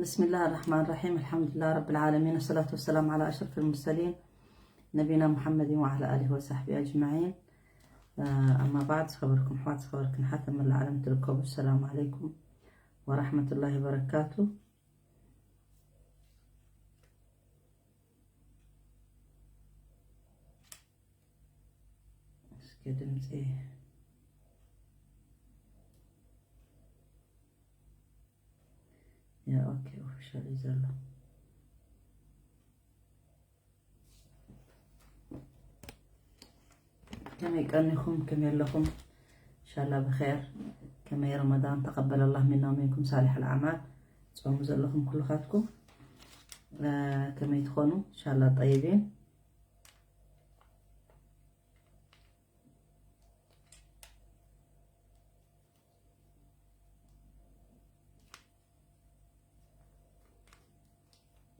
بسم الله الرحمن الرحيم. الحمد لله رب العالمين، والصلاة والسلام على أشرف المرسلين نبينا محمد وعلى آله وصحبه أجمعين. آه، أما بعد، ዝኸበርኩም ኣሕዋት፣ ዝኸበርክን ኣሓት ኣብ መላእ ዓለም ትርከቡ፣ السلام عليكم ورحمة الله وبركاته. እስኪ ድምፂ፣ ያ፣ ኦኬ፣ ኦፊሻል እዩ ዘሎ። ከመይ ቀኒኹም? ከመይ ኣለኹም? ኢንሻላህ ብኸይር። ከመይ ረመዳን ተቀበለ ኣላህ ሚና ወሚንኩም ሳሊሕ ኣልኣዕማል። ጾሙ ዘለኹም ኩልኻትኩም፣ እ፣ ከመይ ትኾኑ? ኢንሻላህ ጠይቢን።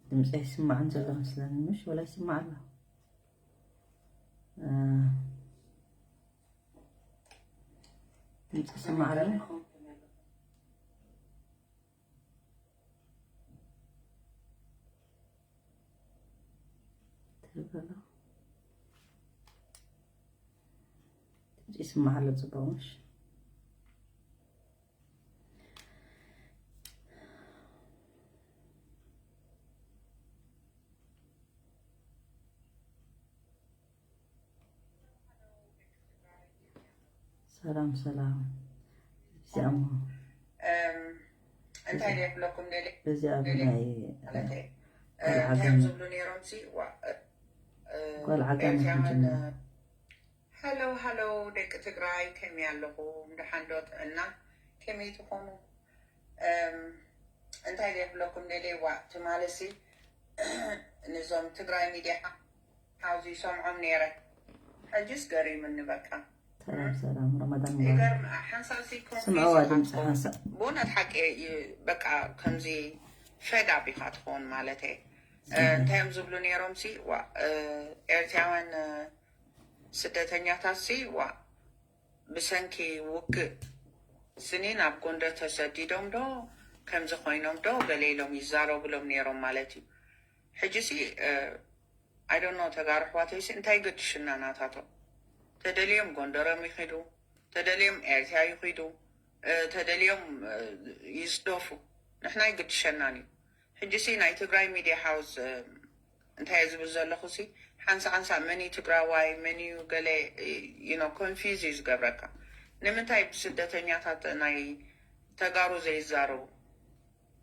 ድምፂ ኣይስማዕን ዘሎ መስለኒ፣ ምሽ ወላ ይስማዕ ኣሎ? እ፣ ድምፂ ይስማዕ ኣሎ? ትብል ኣሎ? ድምፂ ይስማዕ ኣሎ? ፅቡቅ ምሽ? ሰላም ሰላም። እዚኣ እሞ እም፣ እንታይ ድየ ክብለኩም ደልየ? በዚኣ ደልየ ብናይ ማለት እየ። እ፣ ጓል እንታይ እዮም ዓጋመ ዝብሉ ነይሮም ሲ? ዋ፣ እ፣ እ፣ ጓል ዓጋመ ኤርትራውያን፣ ክንጅምር። እ፣ ሃሎ፣ ሃሎ፣ ደቂ ትግራይ፣ ከመይ ኣለኹም? ደሓን ዶ ጥዕና? ከመይ ትኾኑ? እም፣ እንታይ ድየ ክብለኩም ደልየ? ዋ፣ ትማሊ ሲ፣ ንዞም ትግራይ ሚድያ ሓውዚ ይሰምዖም ነይረ። ሕጅስ ገሪምኒ በቃ። ሰላም ሰላም፣ ረመዳን ሙባረክ። ይገርም፣ ሓንሳብ ሲ ስምዕዋ ኮንፊውዝ ኢኻ ድምፂ ትኸውን። ሓንሳብ። ብእውነት ሓቂ እዩ፣ በቃ ከምዚ ፈድ ኣቢኻ ትኸውን ማለት እየ። እ፣ እህ። እንታይ እዮም ዝብሉ ነይሮም ሲ? ዋ፣ እ፣ ኤርትራውያን፣ እ፣ ስደተኛታት ሲ፣ ዋ፣ ብሰንኪ ውግእ ስኒ ናብ ጎንደር ተሰዲዶም ዶ፣ ከምዚ ኮይኖም ዶ፣ ገለ ኢሎም ይዛረቡሎም ነይሮም ማለት እዩ። ሕጂ ሲ፣ እ፣ I don't know፣ ተጋሩ ኣሕዋተይ ሲ እንታይ ገድሽና ናታቶም? ተደልዮም ጎንደሮም ይኺዱ፣ ተደልዮም ኤርትራ ይኺዱ፣ እ፣ ተደልዮም፣ እ፣ ይስደፉ። ንሕና ኣይግድሸናን እዩ። ሕጂ ሲ ናይ ትግራይ ሚድያ ሃውስ፣ እ፣ እንታይ ዝብል ዘለኹ ሲ፣ ሓንሳ ሓንሳ መን እዩ ትግራዋይ፣ መን እዩ ገለ፣ ዩ ኖ፣ ኮንፊዝ እዩ ዝገብረካ። ንምንታይ ብስደተኛታት ናይ ተጋሩ ዘይዛረቡ?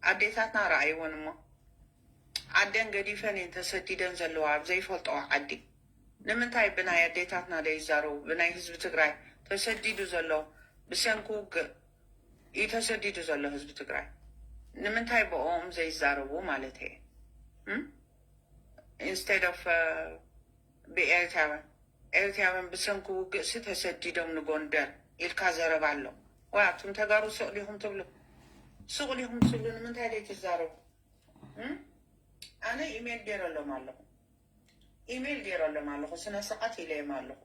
ኣዴታትና ረኣይወን እሞ፣ ዓደን ገዲፈን እየን ተሰዲደን ዘለዋ ኣብ ዘይፈልጠኦ ዓዲ። ንምንታይ ብናይ ኣዴታትና ዘይዛረቡ? ብናይ ህዝቢ ትግራይ ተሰዲዱ ዘሎ፣ ብሰንኪ ውግእ እዩ ተሰዲዱ ዘሎ ህዝቢ ትግራይ። ንምንታይ ብኦም ዘይዛረቡ ማለት እየ? እም? Instead of፣ እ፣ ብኤርትራውያን፣ ኤርትራውያን ብሰንኪ ውግእሲ ተሰዲዶም ንጎንደር ኢልካ ዘረባ ኣሎ። ዋ፣ ኣቱም ተጋሩ ሱቕ ዲኹም ትብሉ? ሱቕ ዲኹም ትብሉ? ንምንታይ ዘይትዛረቡ? እም? ኣነ ኢሜል ገይረሎም ኣለኹ። ኢሜል ገይረሎም ኣለኹ። ስነ ስርዓት ኢለዮም ኣለኹ።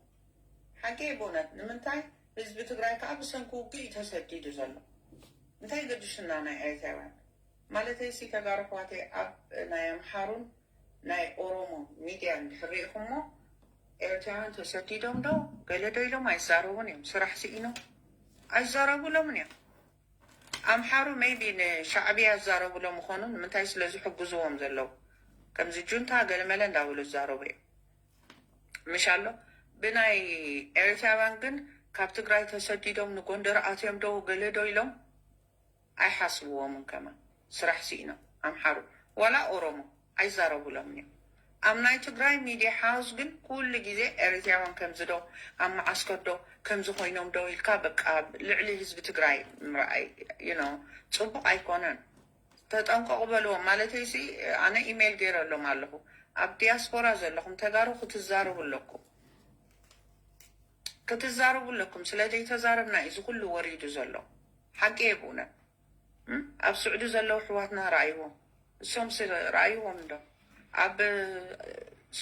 ሓቂ ብእውነት ንምንታይ ህዝቢ ትግራይ ከዓ ብሰንኪ ውግእ እዩ ተሰዲዱ ዘሎ? እንታይ ገድሽና ናይ ኤርትራውያን? ማለተይ ሲ ተጋሩ ኣሕዋተይ ኣብ ናይ ኣምሓሩን ናይ ኦሮሞ ሚድያ እንድሕር ርኢኹሞ፣ ኤርትራውያን ተሰዲዶም ዶ ገለ ዶ ኢሎም ኣይዛረቡን እዮም። ስራሕ ስኢኖም ኣይዛረቡሎምን እዮም። ኣምሓሩ ሜይቢ ንሻዕብያ ይዛረቡሎም ይኾኑ፣ ንምንታይ ስለ ዝሕግዝዎም ዘለዉ። ከምዚ ጁንታ ገለመለ እንዳበሉ ዝዛረቡ እዮም። ምሽ ኣሎ። ብናይ ኤርትራውያን ግን ካብ ትግራይ ተሰዲዶም ንጎንደር ኣትዮም ዶ ገለ ዶ ኢሎም ኣይሓስብዎምን ከማን። ስራሕ ስኢኖም። ኣምሓሩ ዋላ ኦሮሞ ኣይዛረቡሎምን እዮም። ኣብ ናይ ትግራይ ሚድያ ሃውስ ግን ኩሉ ግዜ ኤርትራውያን ከምዚ ዶ፣ ኣብ መዓስከር ዶ፣ ከምዚ ኮይኖም ዶ ኢልካ በቃ ልዕሊ ህዝቢ ትግራይ ምርኣይ፣ you know፣ ፅቡቕ ኣይኮነን። ተጠንቀቑ በልዎም። ማለተይ ሲ፣ ኣነ ኢሜይል ገይረሎም ኣለኹ። ኣብ ዲያስፖራ ዘለኹም ተጋሩ ክትዛረቡ ኣለኩም። ክትዛረቡ ኣለኩም። ስለ ዘይተዛረብና እዩ እዚ ኩሉ ወሪዱ ዘሎ። ሓቂ እየ ብእውነት። እም? ኣብ ስዑዲ ዘለዉ ኣሕዋትና ረኣይዎም። እሶም ስ-፣ ረኣይዎም እንዶ። ኣብ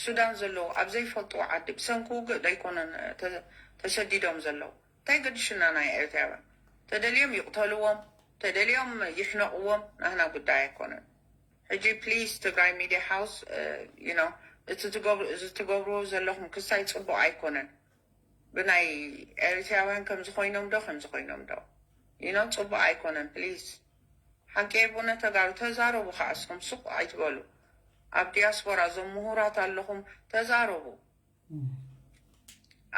ሱዳን ዘለዉ፣ ኣብ ዘይፈልጥዎ ዓዲ፣ ብሰንኪ ውግእ ዶ ኣይኮነን ተ-፣ ተሰዲዶም ዘለዉ? እንታይ ገድሽና ናይ ኤርትራውያን? ተደልዮም ይቕተልዎም፣ ተደልዮም ይሕነቕዎም፣ ናህና ጉዳይ ኣይኮነን። ሕጂ please ትግራይ ሚድያ ሃውስ you know እቲ ትገብሩ እዚ ትገብርዎ ዘለኹም ክስታይ ፅቡቕ ኣይኮነን። ብናይ ኤርትራውያን ከምዚ ኮይኖም ዶ ከምዚ ኮይኖም ዶ you know ፅቡቕ ኣይኮነን። Please ሓቂ የቡነ ተጋሩ ተዛረቡ። ከዓስኹም ሱቕ ኣይትበሉ። ኣብ ዲያስፖራ እዞም ምሁራት ኣለኹም ተዛረቡ።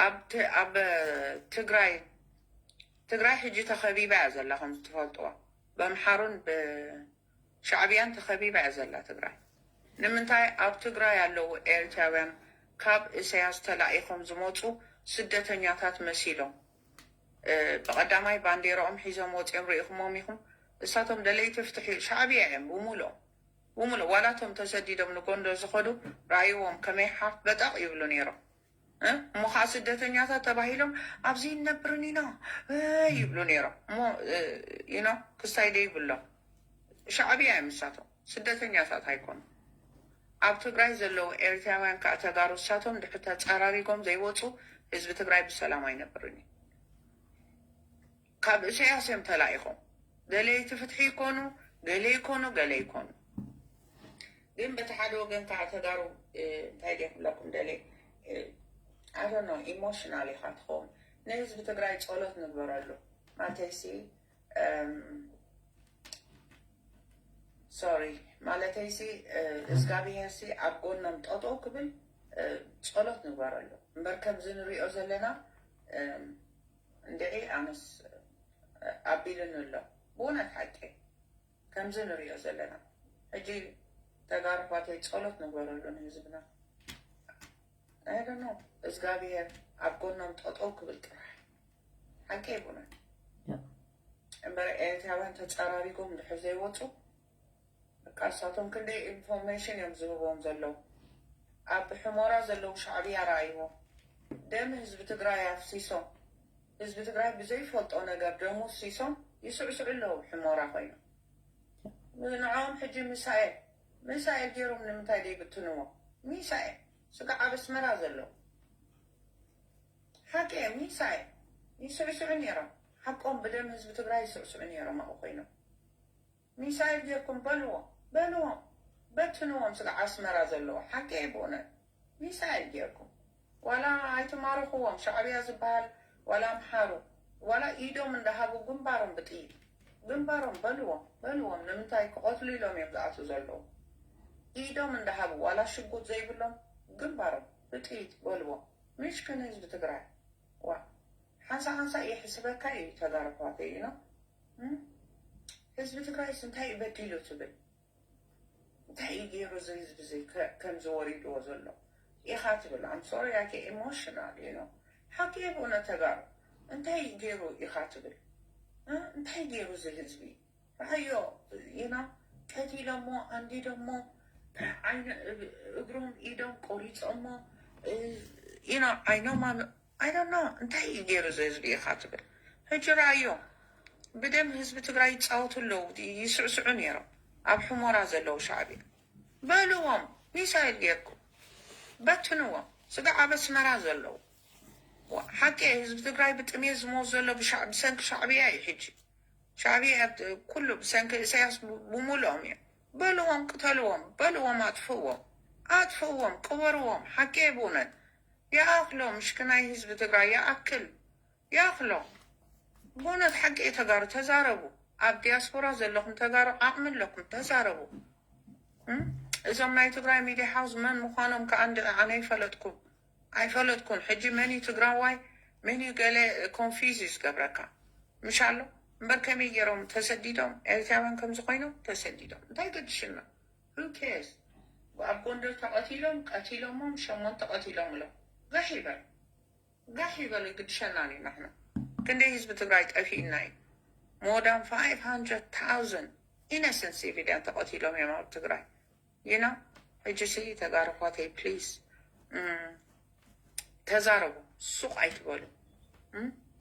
ኣብ ት- ኣብ ትግራይ ትግራይ ሕጂ ተኸቢባ እያ ዘላ ከም ትፈልጥዋ በምሓሩን ብሻዕብያን ተኸቢባ እያ ዘላ ትግራይ። ንምንታይ ኣብ ትግራይ ኣለዉ ኤርትራውያን ካብ እሰያስ ተላኢኾም ዝመፁ ስደተኛታት መሲሎም ብቐዳማይ ባንዴራኦም ሒዞም ወፂኦም ርኢኹሞም ኢኹም። እሳቶም ደለይቲ ፍትሒ ሻዕብያ እዮም ብሙሉኦም ብሙሉእ ዋላቶም ተሰዲዶም ንጎንደር ዝኸዱ ረኣይዎም ከመይ ሓፍ በጠቕ ይብሉ ነይሮም። እሞ ከዓ ስደተኛታት ተባሂሎም ኣብዚ ይነብርን ኢና ይብሉ ነይሮም። እሞ you know ክስታይ ደይብሎም ሻዕብያ እዮም እሳቶም ስደተኛታት ኣይኮኑ። ኣብ ትግራይ ዘለዉ ኤርትራውያን ከዓ ተጋሩ እሳቶም ድሕር ተፀራሪጎም ዘይወፁ ህዝቢ ትግራይ ብሰላም ኣይነብርን እዩ። ካብ እሰያስ እዮም ተላኢኾም። ደለይቲ ፍትሒ ይኮኑ ገለ ይኮኑ ገለ ይኮኑ። ግን በቲ ሓደ ወገን ከዓ ተጋሩ እንታይ ደ ክብለኩም ደለ ኣዶ ነው ኢሞሽናል ኢካ ትኸውን። ንህዝቢ ትግራይ ጸሎት ንግበረሉ ማለተይሲ sorry ማለተይሲ እግዚኣብሄርሲ ኣብ ጎኖም ጠጠው ክብል ጸሎት ንግበረሉ እምበር ከምዚ ንሪኦ ዘለና እንድዒ ኣነስ ኣቢሉኒ ኣሎ ብእውነት ሓቂ ከምዚ ንሪኦ ዘለና ሕጂ ተጋሩ ኣሕዋተይ ጸሎት ንግበረሉ ንህዝብና ኣይደኖ እግዚኣብሄር ኣብ ጎኖም ጠጠው ክብል ጥራሕ ሓቂ ይቡነ እምበረ ኤርትራውያን ተጸራሪጎም ድሕር ዘይወፁ በቃ እሳቶም ክንደይ ኢንፎርሜሽን እዮም ዝህብዎም ዘለዉ ኣብ ሕሞራ ዘለዉ ሻዕብያ ረኣይዎ ደም ህዝቢ ትግራይ ኣፍሲሶም ህዝቢ ትግራይ ብዘይፈልጦ ነገር ደሙ ኣፍሲሶም ይስዕስዑ ኣለዉ ሕሞራ ኮይኖም ንዕኦም ሕጂ ሚሳኤል ሚሳኤል ገይሮም ንምንታይ ደይብትንዎ ሚሳኤል ስጋዕ ኣብ ኣስመራ ዘለዉ ሓቂ እዮም ሚሳኤል ይስዕስዑ ነይሮም ሓቆም ብደም ህዝቢ ትግራይ ይስዕስዑ ነይሮም ኣብኡ ኮይኖም ሚሳኤል ጌርኩም በልዎም በልዎም በትንዎም ስለ ኣስመራ ዘለዎ ሓቂ ብእውነት ሚሳኤል ጌርኩም ዋላ ኣይትማርኽዎም ሻዕብያ ዝበሃል ዋላ ኣምሓሩ ዋላ ኢዶም እንዳሃቡ ግንባሮም ብጥይት ግንባሮም በልዎም በልዎም ንምንታይ ክቐትሉ ኢሎም እዮም ዝኣትዉ ዘለዉ ኢዶም እንዳሃቡ ዋላ ሽጉጥ ዘይብሎም ግንባሮም ብጥይት በልዎም ምሽክን ህዝቢ ትግራይ ዋ ሓንሳ ሓንሳ ይሕስበካ እዩ ተጋሩ ኣሕዋተይ you know ህዝቢ ትግራይስ እንታይ እዩ በዲሉ ትብል እንታይ እዩ ገይሩ እዚ ህዝቢ እዚ ከምዚ ወሪድዎ ዘሎ ኢኻ ትብል I'm sorry I get emotional you know ሓቂ ብእውነት ተጋሩ እንታይ እዩ ገይሩ ኢኻ ትብል እንታይ ገይሩ እዚ ህዝቢ ረኣዮ you know ቀቲሎሞ ኣንዲዶሞ ዓይነ እግሮም ኢዶም ቆሪፆሞ you know ዓይኖም I don't know እንታይ እዩ ገይሩ እዚ ህዝቢ ኢኻ ትብል ሕጂ ረኣዮ ብደም ህዝቢ ትግራይ ይፃወቱ ኣለዉ ይስዕስዑ ነይሮም ኣብ ሕሞራ ዘለዉ ሻዕብያ በልዎም ሚሳይል ጌርኩም በትንዎም ስጋዕ ኣብ ኣስመራ ዘለዉ ሓቂ ህዝቢ ትግራይ ብጥሜት ዝሞት ዘሎ ብሰንኪ ሻዕብያ እዩ ሕጂ ሻዕብያ ኩሉ ብሰንኪ እሳያስ ብሙሉኦም እዮም በልዎም ቅተልዎም በልዎም ኣጥፍእዎም ኣጥፍእዎም ቅበርዎም ሓቂ ብእውነት ይኣኽሎ ምሽክናይ ህዝቢ ትግራይ ይኣክል ይኣኽሎ ብእውነት ሓቂ ተጋሩ ተዛረቡ ኣብ ዲያስፖራ ዘለኹም ተጋሩ ዓቕሚ ኣለኩም ተዛረቡ እዞም ናይ ትግራይ ሚድያ ሃውስ መን ምዃኖም ከዓ እንዲ ኣነ ይፈለጥኩም ኣይፈለጥኩን ሕጂ መን እዩ ትግራዋይ መን እዩ ገለ ኮንፊዝ እዩ ዝገብረካ ምሻሎ እምበር ከመይ ገይሮም ተሰዲዶም ኤርትራውያን ከምዚ ኮይኖም ተሰዲዶም እንታይ ገድሽና who cares ኣብ ጎንደር ተቐቲሎም ቀቲሎሞም ሸሞንተ ቀቲሎም ሎም ጋሕ ይበል ጋሕ ይበል ግድሸናን እዩ ናሕና ክንደይ ህዝቢ ትግራይ ጠፊእና እዩ more than five hundred thousand innocent civilian ተቐቲሎም እዮም ኣብ ትግራይ you know ሕጂ ሲ ተጋሩ ኣሕዋተይ please ተዛረቡ ሱቕ ኣይትበሉ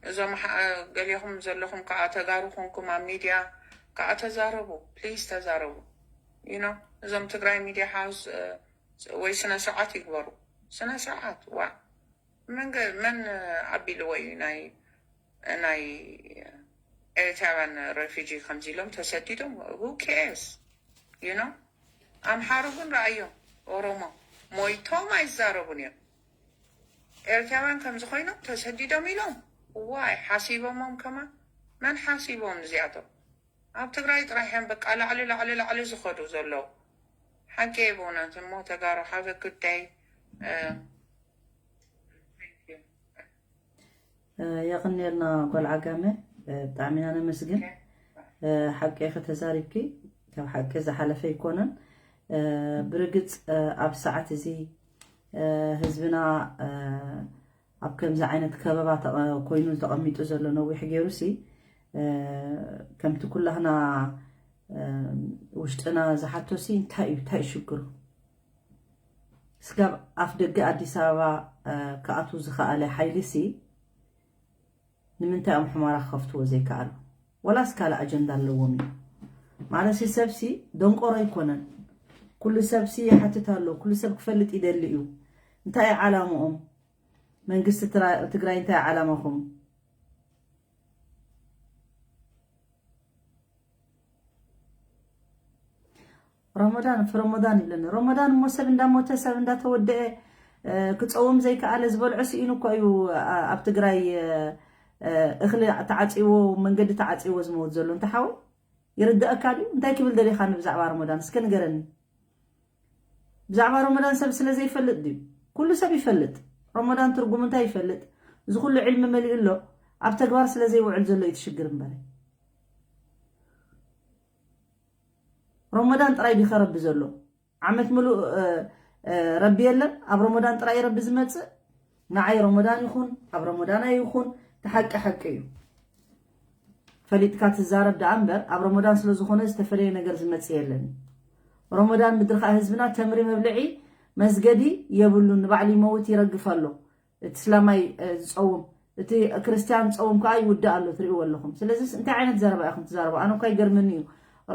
እዞም ገሌኹም ዘለኹም ከዓ ተጋሩ ኮንኩም ኣብ ሚድያ ከዓ ተዛረቡ please ተዛረቡ you know እዞም ትግራይ ሚድያ ሃውስ ወይ ስነ ስርዓት ይግበሩ ስነ ስርዓት ዋ መን ኣቢልዎ እዩ ናይ ናይ ኤርትራውያን ሬፊጂ ከምዚ ኢሎም ተሰዲዶም who cares you know ኣምሓሩ ግን ረኣዮም፣ ኦሮሞ ሞይቶም ኣይዛረቡን እዮም። ኤርትራውያን ከምዚ ኮይኖም ተሰዲዶም ኢሎም ዋይ ሓሲቦሞም ከማን መን ሓሲቦም እዚኣቶም? ኣብ ትግራይ ጥራሕ እዮም በቃ ላዕሊ ላዕሊ ላዕሊ ዝኸዱ ዘለዉ። ሓቂ ብእውነት እሞ ተጋሩ have a good day። የቕንየልና ጓል ዓጋመ፣ ብጣዕሚ ኢና ነመስግን። ሓቂ ኢኺ ተዛሪብኪ፣ ካብ ሓቂ ዝሓለፈ ኣይኮነን። ብርግፅ ኣብ ሰዓት እዚ ህዝብና ኣብ ከምዚ ዓይነት ከበባ ተቐ- ኮይኑ ተቐሚጡ ዘሎ ነዊሕ ገይሩ ሲ ከምቲ ኩላህና ውሽጥና ዝሓቶ ሲ እንታይ እዩ እንታይ እዩ ሽግሩ? ስጋብ ኣፍ ደገ ኣዲስ ኣበባ ክኣትዉ ዝኸኣለ ሓይሊ ሲ ንምንታይ እዮም ሑመራ ክኸፍትዎ ዘይከኣሉ? ወላስ ካልእ ኣጀንዳ ኣለዎም እዩ? ማለት ሲ ሰብ ሲ ደንቆሮ ኣይኮነን። ኩሉ ሰብ ሲ ይሓትት ኣሎ። ኩሉ ሰብ ክፈልጥ ይደሊ እዩ። እንታይ እዩ ዓላምኦም? መንግስቲ ትራ- ትግራይ እንታይ እዩ ዓላማኹም? ረመዳን እፍ ረመዳን ይብለኒ ረመዳን እሞ ሰብ እንዳሞተ ሰብ እንዳተወደአ ክፀውም ዘይከኣለ ዝበልዖ ስኢኑ እኮ እዩ። ኣብ ትግራይ እኽሊ ተዓፂዎ መንገዲ ተዓፂዎ ዝመውት ዘሎ እንተ ሓወይ ይርደኣካ ድዩ? እንታይ ክብል ደሊኻ ብዛዕባ ረመዳን እስከ ንገረኒ። ብዛዕባ ረመዳን ሰብ ስለ ዘይፈልጥ ድዩ? ኩሉ ሰብ ይፈልጥ። ረመዳን ትርጉም እንታይ ይፈልጥ። እዚ ኩሉ ዕልሚ መሊኡ ኣሎ። ኣብ ተግባር ስለ ዘይውዕል ዘሎ እዩ ትሽግር እምበረ። ረመዳን ጥራይ ዲኸ ረቢ ዘሎ? ዓመት ምሉእ ረቢ የለን? ኣብ ረመዳን ጥራይ ረቢ ዝመፅእ? ንዓይ ረመዳን ይኹን ኣብ ረመዳን ኣይኹን እቲ ሓቂ ሓቂ እዩ። ፈሊጥካ ትዛረብ ደኣ እምበር ኣብ ረመዳን ስለ ዝኾነ ዝተፈለየ ነገር ዝመፅእ የለን። ረመዳን ምድሪ ከዓ ህዝብና ተምሪ መብልዒ መስገዲ የብሉን። ንባዕሉ ይመውት ይረግፍ ኣሎ። እቲ እስላማይ ዝፀውም እቲ ክርስትያን ዝፀውም ከዓ ይውዳእ ኣሎ ትሪእዎ ኣለኹም። ስለዚ እንታይ ዓይነት ዘረባ ኢኹም ትዛረቡ? ኣነ እኳ ይገርመኒ እዩ።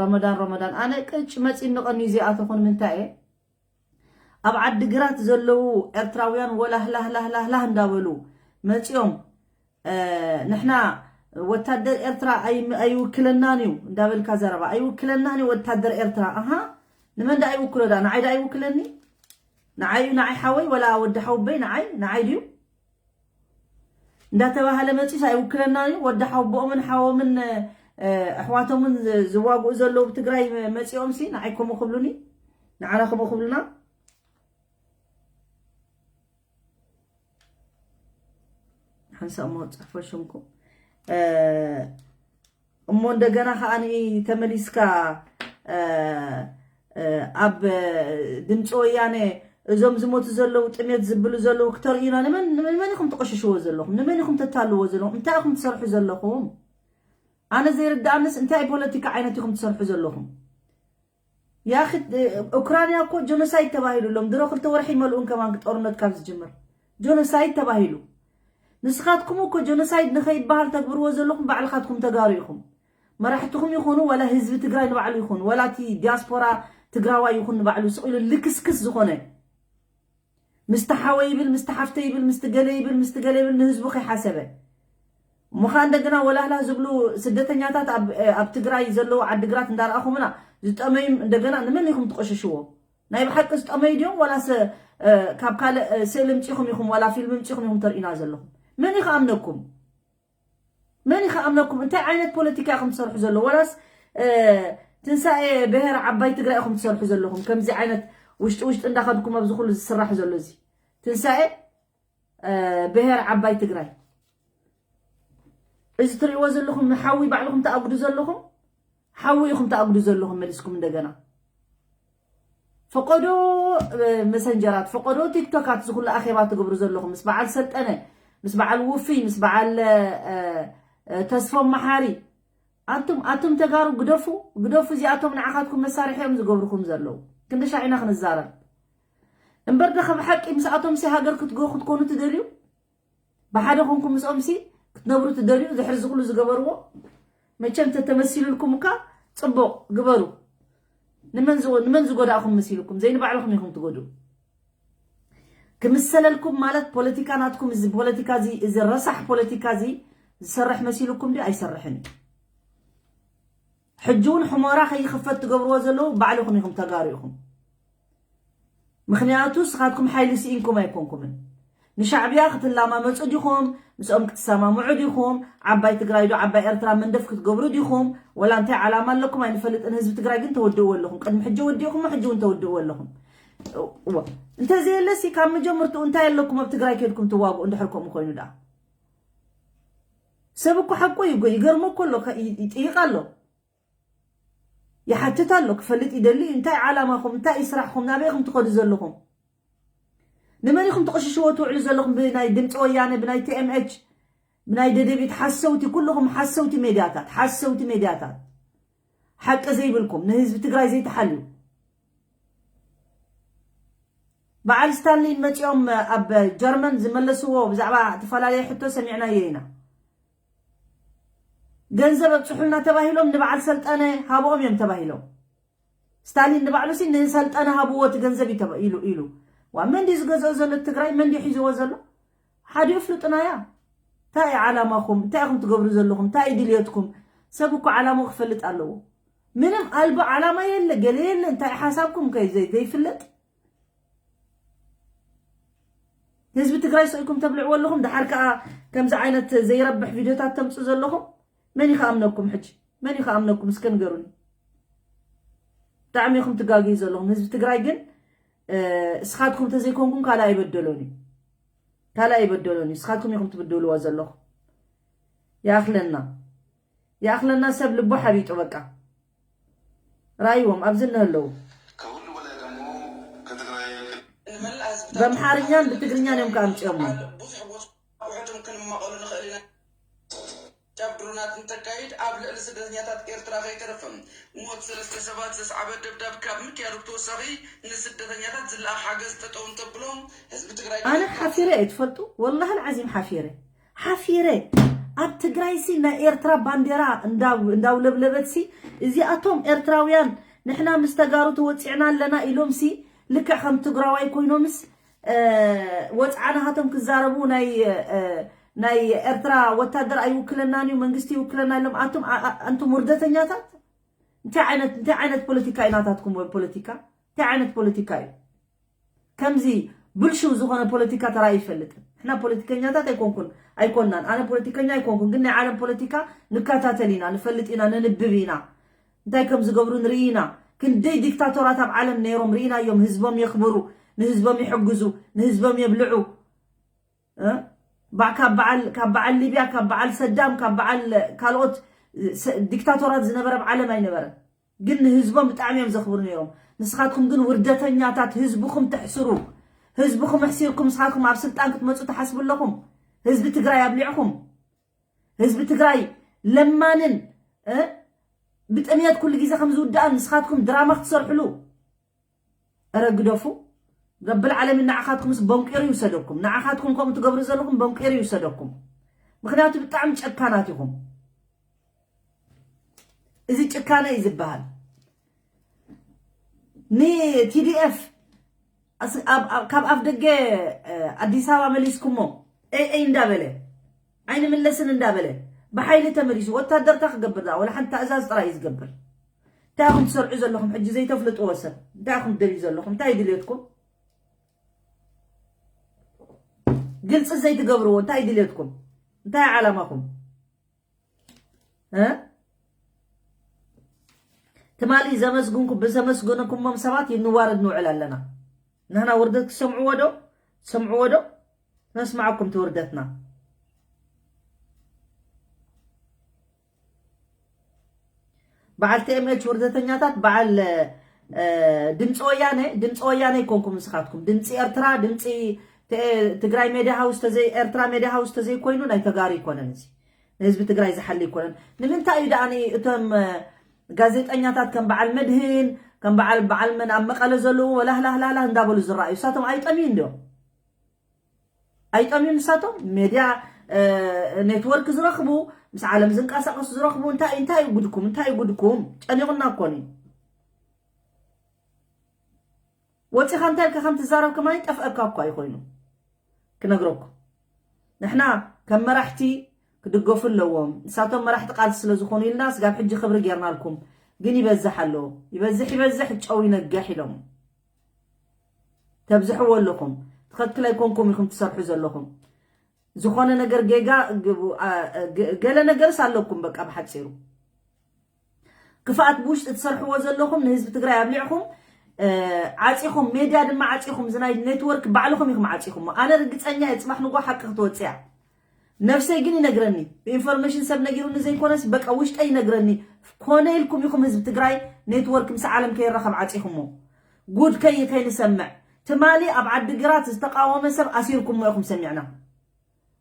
ረመዳን ረመዳን ኣነ ቅጭ መፂ ንቐኒ እዚኣተኹን ምንታይ እየ ኣብ ዓዲ ግራት ዘለዉ ኤርትራውያን ወላህላህላህላህ እንዳበሉ መፂኦም ንሕና ወታደር ኤርትራ ኣይውክለናን እዩ እንዳበልካ ዘረባ ኣይውክለናን እዩ ወታደር ኤርትራ ኣሃ ንመን ዳ ኣይውክሎ ዳ ንዓይ ዳ ኣይውክለኒ ንዓይ እዩ ንዓይ ሓወይ ወላ ወዲ ሓውበይ ንዓይ ንዓይ ድዩ እንዳተባሃለ መፂስ ኣይውክለናን እዩ ወዲ ሓውቦኦምን ሓዎምን ኣሕዋቶምን ዝዋግኡ ዘለዉ ብትግራይ መፂኦም ሲ ንዓይ ከምኡ ክብሉኒ ንዓና ከምኡ ክብሉና ሓንሳእ እሞ ፅሕፎ ሽምኩም እሞ እንደገና ከዓ ተመሊስካ ኣብ ድምፂ ወያነ እዞም ዝሞቱ ዘለዉ ጥሜት ዝብሉ ዘለዉ ክተርእዩና ንመን ንመን ኢኹም ትቆሽሽዎ ዘለኹም ንመን ኢኹም ተታልዎ ዘለኹም እንታይ ኢኹም ትሰርሑ ዘለኹም ኣነ ዘይርድኣንስ እንታይ ፖለቲካ ዓይነት ኢኹም ትሰርሑ ዘለኹም ያኺ ኡክራንያ እኮ ጆኖሳይድ ተባሂሉ ኣሎም ድሮ ክልተ ወርሒ ይመልኡን ከማን ጦርነት ካብ ዝጅምር ጆኖሳይድ ተባሂሉ ንስኻትኩም እኮ ጆኖሳይድ ንኸይበሃል ተግብርዎ ዘለኹም ባዕልኻትኩም ተጋሩ ኢኹም መራሕትኹም ይኹኑ ወላ ህዝቢ ትግራይ ንባዕሉ ይኹን ወላ እቲ ዲያስፖራ ትግራዋይ ይኹን ንባዕሉ ስቕ ኢሉ ልክስክስ ዝኾነ ምስቲ ሓወ ይብል ምስቲ ሓፍተ ይብል ምስቲ ገለ ይብል ምስቲ ገለ ይብል ንህዝቡ ከይሓሰበ እሞ ከዓ እንደገና ወላህላ ዝብሉ ስደተኛታት ኣብ ትግራይ ዘለዉ ዓድግራት እንዳረኣኹምና ዝጠመዩ እንደገና ንመን ኢኹም ትቆሽሽዎ ናይ ብሓቂ ዝጠመዩ ድዮም ዋላስ ካብ ካልእ ስእሊ ምፂኹም ኢኹም ዋላ ፊልሚ ምፂኹም ኢኹም ተርእዩና ዘለኹም መን እዩ ከኣምነኩም መን እዩ ከኣምነኩም እንታይ ዓይነት ፖለቲካ ኢኹም ትሰርሑ ዘለኹም ዋላስ ትንሳኤ ብሄር ዓባይ ትግራይ ኢኹም ትሰርሑ ዘለኹም ከምዚ ዓይነት ውሽጢ ውሽጢ እንዳኸድኩም ኣብዚ ኩሉ ዝስራሕ ዘሎ እዚ ትንሳኤ ብሄር ዓባይ ትግራይ እዚ ትርእይዎ ዘለኹም ንሓዊ ባዕልኹም ተኣጉዱ ዘለኹም ሓዊ ኢኹም ተኣጉዱ ዘለኹም መሊስኩም እንደገና ፈቆዶ መሰንጀራት ፈቆዶ ቲክቶካት ዝኩሉ ኣኼባ ትገብሩ ዘለኹም ምስ በዓል ሰልጠነ ምስ በዓል ውፍይ ምስ በዓል ተስፎም መሓሪ ኣቱም ኣቱም ተጋሩ ግደፉ ግደፉ እዚኣቶም ንዓኻትኩም መሳርሒ እዮም ዝገብርኩም ዘለዉ ክንዲ ሻዕ ኢና ክንዛረብ እምበር ደኸ ብሓቂ ምስኣቶም ሲ ሃገር ክትጎ ክትኮኑ ትደልዩ ብሓደ ኮንኩም ምስኦም ሲ ክትነብሩ ትደልዩ ድሕሪ ዝኩሉ ዝገበርዎ መቸም ተተመሲሉልኩም እካ ፅቡቕ ግበሩ ንመን ዝጎዳእኹም መሲልኩም ዘይንባዕልኹም ኢኹም ትጎድኡ ክምሰለልኩም ማለት ፖለቲካ ናትኩም እዚ ፖለቲካ እዚ እዚ ረሳሕ ፖለቲካ እዚ ዝሰርሕ መሲልኩም ድዩ ኣይሰርሕን እዩ ሕጂ እውን ሕሞራ ከይኽፈት ትገብርዎ ዘለዉ ባዕልኹም ኢኹም ተጋሩ ኢኹም ምኽንያቱ ንስኻትኩም ሓይሊ ስኢንኩም ኣይኮንኩምን። ንሻዕብያ ክትላማመፁ ዲኹም? ምስኦም ክትሰማምዑ ዲኹም? ዓባይ ትግራይ ዶ ዓባይ ኤርትራ መንደፍ ክትገብሩ ዲኹም? ወላ እንታይ ዓላማ ኣለኩም ኣይንፈልጥን። ህዝቢ ትግራይ ግን ተወድእዎ ኣለኹም። ቅድሚ ሕጂ ወዲእኹም፣ ሕጂ እውን ተወድእዎ ኣለኹም። እወ፣ እንተዘየለሲ ካብ መጀመርትኡ እንታይ ኣለኩም ኣብ ትግራይ ከድኩም ትዋግኡ? እንድሕር ከምኡ ኮይኑ ደኣ ሰብ እኮ ሓቁ እዩ። ይገርሞ እኮ ኣሎ፣ ይጥይቕ ኣሎ፣ ይሓትት ኣሎ፣ ክፈልጥ ይደሊ እዩ። እንታይ ዓላማኹም? እንታይ እዩ ስራሕኹም? ናበይ ኢኹም ትኸዱ ዘለኹም? ንመን ኢኹም ትቕሽሽዎ ትውዕሉ ዘለኹም? ብናይ ድምፂ ወያነ፣ ብናይ ቲ ኤም ኤች፣ ብናይ ደደቢት ሓሰውቲ፣ ኩልኹም ሓሰውቲ ሜድያታት፣ ሓሰውቲ ሜድያታት። ሓቂ ዘይብልኩም፣ ንህዝቢ ትግራይ ዘይትሓልዩ። በዓል ስታንሊን መፂኦም ኣብ ጀርመን ዝመለስዎ ብዛዕባ እተፈላለየ ሕቶ ሰሚዕናዮ ኢና። ገንዘብ ኣብፅሑልና ተባሂሎም ንበዓል ሰልጠነ ሃብኦም እዮም ተባሂሎም። ስታሊን ንባዕሉ ሲ ንሰልጠነ ሃብዎ እቲ ገንዘብ እዩ ተባ-፣ ኢሉ ኢሉ። ዋ መን ድዩ ዝገዝኦ ዘሎ ትግራይ? መን ድዩ ሒዝዎ ዘሎ? ሓደ ፍልጡናያ። እንታይ እዩ ዓላማኹም? እንታይ ኢኹም ትገብሩ ዘለኹም? እንታይ እዩ ድልየትኩም? ሰብ እኮ ዓላማኡ ክፈልጥ ኣለዎ። ምንም ኣልቦ ዓላማ የለ፣ ገለ የለ። እንታይ ሓሳብኩም ከ ዘይ-፣ ዘይፍለጥ? ህዝቢ ትግራይ ስኢልኩም ተብልዕዎ ኣለኹም። ደሓር ከዓ ከምዚ ዓይነት ዘይረብሕ ቪድዮታት ተምፁ ዘለኹም። መን ይኸኣምነኩም ሕጂ? መን ይኸኣምነኩም? እስከ ንገሩኒ። ብጣዕሚ ኢኹም ትጋግዩ ዘለኹም። ህዝቢ ትግራይ ግን፣ እ፣ እስኻትኩም ተዘይኮንኩም ካልእ ኣይበደሎን እዩ። ካልእ ኣይበደሎን እዩ። እስኻትኩም ኢኹም ትብድልዎ ዘለኹም። ይኣኽለና። ይኣኽለና፣ ሰብ ልቡ ሓቢጡ በቃ። ራእይዎም ኣብዚ እነህለዉ። ከሁሉ በላይ ደግሞ ከትግራይ በምሓርኛን ብትግርኛን እዮም ከኣምፅኦሞ። ብዙሕ ቦታ ኣቑሑቶም ክንማቐሉ ንኽእል ኢና። ደብዳብ ድሮናት እንተካይድ ኣብ ልዕሊ ስደተኛታት ኤርትራ ከይተረፈ ሞት ሰለስተ ሰባት ዘስዓበ ደብዳብ ካብ ምክያዱ ብተወሳኺ ንስደተኛታት ዝለኣ ሓገዝ ጠጠው እንተብሎ ህዝቢ ትግራይ ኣነ ሓፊረ እየ ትፈልጡ፣ ወላሂ ልዓዚም ሓፊረ፣ ሓፊረ። ኣብ ትግራይ ሲ ናይ ኤርትራ ባንዴራ እንዳው-፣ እንዳውለብለበት ሲ እዚኣቶም ኤርትራውያን ንሕና ምስ ተጋሩ ተወፂዕና ኣለና ኢሎም ሲ ልክዕ ከም ትግራዋይ ኮይኖምስ፣ እ፣ ወፅዓ ናሃቶም ክዛረቡ ናይ፣ እ፣ ናይ ኤርትራ ወታደር ኣይውክለናን እዩ መንግስቲ ይውክለና ኢሎም ኣንቱም ኣ-፣ ኣ-፣ ኣንቱም ውርደተኛታት። እንታይ ዓይነት፣ እንታይ ዓይነት ፖለቲካ እዩ ናታትኩም? ወይ ፖለቲካ እንታይ ዓይነት ፖለቲካ እዩ? ከምዚ ብልሽው ዝኾነ ፖለቲካ ተራእዩ ይፈልጥ። ንሕና ፖለቲከኛታት ኣይኮንኩን፣ ኣይኮንናን። ኣነ ፖለቲከኛ ኣይኮንኩን፣ ግን ናይ ዓለም ፖለቲካ ንከታተል ኢና፣ ንፈልጥ ኢና፣ ነንብብ ኢና። እንታይ ከም ዝገብሩ ንርኢ ኢና። ክንደይ ዲክታቶራት ኣብ ዓለም ነይሮም ርኢናዮም። ህዝቦም የኽብሩ፣ ንህዝቦም ይሕግዙ፣ ንህዝቦም የብልዑ። እ? ባ-፣ ካብ በዓል፣ ካብ በዓል ሊብያ፣ ካብ በዓል ሰዳም፣ ካብ በዓል ካልኦት ሰ-፣ ዲክታቶራት ዝነበረ ኣብ ዓለም ኣይነበረን። ግን ንህዝቦም ብጣዕሚ እዮም ዘኽብሩ ነይሮም። ንስኻትኩም ግን ውርደተኛታት፣ ህዝብኹም ተሕስሩ። ህዝብኹም ኣሕሲርኩም ንስኻትኩም ኣብ ስልጣን ክትመፁ ትሓስቡ ኣለኹም። ህዝቢ ትግራይ ኣብሊዕኹም። ህዝቢ ትግራይ ለማንን፣ እ፣ ብጥምየት ኩሉ ግዜ ከም ዝውድኣን ንስኻትኩም ድራማ ክትሰርሕሉ። እረ ግደፉ። ረብል ዓለሚን ንዓኻትኩምስ በንቂሩ ይውሰደኩም። ንዓኻትኩም ከምኡ ትገብሩ ዘለኹም በንቂሩ ይውሰደኩም። ምኽንያቱ ብጣዕሚ ጨካናት ኢኹም። እዚ ጭካነ እዩ ዝበሃል። ን ቲ ዲ ኤፍ ኣስ-፣ ኣብ፣ ኣብ፣ ካብ ኣፍ ደገ፣ እ፣ ኣዲስ ኣበባ መሊስኩሞ፣ ኤይ ኤይ እንዳበለ፣ ኣይንምለስን እንዳበለ፣ ብሓይሊ ተመሊሱ፣ ወታደር እንታይ ክገብር ደኣ? ወላ ሓንቲ ትእዛዝ ጥራይ እዩ ዝገብር። እንታይ ኢኹም ትሰርዑ ዘለኹም? ሕጂ ዘይተፍልጥዎ ሰብ እንታይ ኢኹም ትደልዩ ዘለኹም? እንታይ እዩ ድልየትኩም? ግልፂ ዘይትገብርዎ እንታይ እዩ ድልየትኩም? እንታይ እዩ ዓላማኹም? እ? ትማሊ ዘመስግንኩ-፣ ብዘመስገንኩሞም ሰባት ይንዋረድ ንውዕል ኣለና። ንሕና ውርደት ትሰምዕዎ ዶ? ትሰምዕዎ ዶ? ነስማዓኩም እቲ ውርደትና። በዓል ቲ ኤም ኤች ውርደተኛታት፣ በዓል፣ እ፣ ድምፂ ወያነ፣ ድምፂ ወያነ ኣይኮንኩም ንስኻትኩም። ድምፂ ኤርትራ፣ ድምፂ ተ-፣ ትግራይ ሜድያ ሃውስ ተዘይ-፣ ኤርትራ ሜድያ ሃውስ ተዘይኮይኑ ናይ ተጋሩ ኣይኮነን እዚ። ንህዝቢ ትግራይ ዝሓሊ ኣይኮነን። ንምንታይ እዩ ደኣ እቶም፣ እ፣ ጋዜጠኛታት ከም በዓል መድህን፣ ከም በዓል፣ በዓል መን ኣብ መቐለ ዘለዉ ወላህላህላህላህ እንዳበሉ ዝረኣዩ? እሳቶም ኣይጠምዩን ድዮም? ኣይጠምዩን ንሳቶም? ሜድያ፣ እ፣ ኔትወርክ ዝረኽቡ፣ ምስ ዓለም ዝንቀሳቐሱ ዝረኽቡ፣ እንታይ፣ እንታይ እዩ ጉድኩም? እንታይ እዩ ጉድኩም? ጨኒቑና እኮ እዩ። ወፂኻ እንታይ ኢልካ ከም ትዛረብ ከማን ጠፍአካ እኳ እዩ ኮይኑ። ክነግረኩም። ንሕና ከም መራሕቲ ክድገፉ ኣለዎም። ንሳቶም መራሕቲ ቃልሲ ስለ ዝኾኑ ኢልና ስጋብ ሕጂ ክብሪ ጌርናልኩም። ግን ይበዝሕ ኣሎ። ይበዝሕ፣ ይበዝሕ፣ ጨው ይነግሕ ኢሎም። ተብዝሕዎ ኣለኹም። ትኽክል ኣይኮንኩም ኢኹም ትሰርሑ ዘለኹም። ዝኾነ ነገር ጌጋ፣ ግ-፣ አ-፣ ግ-፣ ገለ ነገርስ ኣለኩም። በቃ ብሓጺሩ ክፍኣት ብውሽጢ ትሰርሕዎ ዘለኹም ንህዝቢ ትግራይ ኣብሊዕኹም፣ እ፣ ዓጺኹም፣ ሜድያ ድማ ዓጺኹም፣ እዚ ናይ ኔትወርክ ባዕልኹም ኢኹም ዓጺኹሞ። ኣነ ርግጸኛ እየ ጽባሕ ንጎ ሓቂ ክትወጽእ እያ። ነፍሰይ ግን ይነግረኒ፣ ብኢንፎርሜሽን ሰብ ነጊሩኒ ዘይኮነስ በቃ ውሽጠይ ይነግረኒ። ኮነ ኢልኩም ኢኹም ህዝቢ ትግራይ ኔትወርክ ምስ ዓለም ከይራኸብ ዓጺኹሞ። ጉድ ከይ-፣ ከይንሰምዕ። ትማሊ ኣብ ዓዲግራት ዝተቃወመ ሰብ ኣሲርኩሞ ኢኹም ሰሚዕና።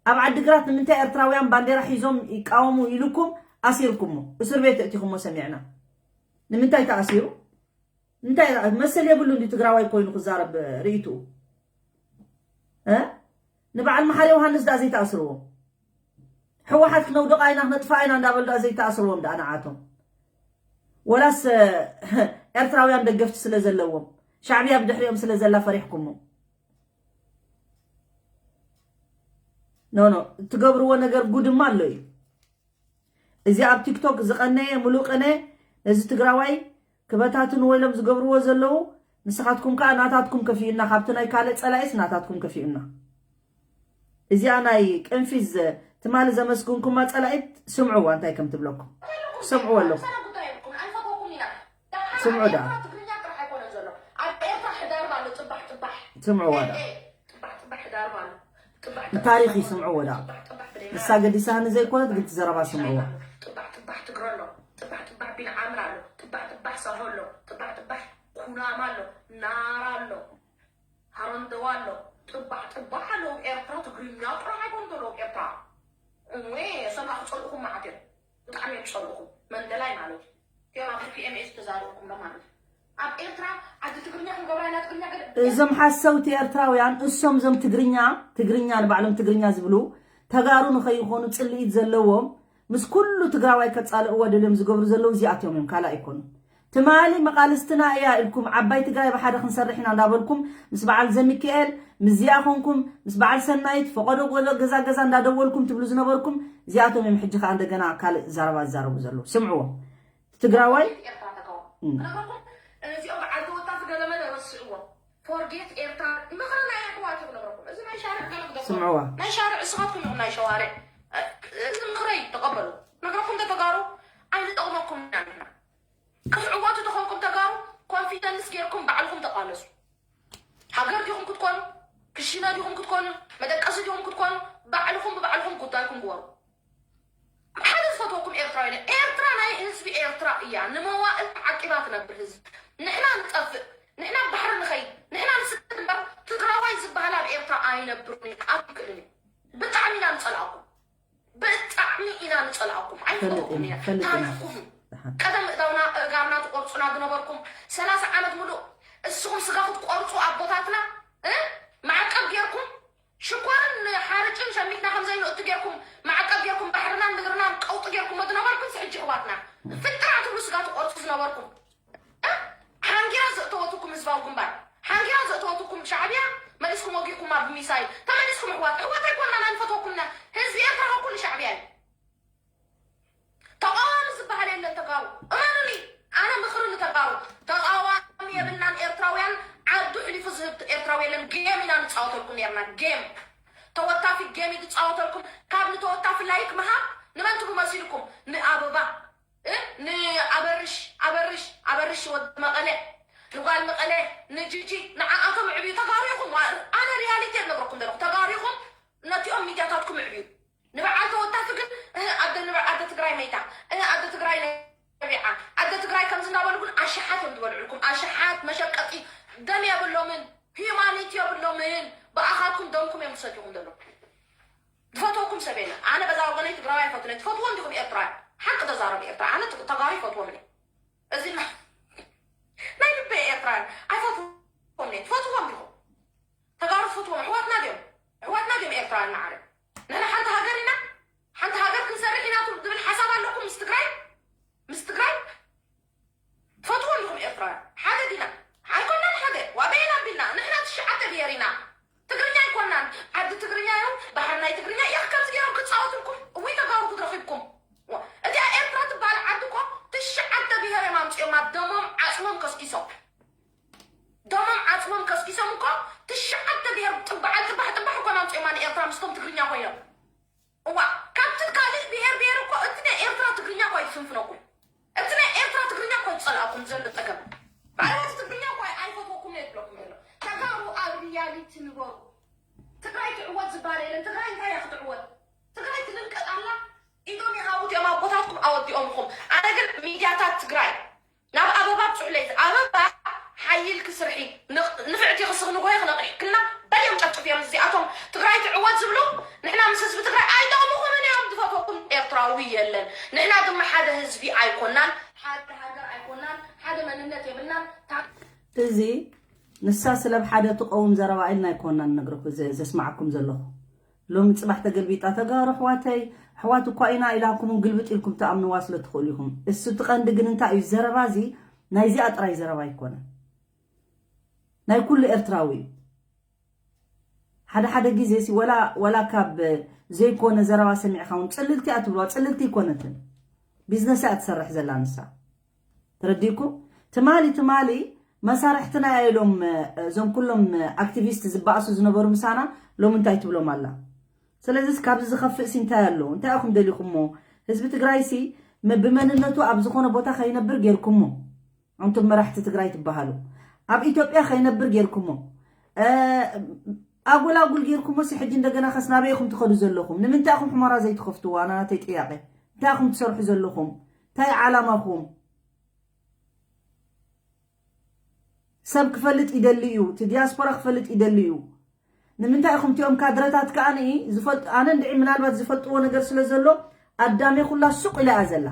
ኣብ ዓዲግራት ንምንታይ ኤርትራውያን ባንዴራ ሒዞም ይቃወሙ ኢሉኩም ኣሲርኩሞ፣ እስር ቤት እእቲኹሞ ሰሚዕና። ንምንታይ ተኣሲሩ? እንታይ መሰል የብሉ እንዲ ትግራዋይ ኮይኑ ክዛረብ ርእይትኡ? እ? ንበዓል መሓሪ ዮሃንስ ደኣ ዘይተኣስርዎ? ህወሓት ክነውድቓ ኢና ክነጥፍኣ ኢና እንዳበሉ ደኣ ዘይተኣስርዎም ደኣ ንዓቶም? ወላስ፣ እ፣ ኤርትራውያን ደገፍቲ ስለ ዘለዎም፣ ሻዕብያ ብድሕሪኦም ስለ ዘላ ፈሪሕኩሞ? ኖ፣ ኖ፣ እትገብርዎ ነገር ጉድማ ኣሎ እዩ። እዚ ኣብ ቲክቶክ ዝቐነየ ሙሉእ ቅነ ነዚ ትግራዋይ ክበታትንዎ ኢሎም ዝገብርዎ ዘለዉ፣ ንስኻትኩም ከኣ ናታትኩም ከፊኡና፣ ካብቲ ናይ ካልእ ጸላኢስ ናታትኩም ከፊኡና። እዚኣ ናይ ቅንፊዝ ትማሊ ዘመስግንኩማ ጸላኢት ስምዕዋ እንታይ ከም ትብለኩም። ስምዕዎ ኣለኹም። ስምዑ ደኣ። ትግርኛ ጥራሕ ኣይኮነን ዘሎ። ኣብ ኤርትራ ሕዳርባ ኣሎ፣ ጽባሕ ጽባሕ። ስምዕዋ ደኣ። ኤ፣ ኤ፣ ጽባሕ ጽባሕ ሕዳርባ ኣሎ። ጽባሕ ጽባሕ ንታሪኽ ሕዳርባ ይስምዕዎ ኣሎ። ደኣ። ጽባሕ ጽባሕ ብደይ ንሳ ገዲሳኒ ዘይኮነት ግን ትዘረባ ስምዕዎ። ጥባሕ ጥባሕ ትግረ ኣሎ፣ ጥባሕ ጥባሕ ቢንዓምር ኣሎ፣ ጥባሕ ጥባሕ ሳሆ ኣሎ፣ ጥባሕ ጥባሕ ኩናማ ኣሎ፣ ናራ ኣሎ፣ ሃረንደዋ ኣሎ፣ ጥባሕ ጥባሕ ኣለዉ። ኤርትራ ትግርኛ ጥራሕ ኣይኮን ዘለዉ ኤርትራ። እወ፣ ሰምራ ክጸልእኹም መዓት እዮም። ብጣዕሚ እዮም ዝጸልእኹም። መንደላይ ማለት እዩ። እዮም ኣብ ፒ ኤም ኤስ ተዛረብኩም ዶ ማለት እዩ። ኣብ ኤርትራ ዓዲ ትግርኛ ክንገብራ ኢና፣ ትግርኛ ገለ እዞም ሓሰውቲ ኤርትራውያን እሶም እዞም ትግርኛ፣ ትግርኛ ንባዕሎም ትግርኛ ዝብሉ ተጋሩ ንኸይኾኑ ጽልኢት ዘለዎም ምስ ኩሉ ትግራዋይ ከጻልእዎ ደልዮም ዝገብሩ ዘለዉ እዚኣቶም እዮም፣ ካልእ ኣይኮኑን። ትማሊ መቓልስትና እያ ኢልኩም ዓባይ ትግራይ ብሓደ ክንሰርሕ ኢና እንዳበልኩም ምስ በዓል ዘሚካኤል ምስዚኣ ኾንኩም ምስ በዓል ሰናይት ፈቐዶ ጎዶ ገዛ ገዛ እንዳደወልኩም ትብሉ ዝነበርኩም እዚኣቶም እዮም። ሕጂ ከዓ እንደገና ካልእ ዘረባ ዝዛረቡ ዘለዉ ስምዕዎም። ትግራዋይ ኤርትራ ተጋሩ እም። ነግረኩም፣ እዚኦም በዓል ተወታፍ ገለመለ ረስዕዎም። ፎርጌት ኤርትራ ምኽሪ ናይ ኣሕዋት እዩ ክነግረኩም። እዚ ናይ ሻርዕ ገለ ግደፎ። ስምዕዋ። ናይ ሻርዕ እስኻትኩም ኢኹም ናይ ሸዋርዕ። እዚ ምኽረይ ተቐበሉ። ነግረኩም እንተ ተጋሩ ኣይንጠቕመኩም ኢና ንሕና። ክትዕወቱ ተኾንኩም ተጋሩ ኮንፊደንስ ጌርኩም ባዕልኹም ተቓለሱ። ሃገር ዲኹም ክትኮኑ፣ ክሽነ ዲኹም ክትኮኑ፣ መደቀሲ ዲኹም ክትኮኑ፣ ባዕልኹም ብባዕልኹም ጉዳይኩም ግበሩ። ሓደ ዝፈትወኩም ኤርትራዊ ነኝ። ኤርትራ ናይ ህዝቢ ኤርትራ እያ። ንመዋእል ተዓቂባ ትነብር ህዝቢ። ንሕና ንጠፍእ፣ ንሕና ባሕሪ ንኸይድ፣ ንሕና ንስደድ እምበር ትግራዋይ ዝበሃል ኣብ ኤርትራ ኣይነብርን እዩ፣ ክኣቱ ይክእልን እዩ። ብጣዕሚ ኢና ንጸልኣኩም። ብጣዕሚ ኢና ንጸልኣኩም። ኣይንፈትወኩም ኢና። ፈልጥ ኢና። ታሪኽኩም እዩ። ደሓን። ቀደም እዳውና እጋርና ትቆርጹና ዝነበርኩም ሰላሳ ዓመት ሙሉእ እስኹም ስጋ ክትቆርጹ ኣቦታትና፣ እ? ማዕቀብ ጌርኩም ሽኮርን ሓርጭን ሸሚትና ከም ዘይንእቱ ጌርኩም፣ ማዕቀብ ጌርኩም፣ ባሕርናን ምድርናን ቀውጢ ጌርኩሞ ዝነበርኩምስ ሕጂ ኣሕዋትና ፍጥራ ትብሉ ስጋ ትቆርጹ ዝነበርኩም፣ እ? ሓንጊራ ዘእተወትኩም ህዝባዊ ግንባር፣ ሓንጊራ ዘእተወትኩም ሻዕብያ መሊስኩም ወጊእኩማ ብሚሳይል። ተመሊስኩም ኣሕዋት፣ ኣሕዋት ኣይኮንናን፣ ኣይንፈትወኩምና። ህዝቢ ኤርትራ ካብ ኩሉ ሻዕብያ እዩ። ተቃዋሚ ዝበሃል የለን ተጋሩ። እመኑኒ፣ ኣነ ምኽሪ ንተጋሩ። ተቃዋሚ የብልናን ኤርትራውያን፣ ዓዱ ሕሊፉ ዝህብ ኤርትራዊ የለን። ጌም ኢና ንጻወተልኩም ነርና፣ ጌም። ተወታፊ ጌም እዩ ዝጻወተልኩም። ካብ ንተወታፊ ላይክ ምሃብ ንመን ትብሉ መሲልኩም? ንኣበባ፣ እ? ንኣበርሽ፣ ኣበርሽ፣ ኣበርሽ ወዲ መቐለ፣ ንጓል መቐለ፣ ንጂጂ፣ ንዓኣቶም ዕብዩ። ተጋሩ ኢኹም። ኣነ ሪያሊቲ እየ ዝነግረኩም ዘለኹ። ተጋሩ ኢኹም፣ ነቲኦም ሚድያታትኩም ዕብዩ። ንበዓል ተወታፊ ግን፣ እህ፣ ኣደ፣ ንበ-፣ ኣደ ትግራይ መይታ፣ እህ፣ ኣደ ትግራይ ነቢዓ፣ ኣደ ትግራይ ከምዚ እናበሉ ግን ኣሽሓት እዮም ዝበልዑልኩም። ኣሽሓት መሸቀጢ ደም የብሎምን፣ ሂዩማኒቲ የብሎምን። ብኣኻትኩም ደምኩም እዮም ዝሰትዩኹም ዘለዉ። ዝፈትወኩም ሰብ የለን። ኣነ በዛ ወገነይ ትግራዋይ ኣይፈቱን እየ። ትፈትዎም ዲኹም ኤርትራውያን? ሓቂ ተዛረቡ ኤርትራ። ኣነ ት-፣ ተጋሩ ይፈትዎም እየ። እዚ ና-፣ ናይ ልበይ ኤርትራውያን ኣይፈትዎም እየ። ትፈትዎም ዲኹም? ተጋሩ ትፈትዎም ኣሕዋትና ድዮም? ኣሕዋትና ድዮም ኤርትራውያን ማዕረ? ንሕና ሓንቲ ሃገር ኢና፣ ሓንቲ ሃገር ክንሰርሕ ኢና ትብል፣ ዝብል ሓሳብ ኣለኩም ምስ ትግራይ? ምስ ትግራይ? ትፈትዎም ኢኹም ኤርትራውያን? ሓደ ዲና? ኣይኮናን ሓደ። ዋበየን ኣቢልና? ንሕና ትሽዓተ ብሄር ኢና። ትግርኛ ኣይኮናን። ዓዲ ትግርኛ እዮም፣ ባሕሪ ናይ ትግርኛ እዩ። ከምዚ ገይሮም ክጻወቱልኩም? እውይ ተጋሩ ክትረኺብኩም። እቲኣ ኤርትራ ትበሃል ዓዲ እኮ ትሽዓተ ብሄር እዮም ኣምጺኦማ፣ ደሞም ዓጽሞም ከስኪሶም። ደሞም ዓጽሞም ከስኪሶም እኮ ትንፍነኩም። እቲ ናይ ኤርትራ ትግርኛ እኮ ዝጸልኣኩም ዘሎ ጸገም። ባዕላት ትግርኛ እኮ ኣይፈትወኩም እየ ዝብለኩም ዘሎ። ተጋሩ ኣብ ሪያሊቲ ንበሩ። ትግራይ ትዕወት ዝበሃል የለን። ትግራይ እንታይ እያ ክትዕወት? ትግራይ ትልንቀጥ ኣላ። ኢዶም ይሃቡ እቲኦም ኣቦታትኩም ኣወዲኦምኹም። ኣነ ግን ሚድያታት ትግራይ ናብ ኣበባ ብፅሑለይ። ኣበባ ሓይልኪ ስርሒ። ንፍዕቲ ክስኽ ንጎይ ክነቕሕክልና በልዮም ጨፍጭፍዮም። እዚኣቶም ትግራይ ትዕወት ዝብሉ ንሕና ምስ ህዝቢ ትግራይ ኣይጠቕምኹምን እዮም። ዝፈትወኩም ኤርትራዊ የለን። ንሕና ድማ ሓደ ህዝቢ ኣይኮናን፣ ሓደ ሃገር ኣይኮናን፣ ሓደ መንነት የብልናን። እዚ ንሳ ስለብ ሓደ ትቀውም ዘረባ ኢልና ኣይኮናን ነግረኩ ዘስማዓኩም ዘለኹ። ሎሚ ፅባሕ ተገልቢጣ ተጋሩ ኣሕዋተይ ኣሕዋት እኳ ኢና ኢላኩም ግልብጥ ኢልኩም ትኣምንዋ ስለ ትኽእሉ ኢኹም። እሱ እቲ ቀንዲ ግን እንታይ እዩ ዘረባ እዚ ናይዚኣ ጥራይ ዘረባ ኣይኮነን። ናይ ኩሉ ኤርትራዊ እዩ። ሓደ ሓደ ግዜ ሲ ወላ ወላ ካብ ዘይኮነ ዘረባ ሰሚዕካ እውን ፅልልቲ እያ ትብልዋ። ፅልልቲ ኣይኮነትን። ቢዝነስ እያ ትሰርሕ ዘላ ንሳ። ተረዲእኩም? ትማሊ ትማሊ መሳርሕትና እያ ኢሎም እዞም ኩሎም ኣክቲቪስት ዝበኣሱ ዝነበሩ ምሳና ሎም እንታይ ትብሎም ኣላ? ስለዚስ ካብዚ ዝኸፍእ ሲ እንታይ ኣሎ? እንታይ ኢኹም ደሊኹሞ? ህዝቢ ትግራይ ሲ ብመንነቱ ኣብ ዝኾነ ቦታ ከይነብር ጌርኩሞ። ኣንቱም መራሕቲ ትግራይ ትበሃሉ ኣብ ኢትዮጵያ ከይነብር ጌርኩሞ። ኣጉል ኣጉል ጌርኩሞ ሲ ሕጂ እንደገና ከስ ናበይ ኢኹም ትኸዱ ዘለኹም? ንምንታይ ኢኹም ሕሞራ ዘይትኸፍትዎ? ኣና ናተይ ጥያቄ እንታይ ኢኹም ትሰርሑ ዘለኹም? እንታይ ዓላማኹም? ሰብ ክፈልጥ ይደሊ እዩ። እቲ ዲያስፖራ ክፈልጥ ይደሊ እዩ። ንምንታይ ኢኹም እቲኦም ካድረታት ከኣ ዝፈልጡ ኣነ እንድዒ ምናልባት ዝፈልጥዎ ነገር ስለ ዘሎ ኣዳሜ ኩላ ሱቕ ኢላ እያ ዘላ።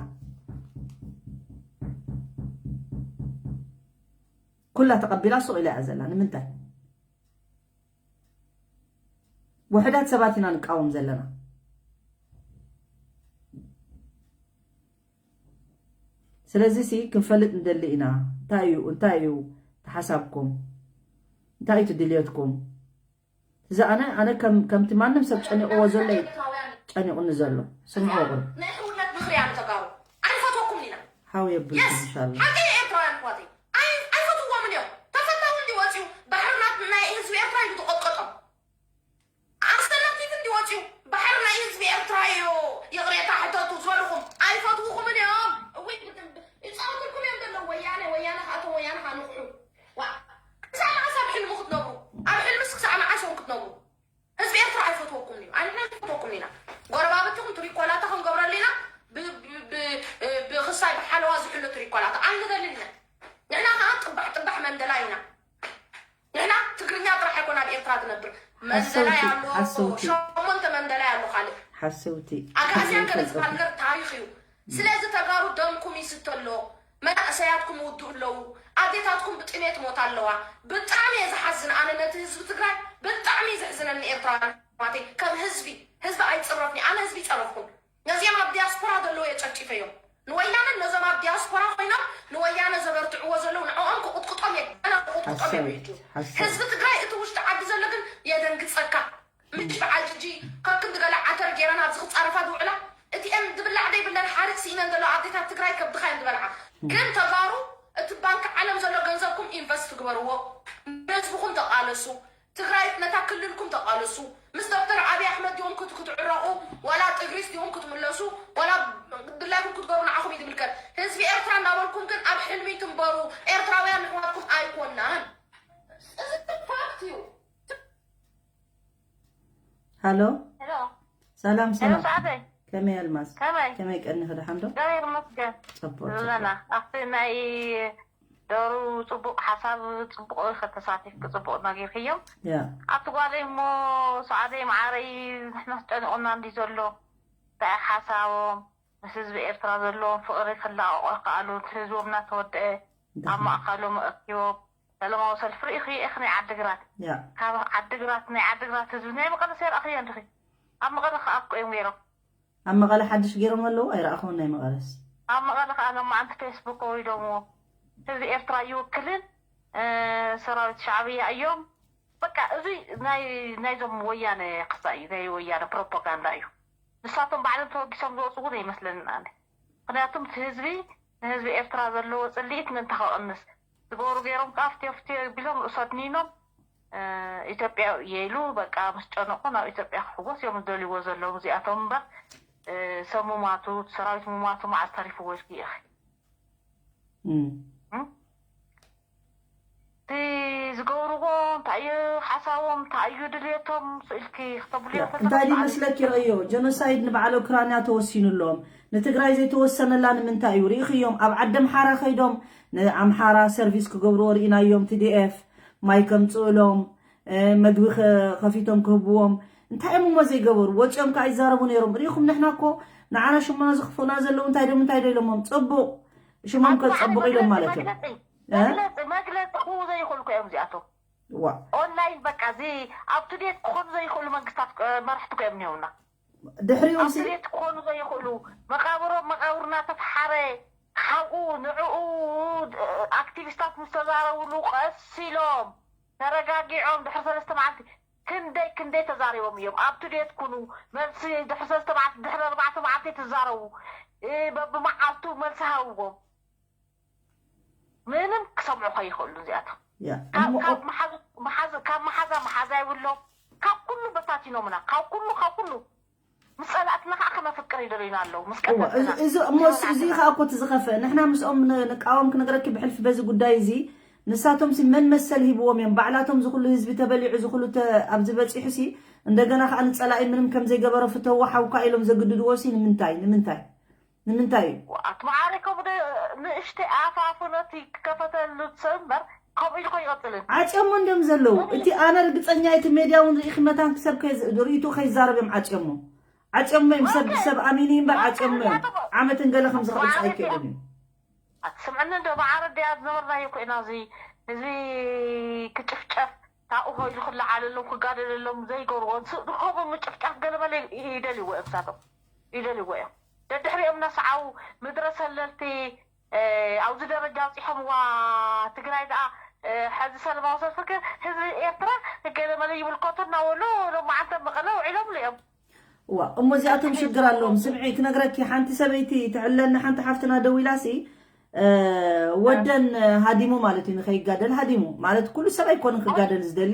ኩላ ተቐቢላ ሱቕ ኢላ እያ ዘላ። ንምንታይ? ውሕዳት ሰባት ኢና ንቃወም ዘለና። ስለዚ ሲ ክንፈልጥ ንደሊ ኢና። እንታይ እዩ እንታይ እዩ ተሓሳብኩም? እንታይ እዩ ድልየትኩም? እዚ ኣነ ኣነ ከም ከምቲ ማንም ሰብ ጨኒቕዎ ዘሎ እዩ ጨኒቑኒ ዘሎ። ስምዕዎ ቁሩብ። ናይ ሕውነት ምኽሪ እያ ንተጋሩ። ኣይንፈትወኩምን ኢና። ሓው የብልኩም ኢንሻላህ። ሓቂ ኤርትራውያን ኣሕዋተይ። ኣይ ኣይፈትውዎምን እዮም። ተፈታዊ እንዲ ወፂኡ ባሕሪ ናይ ህዝቢ ኤርትራ እዩ ዝቐጥቀጦም። ኣስተናቲፍ እንዲ ወፂኡ ባሕሪ ናይ ህዝቢ ኤርትራ እዩ። ይቕሬታ ሕተቱ ዝበልኹም ኣይፈትውኹምን እዮም። እውይ ይፃወትልኩም እዮም ዘለዉ ወያነ ወያነ ከኣቶም ወያነ ከኣ ንቕሑ። ዋ ክሳብ መዓስ ኣብ ሕልሚ ክትነብሩ? ኣብ ሕልምስ ክሳብ መዓስ እዮም ክትነብሩ? ህዝቢ ኤርትራ ኣይፈትወኩም እዩ። ኣንሕና ኣይፈትወኩም ኢና። ጎረባብትኹም ትሪኮላታ ክንገብረሉ ኢና። ብክሳይ ብሓለዋ ዝሕሎ ትሪኮላታ ኣይንደልን ኢና። ንሕና ከዓ ጥባሕ ጥባሕ መንደላይ ኢና። ንሕና ትግርኛ ጥራሕ ኣይኮን ኣብ ኤርትራ ትነብር መንደላይ ኣሎ። ሸሞንተ መንደላይ ኣሎ። ካልእ ሓሰውቲ ኣጋዝያን ከለ ዝበሃል ነገር ታሪክ እዩ። ስለዚ ተጋሩ ደምኩም ይስተ ኣሎ። መናእሰያትኩም ይውድኡ ኣለዉ። ኣዴታትኩም ብጥሜት ሞታ ኣለዋ። ብጣዕሚ እየ ዝሓዝን ኣነ ነቲ ህዝቢ ትግራይ ብጣዕሚ እዩ ዘሕዝነኒ። ኤርትራውያን ኣሕዋተይ ከም ህዝቢ ህዝቢ ኣይፅረፍኒ ኣነ ህዝቢ ይፀረፍኩም። ነዚኦም ኣብ ዲያስፖራ ዘለዉ እየ ጨፍጪፈዮም። ንወያነን ነዞም ኣብ ዲያስፖራ ኮይኖም ንወያነ ዘበርትዕዎ ዘለዉ ንዕኦም ክቕጥቅጦም እየ ገና ክቕጥቅጦም እየ። ሕጂ ህዝቢ ትግራይ እቲ ውሽጢ ዓዲ ዘሎ ግን የደንግፀካ። ምሽ በዓል ጅጂ ከም ክንዲ ገለ ዓተር ገይረን ኣብዚ ክፃረፋ ዝውዕላ እቲአን ዝብላዕ ዘይብለን ሓሪፅ ስኢነን ዘለዋ ኣዴታት ትግራይ ከብድኻ እየን ዝበልዓ። ግን ተጋሩ እቲ ባንክ ዓለም ዘሎ ገንዘብኩም ኢንቨስት ግበርዎ። ንህዝብኹም ተቃለሱ። ትግራይ ነታ ክልልኩም ተቃለሱ። ምስ ዶክተር ኣብይ ኣሕመድ ዲኹም ክት ክትዕረቁ ዋላ ጥግሪስ ዲኹም ክትምለሱ ዋላ ድላይኩም ክትገብሩ ንዓኹም እዩ ዝምልከት። ህዝቢ ኤርትራ እናበልኩም ግን ኣብ ሕልሚ ትንበሩ ኤርትራውያን ንሕዋትኩም ኣይኮናን። እዚ ፋክት እዩ። ሃሎ ሄሎ ሰላም ሄሎ ሰላም ሰዓተይ ከመይ ኣልማዝ ከመይ ከመይ ቀኒኺ ደሓን ዶ እግዚኣብሔር ይመስገን ጽቡቅ ዘለና ኣብቲ ናይ ዶሩ ፅቡቅ ሓሳብ ፅቡቅ ከተሳቲፍኪ ፅቡቅ ነጊርክዮም ያ ኣብቲ ጓለይ እሞ ሰዓደይ መዓረይ ንሕና ጨኒቁና እንዲ ዘሎ እንታይ ሓሳቦም ምስ ህዝቢ ኤርትራ ዘለዎም ፍቅሪ ክላቀቁ ይከኣሉ እቲ ህዝቦም እናተወደአ ኣብ ማእከሎም ኣእኪቦም ሰላማዊ ሰልፊ ርኢኽዮ ኢኺ ናይ ዓድግራት ያ ካብ ዓድግራት ናይ ዓድግራት ህዝቢ ናይ መቐለስ የርኣኽዮ እንዲኺ ኣብ መቐለ ከኣ እኮ እዮም ገይሮም ኣብ መቐለ ሓድሽ ገይሮም ኣለዉ ኣይረኣኹን ናይ መቐለስ ኣብ መቐለ ከኣ ሎማዓንቲ ፌስቡክ ኣውሪዶምዎ ህዝቢ ኤርትራ ኣይውክልን ሰራዊት ሻዕብያ እዮም በቃ እዚ ናይ ናይዞም ወያነ ክሳ እዩ ናይ ወያነ ፕሮፓጋንዳ እዩ ንሳቶም ባዕሎም ተወጊሶም ዝወፁ እውን ኣይመስለንን ኣነ ምክንያቱም እቲ ህዝቢ ንህዝቢ ኤርትራ ዘለዎ ፅልኢት ምእንታ ከቕንስ ዝገበሩ ገይሮም ከዓ ፍትዮ ፍትዮ ቢሎም ርእሶ ኣድኒኖም ኢትዮጵያ እየ ኢሉ በቃ ምስ ጨነቁ ናብ ኢትዮጵያ ክሕጎስ እዮም ዝደልይዎ ዘለዉ እዚኣቶም እምበር እ፣ ሰብ ምማቱ፣ ሰራዊት ምማቱ መዓዝ ተሪፍዎ ኢልኪ ኢኺ? እም። እም? እቲ ዝገብርዎ እንታይ እዩ ሓሳቦም፣ እንታይ እዩ ድልየቶም ኢልኪ ክተብልዮ ያ፣ ከለኺ እንታይ ድዩ ብጣዕሚ መስለኪ? ረእዮ፣ ጀኖሳይድ ንበዓል ኡክራንያ ተወሲኑሎም፣ ንትግራይ ዘይተወሰነላ ንምንታይ እዩ? ርኢኽዮም፣ ኣብ ዓዲ ኣምሓራ ከይዶም ንኣምሓራ ሰርቪስ ክገብርዎ ርኢናዮም። ቲ ዲ ኤፍ ማይ ከምፅእሎም፣ እ፣ መግቢ ከ-፣ ከፊቶም ክህብዎም፣ እንታይ እዮም እሞ ዘይገበሩ? ወፂኦም ከዓ ይዛረቡ ነይሮም። ርኢኹም፣ ንሕና እኮ ንዓና ሽሙና ዝኽፉና ዘለዉ እንታይ ዶ፣ እንታይ ዶ ኢሎሞም? ፅቡቕ ሽሞም ኣቶ ከ-፣ ፅቡቕ መዓረይ፣ ኢሎም መግለፂ፣ ማለት እዮም። መግለፂ፣ እ? መግለፂ፣ መግለፂ ክህቡ ዘይኽእሉ እኮ እዮም እዚኣቶም። ዋ። ኦንላይን በቃ፣ እዚ ኣብ ቱ ዴት ክኾኑ ዘይኽእሉ መንግስታት፣ እ፣ መራሕቲ እኮ እዮም እኒሀውና። ድሕሪኡ ኣብ ሲ ቱ ዴት ክኾኑ ዘይኽእሉ፣ መቃብሮም፣ መቃብር እናተፈሓረ፣ ካብኡ ንዕኡ፣ እ፣ ኣክቲቪስታት ምስ ተዛረብሉ ቀስ ኢሎም፣ ተረጋጊዖም፣ ድሕሪ ሰለስተ መዓልቲ ክንደይ፣ ክንደይ ተዛሪቦም እዮም። ኣብ ቱ ዴት ኩኑ፣ መልሲ ድሕሪ ሰለስተ መዓልቲ፣ ድሕሪ ኣርባዕተ መዓልቲ ትዛረቡ፣ እ፣ በብመዓልቱ መልሲ ሃብዎም። ምንም ክሰምዑ ከይኽእሉ እዚኣቶም። ያ፣ ካብ፣ እሞ ካብ መሓዝ-፣ መሓዝ-፣ ካብ መሓዛ መሓዛ ይብሎም። ካብ ኩሉ በታቲኖምና። ካብ ኩሉ፣ ካብ ኩሉ። ምስ ጸላእትና ከዓ ክነፍቅር ይደልዩና ኣለዉ። ምስ እዋ፣ እዚ፣ ቀተልትና። እዚ፣ እሞ ምስ እዚ፣ እዚ በላዕትና። ከዓ እኮ እቲ ዝኸፍእ። ንሕና ምስኦም ን-፣ ንቃወም ክነግረኪ ብሕልፊ በዚ ጉዳይ እዚ። ንሳቶም ሲ መን መሰል ሂብዎም እዮም? ባዕላቶም ዝኹሉ ህዝቢ ተበሊዑ ዝኹሉ ተ-፣ ኣብዚ በጺሑ ሲ እንደገና ከዓ ንጸላኢ ምንም ከም ዘይገበረ ፍተዎ ሓውካ ኢሎም ዘግድድዎ ሲ ንምንታይ? ንምንታይ? ንምንታይ እዩ? ኣቲ መዓረይ ከምኡ ዶ ንእሽተይ ኣፋፍኖቲ ክከፈተሉ ሰብ እምበር ከምኡ ኢሉ ከይቐጽልን። ዓጽዮሞ እንድዮም ዘለዉ። እቲ ኣነ ርግጸኛ እቲ ሜድያ እውን ርኢኺ መታን ክሰብ ከይ-፣ ርእይትኡ ከይዛረብ እዮም ዓጽዮሞ። ዓጽዮሞ እዮም ሰብ፣ ኦኬ። ሰብ ኣሚኑ እምበር ኦኬ፣ ዓጽዮሞ እዮም። ምክንያቱ ዓመትን ገለ ከም ዝኸፍጽ መዓረይ ኣይክእልን እዩ። ኣቲ ስምዕኒ እንዶ መዓረ ድያ ዝነበርናዮ ኮይና እዚ ህዝቢ ክጭፍጨፍ ታኡ ኮይኑ ክለዓለሎም ክጋደለሎም ዘይገብርዎ። ንሱ ንከምኡ ምጭፍጫፍ ገለ መለ ይደልይዎ እዮም ንሳቶም። ይደልይዎ እዮም። ደድሕሪኦም እናሰዓቡ ምድረ ሰለልቲ፣ እ፣ ኣብዚ ደረጃ ኣብፂሖምዋ ትግራይ ደኣ፣ እ፣ ሕዚ ሰለማዊ ሰልፊ ከ ህዝቢ ኤርትራ ገለ መለ ይምልከቶ እናበሉ ሎማዓንተ መቐለ ውዒሎምሉ እዮም። እዋ፣ እሞ እዚኣቶም ሽግር ኣለዎም። ስምዒ ክነግረኪ፣ ሓንቲ ሰበይቲ ትዕለኒ፣ ሓንቲ ሓፍትና ደዊላሲ፣ እ፣ ወደን ሃዲሙ ማለት እዩ፣ ንኸይጋደል ሃዲሙ ማለት ኩሉ ሰብ ኣይኮነን ክጋደል ዝደሊ።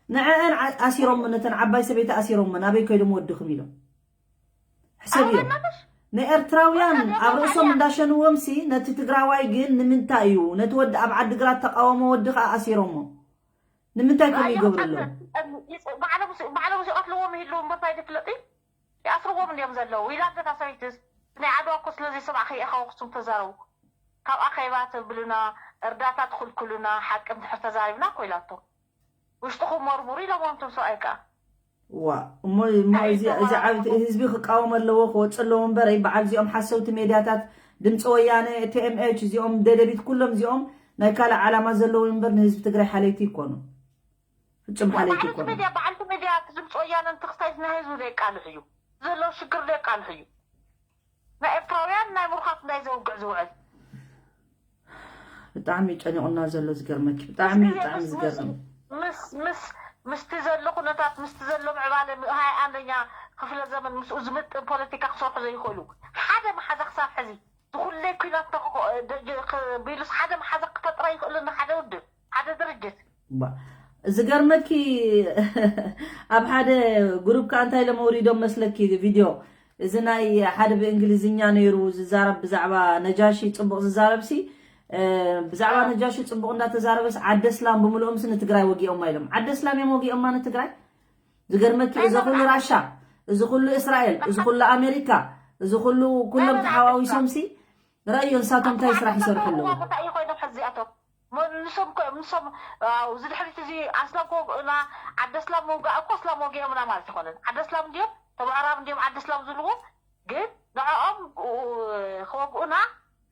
ንዐአን ዓ-፣ ኣሲሮም፣ ነተን ዓባይ ሰበይቲ ኣሲሮም፣ ናበይ ከይዶም ወድኹም ኢሎም። ሕሰብዮ። ኣበናትሽ? ንኤርትራውያን ወታደር ኣብ ርእሶም ሓይያ። እንዳሸንዎም ሲ፣ ነቲ ትግራዋይ ግን ንምንታይ እዩ? ነቲ ወዲ ኣብ ዓዲግራት ተቃወሞ ወዲ ከኣ ኣሲሮሞ። ንምንታይ ከምኡ ራእያ ይገብሩ ኣለዉ? ሓሰብ፣ እም፣ ይጽ-፣ ባዕሎም ሲ-፣ ባዕሎም ሲቐትልዎም ይህልዉ እምበር እንታይ ድፍለጥ እዩ? ይኣስርዎም እንድዮም ዘለዉ። ኢላ እታ ሰበይትስ፣ ናይ ዓድዋ እኮ ስለ ዘይሰማዕኺ ኢኻ ኣኽሱም ተዛረቡ። ካብ ኣኼባ ተብሉና፣ እርዳታ ትኽልክሉና፣ ሓቂ እንድሕር ተዛሪብና እኮ ኢላቶ። ውሽጥኹም መርምሩ ኢሎምዎም እቶም ሰብኣይ ከኣ። ዋ፣ እሞ፣ እሞ እንታይ እዚ፣ እዩ እዚ ዓብይቲ ተመራምሩ? ህዝቢ ክቃወም ኣለዎ፣ ክወጽእ ኣለዎ እምበር፣ በዓል እዚኦም ሓሰውቲ ሜድያታት፣ ድምፂ ወያነ፣ ቲ ኤም ኤች፣ እዚኦም ደደቢት፣ ኩሎም እዚኦም ናይ ካልእ ዓላማ ዘለዎም እምበር ንህዝቢ ትግራይ ሓለይቲ ይኮኑ። ፍጹም ሓለይቲ በዓልቲ ይኮኑ። ሚድያ፣ በዓልቲ ሚድያ እቲ ድምፂ ወያነ እንትኽስታይ ናይ ህዝቢ ዘየቃልሕ እዩ። ዘሎ ሽግር ዘየቃልሕ እዩ። ናይ ኤርትራውያን ናይ ምሩኻት እንዳይ ዘውግዕ ዝውዕል። ብጣዕሚ ጨኒቑና ዘሎ ዝገርመኪ። ብጣዕሚ፣ ምስቲ ብጣዕሚ ምስ፣ ዝገርም። ምስ፣ ምስ፣ ምስቲ ዘሎ ኩነታት፣ ምስቲ ዘሎ ምዕባለ፣ ም-፣ ሃያ ኣንደኛ ክፍለ ዘመን ምስኡ ዝምጥን ፖለቲካ ክሰርሑ ዘይኽእሉ። ሓደ መሓዛ ክሳብ ሕዚ፣ ዝኹለይ ኲናት ተኽ-፣ ደ-፣ ጀ-፣ ክ-፣ ቢሉስ ሓደ መሓዛ ክፈጥራ ይኽእሉ እንዶ ሓደ ውድብ፣ ሓደ ድርጅት። ባ-፣ ዝገርመኪ፣ ኣብ ሓደ ግሩፕ ከኣ እንታይ ኢሎም ኣውሪዶም መስለኪ ቪድዮ? እዚ ናይ ሓደ ብእንግሊዝኛ ነይሩ ዝዛረብ ብዛዕባ ነጃሺ ጽቡቕ ዝዛረብ ሲ፣ እ፣ ብዛዕባ እ። ነጃሺ ጽቡቕ እንዳተዛረበስ ዓደ ስላም ብምልኦም ሲ ንትግራይ ወጊኦማ ኢሎም። ዓደ ስላም እዮም ወጊኦማ ንትግራይ? ዝገርመኪ፣ ናይ እዚ ኩሉ መብርሃ ራሻ፣ እዚ ኩሉ እስራኤል፣ እዚ ኩሉ ኣሜሪካ፣ እዚ ኩሉ ኩሎም ናይ መብርሃ ተሓዋዊሶም ሲ ረእዮ ንሳቶም እንታይ ስራሕ ይሰርሑ ኣለዉ? ኣቶ መሓመድ እንታይ እዩ ኮይኖም ሕዚ እዚኣቶም? ሞ-፣ ንሶም ኮ-፣ ንሶም፣ ኣው፣ እዚ ድሕሪት እዚ ኣስላም ክወግኡና፣ ዓዲ ኣስላም ምውጋእ እኮ ኣስላም ወጊኦምና ማለት ኣይኮነን። ዓዲ ኣስላም እንድዮም፣ እቶም ኣዕራብ እንድዮም ዓዲ ኣስላም ዝብልዎ፣ ግን ንዕኦም፣ ኡ-፣ ክወግኡና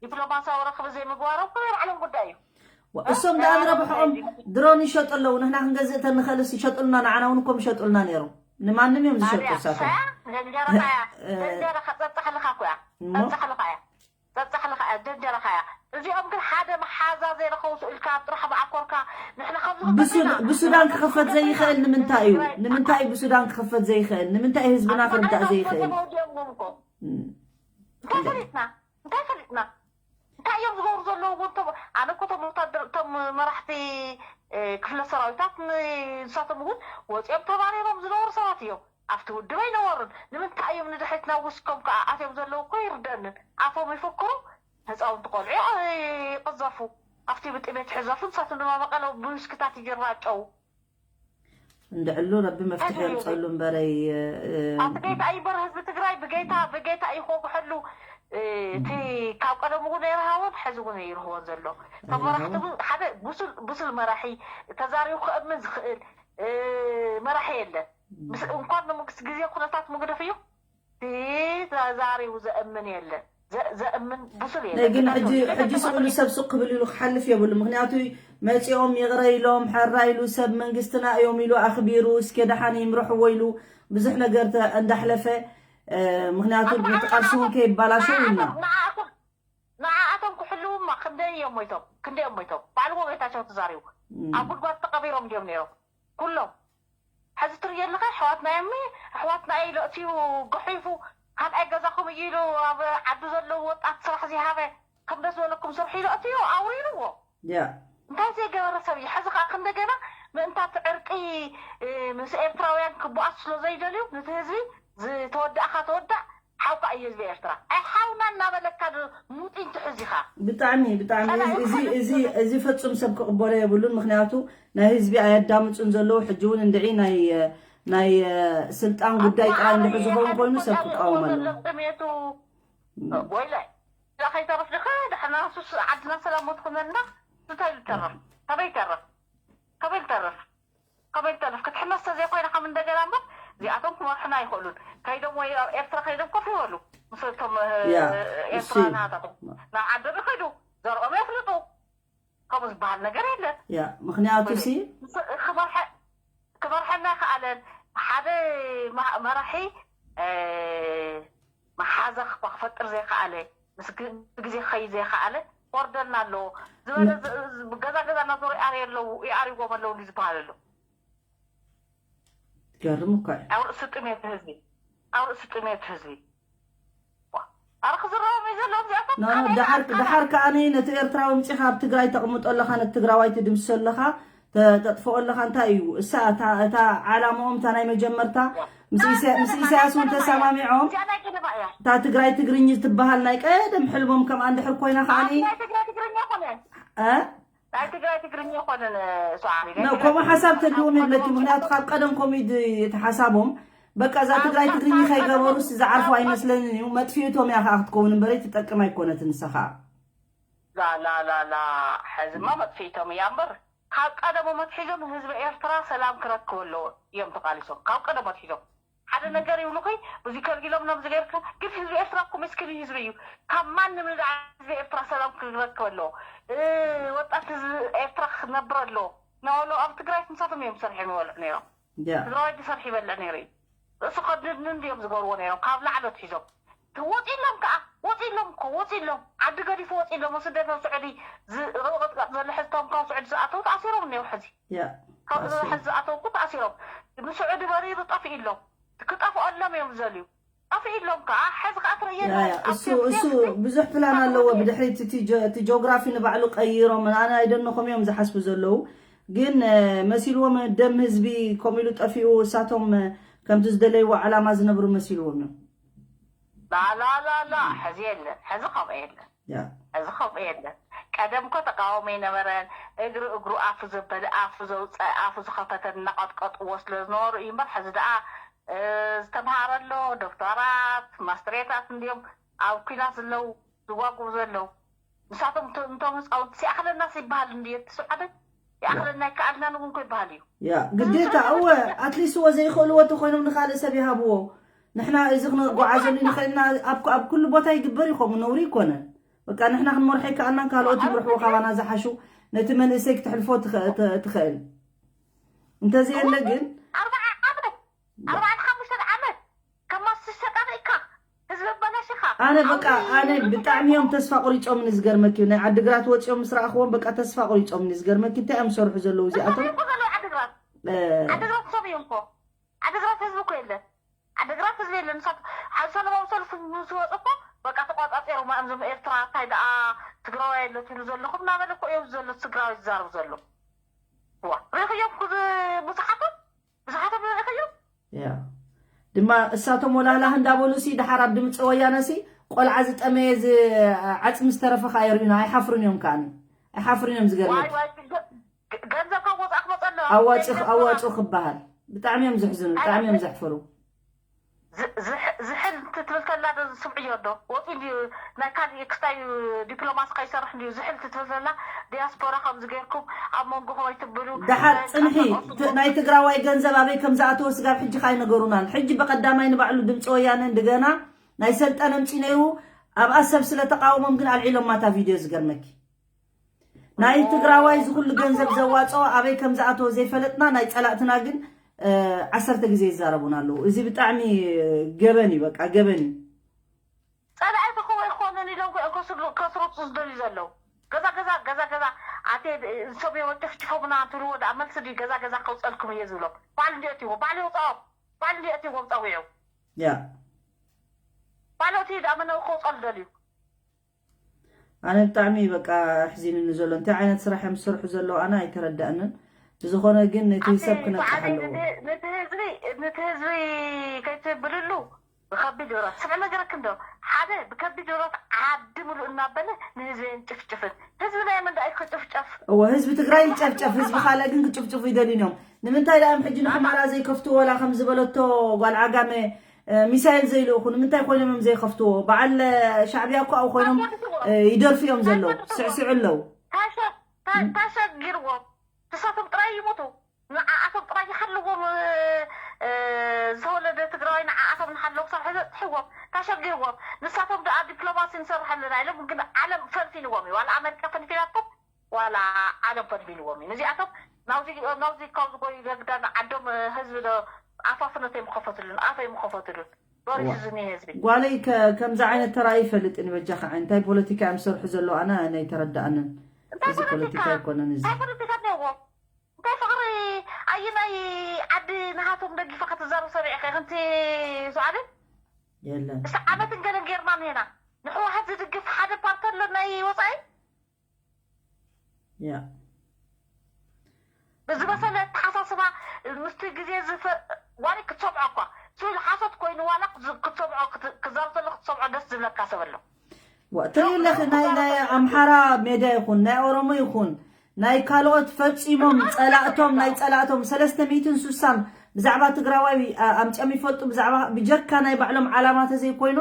ዲፕሎማስያዊ ርክብ ዘይምግባሮም እኮ ናይ ባዕሎም ጉዳይ እዩ። ዋ፣ እ? እሶም ናይ ደኣ ባዕሎም ንረብሕኦም ጉዳይ እዩ። ድሮን ይሸጡ ኣለዉ። ንሕና ክንገዝእ ተንኽእልስ ይሸጡልና፣ ንዓና እውን እኮም ይሸጡልና ነይሮም። ንማንም እዮም ዝሸጡ ታዲያ፣ እሳቶም። ኸያ፣ ደንጀራ ኸያ፣ እ፣ ደንጀራ ኸ-፣ ጸብጻሕልኻ እኮ እያ። እሞ? ጸብጻሕልኻ እያ። ጸብጻሕልኻ እያ፣ ደንጀራ ኸያ። እዚኦም ግን ሓደ መሓዛ ዘይረኸቡ ስእልካ ጥራሕ መዓኮርካ፣ ንሕና ከምዚ ብሱ-፣ ክንበድልና፣ ብሱዳን ንሕና ክኸፈት ከምዚ ዘይኽእል ክንበድልና፣ ንምንታይ እዩ? ትግራይ ንምንታይ እዩ ብሱዳን ክኸፈት ዘይኽእል? ንምንታይ ህዝብና ኣቶ ክርዳእ መሓዛ ዘይኽእል? ተወዲኦም እኮ። እም። እንታይ ፈሊጥና? እንታይ ፈሊጥና? እንታይ እዮም ዝገብሩ ዘለዉ? እውን እቶም፣ ኣነ እኮ እቶም ወታደር፣ እቶም መራሕቲ፣ እ፣ ክፍለ ሰራዊታት ን-፣ ንሳቶም እውን ወፂኦም ተባሪሮም ዝነበሩ ሰባት እዮም። ኣብቲ ውድብ ኣይነበሩን። ንምንታይ እዮም ንድሕሪት ናብ ውስኮም ከዓ ኣትዮም ዘለዉ እኮ ይርደንን። ኣፎም ይፍክሩ፣ ህፃውንቲ ቆልዑ ይቕዘፉ። ኣብቲ ብጥሜት ሕዘፉ፣ ንሳቶም ድማ መቐለው ብውስክታት ይራጨው። እንድዕሉ ረቢ መፍትሒ የምፀሉ እምበረይ። ኣቲ ጌታ እዩ በር ህዝቢ ትግራይ ብጌታ ብጌታ እዩ ክወግሐሉ። እቲ ካብ ቀደሙ እውን ኣይረሃቦን፣ ሕዚ እውን ኣይረህቦን ዘሎ። ተመራሕቲ እውን ሓደ ብሱል ብሱል መራሒ ተዛሪቡ ክእምን ዝኽእል መራሒ የለን። እንኳን ንምግስ ግዜ ኩነታት ምግደፍ እዩ። ተዛሪቡ ዘእምን የለን። ዘእምን ብሱል የለን። ግን ሕጂ ሕጂ ስእሉ ሰብ ሱቅ ክብል ኢሉ ክሓልፍ የብሉ። ምክንያቱ መፂኦም ይቕረ ኢሎም፣ ሕራ ኢሉ ሰብ መንግስትና እዮም ኢሉ ኣኽቢሩ፣ እስከ ደሓን ይምርሕዎ ኢሉ ብዙሕ ነገር እንዳሕለፈ፣ ምክንያቱ ነቲ ቃልሲ እውን ከይባላሸው ኢልና። ንዓኣቶም ክሕልውማ ክንደይ እዮም ሞይቶም? ክንደይ እዮም ሞይቶም? ባዕልዎ ጌታቸው ተዛሪቡ ኣብ ጉድጓድ ተቐቢሮም ድዮም ነይሮም? ኩሎም ሕዚ ትርእዮ ኣለኻ። ኣሕዋትና እዮም፣ ኣሕዋትና ኢሉ ኣእትዩ ገሒፉ፣ ካልኣይ ገዛኹም እዩ ኢሉ ኣብ ዓዱ ዘለዉ ወጣት ስራሕ ዘይሃበ፣ ከምደ ዝበለኩም ስርሑ ኢሉ ኣእትዩ ኣውሪድዎ። ያ እንታይ ዘይገበረ ሰብ እዩ። ሕዚ ከዓ ክንደገና ምእንታት ዕርቂ ምስ ኤርትራውያን ክበኣሱ ስለ ዘይደልዩ፣ ነቲ ህዝቢ ዝተወዳእካ ተወዳእ፣ ሓውካ እዩ ህዝቢ ኤርትራ። ኣይ ሓውና እናበለካ ዶ ሙጢን ትሕዝ ኢኻ? ብጣዕሚ ብጣዕሚ እዚ እዚ እዚ እዚ ፍጹም ሰብ ክቕበሎ የብሉን። ምክንያቱ ናይ ህዝቢ ኣየዳምጹን ዘለዉ። ሕጂ እውን እንድዒ ናይ ናይ ስልጣን ጉዳይ ጥራይ እንድሕር ዝኸውን ኮይኑ ሰብ ክቃወም ኣለዎ። ወይለ ከይተርፍ ድኻ ደሕና ሱስ ዓድና ሰላም ወትኹነልና እንታይ ይተርፍ? ከበይ ይተርፍ? ከበይ ይተርፍ? ከበይ ይተርፍ? ክትሕመስ ተዘይኮይና ከም እንደገና እምበር እዚኣቶም ክመርሑና ኣይኽእሉን። ከይዶም ወይ ኣብ ኤርትራ ከይዶም ኮፍ ይበሉ ምስ እቶም ኤርትራውያን ሃታቶም ናብ ዓዶም ይኸዱ፣ ዘርኦም የፍልጡ። ከምኡ ዝበሃል ነገር የለን። ያ ምክንያቱ ሲ ክመርሐ ክመርሐና ይኸኣለን ሓደ መራሒ መሓዛ ክፈጥር ዘይከኣለ ምስ ግዜ ክኸይድ ዘይከኣለ ክወርደልና ኣለዎ ዝበለ ገዛ ገዛ እናዞሩ ይኣርዩ ኣለዉ ይኣርይዎም ኣለዉ ዝበሃል ኣሎ። ትገርም እኳ እዩ። ኣብ ርእሲ ጥሜት ህዝቢ ኣብ ርእሲ ጥሜት ህዝቢ ኣረ ክዝረቦም እዩ ዘለዎም እዚኣቶም። ኖ፣ ኣነ ደሓር ኣይኣክልን። ደሓር ከኣ ነቲ ኤርትራዊ ኣምጺኻ ኣብ ትግራይ ተቕምጦ ኣለኻ፣ ነቲ ትግራዋይ ትድምስሶ ኣለኻ፣ ተ- ተጥፍኦ ኣለኻ። እንታይ እዩ እሳ እታ እታ ዓላማኦም እታ ናይ መጀመርታ ምስ ኢሳያ- ምስ ኢሳያስ እውን ተሰማሚዖም እዚኣ ናይ ቀደማ እያ። እታ ትግራይ ትግርኝ ትበሃል ናይ ቀደም ሕልሞም ከምኣ እንድሕር ኮይና ከዓኒ ናይ ትግራይ ትግርኛ ኮነ እ? ናይ ትግራይ ትግርኛ ይኮነን። ሰዓሊ ናይ ኖ ትግራይ ከምኡ ትግርኛ ሓሳብ ተድልዎም ይኮነን። የብለኪ። ምክንያቱ ካብ ቀደም ኮሚድ እቲ ሓሳቦም በቃ እዛ ትግራይ ትግርኝ ከይገበሩስ ዝዓርፉ ኣይመስለንን እዩ። መጥፊእቶም እያ ከዓ ክትከውን እምበረይ ትጠቅም ኣይኮነትን ንሳ ከዓ። ላላላላ ሕዝማ መጥፊእቶም እያ እምበር ካብ ቀደሞም ኣትሒዞም ህዝቢ ኤርትራ ሰላም ክረክብ ኣለዎ እዮም ተቃሊሶም ካብ ቀደም ኣትሒዞም ሓደ ነገር ይብሉኺ ብዙ ከልጊሎም ነብዚ ገይርካ ግን ህዝቢ ኤርትራ እኮ መስኪን ህዝቢ እዩ ካብ ማንም ንላዕሊ ህዝቢ ኤርትራ ሰላም ክረክብ ኣለዎ ወጣት ህዝቢ ኤርትራ ክነብር ኣለዎ ናበሉ ኣብ ትግራይ ንሳቶም እዮም ዝሰርሑ ይበልዑ ነይሮም ትግራዋይ ዝሰርሑ ይበልዕ ነይሩ እዩ ርእሱ ከድንን ድዮም ዝገብርዎ ነይሮም ካብ ላዕሊ ኣትሒዞም ወፂሎም ከዓ ወፂሎም እኮ ወፂሎም ዓዲ ገዲፉ ወፂሎም ስደት ኣብ ስዑዲ ዝቕጥቀጥ ዘሎ ሕዝቶም ካብ ስዑዲ ዝኣተው ተኣሲሮም እኒው ሕዚ ካብ ሕዚ ዝኣተው እኮ ተኣሲሮም ንስዑዲ በሪሩ ጠፊእሎም ክጠፍኦሎም እዮም ዝደልዩ ጠፊእሎም ከዓ ሕዚ ከዓ ትርእየና እሱ እሱ ብዙሕ ፕላን ኣለዎ ብድሕሪት እቲ ጂኦግራፊ ንባዕሉ ቀይሮም ኣነ ኣይደነኹም እዮም ዝሓስቡ ዘለዉ ግን መሲልዎም ደም ህዝቢ ከምኡ ኢሉ ጠፊኡ እሳቶም ከምቲ ዝደለይዎ ዓላማ ዝነብሩ መሲልዎም እዮም ላላላላ ሕዚ የለን ሕዚ ከምኡ የለን ሕዚ ከምኡ የለን ቀደም ኮ ተቃወሞ የነበረን እግሪ እግሩ ኣፉ ዘበለ ኣፉ ዘውፀ ኣፉ ዝኸፈተ እናቀጥቀጥዎ ስለ ዝነበሩ እዩ እምበር ሕዚ ደኣ ዝተምሃረ ኣሎ ዶክተራት ማስትሬታት እንዲዮም ኣብ ኩናት ዝለው ዝዋግኡ ዘለው ንሳቶም እቶም ህፃውንቲ ሲኣኽለናስ ይበሃል እንዲ እቲ ስዓደ ይኣኽለና ይከኣልና ንጉንኮ ይበሃል እዩ ያ ግዴታ እወ ኣትሊስት እወ ዘይኽእልዎ ተኮይኖም ንካልእ ሰብ ይሃብዎ ንሕና እዚ ክንጓዓዘሉ ንኽእልና ኣብ ኩሉ ቦታ ይግበር ይኸሙ ነውሪ ይኮነን በቃ ንሕና ክንመርሖ ይከኣልናን ካልኦት ይምርሕዎ ካባና ዝሓሹ ነቲ መንእሰይ ክትሕልፎ ትኽእል እንተዘየለ ግን ኣርባዕተ ሓሙሽተ ዓመት ከማስሽ ተጣቂካ ህዝቢ ኣበላሽኻ ኣነ በቃ ኣነ ብጣዕሚ እዮም ተስፋ ቆሪፆምኒ ዝገርመኪ ናይ ዓድግራት ወፂኦም ምስ ረኣኽዎም በቃ ተስፋ ቆሪፆምኒ ዝገርመኪ እንታይ እዮም ዝሰርሑ ዘለዉ እዚኣቶም ዘለዉ ዓድግራት ዓድግራት ሰብ እዮም እኮ ዓድግራት ህዝቢ እኮ የለን ዓድግራት ህዝቢ የለን ንሳት ሓደ ሰለማዊ ሰልፊ ምስ ወፁ እኮ በቃ ተቋፃፂሮም እዞም ኤርትራ እንታይ ደኣ ትግራዋይ ኣሎ ትብሉ ዘለኹም እናበለ እኮ እዮም ዘሎ ትግራዋይ ዝዛረቡ ዘሎ ዋ ሪኽዮም ብዙሓቶም ብዙሓቶም ሪኽዮም ያ ድማ እሳቶም ወላላህ እንዳበሉ ሲ ድሓር ኣብ ድምፂ ወያነ ሲ ቆልዓ ዝጠመየ ዓፅሚ ዝተረፈ ከዓ የርእዩና። ኣይሓፍሩን እዮም ከዓኒ። ኣይሓፍሩን እዮም። ዝገርመኪ ገንዘብ ካብ ወፃእ ክመፀ ኣለዋ ኣዋፅእ ክበሃል። ብጣዕሚ እዮም ዘሕዝኑ። ብጣዕሚ እዮም ዘሕፍሩ። ዝሕል ትትብል ከላ ዶ ዝስምዕዮ ዶ ወፂ እንዲዩ? ናይ ካልእ ክስታይ ዲፕሎማሲ ከይሰርሕ እንዲዩ ዝሕል ትትብል ከላ ዲያስፖራ ከምዚ ገይርኩም ኣብ መንጎ ከመይ ትብሉ? ደሓር ፅንሒ። ናይ ትግራዋይ ገንዘብ ኣበይ ከም ዝኣተወ ስጋብ ሕጂ ካይነገሩናን። ሕጂ በቀዳማይ ንባዕሉ ድምፂ ወያነ እንደገና ናይ ሰልጠነ ምፂ ነይሩ ኣብኣ ሰብ ስለተቃወሞም ግን ኣልዒሎም ማታ ቪድዮ ዝገርመኪ ናይ ትግራዋይ ዝኩሉ ገንዘብ ዘዋፅኦ ኣበይ ከም ዝኣተወ ዘይፈለጥና ናይ ፀላእትና ግን ዓሰርተ ግዜ ይዛረቡና ኣለዉ። እዚ ብጣዕሚ ገበን እዩ። በቃ ገበን እዩ። ፀላእቲ ከወይ ክኾኑን ኢሎም ከስርፁ ዝደልዩ ዘለዉ ገዛ ገዛ ገዛ ገዛ ኣቴ ሰብ የወጭፍጭፎምና እንትብልዎ ደኣ መልሲ ድዩ ገዛ ገዛ ከውፀልኩም እየ ዝብሎም። ባዕሉ እንዲኦ እትይዎ ባዕሉ የውፅኦም። ባዕሉ እንዲኦ እትይዎም ፀዊዑ ያ ባዕሉ እቲ ደኣ መነው ከውፀሉ ደልዩ ኣነ ብጣዕሚ በቃ ኣሕዚኑኒ ዘሎ እንታይ ዓይነት ስራሕ እዮም ዝሰርሑ ዘለዉ ኣነ ኣይተረዳእንን። ብዝኾነ ግን ነቲ ሰብ ክነቅሕ ኣለዎ። ነቲ ህዝቢ ነቲ ህዝቢ ከይትብልሉ ብከቢድ ብረት ስምዕ ነገረክ እንዶ ሓደ ብከቢድ ብረት ዓዲ ምሉእ እናበለ ንህዝቢ ጭፍጭፍን ህዝቢ ናይ መን ደኣ ክጭፍጨፍ እዎ ህዝቢ ትግራይ ይጨፍጨፍ ህዝቢ ካልእ ግን ክጭፍጭፉ ይደልዩን እዮም። ንምንታይ ደኣ እዮም ሕጂ ንሑመራ ዘይከፍቱ ወላ ከም ዝበለቶ ጓል ዓጋመ ሚሳይል ዘይልእኹ ንምንታይ ኮይኖም እዮም ዘይኸፍትዎ? በዓል ሻዕብያ እኮ ኣብኡ ኮይኖም ይደርፉ እዮም ዘለዉ። ስዕስዑ ኣለዉ። ታሸጊርዎም ንሳቶም ጥራይ ይሞቱ። ንዓኣቶም ጥራይ ይሓልዎም ዝተወለደ ትግራዋይ ንዓኣቶም ንሓለዉ ክሳብ ሕዚ ኣጥሕዎም ታሸጊርዎም ንሳቶም ደኣ ዲፕሎማሲ ንሰርሕ ኣለና ኢሎም ግን ዓለም ፈንፊንዎም እዩ ዋላ ኣመሪካ ፈንፊናቶም ዋላ ዓለም ፈንፊንዎም እዩ ነዚኣቶም ናውዚ ናውዚ ካብ ዝጎዩ ደግዳን ዓዶም ህዝቢ ዶ ኣፋፍኖት ኣይምኸፈትሉን ኣፍ ኣይምኸፈትሉን በሪሱ ዝኒ ህዝቢ ጓለይ ከምዚ ዓይነት ተራ ይፈልጥን በጃ ከዓ እንታይ ፖለቲካ እዮም ዝሰርሑ ዘለዉ ኣነ ናይ ተረዳእንን እዚ ፖለቲካ ኣይኮነን እዚ እንታይ ፖለቲካ ኣለዎም እንታይ ፍቕሪ ኣየናይ ዓዲ ንሃቶም ደጊፋ ክትዛረብ ሰሚዕኺ ከምቲ ሱዓደ የለን እስቲ ዓመትን ገለን ጌርና ኔና ንሕወሓት ዝድግፍ ሓደ ፓርቲ ኣሎ ናይ ወፃኢ ያ ብዝበሰለ ኣተሓሳስባ ምስቲ ግዜ ዝፈ ዋሪ ክትሰምዖ እኳ ስብል ሓሶት ኮይኑ ዋላ ክትሰምዖ ክዛብ ዘሎ ክትሰምዖ ደስ ዝብለካ ሰብ ኣሎ ትርኢ ኣለኺ ናይ ናይ ኣምሓራ ሜድያ ይኹን ናይ ኦሮሞ ይኹን ናይ ካልኦት ፈጺሞም ጸላእቶም ናይ ጸላእቶም ሰለስተ ሚእትን ሱሳን ብዛዕባ ትግራዋይ ኣምጺኦም ይፈልጡ ብዛዕባ ብጀካ ናይ ባዕሎም ዓላማ ተዘይኮይኑ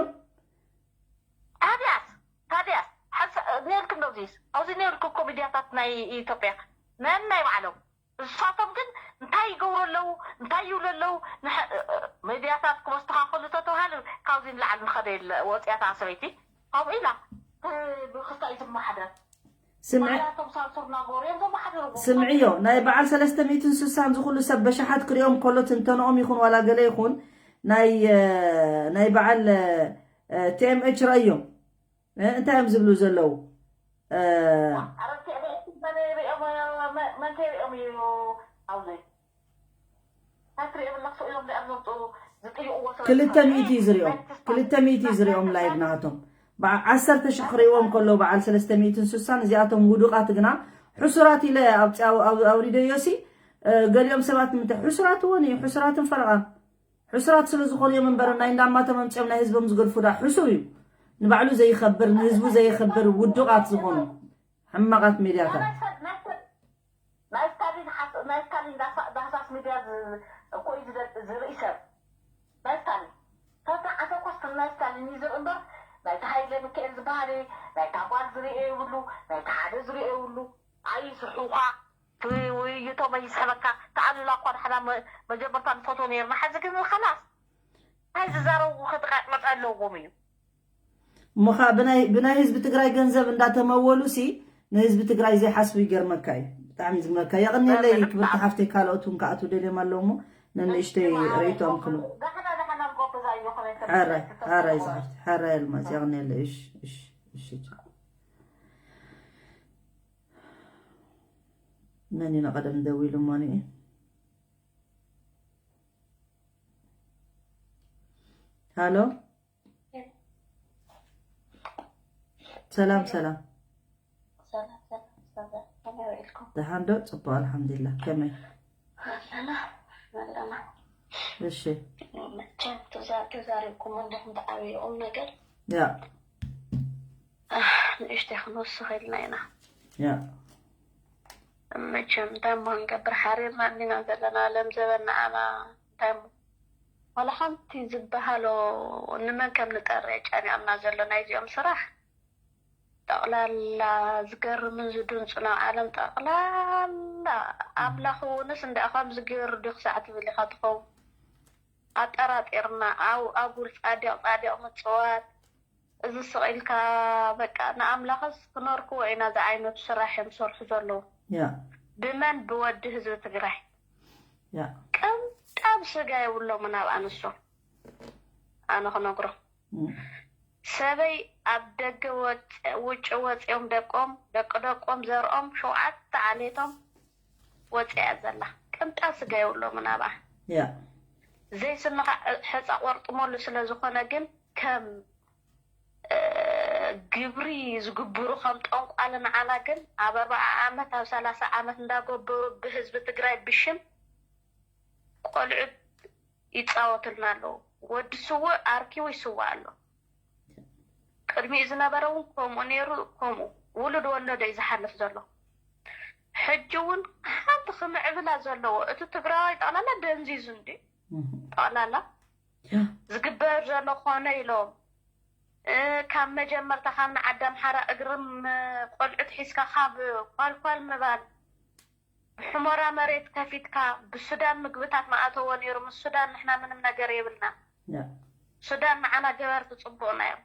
ታዲያስ ታዲያስ ሓንሳ ነርክ እንደዚስ ኣብዚ ነርክ ኮሚዲያታት ናይ ኢትዮጵያ ነናይ ባዕሎም እሳቶም ግን እንታይ ይገብሩ ኣለዉ እንታይ ይብሉ ኣለዉ ሚድያታት ክመስተኻኸሉ ተተባሃሉ ካብዚ ንላዕሊ ንኸደ የለ ወፅያታ ሰበይቲ ከምኡ ኢላ ብክስታይ ዝመሓደር ስምዕዮ ናይ በዓል ሰለስተ ሚእትን ስሳን ዝኹሉ ሰብ በሽሓት ክሪኦም ከሎ ትንተንኦም ይኹን ዋላ ገለ ይኹን ናይ ናይ በዓል ቲኤምኤች ረእዮም እንታይ እዮም ዝብሉ ዘለዉ ክልተ ሚእቲ እዩ ዝሪኦም ክልተ ሚእቲ እዩ ዝሪኦም ላይቭ ናቶም በዓ ዓሰርተ ሽሕ ክርእይዎም ከለዉ በዓል ሰለስተ ሚእትን ስሳን እዚኣቶም ውዱቓት ግና ሕሱራት ኢለ ኣውሪደዮሲ ገሊኦም ሰባት ንምንታይ ሕሱራት እውን እዩ ሕሱራትን ፈረቓን ሕሱራት ስለ ዝኾኑ እዮም እምበር ናይ እንዳማቶም ኣምፅኦም ናይ ህዝቦም ዝገድፉ ዳ ሕሱር እዩ ንባዕሉ ዘይኸብር ንህዝቡ ዘየኸብር ውዱቓት ዝኾኑ ሕማቓት ሚድያታት ናይ ስታሊን ሓስ ናይ ስታሊን ዳሳ- ዳህሳስ ሚድያ ዝ- እኮ እዩ ዝደ- ዝርኢ ሰብ ናይ ስታሊን ተታ ዓሰኮስ ናይ ስታሊን እዩ ዝርኢ እምበር ናይቲ ሃይለ ሚካኤል ዝበሃል ናይታ ጓል ዝርእዮ የብሉ ናይቲ ሓደ ዝርእዮ የብሉ ኣይስሑኻ ውይይቶም ኣይስሕበካ ተኣሉላ እኳ ንሕና መ- መጀመርታ ንፈትዎ ነርና ሓዚ ግን ከላስ እንታይ ዝዛረቡ ከጥቃቅመጥ ኣለዎም እዩ እሞ ኸዓ ብናይ ብናይ ህዝቢ ትግራይ ገንዘብ እንዳተመወሉ ሲ ንህዝቢ ትግራይ ዘይሓስቡ ይገርመካ እዩ ብጣዕሚ ዝግርመካ የቕንየለይ ክብርቲ ሓፍተይ ካልኦት እውን ክኣትዉ ደልዮም ኣለዉ እሞ ነንእሽተይ ርእይቶኦም ክህቡ ሓራይ ሓራይ ዝሓፍቲ ሓራይ ኣልማዝ የቕንየለይ እሽ እሽ እሽ መን እዩ ንቐደም ደዊሉ እሞ ንኢ ሃሎ ሰላም ሰላም ደሓን ዶ ፅቡቅ ኣልሓምዱላ ከመይ እሺ። መቸም ተዛሪብኩም እንዲኹም ተዓብዩ ቁም ነገር ያ ንእሽተይ ክንወስኽ ኢልና ኢና። ያ መቸም እንታይ እሞ ክንገብር ሓሪርና እንዲና ዘለና ለም ዘበና ኣማ እንታይ እሞ ዋላ ሓንቲ ዝበሃሎ ንመን ከም ንጠርዕ ጨኒቕና ዘሎ ናይዚኦም ስራሕ ጠቕላላ ዝገርምን ዝድንጹን ኣብ ዓለም ጠቕላላ ኣምላኽ እውንስ እንዳ ከምዚ ገይሩ ድዩ ክሳዕ ትብል ኢኻ ትኸውን ኣጠራጢርና ኣው ኣጉል ጻዲቕ ጻዲቕ ምጽዋት እዚ ስቕ ኢልካ በቃ ንኣምላኽስ ክነርክቦ ኢና ዝዓይነቱ ስራሕ እዮም ዝሰርሑ ዘለዉ ያ ብመን ብወዲ ህዝቢ ትግራይ ያ ቅንጣብ ስጋ የብሎምን ኣብ ኣንሶም ኣነ ክነግሮ ሰበይ ኣብ ደገ ውጭ ወፂኦም ደቆም ደቂ ደቆም ዘርኦም ሸውዓተ ዓሌቶም ወፂያ ዘላ ቅንጣብ ስጋ የብሎምን ኣብኣ ያ ዘይስንኻ ሕፃ ቆርጥመሉ ስለ ዝኾነ ግን ከም ግብሪ ዝግብሩ ከም ጠንቋል ንዓና ግን ኣብ ኣርባዓ ዓመት ኣብ ሰላሳ ዓመት እንዳገበሩ ብህዝቢ ትግራይ ብሽም ቆልዑ ይፃወትልና ኣለዉ። ወዲ ስውእ ኣርኪቡ ይስዋእ ኣሎ። ቅድሚኡ ዝነበረ እውን ከምኡ ነይሩ። ከምኡ ውሉድ ወለዶ እዩ ዝሓልፍ ዘሎ። ሕጂ እውን ሓንቲ ክምዕብላ ዘለዎ እቲ ትግራዋይ ጠቕላላ ደንዚዙ እንዲ ጠቕላላ ዝግበር ዘሎ ኮነ ኢሎም ካብ መጀመርታ ካብ ንዓዲ ኣምሓራ እግርም ቆልዑት ሒዝካ ካብ ኳልኳል ምባል ብሕሞራ መሬት ከፊትካ ብሱዳን ምግብታት መኣተዎ ነይሩ ምስ ሱዳን ንሕና ምንም ነገር የብልና ሱዳን ንዓና ገበርቲ ፅቡቕና እዮም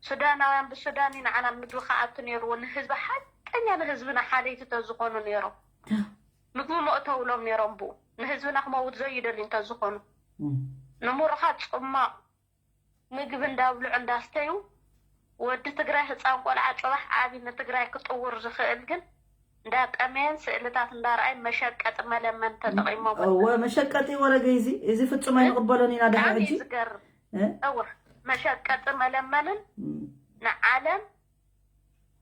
ሱዳናውያን ብሱዳን እዩ ንዓና ምግቢ ክኣቱ ነይርዎ ንህዝቢ ሓቀኛ ንህዝብና ሓለይቲ ተዝኾኑ ነይሮም ምግቢ መእተውሎም ነይሮም ብኡ ንህዝብና ክመውት ዘይደልዩ እንተዝኾኑ ንምሩኻት ፅማቕ ምግቢ እንዳብልዑ እንዳስተዩ ወዲ ትግራይ ህፃን ቆልዓ ፅባሕ ዓብዪ ንትግራይ ክጥውር ዝኽእል ግን እንዳጠመየን ስእልታት እንዳረኣይ መሸቀጢ መለመን ተጠቒሞም እወ መሸቀጢ ወረገ እዚ እዚ ፍጹም ኣይንቕበሎን ኢና ድሓ ብጣዕሚ ሕጂ እዩ ዝገርም እወ መሸቀጢ መለመንን ንዓለም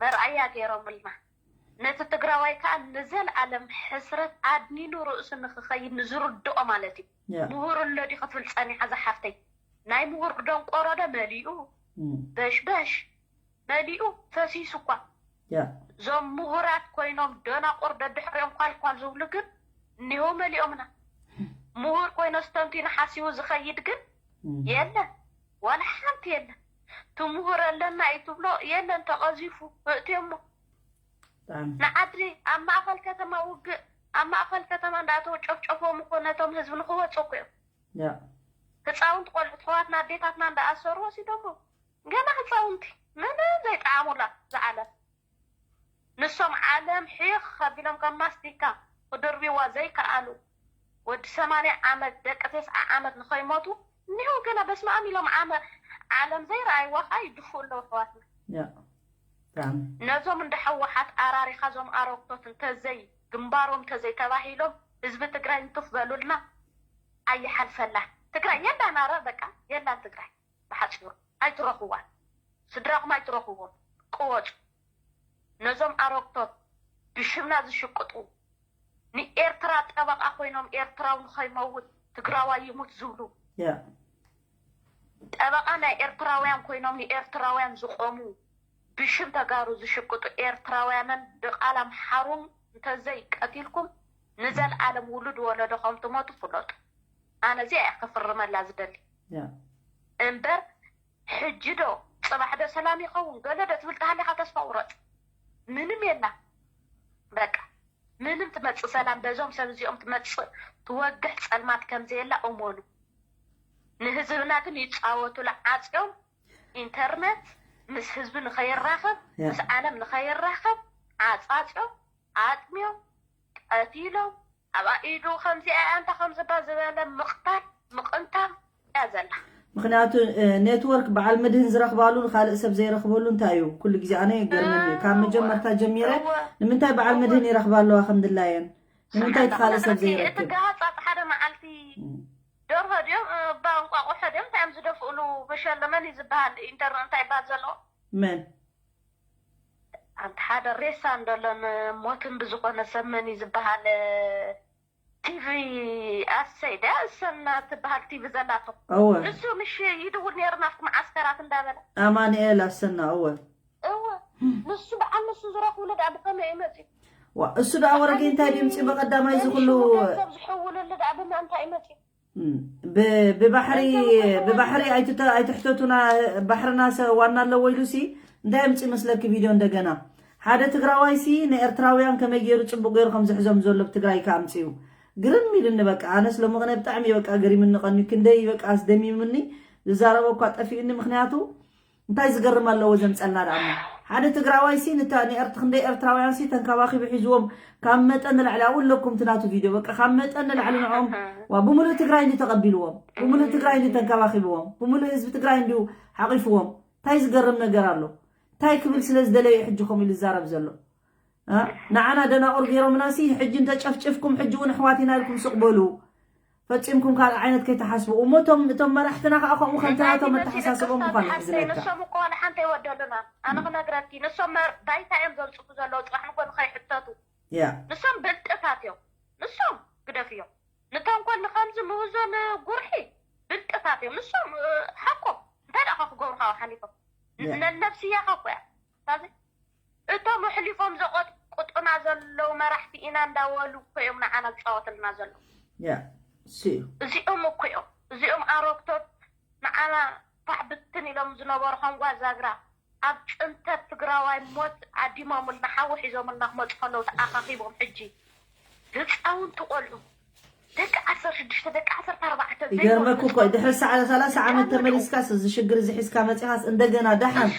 መርኣያ ገይሮምልና ነቲ ትግራዋይ ከዓ ንዘለኣለም ሕስረት ኣድኒኑ ርእሱ ንክኸይድ ንዝርድኦ ማለት እዩ ያ ምሁር ኣሎ ድዩ ክትብል ፀኒሓ ዝሓፍተይ ናይ ምሁር ደንቆሮ ዶ መሊኡ በሽበሽ መሊኡ ፈሲሱ እኳ ያ እዞም ምሁራት ኮይኖም ደናቁር ደድሕሪኦም ኳልኳል ዝብሉ ግን እኒሆ መሊኦምና ምሁር ኮይኖ ስተንቲኑ ሓሲቡ ዝኸይድ ግን የለን ዋላ ሓንቲ የለን እቲ ምሁር ኣለና እዩ ትብሎ የለን ተቐዚፉ እእትዮሞ ብጣዕሚ ንዓድሪ ኣብ ማእኸል ከተማ ውግእ ኣብ ማእኸል ከተማ እንዳኣተወ ጨፍጨፎም እኮ ነቶም ህዝቢ ንክወፁ እኮ እዮም ያ ህፃውንቲ ቆልዑት ኣሕዋትና ኣዴታትና እንዳኣሰሩ ወሲዶሞ ገና ህፃውንቲ ምንም ዘይጠዓሙላ ዝዓለም ንሶም ዓለም ሒኽ ኣቢሎም ከም ማስቲካ ክድርብይዋ ዘይከኣሉ ወዲ ሰማንያ ዓመት ደቂ ተስዓ ዓመት ንኸይሞቱ እኒሆ ገና በስመኣም ኢሎም ዓመ ዓለም ዘይረኣይዋ ከዓ ይድፍኡ ኣለዉ ኣሕዋትና ያ ብጣዕሚ ነዞም እንደ ሕወሓት ኣራሪኻ ዞም ኣረግቶት እንተዘይ ግንባሮም እንተዘይ ተባሂሎም ህዝቢ ትግራይ እንትፍ በሉልና ኣይሓልፈላ ትግራይ የላን ኣረ በቃ የላን ትግራይ ብሓፂሩ ኣይትረኽዋን ስድራኹም ኣይትረኽዎም ቅወፁ ነዞም ኣረግቶት ብሽምና ዝሽቅጡ ንኤርትራ ጠበቓ ኮይኖም ኤርትራዊ ንኸይመውት ትግራዋይ ይሙት ዝብሉ ያ ጠበቓ ናይ ኤርትራውያን ኮይኖም ንኤርትራውያን ዝቆሙ ብሽም ተጋሩ ዝሽቅጡ ኤርትራውያንን ድቓላ ኣምሓሩን እንተዘይ ቀቲልኩም ንዘልኣለም ውሉድ ወለዶ ከም ትሞቱ ፍለጡ ኣነ እዚኣ እያ ክፍርመላ ዝደሊ ያ እምበር ሕጂ ዶ ፅባሕ ዶ ሰላም ይኸውን ገለ ዶ ትብል ተሃሊኻ ተስፋ ቁረፅ ምንም የላ በቃ ምንም ትመፅእ ሰላም በዞም ሰብ እዚኦም ትመፅእ ትወግሕ ፀልማት ከምዘየላ እመኑ ንህዝብና ግን ይፃወቱሉ ዓፅዮም ኢንተርነት ምስ ህዝቢ ንኸይራኸብ ያ። ምስ ዓለም ንኸይራኸብ ዓፃፅዮም ኣጥምዮም ቀቲሎም ኣብኣ ኢዱ ከምዚኣ ኣንታ ከምዝባ ዝበለ ምቕታል ምቕንታል እያ ዘላ ምክንያቱ እ፣ ኔትወርክ በዓል መድህን ዝረኽባሉ ንካልእ ሰብ ዘይረኽበሉ እንታይ እዩ ኩሉ ግዜ ኣነ የገርመኒ እዩ ካብ መጀመርታ ጀሚረ እወ። ንምንታይ በዓል መድህን ይረኽባ ኣለዋ ከም ድላየን ንምንታይ እቲ ካልእ ሰብ እቲ ዘይረክብ ጋሃፃፅ ሓደ መዓልቲ ደርሆ ድዮም እባ እንቋቑሖ ድዮም እንታይ እዮም ዝደፍእሉ መሸለመን እዩ ዝበሃል ኢንተርነት እንታይ ይበሃል ዘሎ መን ኣንቲ ሓደ ሬሳ እንደሎን ሞትን ብዝኾነ ሰብ መን እዩ ዝበሃል ቲቪ ኣሰይ ዳ ኣሰና ትበሃል ቲቪ ዘላቶ እወ ንሱ ምሽ ይድውል ነይሩ ናብቲ መዓስከራት እንዳበለ ኣማኑኤል ኣሰና እወ እወ ንሱ በዓል ንሱ ዝረኽብሉ ዳ ብኸመይ እዩ መፅዩ ዋ እሱ ደኣ ወረጌ እንታይ ድምፂ በቀዳማይ ዝኽሉ ገንዘብ ዝሕውልሉ ዳ ብምንታይ እዩ መፅዩ ብ- ብባሕሪ ብባሕሪ ኣይትተ- ኣይትሕተቱና ባሕርና ሰ ዋና ኣለዎ ኢሉሲ እንታይ ኣምፂ መስለኪ ቪድዮ እንደገና ሓደ ትግራዋይሲ ንኤርትራውያን ከመይ ገይሩ ፅቡቅ ገይሩ ከም ዝሕዞም ዘሎ ብትግራይ ከ ኣምፅኡ ግርም ኢሉኒ በቃ ኣነስ ሎሚ ቅነ ብጣዕሚ በቃ ገሪምኒ ቀኒ ክንደይ በቃ ኣስደሚምኒ ዝዛረቦ እኳ ጠፊኡኒ ምክንያቱ እንታይ ዝገርም ኣለዎ ዘምፀልና ደኣ እሞ ሓደ ትግራዋይ ሲ ንታ ንኤርት ክንደይ ኤርትራውያን ሲ ተንከባኺቡ ሒዝዎም ካብ መጠን ንላዕሊ ኣብኡ ኣለኩም እቲ ናቱ ቪድዮ በቃ ካብ መጠን ንላዕሊ ንዕኦም ዋ ብምሉእ ትግራይ እንዲ ተቐቢልዎም ብምሉእ ትግራይ እንዲ ተንከባኺብዎም ብምሉእ ህዝቢ ትግራይ እንዲዩ ሓቒፍዎም እንታይ ዝገርም ነገር ኣሎ እንታይ ክብል ስለ ዝደለየ ሕጂ ከምኡ ኢሉ ዝዛረብ ዘሎ ንዓና ደናቑር ገይሮምና ሲ ሕጂ እንተጨፍጭፍኩም ሕጂ እውን ኣሕዋት ኢና ኢልኩም ስቕ በሉ ፈፂምኩም ካልእ ዓይነት ከይተሓስቡ እሞ እቶም እቶም መራሕትና ከዓ ከምኡ ከምቲ ናቶም ኣተሓሳስቦም ምኳኑ ሕዚ ነካ ንሶም እኮ ዋላ ሓንቲ ኣይወደሉና ኣነ ክነግረኪ ንሶም መር- ባይታ እዮም ዘምፅኡ ዘለዉ ፅባሕ ንኮ ንኸይሕተቱ ያ ንሶም ብልጥታት እዮም ንሶም ግደፍ እዮም ንተንኮል ንከምዚ ምህዞ ንጉርሒ ብልጥታት እዮም ንሶም እ፣ ሓቆም እንታይ ደኣ ክገብሩካ ሓሊፎም ያ ነነብስያኻ እኮ እያ ታዚ እቶም ኣሕሊፎም ዘቐጥቁጡና ዘለዉ መራሕቲ ኢና እንዳበሉ እኮ እዮም ንዓና ዝፃወትልና ዘለዉ ያ እሱ እዩ እዚኦም እኮ እዮም እዚኦም ኣረግቶት ንዓና ፋሕ ብትን ኢሎም ዝነበሩ ከም ጓዛግራ ኣብ ፅንተት ትግራዋይ ሞት ዓዲሞምልና ሓዊ ሒዞምልና ክመፁ ከለዉ ተኣኻኺቦም ሕጂ ህፃውንቲ ቆልዑ ደቂ ዓሰርተ ሽዱሽተ ደቂ ዓሰርተ ኣርባዕተ ይገርመኩ እኮ ድሕሪ ሰዓ ሰላሳ ዓመት ተመሊስካስ እዚ ሽግር እዚ ሒዝካ መፂኻስ እንደገና ደሓን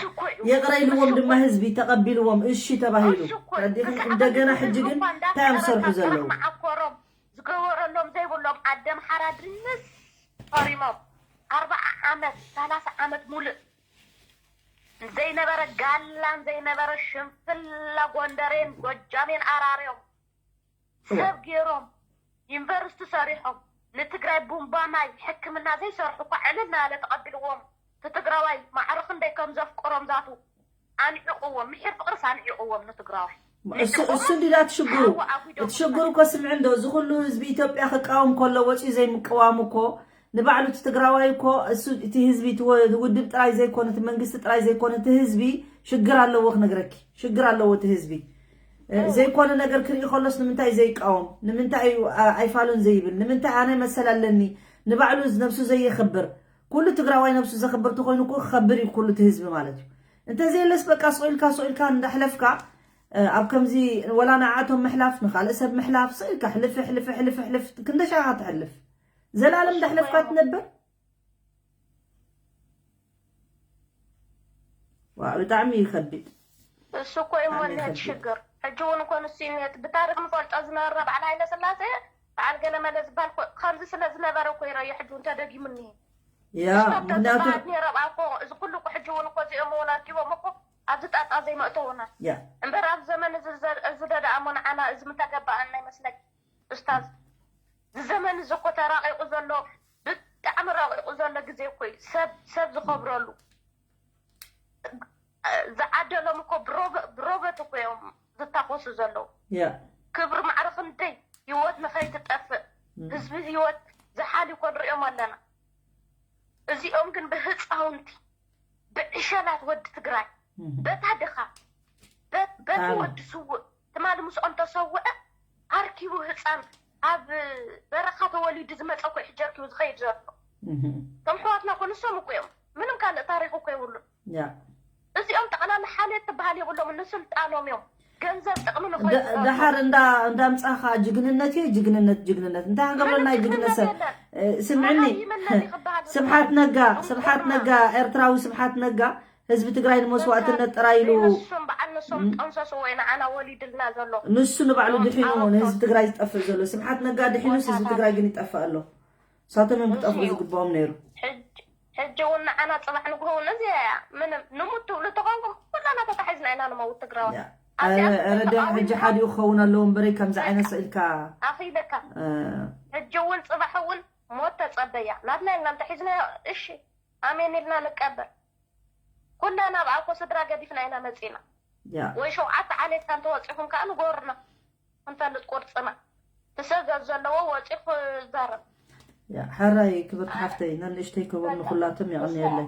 ይቕረ ኢልዎም ድማ ህዝቢ ተቐቢልዎም እሺ ተባሂሉ ተረዲኹም እንደገና ሕጂ ግን እንታይ እዮም ዝሰርሑ ዘለዉ መዓኮሮም ዝገበረሎም ዘይብሎም ኣደ ምሓራ ድንስ ፈሪሞም ኣርባዓ ዓመት ሰላሳ ዓመት ሙሉእ ዘይነበረ ጋላን ዘይነበረ ሽንፍላ ጎንደሬን ጎጃሜን ኣራርዮም ሰብ ገይሮም ዩኒቨርሲቲ ሰሪሖም ንትግራይ ቡምባ ማይ ሕክምና ዘይሰርሑ እኳ ዕልል እናበለ ተቐቢልዎም እቲ ትግራዋይ ማዕረ ክንደይ ከም ዘፍቅሮም ዛቱ ኣንዒቕዎም ምሒር ፍቕርስ ኣንዒቕዎም ንትግራዋይ እሱ እሱ እንዲዳ ትሽግሩ ትሽግሩ እኮ ስምዒ እንዶ እዚ ኩሉ ህዝቢ ኢትዮጵያ ክቃወም ከሎ ወፂኡ ዘይምቅዋሙ እኮ ንባዕሉ እቲ ትግራዋይ እኮ እሱ እቲ ህዝቢ እቲ ወ- ውድብ ጥራይ ዘይኮነ እቲ መንግስቲ ጥራይ ዘይኮነ እቲ ህዝቢ ሽግር ኣለዎ ክነግረኪ ሽግር ኣለዎ እቲ ህዝቢ እ፣ ዘይኮነ ነገር ክርኢ ከሎስ ንምንታይ ዘይቃወም ንምንታይ እዩ ኣ- ኣይፋሉን ዘይብል ንምንታይ ኣነ መሰል ኣለኒ ንባዕሉ ነብሱ ዘየኽብር ኩሉ ትግራዋይ ነብሱ ዘኽብር ተኮይኑ እኮ ክኸብር እዩ ኩሉ እቲ ህዝቢ ማለት እዩ እንተዘየለስ በቃ ስቕ ኢልካ ስቕ ኢልካ እንዳሕለፍካ ኣብ ከምዚ ወላ ንዓቶም ምሕላፍ ንካልእ ሰብ ምሕላፍ ስእልካ ሕልፍ ሕልፍ ሕልፍ ሕልፍ ክንደሻኻ ትሕልፍ ዘላለም ዳሕለፍካ ትነብር ዋ ብጣዕሚ ይኸብድ እሱ እኮ እዩ ሞነት ሽግር ሕጂ እውን እኮ ንሱ ይነት ብታሪክ ንፈልጦ ዝነበርና በዓል ሃይለ ስላሴ በዓል ገለመለ ዝበሃል ከምዚ ስለ ዝነበረ እኮ ይረዮ ሕጂ እውን ተደጊሙ እኒሄ ያ ምክንያቱ ነይሮም ኣኮ እዚ ኩሉ እኮ ሕጂ እውን እኮ እዚኦም እውን ኣኪቦም እኮ ኣብዚ ጣጣ ዘይመእተውና ያ እምበር ኣብ ዘመን እዚ ዘ- እዚ ደደኣሞ ንዓና እዚ ምተገበኣና ይመስለኝ ኡስታዝ እዚ ዘመን እዚ እኮ ተራቂቁ ዘሎ ብጣዕሚ ረቂቁ ዘሎ ግዜ እኮ እዩ ሰብ ሰብ ዝኸብረሉ ዝዓደሎም እኮ ብሮበ- ብሮበት እኮ እዮም ዝታኮሱ ዘለዉ ያ ክብሪ ማዕረ ክንደይ ህይወት ንኸይትጠፍእ ህዝቢ ህይወት ዝሓል እኮ ንሪኦም ኣለና እዚኦም ግን ብህፃውንቲ ብዕሸላት ወዲ ትግራይ በታ ድኻ በ- በቲ ኣነ። ወዲ ስውእ ትማሊ ምስኦም ተሰውአ ኣርኪቡ ህፃን ኣብ በረኻ ተወሊዱ ዝመፀ እኮ ሕጂ ኣርኪቡ ዝኸይድ ዘሎ እህ፣ ከም ሕዋትና እኮ ንሶም እኮ እዮም ምንም ካልእ ታሪክ እኮ የብሉን ያ እዚኦም ጠቕላላ ሓልየት ትበሃል የብሎም ንስልጣኖም እዮም ገንዘብ ጥቕሚ ንኸይዱ ደ- ደሓር እንዳ እንዳምፃኻ ጅግንነት እዩ ጅግንነት ጅግንነት እንታይ ክገብረና ጅግንነት ሰብ እ፣ ስምዕኒ ስብሓት ነጋ ስብሓት ነጋ ኤርትራዊ ስብሓት ነጋ ህዝቢ ትግራይ ንመስዋእትነት ጥራይ ኢሉ ንሶም በዓል ንሶም ጠንሰስዎ እዩ ንዓና ወሊድልና ዘሎ ንሱ ንባዕሉ ድሒኑ ንህዝቢ ትግራይ ዝጠፍእ ዘሎ ስብሓት ነጋ ድሒኑስ ህዝቢ ትግራይ ግን ይጠፍእ ኣሎ እሳቶም እዮም ክጠፍኡ ዝግብኦም ነይሩ ሕጂ እውን ንዓና ፅባሕ ንግሆ እውን እዚኣ እያ ምንም ንሙት ትብሉ ተኾንኩም ኩላና ተታሒዝና ኢና ንመውት ትግራዋይ ረደ ሕጂ ሓዲኡ ክኸውን ኣለዎ እምበረይ ከምዚ ዓይነት ስእልካ ኣኺለካ ሕጂ እውን ፅባሕ እውን ሞት ተፀበያ ናትና ኢልና እንተሒዝናዮ እሺ ኣሜን ኢልና ንቀበል ኩላና ኣብኣ እኮ ስድራ ገዲፍና ኢና መፂና ወይ ሸውዓተ ዓሌትካ እንተወፂኹም ከዓ ንጎርና እንፈልጥ ቁርፅና እቲ ሰብ ዘለዎ ወፂኡ ክዛረብ። ያ፣ ሕራይ ክብርቲ ሓፍተይ፣ ነንእሽተይ ክቦም ንኹላቶም የቐንየለይ።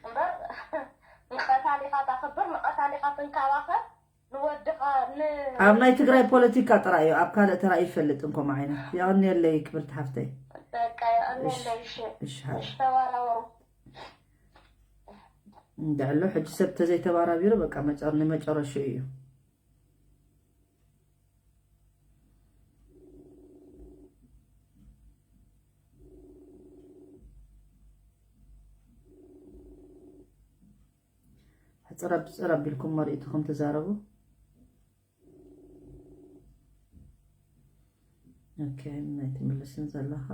እምበር ንቐታሊኻ ታኽብር፣ ንቐታሊኻ ትንከባኸብ፣ ንወድኻ ን ኣብ ናይ ትግራይ ፖለቲካ ጥራይ እዩ፣ ኣብ ካልእ ተራእዩ ይፈልጥ እንኮም ዓይነት። የቐንየለይ ክብርቲ ሓፍተይ። በቃ የቐንየለይ። እሺ እሺ፣ ሓ- እሺ ተባራበሩ። እንድሕሎ ሕጂ ሰብ ተዘይተባራቢሩ በቃ መጨር ንመጨረሽኡ እዩ። ሕፅር ኣብ- ፅር ኣቢልኩም መሪእትኹም ተዛረቡ። ኦኬ፣ ናይ ትምልስን ዘለኻ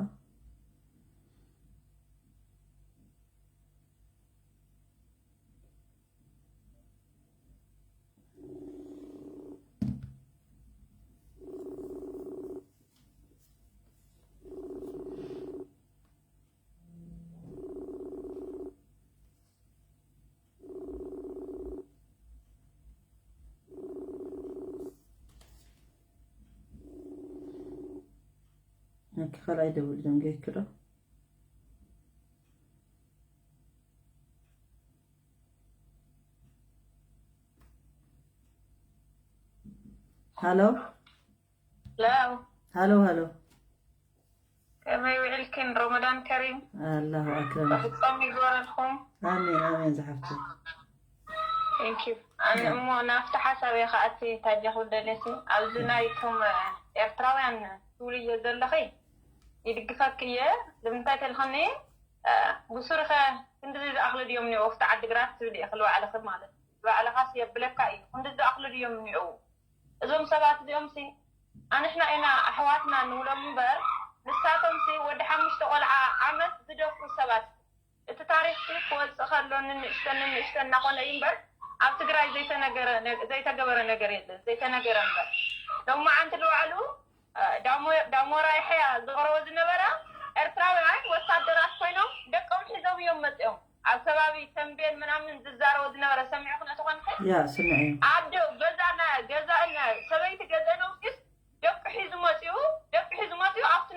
ኦኬ፣ ካልኣይ ደውል ደንገይክዶ። ሃሎ ለው ሃሎ ሃሎ። ከመይ ውዕልክን? ረመዳን ከሪም። ኣላሁ ኣክረም። ብፍጾም ይግበረልኩም። ኣሜን ኣሜን ዝሓፍቲ። Thank you። ኣነ እሞ ናብቲ ሓሳብ እየ ከኣቲ ታጃኹ ደለሲ ኣብዚ ናይቶም ኤርትራውያን ትብልዮ ዘለኺ ይድግፈክ እየ። ንምንታይ ተልኸኒ ብሱርኸ ክንድዚ ዝኣኽሉ ድዮም እኒኦ ኣብቲ ዓድግራት ትብል ኢኺ ልባዕልኺ ማለት እዩ። ልባዕልኻስ የብለካ እዩ። ክንድዚ ዝኣኽሉ ድዮም እኒኦ እዞም ሰባት እዚኦም ሲ ኣንሕና ኢና ኣሕዋትና ንብሎም እምበር ንሳቶም ሲ ወዲ ሓሙሽተ ቆልዓ ዓመት ዝደፍሩ ሰባት እቲ ታሪክ ሲ ክወፅእ ከሎ ንንእሽተን ንንእሽተን እናኾነ እዩ እምበር ኣብ ትግራይ ዘይተነገረ ዘይተገበረ ነገር የለን ዘይተነገረ እምበር ሎማዓንቲ ልባዕሉ ዳሞራ ይሐያ ዝቕረቦ ዝነበረ ኤርትራውያን ወታደራት ኮይኖም ደቆም ሒዞም እዮም መፅኦም ኣብ ከባቢ ተንቤን ምናምን ዝዛረቦ ዝነበረ ሰሚዑ ክነተኾንከ ያ ስምዒ ኣደ ገዛና ገዛና ሰበይቲ ገዛና ውስጥ ደቂ ሒዙ መፂኡ ደቂ ሒዙ መፂኡ ኣብቲ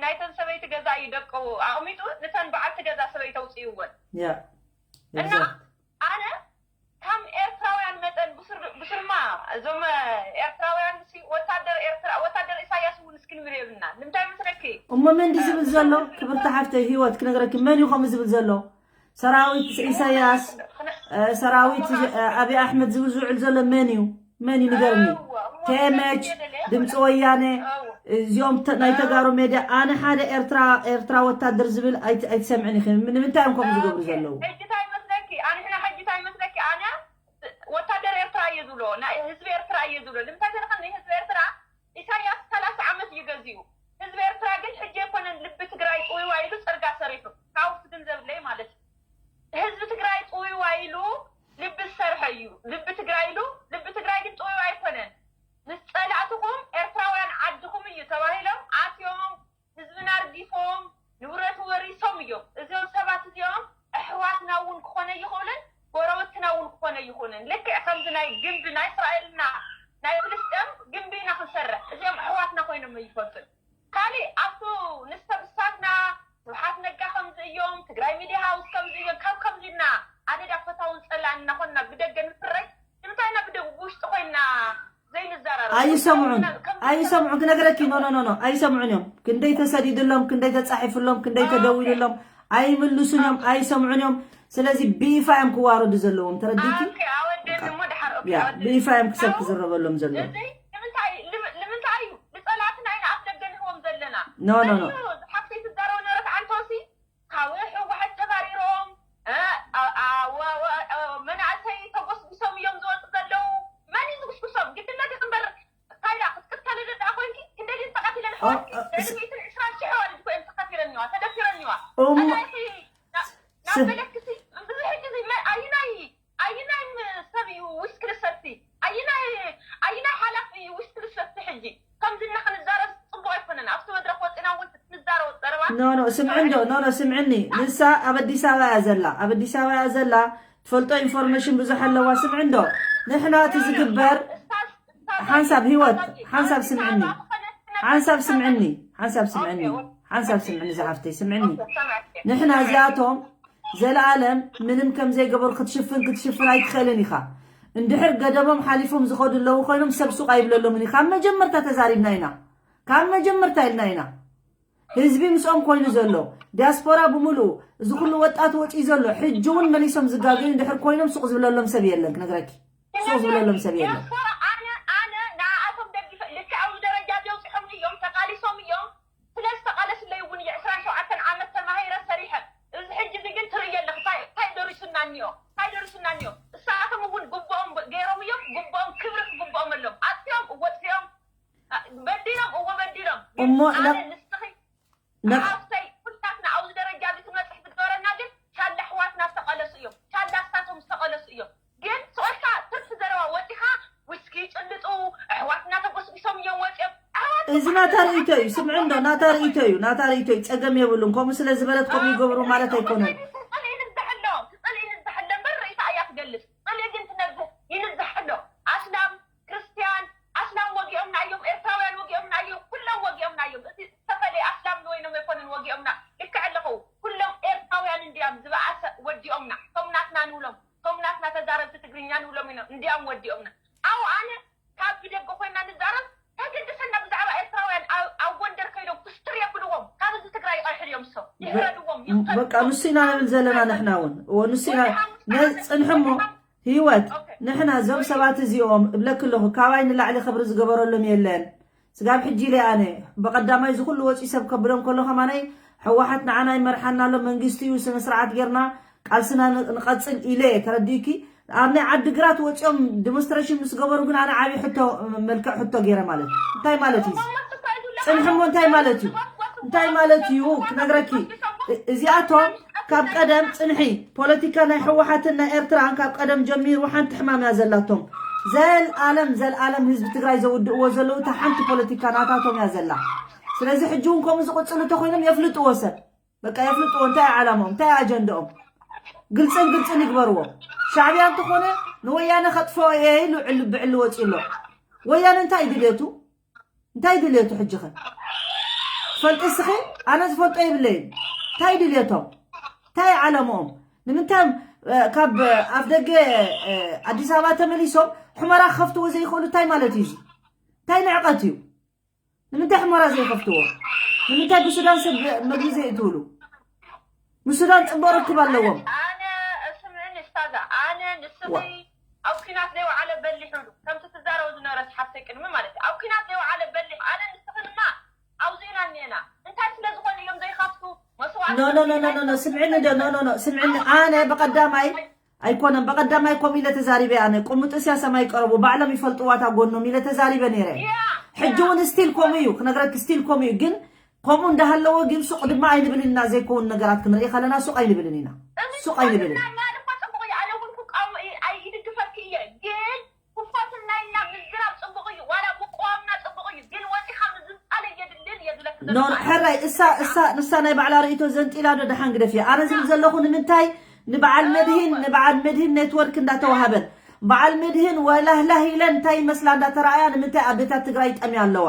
ናይተን ሰበይቲ ገዛ እዩ ደቂ ኣቕሚጡ ንተን በዓልቲ ገዛ ሰበይቲ ኣውፅእወን ያ እና ኣነ ከም ኤርትራውያን መጠን ብስርማ እዞም ኤርትራውያን ወታደር ኤርትራ ወታደር ኢሳያስ እውን እስክንብል የብልና ንምንታይ መስለኪ እሞ መን ድዩ ዝብል ዘሎ ክብርቲ ሓፍተይ ህይወት ክነግረኪ መን እዩ ከምኡ ዝብል ዘሎ ሰራዊት ኢሳያስ ሰራዊት ኣብይ ኣሕመድ ዝብል ዝውዕል ዘሎ መን እዩ መን እዩ ንገርኒ ቴመች ድምፂ ወያነ እዚኦም ናይ ተጋሩ ሜድያ ኣነ ሓደ ኤርትራ ኤርትራ ወታደር ዝብል ኣይትሰምዕን ኢኺ ንምንታይ እዮም ከምኡ ዝገብሩ ዘለዉ ወታደር ኤርትራ እየ ዝብሎ ወታደር ኤርትራ እየ ዝብሎ ህዝቢ ኤርትራ እየ ዝብሎ ንምንታይ ዘለካ ህዝቢ ኤርትራ ኢሳያስ ሰላሳ ዓመት እዩ ገዚኡ ህዝቢ ኤርትራ ግን ሕጂ ኣይኮነን ልቢ ትግራይ ጥውይዋ ኢሉ ፅርጋ ሰሪሑ ካብቲ ግን ዘብለይ ማለት እዩ ህዝቢ ትግራይ ጥውይዋ ኢሉ ልቢ ዝሰርሐ እዩ ልቢ ትግራይ ኢሉ ልቢ ትግራይ ግን ጥውይዋ ኣይኮነን ምስ ፀላእትኹም ኤርትራውያን ዓድኹም እዩ ተባሂሎም ኣትዮም ህዝብና ርጊፎም ንብረቱ ወሪሶም እዮም እዚኦም ሰባት እዚኦም ኣሕዋትና እውን ክኾነ ይኽእልን ጎረበትና እውን ክኾነ ይኹንን ልክዕ ከምዚ ናይ ግንቢ ናይ እስራኤልና ናይ ፍልስጤም ግንቢ ኢና ክንሰርሕ እዚኦም ኣሕዋትና ኮይኖም ኣይፈልጡን ካሊእ ኣብቱ ንሰብሳትና ስብሓት ነጋ ከምዚ እዮም ትግራይ ሚድያ ሃውስ ከምዚ እዮም ካብ ከምዚ ኢልና ኣደዳ ፈታውን ፀላእን እናኾንና ብደገ ንፍረይ ንምንታይ ኢና ብደግ ውሽጢ ኮይንና ዘይንዘራረብ ኣይሰምዑን ኣይሰምዑን ክነግረኪ ኖ ኖ ኖ ኣይሰምዑን እዮም ክንደይ ተሰዲድሎም ክንደይ ተፃሒፍሎም ክንደይ ተደዊልሎም ኣይምልሱን እዮም ኣይሰምዑን እዮም ስለዚ ብይፋ እዮም ክዋረዱ ዘለዎም ተረዲቲ ብይፋ እዮም ክሰብ ክዝረበሎም ዘለዎም ንምንታይ እዩ ንፀላእትና ኢና ኣፍ ደገ ንህቦም ዘለና ኖ ኖ ኖ ሓፍተይ ትዛረብ ነበረት ዓንቶሲ ካብ ህወሓት ተባሪሮም መናእሰይ ተጎስጉሶም እዮም ዝወፁ ዘለዉ መን እዩ ዝጉስጉሶም ግድነት ይክንበር ካይዳ ክትቅተል ደኣ ኮይንኪ ክንደይ ድን ተቀቲለን ኣሕዋትኪ ልዕሊ ሚእትን ዕስራን ሽሕ ኣዋልድ እኮ እዮም ተቀቲለኒዋ ተደፊረኒዋ ኣናይኪ ናብ በለክሲ ብዙሕ ግዜ ኣዩናይ ኣዩናይ ሰብ እዩ ዊስኪ ልሰቲ ኣዩናይ ኣዩናይ ሓላፊ እዩ ዊስኪ ልሰቲ ሕጂ ከምዚ እና ክንዛረብ ፅቡቅ ኣይኮነን ኣብቲ መድረክ ወፂና እውን ንዛረብ ዘረባ ኖ ኖ ስምዒ እንዶ ኖ ኖ ስምዕኒ ንሳ ኣብ ኣዲስ ኣበባ እያ ዘላ ኣብ ኣዲስ ኣበባ እያ ዘላ ትፈልጦ ኢንፎርሜሽን ብዙሕ ኣለዋ ስምዒ እንዶ ንሕና እቲ ዝግበር ሓንሳብ ህይወት ሓንሳብ ስምዕኒ ሓንሳብ ስምዕኒ፣ ሓንሳብ ስምዕኒ፣ ሓንሳብ ስምዕኒ ዝሓፍተይ ስምዕኒ። ንሕና እዚኣቶም ዘለኣለም ምንም ከም ዘይገበሩ ክትሽፍን ክትሽፍን ኣይትኽእልን ኢኻ። እንድሕር ገደቦም ሓሊፎም ዝኸዱ ኣለዉ ኮይኖም ሰብ ሱቕ ኣይብለሎምን እዩ። ካብ መጀመርታ ተዛሪብና ኢና፣ ካብ መጀመርታ ኢልና ኢና። ህዝቢ ምስኦም ኮይኑ ዘሎ ዲያስፖራ ብምሉኡ፣ እዚ ኩሉ ወጣት ወፂኡ ዘሎ፣ ሕጂ እውን መሊሶም ዝጋገዩ እንድሕር ኮይኖም ሱቕ ዝብለሎም ሰብ የለን። ክነግረኪ፣ ሱቕ ዝብለሎም ሰብ የለን። ዲያስፖራ ኣነ ኣነ ንኣቶም ደግፈ ልክዕ ኣብዚ ደረጃ ዘውፅሖም እዮም፣ ተቃሊሶም እዮም። ስለ ዝተቃለስለይ እውን የ ዕስራን ሸውዓተን ዓመት ተማሂረ ሰሪሐ። እዚ ሕጂ እዚ ግን ትርእዮ ኣለኺ፣ እንታይ እንታይ ደሪሱና እኒኦ፣ እንታይ ደሪሱና እኒኦ። እሳቶም እውን ግብኦም ገይሮም እዮም፣ ግብኦም ክብሪ ክግብኦም ኣሎም። ኣጥፊኦም እወ ጥፊኦም፣ በዲሎም እወ በዲሎም። ግን እሞ ኣነ ነ- ንስኺ ነ- ሓፍተይ፣ ኩላትና ኣብዚ ደረጃ እዚ ክንበፅሕ ዝገበረና ግን ቻላ ኣሕዋትና ዝተቐለሱ እዮም። ቻላ ኣስታቶም ዝተቐለሱ እዮም። ግን ስቕልካ ትርፊ ዘረባ ወፂኻ ዊስኪ ይጭልጡ፣ ኣሕዋትና ተጎስጒሶም እዮም ወፂኦም። ኣሕዋት እዚ ናታ ርእይቶ እዩ። ስምዒ እንዶ ናታ ርእይቶ እዩ፣ ናታ ርእይቶ እዩ። ፀገም የብሉን። ከምኡ ስለ ዝበለት ከምኡ ይገብሩ ማለት ኣይኮነን። ትፅልኢ ንዝሕሎ ትፅልኢ ንዝሕሎ እምበር ርእይታ እያ ትገልፅ። ፅልኢ ግን ትነዝሕ ይንዝሕ ኣሎ። ኣስላም ክርስቲያን ኣስላም ወጊኦምና እዮም፣ ኤርትራውያን ወጊኦምና እዮም፣ ኩሎም ወጊኦምና እዮም። እቲ ዝተፈለየ ኣስላም ንወይኖም ኣይኮነን ወጊኦምና። ልክዕ ኣለኹ። ኩሎም ኤርትራውያን እንዲያም ዝበኣሰ ወዲኦምና። ቶም ናትና ንብሎም ቶም ናትና ተዛረብቲ ትግርኛ ንብሎም ኢና እንዲያም ወዲኦምና። ኣው ኣነ ካብ ብደገ ኮይና ንዛረብ ተገድሰና ብዛዕባ ኤርትራውያን ኣብ ጎንደር ከይዶም ኩስትር የብልዎም። ካብ እዚ ትግራይ ይቐርሕልዮም ሰው ይሕረድዎም ይኽተሉ። በቃ ንሱ ኢና ንብል ዘለና ንሕና እውን እዎ ንሱ ኢና። ነፅንሕሞ ህይወት ንሕና እዞም ሰባት እዚኦም እብለኪ ኣለኹ ካባይ ንላዕሊ ክብሪ ዝገበረሎም የለን። ስጋብ ሕጂ ኢለ ኣነ ብቐዳማይ ዝኩሉ ወፂ ሰብ ከብሎም ከሎ ከማናይ ሕወሓት ንዓና ይመርሓና ኣሎ መንግስቲ እዩ ስነ ስርዓት ጌርና ቃልስና ንቐፅል ኢለ ተረዲእኪ። ኣብ ናይ ዓድግራት ወፂኦም ዲሞንስትሬሽን ምስ ገበሩ ግን ኣነ ዓብዪ ሕቶ መልክዕ ሕቶ ገይረ ማለት እዩ። እንታይ ማለት እዩ ፅንሕሞ እንታይ ማለት እዩ? እንታይ ማለት እዩ ክነግረኪ። እዚኣቶም ካብ ቀደም ፅንሒ ፖለቲካ ናይ ሕወሓትን ናይ ኤርትራን ካብ ቀደም ጀሚሩ ሓንቲ ሕማም እያ ዘላቶም። ዘልኣለም ዘልኣለም ህዝቢ ትግራይ ዘውድእዎ ዘለዉ እታ ሓንቲ ፖለቲካ ናታቶም እያ ዘላ። ስለዚ ሕጂ እውን ከምኡ ዝቕፅሉ እንተኮይኖም የፍልጥዎ ሰብ በቃ የፍልጥዎ እንታይ ዓላማኦም እንታይ ኣጀንዳኦም ግልፅን ግልፅን ይግበርዎ። ሻዕብያ እንተኾነ ንወያነ ከጥፍኦ እየ ኢሉ ዕል ብዕል ወፂ ኣሎ። ወያነ እንታይ ድልየቱ እንታይ ድልየቱ ሕጂ ኸ ትፈልጢ እስኺ? ኣነ ዝፈልጦ የብለይን። እንታይ ድልየቶም እንታይ ዓላማኦም ንምንታይ ካብ ኣፍ ደገ ኣዲስ ኣበባ ተመሊሶም ሕመራ ክኸፍትዎ ዘይኽእሉ እንታይ ማለት እዩ? እንታይ ንዕቀት እዩ? ንምንታይ ሕመራ ዘይከፍትዎ? ንምንታይ ብሱዳን ሰብ መግቢ ዘይእትውሉ? ምስ ሱዳን ፅቡቕ ርክብ ኣለዎም። ኣነ ስምዕኒ ስታዛ ኣነ ንስኺ ኣብ ኲናት ዘይወዓለ በሊሕ ኢሉ ከምቲ ትዛረቡ ዝነበረ ሓፍተይ ቅድሚ ማለት እዩ ኣብ ኲናት ዘይወዓለ በሊሕ ኣነ ንስኺ ድማ ኣብዚ ኢና እኒኤና እንታይ ስለ ዝኾነ እዮም ዘይኸፍቱ መስዋዕቲ ኖ ኖ ኖ ኖ ኖ ስምዕኒ ዶ ኖ ኖ ኖ ስምዕኒ ኣነ ብቐዳማይ ኣይኮነን ብቐዳማይ ኮም ኢለ ተዛሪበ ኣነ ቁምጥስያ ሰማይ ቀረቡ ባዕሎም ይፈልጥዋታ ጎኖም ኢለ ተዛሪበ ነይረ ሕጂ እውን ስቲል ኮም እዩ ክነግረክ ስቲል ኮም እዩ ግን ከምኡ እንዳሃለወ ግን ሱቕ ድማ ኣይንብልን ኢና ዘይከውን ነገራት ክንርኢ ከለና ሱቕ ኣይንብልን ኢና ሱቕ ኣይንብልን ይድግፈኪ እየ ግን ክፈትና ኢልና ምዝራብ ፅቡቕ እዩ ዋላ ምቅዋምና ፅቡቕ እዩ ግን ወፂኻ ምዝንፃል እየድልን እየ ዝለክ ኖ ሕራይ እሳ እሳ ንሳ ናይ ባዕላ ርእይቶ ዘንጢላ ዶ ደሓን ግደፍ እያ ኣነ ዝብል ዘለኹ ንምንታይ ንበዓል መድህን ንበዓል መድህን ኔትወርክ እንዳተዋሃበን በዓል መድህን ወላህላህ ኢለን እንታይ ይመስላ እንዳተረኣያ ንምንታይ ኣዴታት ትግራይ ይጠምያ ኣለዋ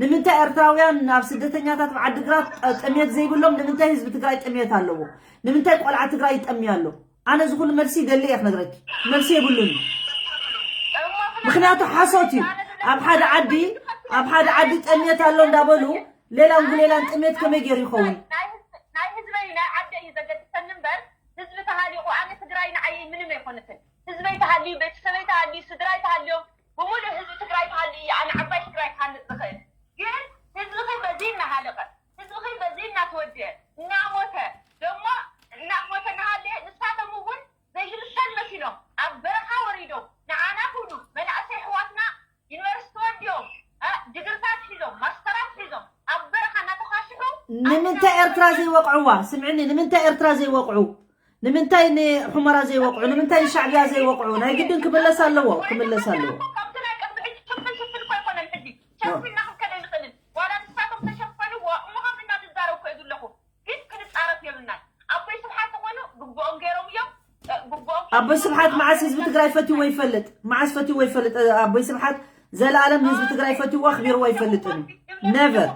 ንምንታይ ኤርትራውያን ኣብ ስደተኛታት ኣብ ዓድግራት ጥምየት ዘይብሎም ንምንታይ ህዝቢ ትግራይ ጥምየት ኣለዎ ንምንታይ ቆልዓ ትግራይ ይጠምያ ኣሎ ኣነ ዝኩሉ መልሲ ይደሊ እየ ክነግረኪ መልሲ የብሉን ምክንያቱ ሓሶት እዩ ኣብ ሓደ ዓዲ ኣብ ሓደ ዓዲ ጠምየት ኣሎ እንዳበሉ ሌላን ጉሌላን ጥምየት ከመይ ገይሩ ይኸውን ናይ ህዝበይ ናይ ዓደ እዩ ዘገድሰኒ እምበር ህዝቢ ተሃሊቁ ኣነ ትግራይ ንዓየይ ምንም ኣይኮነትን ህዝበይ ተሃልዩ ቤተሰበይ ተሃልዩ ስድራይ ተሃልዮም ብምሉእ ህዝቢ ትግራይ ተሃልዩ እዩ ኣነ ዓባይ ትግራይ ክሃንፅ ዝኽእል ግን ህዝብኺ በዚ እናሃለቀ ህዝብኺ በዚ እናተወድአ እናሞተ ደሞ እናሞተ እናሃለየ ንሳቶም እውን ዘይግድሰን መሲሎም ኣብ በረኻ ወሪዶም ንዓና ክብሉ መናእሰይ ኣሕዋትና ዩኒቨርሲቲ ወዲኦም ዲግርታት ሒዞም ማስተራት ሒዞም ኣብ በረኻ እናተኳሽሑ ንምንታይ ኤርትራ ዘይወቕዕዋ ስምዕኒ ንምንታይ ኤርትራ ዘይወቕዑ ንምንታይ ንሑመራ ዘይወቕዑ ንምንታይ ንሻዕብያ ዘይወቕዑ ናይ ግድን ክምለስ ኣለዎ ክምለስ ኣለዎ ከምቲ ናይ ቅድሚ ሕጂ ሽፍን ሽፍን እኮ ኣይኮነን ሕጂ ሸፊንና ክንከደ ይንኽእልን ዋላ ንሳቶም ተሸፈንዎ እሞ ከም እናትዛረብ እኮ እየ ዘለኹ ግን ክንፃረፍ የብልናን ኣቦይ ስብሓት ተኾይኑ ግብኦም ገይሮም እዮም ግብኦም ኣቦይ ስብሓት መዓስ ህዝቢ ትግራይ ፈትዎ ይፈልጥ መዓስ ፈትዎ ይፈልጥ ኣቦይ ስብሓት ዘለኣለም ህዝቢ ትግራይ ፈትዎ ኣኽቢርዎ ይፈልጥን እዩ Never።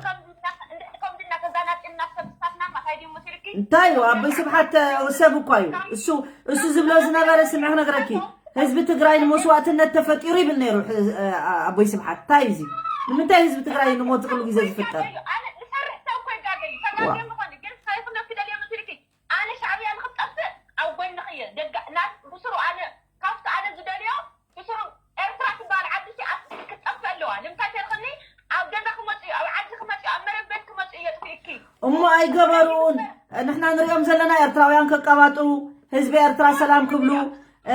ከምዚ እናተዛናጨና ሰብ ስታትና ማታይ ድዩ መሲልኪ? እንታይ እዩ ኣቦይ ስብሓት? ሰብ እኳ እዩ እሱ። እሱ ዝብሎ ዝነበረ ስምዒ ክነግረኪ፣ ህዝቢ ትግራይ ንመስዋእትነት ተፈጢሩ ይብል ነይሩ። ኣቦይ ስብሓት እንታይ እዩ እዚ? ንምንታይ ህዝቢ ትግራይ ንሞት ኩሉ ግዜ ዝፍጠር? ኣነ ንሰርሕ ሰብ እኮ ይጋገ እዩ። ተጋገ ምኾን ግን ሳይፍኖ ፊደል እዮም መሲልኪ። ኣነ ሻዕብያ ንክትጠፍእ ኣብ ጎንኺ እየ። ደጋ ናት ብስሩ ኣነ ካብቲ ኣነ ዝደልዮ ብስሩ ኤርትራ ትበሃል ዓዲ ሲ ኣስ ክትጠፍእ ኣለዋ። ንምንታይ ተልክኒ ኣብ ገዛ ክመጽኡ ኣብ ዓዲ ክመጽኡ ኣብ መረብ ቤት ክመጽኡ የጥፍእኪ። እሞ ኣይገበሩን። ንሕና ንሪኦም ዘለና ኤርትራውያን ከቀባጥሩ፣ ህዝቢ ኤርትራ ሰላም ክብሉ። እ፣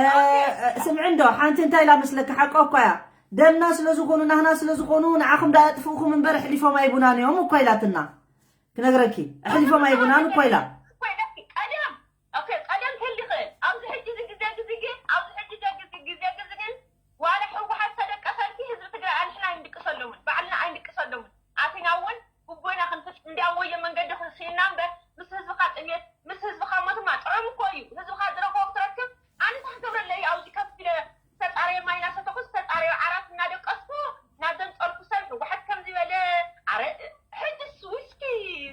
ስምዒ እንዶ ሓንቲ እንታይ ኢላ መስለኪ? ሓቆ እኳ እያ። ደምና ስለ ዝኾኑ ናህና ስለ ዝኾኑ ንዓኹም ዳ የጥፍእኹም እምበር ኣሕሊፎም ኣይቡናን እዮም እኮ ኢላትና። ክነግረኪ ኣሕሊፎም ኣይቡናን እኮ ኢላ። እኮ ኢለኪ ቀደም ኦኬ ቀደም ክህል ይኽእል። ኣብዚ ሕጂ እዚ ግዜ ግዜ ግን ኣብዚ ሕጂ ግዜ ግዜ ግዜ ግን ዋላ ህወሓት ተደቀሰልኪ ህዝቢ ትግራይ ኣንሕና ኣይንድቅሰሎምን ባዕልና ኣይንድቅሰሎምን። ኣቲና እውን ግቦና ክንፍፅም እንዲያ ወዮ መንገዲ ክንስኢና እምበር ምስ ህዝብኻ ጥሜት ምስ ህዝብኻ ሞትማ ጥዑም እኮ እዩ። ህዝብኻ ዝረኸቦ ክትረክብ ኣነ እንታይ ክገብረለይ ኣብዚ ከፍ ኢለ ዝተፃረየ ማይ እናሰተኹ ዝተፃረየ ዓራት እናደቀስኩ ናብዘን ፀርኩ ሰብ ህወሓት ከምዚ በለ ኣረ ሕጅስ ዊስኪ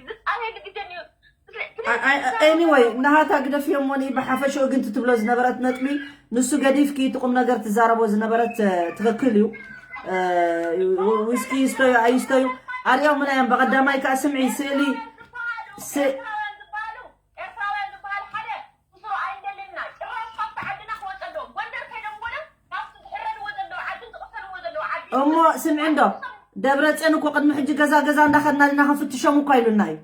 ዝፃረየሉ ግዜ እዩ። ኤኒወይ ናሃታ ግደፍዮ እሞ ንይ ብሓፈሽኡ ግን ትብሎ ዝነበረት ነጥቢ ንሱ ገዲፍኪ እቲ ቁም ነገር ትዛረቦ ዝነበረት እ፣ ትኽክል እዩ። እ፣ ዊስኪ ይስተዩ ኣይስተዩ ኣርዮም ምናዮም። በቐዳማይ ከዓ ስምዒ ስእሊ ስ- ኤርትራውያን ዝበሃል ሓደ ብስሩ ኣይንደልን ኢና። ጭራሽ ካብቲ ዓድና ክወፀ ኣለዎ። ጎንደር ከይደወለ ካብቲ ዝሕረድዎ ዘለዉ ዓድን ዝቕተልዎ ዘለዉ ዓዲ እሞ ስምዒ እንዶ ደብረፅዮን እኮ ቅድሚ ሕጂ ገዛ ገዛ እንዳኸድና ዲና ክንፍትሾም እኳ ኢሉና እዩ።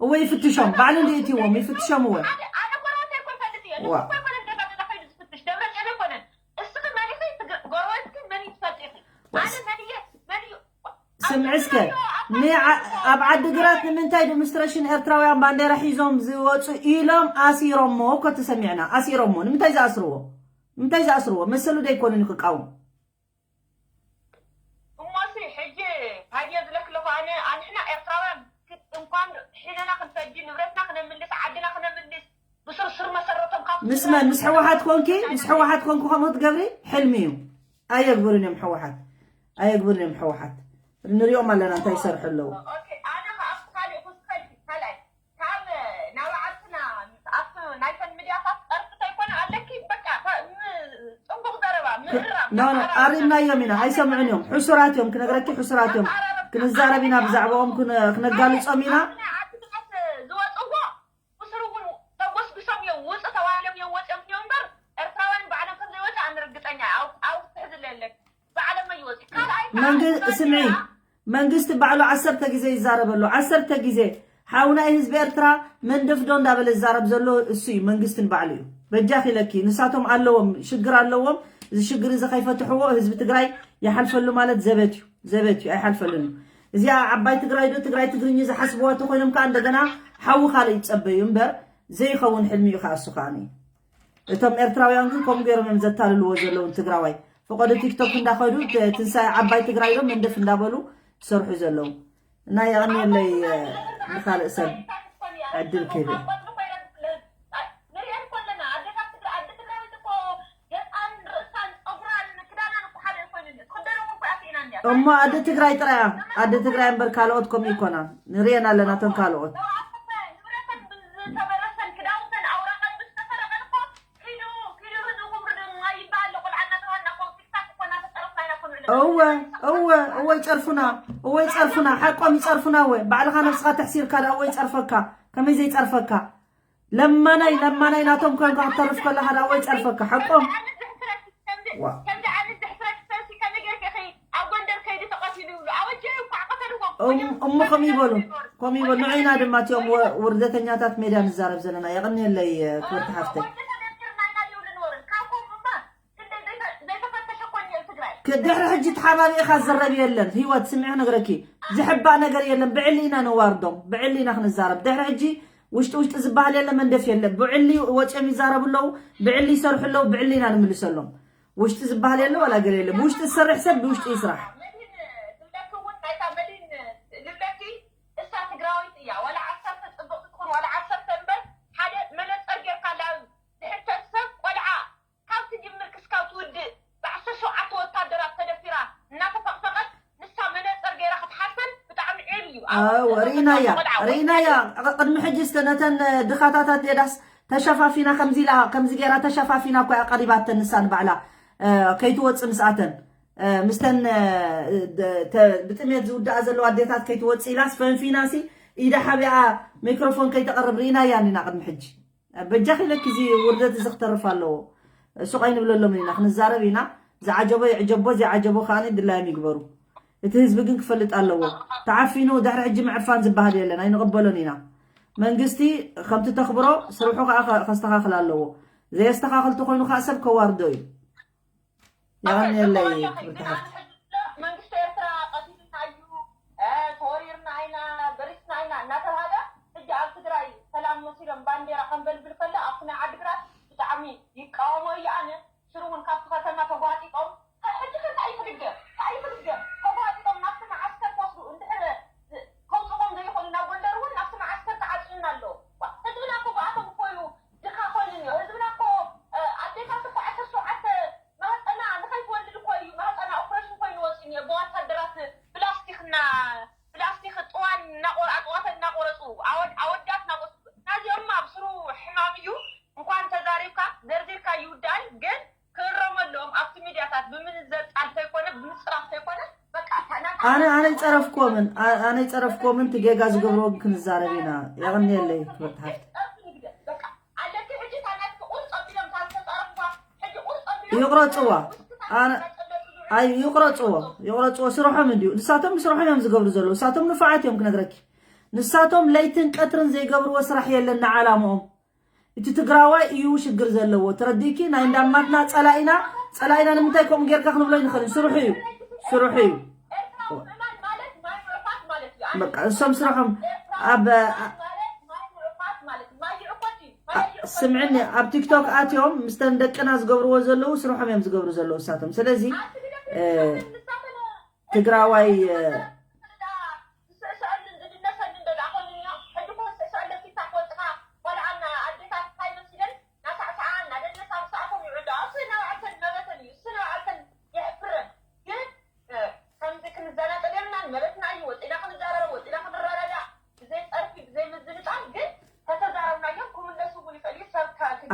እወ ይፍትሾም፣ ባዕሉ እንዲ እትዎም ይፍትሾም እወ። ኣነ ኣነ ጎረቤተይ እኮ ይፈልጥ እየ። ንሱ ዋ። እኮ ኣይኮነን ገዛ ገዛ ከይዱ ዝፍትሽ። ደብረፅዮን ኣይኮነን። እስኺ መን ኢኺ? ትግ- ጎረቤትኪ መን እዩ ትፈልጢ ኢኺ? ኣነ መን እየ? መን እዩ? ስምዒ እስከ ንዓ- ኣብ ዓዲግራት ንምንታይ ዲሚኒስትሬሽን ኤርትራውያን ባንዴራ ሒዞም ዝወፁ ኢሎም ኣሲሮሞ እኮ ተሰሚዕና። ኣሲሮሞ ንምንታይ ዝኣስርዎ? ንምንታይ ዝኣስርዎ? መሰሉ ዶ ኣይኮነን እዩ ክቃወም? እሞሲ ሕጂ ሃየ ዝለክለኹ ኣነ ኣንሕና ኤርትራውያን ክት- እንኳን ሒዘና ክንፈጂ ንብረትና ክነምልስ ዓድና ክነምልስ ብስር ስር መሰረቶም ካብ ምስ መን ምስ ሕወሓት ኮንኪ ምስ ሕወሓት ኮንኪ ከምኡ ትገብሪ? ሕልሚ እዩ። ኣየግብርን እዮም ሕወሓት ኣየግብርን እዮም ሕወሓት። ንሪኦም ኣለና እንታይ ይሰርሑ ኣለዉ። ኦኬ ኣነ ከኣ ኣብቲ ካሊእ ክውስኸልኪ ካልኣይ ካብ ናባዓልትና ኣብቲ ናይተን ሚድያታት ጸርፊ ተይኮነ ኣለኪ በቃ ም- ጽቡቕ ዘረባ ምእራም ኖ ኖ ኣሪምናዮም ኢና ኣይሰምዑን እዮም። ሕሱራት እዮም ክነግረኪ ሕሱራት እዮም። ክንዛረብ ኢና ብዛዕባኦም ክነ- ክነጋልጾም ኢና። ዝወፅዎ ብስሩ እውን ተጎስጉሶም እዮም ውፅ ተባሂሎም እዮም ወፅኦም እዮም እምበር ኤርትራውያን ባዕሎም ከም ዘይወፅእ ኣነ ርግፀኛ እየ። ኣብ ኣብ ትሕዝለ የለን ባዕሎም እዮም ይወፅኡ ካልኣይ ከዓ መንግ- ስምዒ መንግስቲ ባዕሉ ዓሰርተ ግዜ ይዛረብ ኣሎ ዓሰርተ ግዜ ሓውና ህዝቢ ኤርትራ መንደፍ ዶ እንዳበለ ዝዛረብ ዘሎ እሱ እዩ መንግስትን ባዕሉ እዩ በጃ ኪለኪ ንሳቶም ኣለዎም ሽግር ኣለዎም እዚ ሽግር እዚ ከይፈትሕዎ ህዝቢ ትግራይ ይሓልፈሉ ማለት ዘበት እዩ ዘበት እዩ ኣይሓልፈሉን እዩ እዚኣ ዓባይ ትግራይ ዶ ትግራይ ትግርኝ ዝሓስብዋ ተኮይኖም ከዓ እንደገና ሓዊ ካልእ ይፀበዩ እምበር ዘይኸውን ሕልሚ እዩ ከዓ እሱ ከዓ እቶም ኤርትራውያን ግን ከምኡ ገይሮም እዮም ዘታልልዎ ዘለውን ትግራዋይ ፈቀዶ ቲክቶክ እንዳኸዱ ትንሳኤ ዓባይ ትግራይ ዶ መንደፍ እንዳበሉ ዝሰርሑ ዘለዉ እና የቐንየለይ ንካልእ ሰብ ዕድል ክህብ እሞ ኣደ ትግራይ ጥራያ ኣደ ትግራይ እምበር ካልኦት ከምኡ ይኮና ንሪኤን ኣለና ተን ካልኦት እወ እወ እወ ይፀርፉና እወ ይፀርፉና እወ ባዕልካ ነብስካ ተሕሲርካ ዳ እወ ይፀርፈካ ከመይ ዘይፀርፈካ ለማናይ ለማናይ ናቶም ኮንካ ክትተርፍ ከለካ ዳ እወ ይፀርፈካ ሓቆም እሞ ከም ይበሉ ከም ይበሉ ንዕና ድማ እቲኦም ውርደተኛታት ሜድያ ንዛረብ ዘለና የቐንየለይ ክብርቲ ሓፍተይ ድሕሪ ሕጂ ተሓባቢእኻ ዝረብ የለን ህይወት ስምዒ ክነግረኪ ዝሕባእ ነገር የለን ብዕሊ ኢና ነዋርዶም ብዕሊ ኢና ክንዛረብ ድሕሪ ሕጂ ውሽጢ ውሽጢ ዝበሃል የለ መንደፍ የለ ብዕሊ ወፂኦም ይዛረቡ ኣለዉ ብዕሊ ይሰርሑ ኣለዉ ብዕሊ ኢና ንምልሰሎም ውሽጢ ዝበሃል የለ ዋላ ገለ የለ ብውሽጢ ዝሰርሕ ሰብ ብውሽጢ ይስራሕ ርኢናያ ርኢናያ። ቅድሚ ሕጂ ስተ ነተን ድኻታታት ዴዳስ ተሸፋፊና ከምዚ ኢላ ከምዚ ገይራ ተሸፋፊና እኮ ኣቀሪባተን ንሳ ንባዕላ ከይትወፅእ ምስኣተን ምስተን ብጥሜት ዝውድኣ ዘለዋ ኣዴታት ከይትወፅእ ኢላስ ፈንፊናሲ ኢዳ ሓቢኣ ሚክሮፎን ከይተቐርብ ርኢናያ ኢና ቅድሚ ሕጂ። በጃኺ ኢለኪ እዚ ውርደት እዚ ክተርፍ ኣለዎ። ሱቕ ኣይንብለሎም ኢና፣ ክንዛረብ ኢና። ዝዓጀቦ ይዕጀቦ፣ ዘይዓጀቦ ከኣ ድላዮም ይግበሩ። እቲ ህዝቢ ግን ክፈልጥ ኣለዎ። ተዓፊኑ ድሕሪ ሕጂ ምዕፋን ዝበሃል የለን፣ ኣይንቕበሎን ኢና። መንግስቲ ከምቲ ተኽብሮ ስርሑ ከኣ ከ- ከስተኻኽል ኣለዎ። ዘየስተኻኽል ተኾይኑ ከኣ ሰብ ከዋርዶ እዩ። የቐንየለይ ክብርቲ ሓፍቲ። መንግስቲ ኤርትራ ቀቲልና እዩ፣ ተወሪርና ኢና፣ በሪስና ኢና እናተባሃለ ሕጂ ኣብ ትግራይ ሰላም መሲሎም ባንዴራ ከንበልብል ከሎ ኣብቲ ናይ ዓድግራት ብጣዕሚ ይቃወሞ እዩ። ኣነ ሽሩ እውን ካብቲ ከተማ ተጓጢጦም ሕጂ ከ እንታይ እዩ ክድገም? እንታይ እዩ ክድገም? ተጓጢጦም ናብቲ መዓስከር ክወስዱ እንድሕር ከውፅዎም ዘይኽእሉ ናብ ጎንደር እውን ናብቲ መዓስከር ተዓፅዩና ኣሎ። ህዝብና እኮ ብኣቶም እኮ እዩ ድኻ ኮይኑ እኒኦ። ህዝብና እኮ ኣዴታት እኮ ዓሰርተ ሸውዓተ ማህፀና ንኸይትወልድ እኮ እዩ ማህፀና ኦፕሬሽን ኮይኑ ወፂኡ እኒኦ። ብወታደራት ፕላስቲክ እና ፕላስቲክ ጥዋን እናቆረ ኣጥዋፈን እናቆረፁ ኣወዳት እናቆ ናዚኦም ኣብ ስሩ ሕማም እዩ። እንኳን ተዛሪብካ ዘርዚርካ ይውዳል ግን ክእረመሎም ኣብቲ ሚድያታት ብምንዘርፃል ተይኮነ ብምፅራፍ ተይኮነ በቃ ኣነ ኣነ ይፀረፍኮምን ኣነ ይፀረፍኮምን እቲ ጌጋ ዝገብርዎ ክንዛረብ ኢና። የቐንየለይ ክብርቲ ሓፍቲ። ይቕረፅዋ። ኣይ ይቕረፅዎ፣ ይቕረፅዎ። ስርሖም እንድዩ። ንሳቶም ስርሖም እዮም ዝገብሩ ዘለዉ። ንሳቶም ንፉዓት እዮም ክነግረኪ። ንሳቶም ለይትን ቀትርን ዘይገብርዎ ስራሕ የለን ንዓላምኦም። እቲ ትግራዋይ እዩ ሽግር ዘለዎ። ተረዲእኪ? ናይ እንዳማትና ፀላኢና፣ ፀላኢና ንምንታይ ከምኡ ጌርካ ክንብሎ ይንኽእል። ስርሑ እዩ። ስርሑ እዩ። በቃ እሶም ስርሖም ኣብ ስምዕኒ ኣብ ቲክቶክ ኣትዮም ምስተን ደቅና ዝገብርዎ ዘለዉ ስርሖም እዮም ዝገብሩ ዘለዉ እሳቶም። ስለዚ ትግራዋይ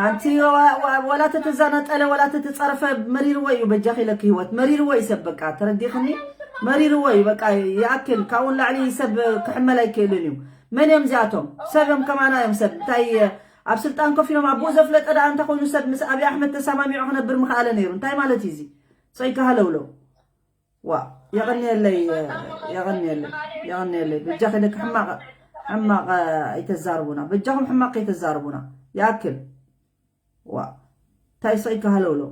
ኣንቲ ወላ ተተዛነጠለ ወላ ተተፀረፈ መሪርዎ እዩ። በጃኺ ኢለኪ ህይወት መሪርዎ እዩ ሰብ በቃ ተረዲኽኒ። መሪርዎ እዩ በቃ ይኣክል። ካብኡ ንላዕሊ ሰብ ክሕመል ኣይክእልን እዩ። መን እዮም እዚኣቶም? ሰብ እዮም ከማና እዮም ሰብ። እንታይ ኣብ ስልጣን ኮፍ ኢሎም ኣቦኡ ዘፍለጠ ደኣ እንተኾይኑ ሰብ ምስ ኣብይ ኣሕመድ ተሰማሚዑ ክነብር ምኽኣለ ነይሩ። እንታይ ማለት እዩ እዚ? ሰይ ክሃለውለው ዋ የቐንየለይ የቐንየለይ የቐንየለይ። በጃኺ ኢለኪ ሕማቕ ሕማቕ ኣይተዛርቡና። በጃኹም ሕማቕ ከይተዛርቡና ይኣክል። ዋ እንታይ ሰይ ክሃለውለው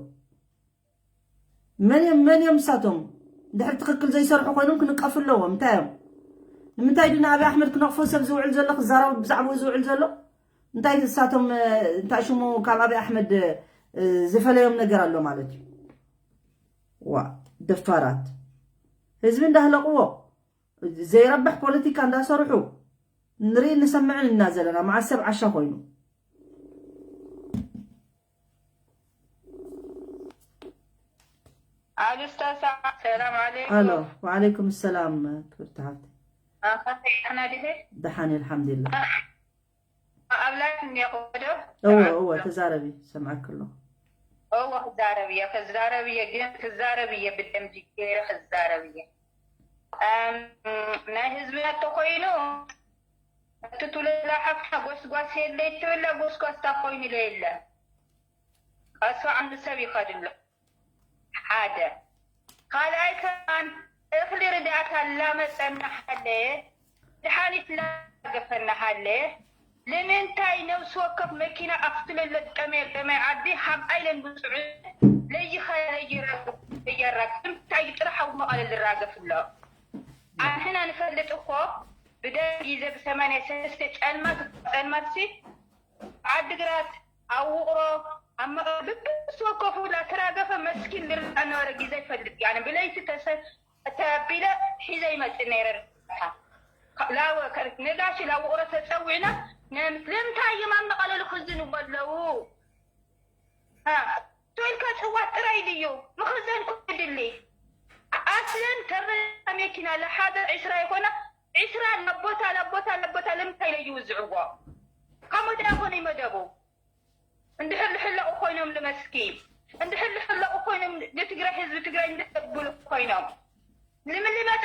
መን እዮም መን እዮም ንሳቶም? ድሕሪ ትኽክል ዘይሰርሑ ኮይኖም ክንቀፉ ኣለዎም። እንታይ እዮም? ንምንታይ ድና ኣብይ ኣሕመድ ክነቕፎ ሰብ ዝውዕል ዘሎ ክዛረቡ ብዛዕባኡ ዝውዕል ዘሎ? እንታይ ንሳቶም እንታይ ሽሙ ካብ ኣብይ ኣሕመድ ዝፈለዮም ነገር ኣሎ ማለት እዩ? ዋ ደፋራት ህዝቢ እንዳህለቕዎ ዘይረብሕ ፖለቲካ እንዳሰርሑ ንርኢ ንሰምዕን እና ዘለና መዓስ ሰብ ዓሻ ኮይኑ። ኣሉስታ ሰላም ዓለይኩም። ኣሎ ወዓለይኩም ሰላም ክብርቲ ሓፍቲ። ኣኸፈይትና ድሄ ደሓን ኣልሓምዱሊላህ። ኣብ ላይፍ እኒኦ ዶ? እወ እወ ተዛረቢ ሰምዓኪ ኣለኹ። እወ ክዛረብ እየ ክዛረብ እየ ግን ክዛረብ እየ ብደንቢ ገይረ ክዛረብ እየ። ናይ ህዝብና ተኮይኑ እቲ ትብለላ ሓፍትና ጎስጓስ የለይ ትብላ ጎስጓስ ታኮይኑ ለየለ ቀሱ ዓንዱ ሰብ ይኸድሎ ሓደ ካልኣይ ከማን እኽሊ ርዳእታ ላመፀና ሃለ ድሓኒት ላገፈና ሃለ ንምንታይ ነብሲ ወከፍ መኪና ኣፍትለለ ጠመየ ጠመየ ዓዲ ሃም ኣይለን ብፅዑ ለይኸ ለይራገፍ ለያራግፍ እንታይ ጥራሕ ኣብ መቐለ ልራገፍ ኣሎ ኣንሕና ንፈልጥ እኮ ብደም ግዜ ብሰማንያ ሰለስተ ጸልማት ጸልማት ሲ ዓድግራት ኣብ ውቕሮ ኣብ መቐለ ብብስ ወከፉ ላተራገፈ መስኪን ልርዳእ ነበረ ግዜ ይፈልጥ ያነ ብለይቲ ተሰ ተቢለ ሒዘ ይመጽእ ነይረ ርዳእታ ላወ ነጋሽ ላውቕሮ ተጸዊዕና ንምንታይ እዮም ኣብ መቐለ ልኽዝንዎ ኣለዉ ትብል ከጽዋት ጥራይ ድዩ ምኽዘን ኩሉ ድሊ ኣስለን ተረዳ መኪና ለሓደ ዕስራ ይኮና ዒስራ ለቦታ ለቦታ ለቦታ ለምንታይ ለይውዝዕዎ? ከምኡ ዳ ይኾነ መደቡ? እንድሕር ልሕለቑ ኮይኖም ልመስኪ፣ እንድሕር ልሕለቑ ኮይኖም ንትግራይ ህዝቢ ትግራይ እንደብሉ ኮይኖም ንምልመጠ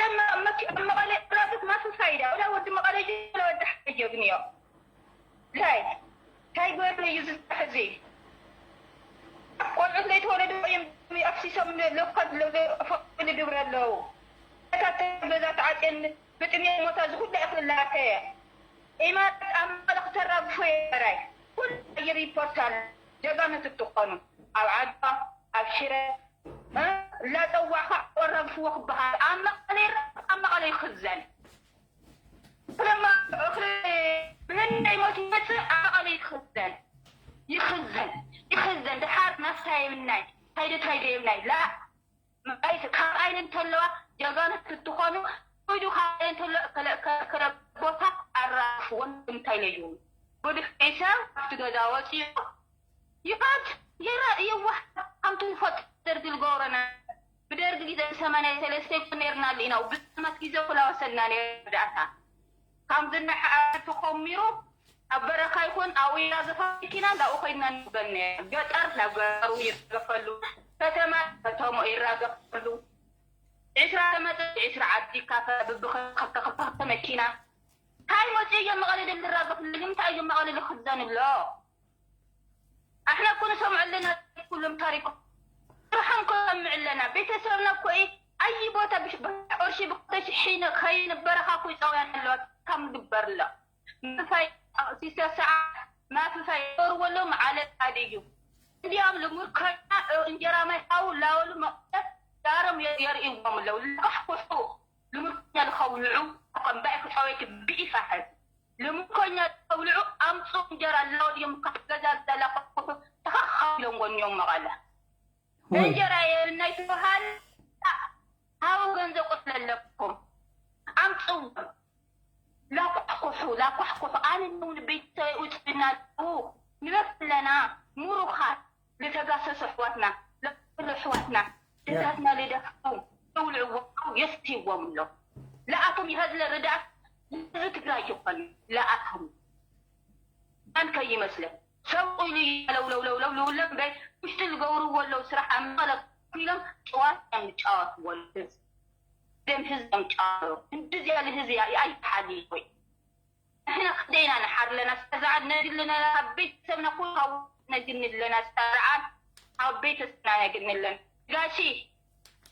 ኣብ መቐለ ራሱት ማሱ ፋይዳ ወላ ወዲ መቐለ ወላ ወዲ ሓጀግንዮ ላይ እንታይ ገይሩ እዩ ዝስራሕ እዚ? ቆልዑት ለይተወለዱ እዮም ኣፍሲሶም ለኳት ለዘፈሉ ግብረ ኣለዉ። እታ ገዛ ተዓፅየን ብጥሜት ሞታ ዝኹላ ይኽልላተ ኢማራት ኣብ መቐለ ክተራግፉ የበራይ ኩሉ ይሪፖርት ኣሎ። ጀጋኑ ትትኾኑ ኣብ ዓድዋ ኣብ ሽረ ላፀዋዕካ ቆረግፍዎ ክበሃል ኣብ መቐለ ይረፍ ኣብ መቐለ ይኽዘን። ክለማ እኽሊ ብህንደይ ሞት ይመፅእ ኣብ መቐለ ይኽዘን ይኽዘን ይኽዘን። ድሓር ናፍታ የብናይ ካይደ ታይደ የብናይ ላ መቃይት ካብ ዓይነ እንተለዋ ጀጋኑ ክትኾኑ ኢዱ ካብ ዓይነ እንተሎ ከለ- ከ- ከለ ቦታ ኣራግፍዎ እንታይ ለዩ ብድሕሪ ሰብ ኣብቲ ገዛ ወፂኡ ይቐት ይረ ይዋሕ ከምቲ ንፈጥ ደርጊ ዝገብረና ብደርጊ ግዜ ሰማንያ ሰለስተ ይኮን ነርና ኣለና ብዘመት ግዜ ኩላ ወሰድና ነር ዳእታ ካብ ዝነሓ ተኾሚሩ ኣብ በረኻ ይኹን ኣብኡ ይራገፋ መኪና እንዳኡ ኮይና ንበል ነር ገጠር ናብ ገጠሩ ይራገፈሉ ከተማ ከተምኡ ይራገፈሉ ዒስራ ተመፀ ዒስራ ዓዲ ካፈ ብብኸ መኪና እንታይ መፅኡ እዮም መቐለ ደም ዝራገፍሉ ንምንታይ እዮም መቐለ ዝኽዘንሎ ኣሕና እኮ ንሰምዖ ኣለና ኩሎም ታሪኮ ስርሖም ከሰምዕ ኣለና ቤተሰብና እኮ ኣይ ቦታ ቅርሺ ብክልተ ሽሕ ከይንበረኻ እኮ ይፀውያን ኣለዋ ካብ ምግበርሎ ምፍፋይ ሲሰ ሰዓ ማፍፋይ ይገብርዎ ኣለዉ መዓለት ሓደ እዩ እንዲያም ልሙድ ኮይና እንጀራ ማይ ሃው ላበሉ መቕሰት ዳሮም የርእይዎም ኣለዉ ለቃሕኩሑ ልሙድ ኮይና ዝኸውልዑ ከምባይ ክፀወይክ ብኢፋሕት ልሙድ ኮይና ዝኸውልዑ ኣምፁ እንጀራ ላወል እዮም ካብ ገዛ ዘላኳሕኩሑ ተኻኻቢሎም ጎንዮም መቐለ እንጀራ የብልናይ ተባሃለ ሃው ገንዘብ ቁስለለኩም ኣምፅዎም ላኳሕኩሑ ላኳሕኩሑ ኣነ ነውን ቤተሰበይ ውፅና ኣለዉ ንበክ ኣለና ሙሩኻት ልተጋሰሱ ኣሕዋትና ለሉ ኣሕዋትና ደታትና ልደፍኡ ተውልዕዎም የስትይዎም ኣሎ ለኣቶም ይኸዝለ ርዳእት ህዝቢ ትግራይ ይኾን ለኣቶም ማን ከይመስለ ሰብ ኢሉ ለውለውለውለውለውለ እምበይ ውሽጢ ዝገብርዎ ኣለዉ ስራሕ ኣብ መቐለ ኢሎም ጭዋት እዮም ዝጫወትዎ ደም ህዝብ እዮም ጫወትዎ እንድዚ ያለ ህዝብ ኣይተሓልይ ወይ ንሕና ክንደይና ንሓር ኣለና ስዛዓት ነግልነና ካብ ቤተሰብና ኩሉ ካብ ነግኒ ኣለና ስታርዓን ካብ ቤተሰብና ነግኒ ኣለና ጋሺ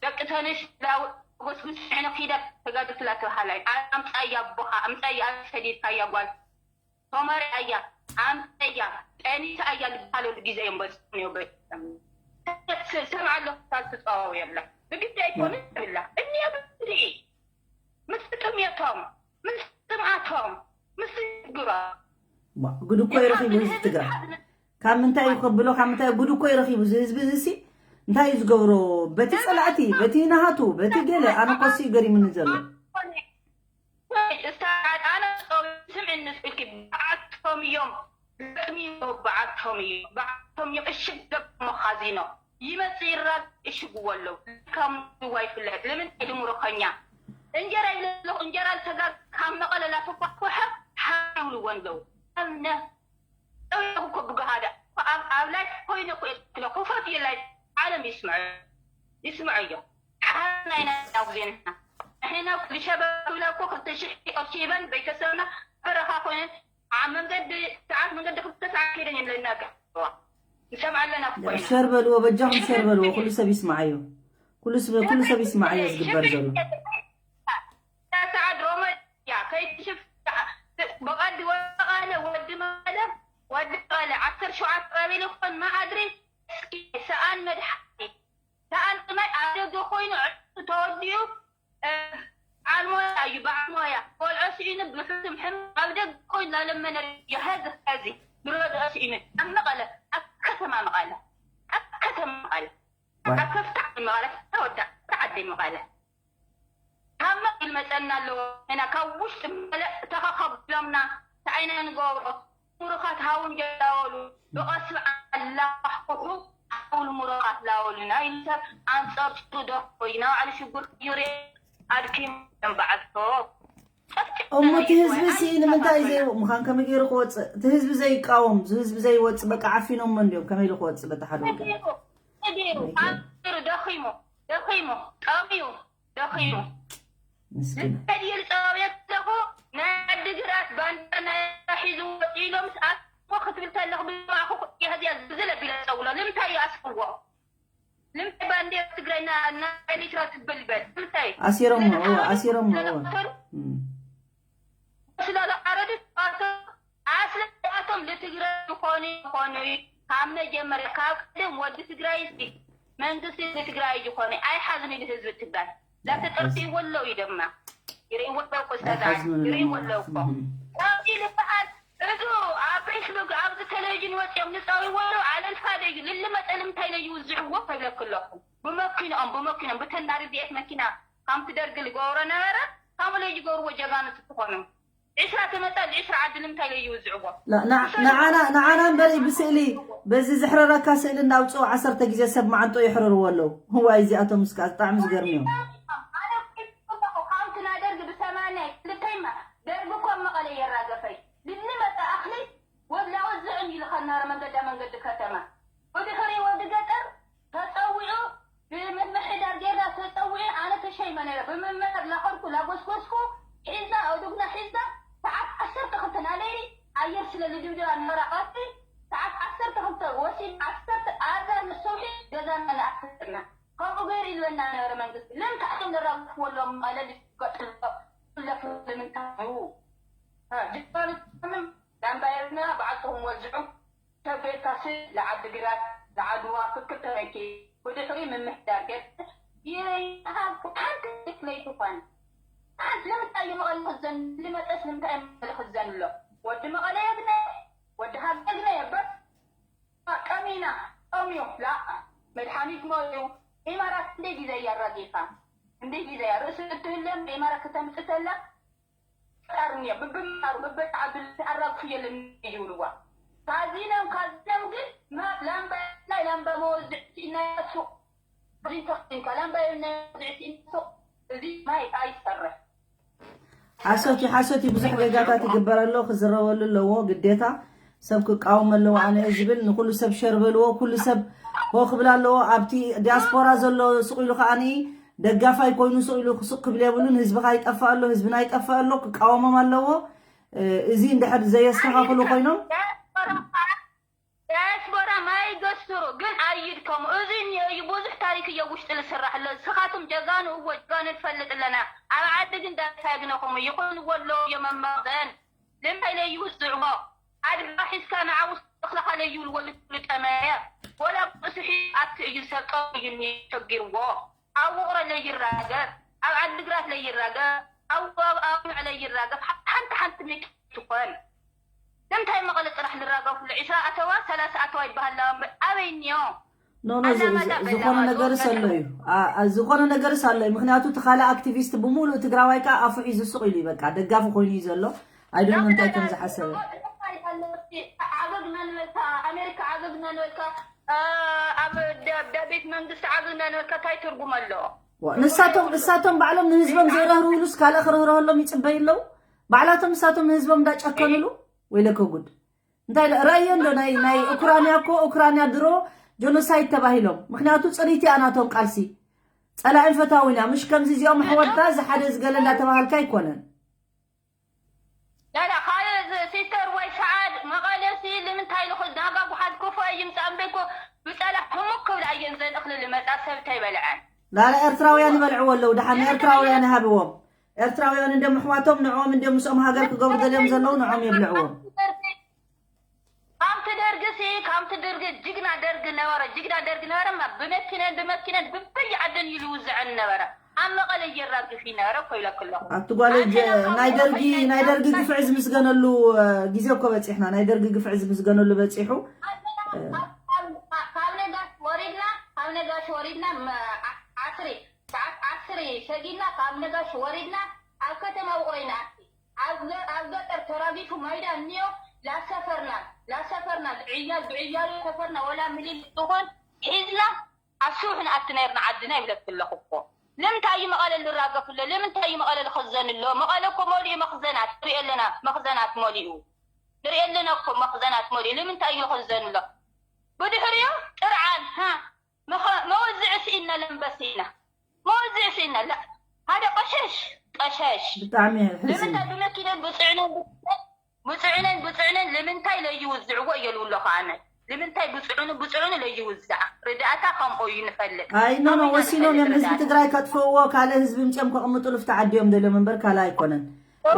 ደቂ ተንሽ ዳውት ጎስጉስ ንሕና ኪዳ ተጋድልትላ ተባሃላይ ኣምፃያ ኣቦኻ ኣምፃያ ሰዲድካያ ጓል ሶማሪ ኣያ ኣምፀያ ጠኒሳ ኣያ ዝበሃለሉ ግዜ እዮም በፅሖም እዮም በፅሖም ሰምዓ ኣለኹ ካብ ትፀዋው የላ ብግዲ ኣይኮነ ይብላ እኒያ ብርኢ ምስ ጥምየቶም ምስ ጥምዓቶም ምስ ሽግሮም ጉድ እኮ ይረኺቡ ህዝቢ ትግራይ ካብ ምንታይ እዩ ከብሎ ካብ ምንታይ ጉድ እኮ ይረኺቡ እዚ ህዝቢ እዚ ሲ እንታይ እዩ ዝገብሮ በቲ ፀላእቲ በቲ ናሃቱ በቲ ገለ ኣነ ኮሲ ገሪሙኒ ዘሎ ኣነ ስምዕኒ ስልኪ ብዓቶም እዮም ገጥሚዎ ብዓቶም እዩ ብዓቶም እዮም እሽግ ገብ መኻዚኖ ይመፅእ ይራግ እሽግዎ ኣለዉ ካብ ምዋ ይፍለጥ ንምንታይ ድምርኸኛ እንጀራ ይብለ ኣለኹ እንጀራ ዝተጋግ ካብ መቐለ ላተኳኩሐ ሓ ይብልዎ ኣለዉ ኣነ ጠውኩ ብጋሃዳ ኣብ ላይ ኮይነ ክፍት እየ ላይ ዓለም ይስምዐ ይስምዐዮ ሓና ኢና ናጉዜና ንሕና ልሸበብ ክብላ እኮ ክልተ ሽሕ ቅርሺ ይበን ቤተሰብና በረኻ ኮይነ ኣብ መንገዲ ሰዓት መንገዲ ክልተ ሰዓት ከይደን የለና ንሰምዓ ኣለና ኮይና ሸር በልዎ በጃኹም ሸር በልዎ ኩሉ ሰብ ይስማዓዮ ኩሉ ሰብ ኩሉ ሰብ ይስማዓዮ ዝግበር ዘሎ ሰዓት ሮመ ያ ከይትሽፍ ብቐዲ ወዲ መቐለ ወዲ መቐለ ወዲ መቐለ ዓሰርተ ሸውዓተ ቀቢሉ ይኾን መሓድሪ እስኪ ሰኣን መድሓኒ ሰኣን ማይ ኣብ ደገ ኮይኑ ዕርሱ ተወዲኡ ዓል ሞያ እዩ በዓል ሞያ ቆልዖ ስኢኑ ብሕሱም ሕም ኣብ ደገ ኮይኑ ላለመነ ይሀዝ ሀዚ ብረድኦ ስኢኑ ኣብ መቐለ ኣብ ከተማ መቐለ ኣብ ከተማ መቐለ ኣብ ከፍታ መቐለ ተወዳ ዓዲ መቐለ ካብ መቐለ መፀና ኣለዎ ኢና ካብ ውሽጢ መቐለ ተኸኸብሎምና እንታይ ኢና ንገብሮ ምሩኻት ሃው እንጀራወሉ ብቐስቢ ኣላኳሕኩሑ ሃው ንምሩኻት ላወሉ ናይ ሰብ ኣንፀርፅሩ ደርፎ እዩ ናባዕሉ ሽጉርቲ ዩሬ ኣድኪም እዮም በዓልቶ ጨፍጨ እሞ እቲ ህዝቢ ሲ ንምንታይ ዘይ ምዃን ከመይ ገይሩ ክወፅእ? እቲ ህዝቢ ዘይቃወም፣ እዚ ህዝቢ ዘይወፅእ በቃ ዓፊኖሞ እንዲዮም። ከመይ ኢሉ ክወፅእ በቲ ሓደ ወገን? ተገይሩ ተገይሩ ኣንቢሩ ደኺሙ ደኺሙ ጠምዩ ደኺሙ ምስኪን። ዝፈድየል ፀባብየ ኣለኹ ናይ ዓዲግራት ባንዲራ ናይ ሒዙ ወፂኡ ኢሎም ኣስሞ ክትብል ተለኹ ብማእኹ የህዝያ ዝብል ኣቢለ ፀውሎ ንምንታይ እዩ ኣስምዎ ንምንታይ ባንዲራ ትግራይ ና- ናይ ኤሪትራ ትብል በል ንምንታይ ኣሲሮሞ እዎ ኣሲሮሞ እዎ። እም። ስላለ ኣረዱ ኣቶ ኣስለ ኣቶም ንትግራይ ዝኾኑ ዝኾኑ ካብ መጀመርያ ካብ ቀደም ወዲ ትግራይ ሲ መንግስቲ ንትግራይ ዝኾነ ኣይሓዝን ኢሉ ህዝቢ ትግራይ ላተጠርፊዎ ኣለዉ እዩ ድማ ይርእይዎ ኣለዉ እኮ ሰብኣይ ኣይሓዝኑን ይርእይዎ እዮም። ኣለዉ እኮ እም። ከምዚ ዝበሃል እዙ ኣብ ፌስቡክ ኣብዚ ቴሌቪዥን ወፂኦም ንፃውይዎ ኣለዉ ኣለልፋ ደዩ ልሊ መጠን እንታይ ኢለ ይውዝዕዎ ከብለክ ኣለኹ ብመኪንኦም ብመኪኖም ብተናሪ ዲኤት መኪና ከምቲ ደርጊ ዝገብሮ ነበረ ከምኡ ኢለ ይገብርዎ ጀጋኑ ትኾኑ ዕስራ ተመፃ ዕስራ ዓዲ ንምንታይ ኢለ ይውዝዕዎ ላ- ና- ንዓና ንዓና እምበሪ ብስእሊ በዚ ዝሕረረካ ስእሊ እናውፅኡ ዓሰርተ ግዜ ሰብ መዓንጦ ይሕረርዎ ኣለዉ። እዋይ እዚኣቶም እስካ ብጣዕሚ ዝገርም እዮም። ኣነ ከይፈልጦ ከምቲ ናይ ደርጊ ብሰማንያ ክልተይማ ደርጊ እኮ ኣብ መቐለ የራገፈይ ልሊ መፀ ኣኽሊ ወላ ወዝዕን ይልኸና ረ መንገዳ መንገዲ ከተማ ብድሕሪ ወዲ ገጠር ተፀዊዑ ብምምሕዳር ጌርና ተፀዊዑ ኣነ ተሸይመ ነረ ብምምሕዳር ላኸርኩ ላጎስጎስኩ ሒዝና ኣእዱግና ሒዝና ሰዓት ዓሰርተ ክልተ ናይ ለይሊ ኣየር ስለ ልድብድባ ነበራ ቀትሪ ሰዓት ዓሰርተ ክልተ ወሲድ ዓሰርተ ኣዛን ምስ ሰውሒ ገዛና ንኣትትና ከምኡ ገይሩ ኢልበና ነበረ መንግስቲ ንምንታይ እዮም ዘራግፍዎ ኣለዎም መቐለ ልገጥሎ ለፍሉ ንምንታይ እዩ ጅባን ላምባየርና ባዕልኹም ወዝዑ ሰብ ቤትካሲ ለዓዲ ግራት ለዓድዋ ክክተመኪ ብድሕሪ ምምሕዳር ገጽ ይረይሃብ ሓንቲ ክፍለይ ትኾን ሓንቲ ለምንታይ እዩ መቐለ ክዘን ልመጠስ ንምንታይ መቐለ ክዘን ኣሎ ወዲ መቐለ የግነ ወዲ ሃገር የግነ የበር ቀሚና ቀሚዮ ላ መድሓኒት ሞዩ ኢማራት እንደ ጊዜ እያራጌፋ እንደ ጊዜ ርእስ እትህለም ኢማራት ከተምጽተላ ፈጣሪ እኒኦ ብብማሩ በበተዓብልቲ ኣራግፉ የለን ይብልዋ ካዚኖም ካዚኖም ግን ናብ ላምባ ናይ ላምባ መወዝዕ ሲኢናያ ሱቕ እዚ ተኽቲንካ ላምባ ናይ መወዝዕ ሲኢና ሱቕ እዚ ማይ ኣይሰርሕ ሓሶት እዩ ሓሶት እዩ ብዙሕ ጌጋታት ይግበር ኣሎ ክዝረበሉ ኣለዎ ግዴታ ሰብ ክቃወም ኣለዎ ኣነ ዝብል ንኩሉ ሰብ ሸር በልዎ ኩሉ ሰብ ሆ ክብል ኣለዎ ኣብቲ ዲያስፖራ ዘሎ ስቕ ኢሉ ከዓኒ ደጋፋይ ኮይኑ ስቕ ኢሉ ክስቕ ክብል የብሉን ህዝቢ ካይጠፍእ ኣሎ ህዝብና ይጠፍእ ኣሎ ክቃወሞም ኣለዎ እዚ እንድሕር ዘየስተኻኽሉ ኮይኖም ዳያስፖራ ማይ ገስሩ ግን ኣይድከሙ እዚ እኒኦ እዩ ብዙሕ ታሪክ እዮ ውሽጢ ልስራሕ ኣሎ ስኻቱም ጀጋኑ እዎ ጀጋኑ ንፈልጥ ኣለና ኣብ ዓዲ ግን ዳታ ይግነኹም ይኹን ወሎ እዮ መመቕዘን ልምታይ ለይውዝዕዎ ኣድጋ ሒዝካ ንዓው እኽልኻ ለይውልዎ ልጠመየ ወላ ብዙሒ ኣቲ እዩ ሰብ ጠው እዩ ሸጊርዎ ኣብ ውቕሮ ለይራገፍ ኣብ ዓድግራት ለይራገፍ ኣብ ኣብ ኣውንዕ ለይራገፍ ሓንቲ ሓንቲ ምቂ ትኾን ንምንታይ መቐለ ጥራሕ ልራገፍሉ ዒስራ ኣተዋ ሰላሳ ኣተዋ ይበሃል ዳኣ እምበር ኣበይ እኒኦ ኖ ኖ ዝ- ዝ- ዝኾነ ነገርስ ኣሎ እዩ ኣ- ኣ- ዝኾነ ነገርስ ኣሎ እዩ ምክንያቱ እቲ ካልእ ኣክቲቪስት ብምሉእ ትግራዋይ ከዓ ኣፉ ሒዙ ሱቕ ኢሉ እዩ በቃ ደጋፊ ኮይኑ እዩ ዘሎ ኣይዶን እንታይ ከም ዝሓሰበ ዓገግና ንበልካ ኣሜሪካ ዓገግና ንበልካ ኣብ ደ- ደ- ቤት መንግስቲ ዓገግና ንበልካ እንታይ ትርጉም ኣለዎ ዋ፣ ንሳቶም ንሳቶም ባዕሎም ንህዝቦም ዘይረህርህሉስ ካልእ ክርህረህሎም ይፅበዩ ኣለዉ ባዕላቶም ንሳቶም ንህዝቦም እንዳጨከኑሉ ወይለከ ጉድ እንታይ ኢለ- ራእዮ እንዶ ናይ ናይ ኡክራንያ እኮ ኡክራንያ ድሮ ጀኖሳይድ ተባሂሎም ምክንያቱ ፅሪት እያ ናቶም ቃልሲ ፀላእን ፈታውን እያ ምሽ ከምዚ እዚኦም ኣሕወትካ እዚ ሓደ ዝገለ እንዳተባሃልካ ኣይኮነን ላላ ካልእ ዝ- ሲስተር ወይ ሰዓድ መቐለሲ ንምንታይ ኢሉ ዳጋ ጉሓት ክፎ ይምፃእ እምበይኮ ብፀላእ ህሙክ ክብላ እየን ዘን እኽሊ ልመፃ ሰብ ተይበልዐን ላላ ኤርትራውያን ይበልዕዎ ኣለዉ ድሓን ንኤርትራውያን ይሃብዎም ኤርትራውያን እንዲም ኣሕዋቶም ንዕኦም እንዲም ምስኦም ሃገር ክገብሩ ደልዮም ዘለዉ ንዕኦም የብልዕዎም ካብቲ ደርጊ ሲ ካብቲ ደርጊ ጅግና ደርጊ ነበረ ጅግና ደርጊ ነበረ ማ ብመኪነን ብመኪነን ብበይ ዓደን እዩ ልውዝዐን ነበረ ኣብ መቐለ እየራግፍ ይነበረ እኮ ኢለክ ኣለኹ ኣብቲ ጓለይ ጀ- ናይ ደርጊ ናይ ደርጊ ግፍዒ ዝምስገነሉ እ፣ ግዜ እኮ በፂሕና ናይ ደርጊ ግፍዒ ዝምስገነሉ በፂሑ ካብ ነጋሽ ወሪድና ካብ ነጋሽ ወሪድና መ- ዓ- ዓስሪ ሰዓት ዓስሪ ሰጊድና ካብ ነጋሽ ወሪድና ኣብ ከተማ ውቕሮ ይንኣቲ ኣብ ገ- ኣብ ገጠር ተራጊፉ ማይዳ እኒኦ ላሰፈርና ላሰፈርና ዕያል ብዕያሉ ሰፈርና ወላ ምሊል ዝኾን ሒዝና ኣብ ስውሕ ንኣቲ ነርና ዓድና ይብለክ ኣለኹ እኮ ንምንታይ እዩ መቐለ ዝራገፍ ኣሎ? ንምንታይ እዩ መቐለ ዝኽዘን ኣሎ? መቐለ እኮ መሊኡ መኽዘናት ንርኢ ኣለና። መኽዘናት መሊኡ ንርኢ ኣለና እኮ መኽዘናት መሊኡ። ንምንታይ እዩ ዝኽዘን ኣሎ? ብድሕሪኡ ጥርዓን፣ ሃ፣ መኸ-፣ መወዝዒ ስኢና ለምበስ ኢና። መወዝዒ ስኢና። ላ-፣ ሓደ ቀሸሽ፣ ቀሸሽ። ብጣዕሚ ሕዝን። ንምንታይ ብመኪነን ብፅዕነን ብፅዕነን ብፅዕነን ብፅዕነን ንምንታይ ለይውዝዕዎ እየ ልብሎ ከዓነ። ንምንታይ ብፅዕኑ ብፅዕኑ ለይውዛዕ? ርዳእታ ከምኡ እዩ ንፈልጥ። ኣይ ኖ ኖ ኣበይና ወሲኖም እዮም ንፈልጥ ህዝቢ ርዳእታ? ትግራይ ከጥፍእዎ ካልእ ህዝቢ ምፅኦም ከቕምጥሉ ፍቲ ዓዲ እዮም ደልዮም እምበር ካልእ ኣይኮነን።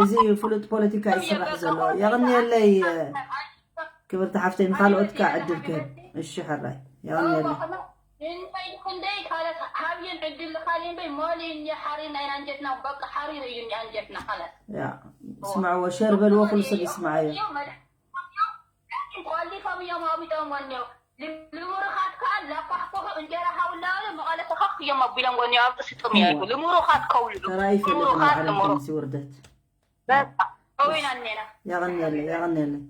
እዚ ፍሉጥ ፖለቲካ ይስራሕ ዘሎ። የቕንየለይ ክብርቲ ሓፍተይ፣ ንካልኦት ከዓ ዕድል ክህብ። እሺ ሕራይ የቕንየለይ። እንታይ ክንደይ ካልእ ሃብየን ዕድል ካልእ እምበይ ሞሊ እኒ ሓሪር ናይ ኣንጀትና በቃ ሓሪር እዩ እኒ ኣንጀትና ካልእ ያ ስምዕዎ፣ ሸር በልዎ፣ ኩሉ ሰብ ይስምዓዮ። ቆሊፎም እዮም ኣቢጦም ወኒዮ ልምሩኻት ከዓ ላኳሕኩሑ እንጀራ ሃውላ መቐለ ተኸኽ እዮም ኣቢሎም ወኒዮ ኣብ ጥስጥም እዮም ልምሩኻት ከውልዱ ተራይ ይፈልጥ ልምሩኻት ዓለም ልምሩ ከምሲ ውርደት በቃ ከዊና እኔና የቐንየለይ የቐንየለይ።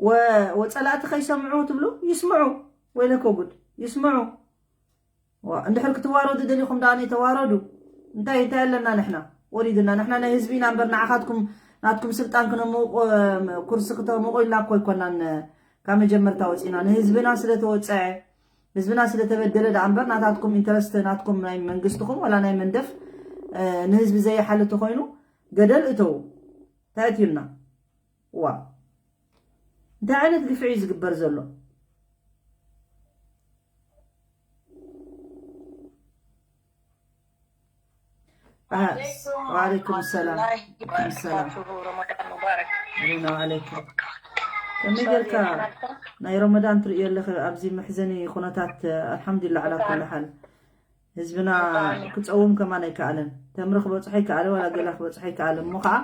ወ- ወፀላእቲ ከይሰምዑ ትብሉ ይስምዑ። ወይለኮ ጉድ ይስምዑ። ዋ፣ እንድሕር ክትዋረዱ ደሊኹም ደኣ ተዋረዱ። እንታይ እንታይ ኣለና ንሕና ወሪድና ንሕና ናይ ህዝቢ ኢና እምበር ንዓኻትኩም ናትኩም ስልጣን ክነምውቕ ኩርሲ ክተምውቑ ኢልና እኮ ኣይኮናን ካብ መጀመርታ ወፂና ንህዝብና ስለተወፀዐ ህዝብና ስለተበደለ ደኣ እምበር ናታትኩም ኢንተረስት ናትኩም ናይ መንግስትኹም ዋላ ናይ መንደፍ እ፣ ንህዝቢ ዘይሓል ተኮይኑ ገደል እተው እንታይ ኣትዩና ዋ እንታይ ዓይነት ግፍዒ እዩ ዝግበር ዘሎ وعليكم السلام. وعليكم السلام. رمضان مبارك. علينا وعليكم. ከመይ ጌርካ ናይ ረመዳን ትርእዮ ኣለኸ ኣብዚ መሕዘኒ ኩነታት ኣልሓምዱሊላ ዓላ ኩሉ ሓል ህዝብና ክፀውም ከማን ኣይከኣለን ተምሪ ክበፅሖ ይከኣለ ዋላ ገላ ክበፅሖ ይከኣለ እሞ ከዓ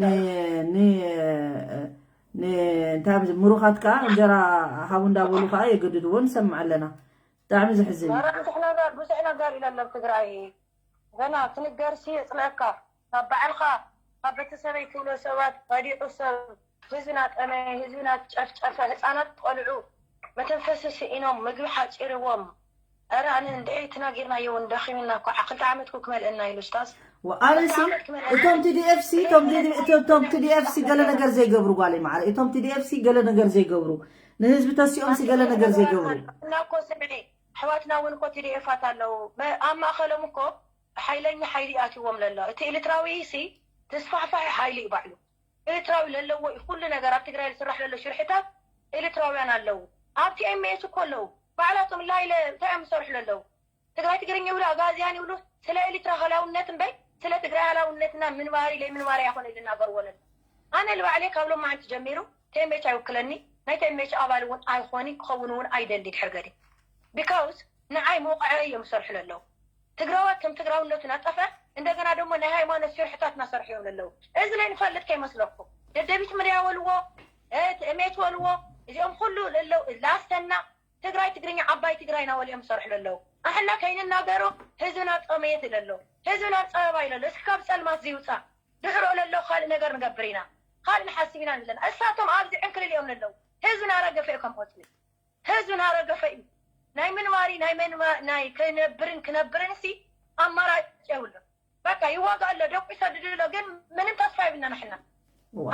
ን- ን- ን- እንታይ ምሩኻት ከዓ እንጀራ ሃቡ እንዳበሉ ከዓ የገድድዎ ንሰምዕ ኣለና ብጣዕሚ ዘሕዝን እዩ ኧረ ብዙሕ ነገር ብዙሕ ነገር ኢለ ኣሎ ኣብ ትግራይ ገና ክንገርሲ የፅልአካ ካብ ባዕልካ ካብ ቤተሰበይ ትብሎ ሰባት ወዲቁ ሰብ ህዝብና ጠመየ ህዝብና ጨፍጨፈ ህፃናት ቆልዑ መተንፈሲ ስኢኖም ምግቢ ሓፂርዎም ኧረ ኣነ እንድዒ ተናጊርናዮ እውን ደኺምና እኮ ክልተ ዓመት እኮ ክመልአና ኢሉ ስታዝ ኣነሲ እቶም ቲዲኤፍሲ እቶም ቲዲኤፍሲ ገለ ነገር ዘይገብሩ ጓለይ ማዕረ እቶም ቲዲኤፍሲ ገለ ነገር ዘይገብሩ ንህዝቢ ተሲኦምሲ ገለ ነገር ዘይገብሩ እና እኮ ስምዒ ኣሕዋትና እውን እኮ ቲዲኤፋት ኣለዉ ኣብ ማእኸሎም እኮ ሓይለኛ ሓይሊ ኣትዎም ለሎ እቲ ኤርትራዊ ሲ ተስፋሕፋሒ ሓይሊ እዩ ባዕሉ ኤርትራዊ ለለዎ እዩ ኩሉ ነገር ኣብ ትግራይ ዝስራሕ ለሎ ሽርሕታት ኤርትራውያን ኣለዉ ኣብ ቲኤምኤስ እኮ ኣለዉ ባዕላቶም ላይለ እንታይ እዮም ዝሰርሑ ለለዉ ትግራይ ትግርኛ ይብሉ ኣጋዝያን ይብሉ ስለ ኤርትራ ሃላውነት እምበይ ስለ ትግራይ ሃላውነትና ምንባሪ ለይ ምንባሪ ኣይኮነ ዝናገርዎ ለሎ ኣነ ልባዕለይ ካብ ሎም መዓልቲ ጀሚሩ ቴሜች ኣይውክለኒ ናይ ቴሜች ኣባል እውን ኣይኾኒ ክኸውን እውን ኣይደሊ ድሕር ገዲ because ንዓይ መውቕዐ እዮም ዝሰርሑ ለለዉ ትግራዋት ከም ትግራውነቱ ናጠፈ እንደገና ደሞ ናይ ሃይማኖት ሽርሕታት ናሰርሑ እዮም ለለዉ እዚ ናይ ንፈልጥ ከይመስለኩም ደደቢት ምድያ ወልዎ ትእሜት ወልዎ እዚኦም ኩሉ ለለው ላስተና ትግራይ ትግርኛ ዓባይ ትግራይ ናወል እዮም ዝሰርሑ ለለው ኣሕና ከይንናገሮ ህዝብና ጠመየት ለለው ህዝብና ፀበባ ይለሎ እስኪ ካብ ፀልማት ዝይውፃ ድሕሮ ለለው ካልእ ነገር ንገብር ኢና ካልእ ንሓስብ ኢና ንብለና እሳቶም ኣብዚ ዕንክልል እዮም ለለው ህዝብና ረገፈ እዩ ከም ቆፅሊ ህዝብና ረገፈ እዩ ናይ ምንባሪ ናይ መንባ ናይ ክነብርን ክነብርን ሲ ኣማራጭ የብሉ በቃ ይዋጋ ኣሎ ደቁ ይሰድድ ኣሎ ግን ምንም ተስፋ ይብልና ንሕና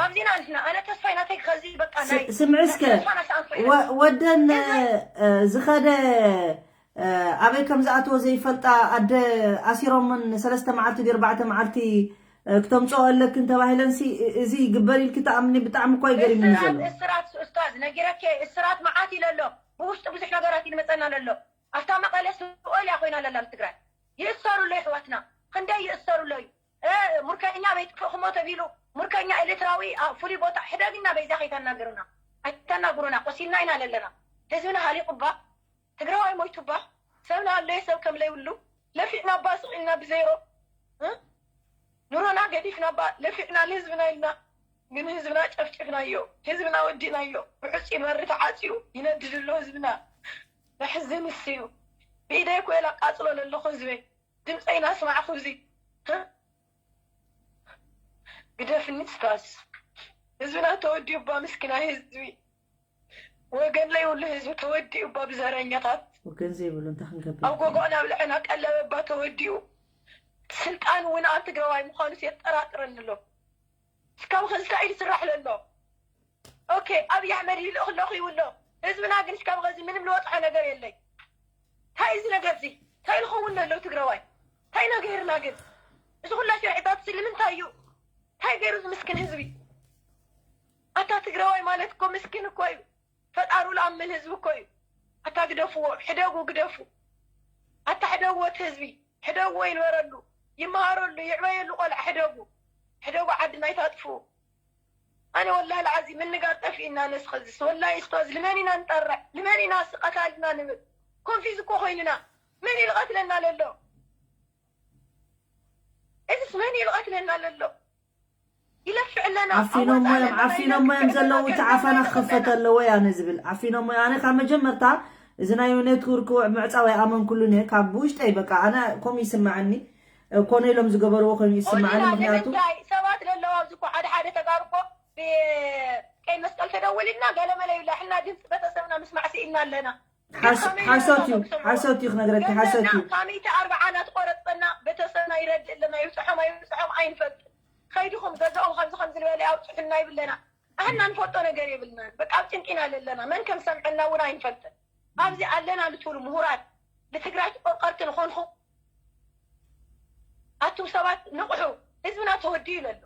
ኣብዚና ንሕና ኣነ ተስፋይ ናተይ ከዚ በቃ ናይ ስምዒ እስከ ተስፋ ናሰኣንፈ ወደን ዝኸደ ኣበይ ከም ዝኣተወ ዘይፈልጣ ኣደ ኣሲሮምን ሰለስተ መዓልቲ ድዩ ኣርባዕተ መዓልቲ ክተምፅኦ ኣለክን ተባሂለንሲ እዚ ግበር ኢልኪ ተኣምኒ ብጣዕሚ እኳ ይገሪምኒ ዘሎ እስራት እስራት ኡስታዝ ነጊረኪ እስራት መዓት ኢለ ኣሎ ብውሽጢ ብዙሕ ነገራት ይመፀና ኣሎ ኣብታ መቐለ ስኦል እያ ኮይና ለላ ትግራይ ይእሰሩ ኣሎ ይሕዋትና ክንደይ ይእሰሩ ኣሎ እዩ ሙርከኛ በይጥፍእኹሞ ተቢሉ ሙርከኛ ኤሌትራዊ ኣብ ፍሉይ ቦታ ሕደግና በይዛ ከይተናግሩና ኣይተናግሩና ቆሲልና ኢና ለለና ህዝብና ሃሊቁባ ትግራዋይ ሞይቱባ ሰብና ኣለየ ሰብ ከም ለይብሉ ለፊዕና ባ ስቂልና ብዜሮ ኑሮና ገዲፍና ባ ለፊዕና ንህዝብና ኢልና ግን ህዝብና ጨፍጭፍናዮ ህዝብና ወዲእናዮ ብዕፁ በሪ ተዓፅዩ ይነድድ ኣሎ ህዝብና ዘሕዝን እስዩ ብኢደይ ኮይላ ቃፅሎ ለለኹ ህዝበይ ድምፀይ ናስማዕኹ እዚ ግደፍኒ ስታዝ ህዝብና ተወዲኡ ባ ምስኪናይ ህዝቢ ወገን ለይብሉ ህዝቢ ተወዲኡ ባ ብዘረኛታት ወገን ዘይብሉ እንታይ ክንገብር ኣብ ጎጎዕና ብልዕና ቀለበባ ተወዲኡ ስልጣን እውን ኣብ ትግራዋይ ምዃኑስ የጠራጥረኒ ኣሎ። እስካብ ኸዚ እንታይ እዩ ዝስራሕ ዘሎ? ኦኬ፣ ኣብይ ኣሕመድ ይልእኽ ኣለኹ ይብሎ። ህዝብና ግን እስካብ ኸዚ ምንም ልወፅዖ ነገር የለይ። እንታይ እዚ ነገር እዚ እንታይ ልኸውን ኣለዉ ትግራዋይ? እንታይ ነገርና ግን? እዚ ኩላ ሽርዕታት እዚ ንምንታይ እዩ? እንታይ ገይሩ ዝምስክን ህዝቢ? ኣታ ትግራዋይ ማለት እኮ ምስኪን እኮ እዩ። ፈጣሩ ለኣምን ህዝቢ እኮ እዩ። ኣታ ግደፍዎ፣ ሕደጉ፣ ግደፉ። ኣታ ሕደግዎ እቲ ህዝቢ፣ ሕደግዎ ይንበረሉ፣ ይመሃረሉ፣ ይዕበየሉ ቆልዓ ሕደጉ። ሕደጉ ዓድና ይታጥፍኡ። ኣነ ወላሂ ለዓዚ ምንጋር ጠፊእና ነስኸዝስ ወላሂ እስቶዝ ልመን ኢና ንጠርዕ ልመን ኢና ስቀታልና ንብል ኮንፊዝ እኮ ኮይንና መን ይልቐትለና ለሎ እዚስ መን ይልቐትለና ለሎ ይለፍዕ ኣለና ዓፊኖሞ እዮም ዓፊኖሞ እዮም ዘለዉ እቲ ዓፈና ክኸፈት ኣለዎ ያነ ዝብል ዓፊኖሞ ኣነ ካብ መጀመርታ እዚ ናይ ኔትወርክ ምዕፃው ኣይኣመንኩሉን እየ ካብ ውሽጠይ በቃ ኣነ ከምኡ ይስማዓኒ ኮነ ኢሎም ዝገበርዎ ኮይኑ ይስማዓኒ ምክንያቱ ሰባት ለለዋ ኣብዚ እኮ ሓደ ሓደ ተጋሩ እኮ ቀይ መስቀል ተደውልና ገለመለ ይብላ ሕና ድምፂ ቤተሰብና ምስማዕ ስኢልና ኣለና ሓሶት እዩ ሓሶት እዩ ክነግረኪ ሓሶት እዩ ካሚተ ኣርባዓ እናተቆረፀና ቤተሰብና ይረድእ ኣለና ይብፅሖም ኣይብፅሖም ኣይንፈልጥ ከይድኹም ገዛኦም ከምዚ ከምዚ ዝበለ ኣውፅሑልና ይብለና ኣህና ንፈልጦ ነገር የብልናን በቃ ኣብ ጭንቂና ለለና መን ከም ሰምዐና እውን ኣይንፈልጥን ኣብዚ ኣለና ልትብሉ ምሁራት ንትግራይ ተቆርቀርቲ ንኾንኹም ኣቱም ሰባት ንቕሑ ህዝብና ተወዲኡ ለሎ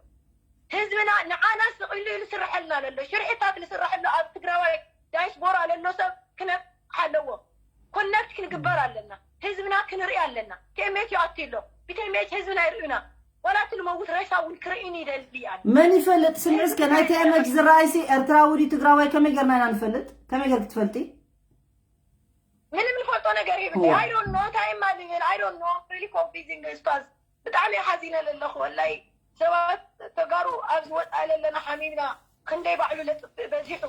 ህዝብና ንዓና ስቕ ኢሉ ልስርሐልና ለሎ ሽርሕታት ልስርሐሉ ኣብ ትግራዋይ ዳይስቦራ ለሎ ሰብ ክነቅሕ ኣለዎ ኮነክት ክንግበር ኣለና ህዝብና ክንርኢ ኣለና ቴሜት ይኣቲ ኣሎ ብቴሜት ህዝብና ይርእዩና ዋላ እቲ ልመውት ሬሳ እውን ክርእዩን ይደሊ ኣነ መን ይፈልጥ ስምዒ እስከ ናይ ቴመጅ ዝረኣይሲ ኤርትራዊ ድዩ ትግራዋይ ከመይ ገርና ኢና ንፈልጥ ከመይ ገርክ ትፈልጢ ምንም ንፈልጦ ነገር የብለይ I don't know እንታይ እማ ልብል I don't know really confusing ኡስታዝ ብጣዕሚ ሓዚነ ለለኹ ወላይ ሰባት ተጋሩ ኣብዚ ወፃኢ ለለና ሓሚምና ክንደይ ባዕሉ ለጥፍእ በዚሑ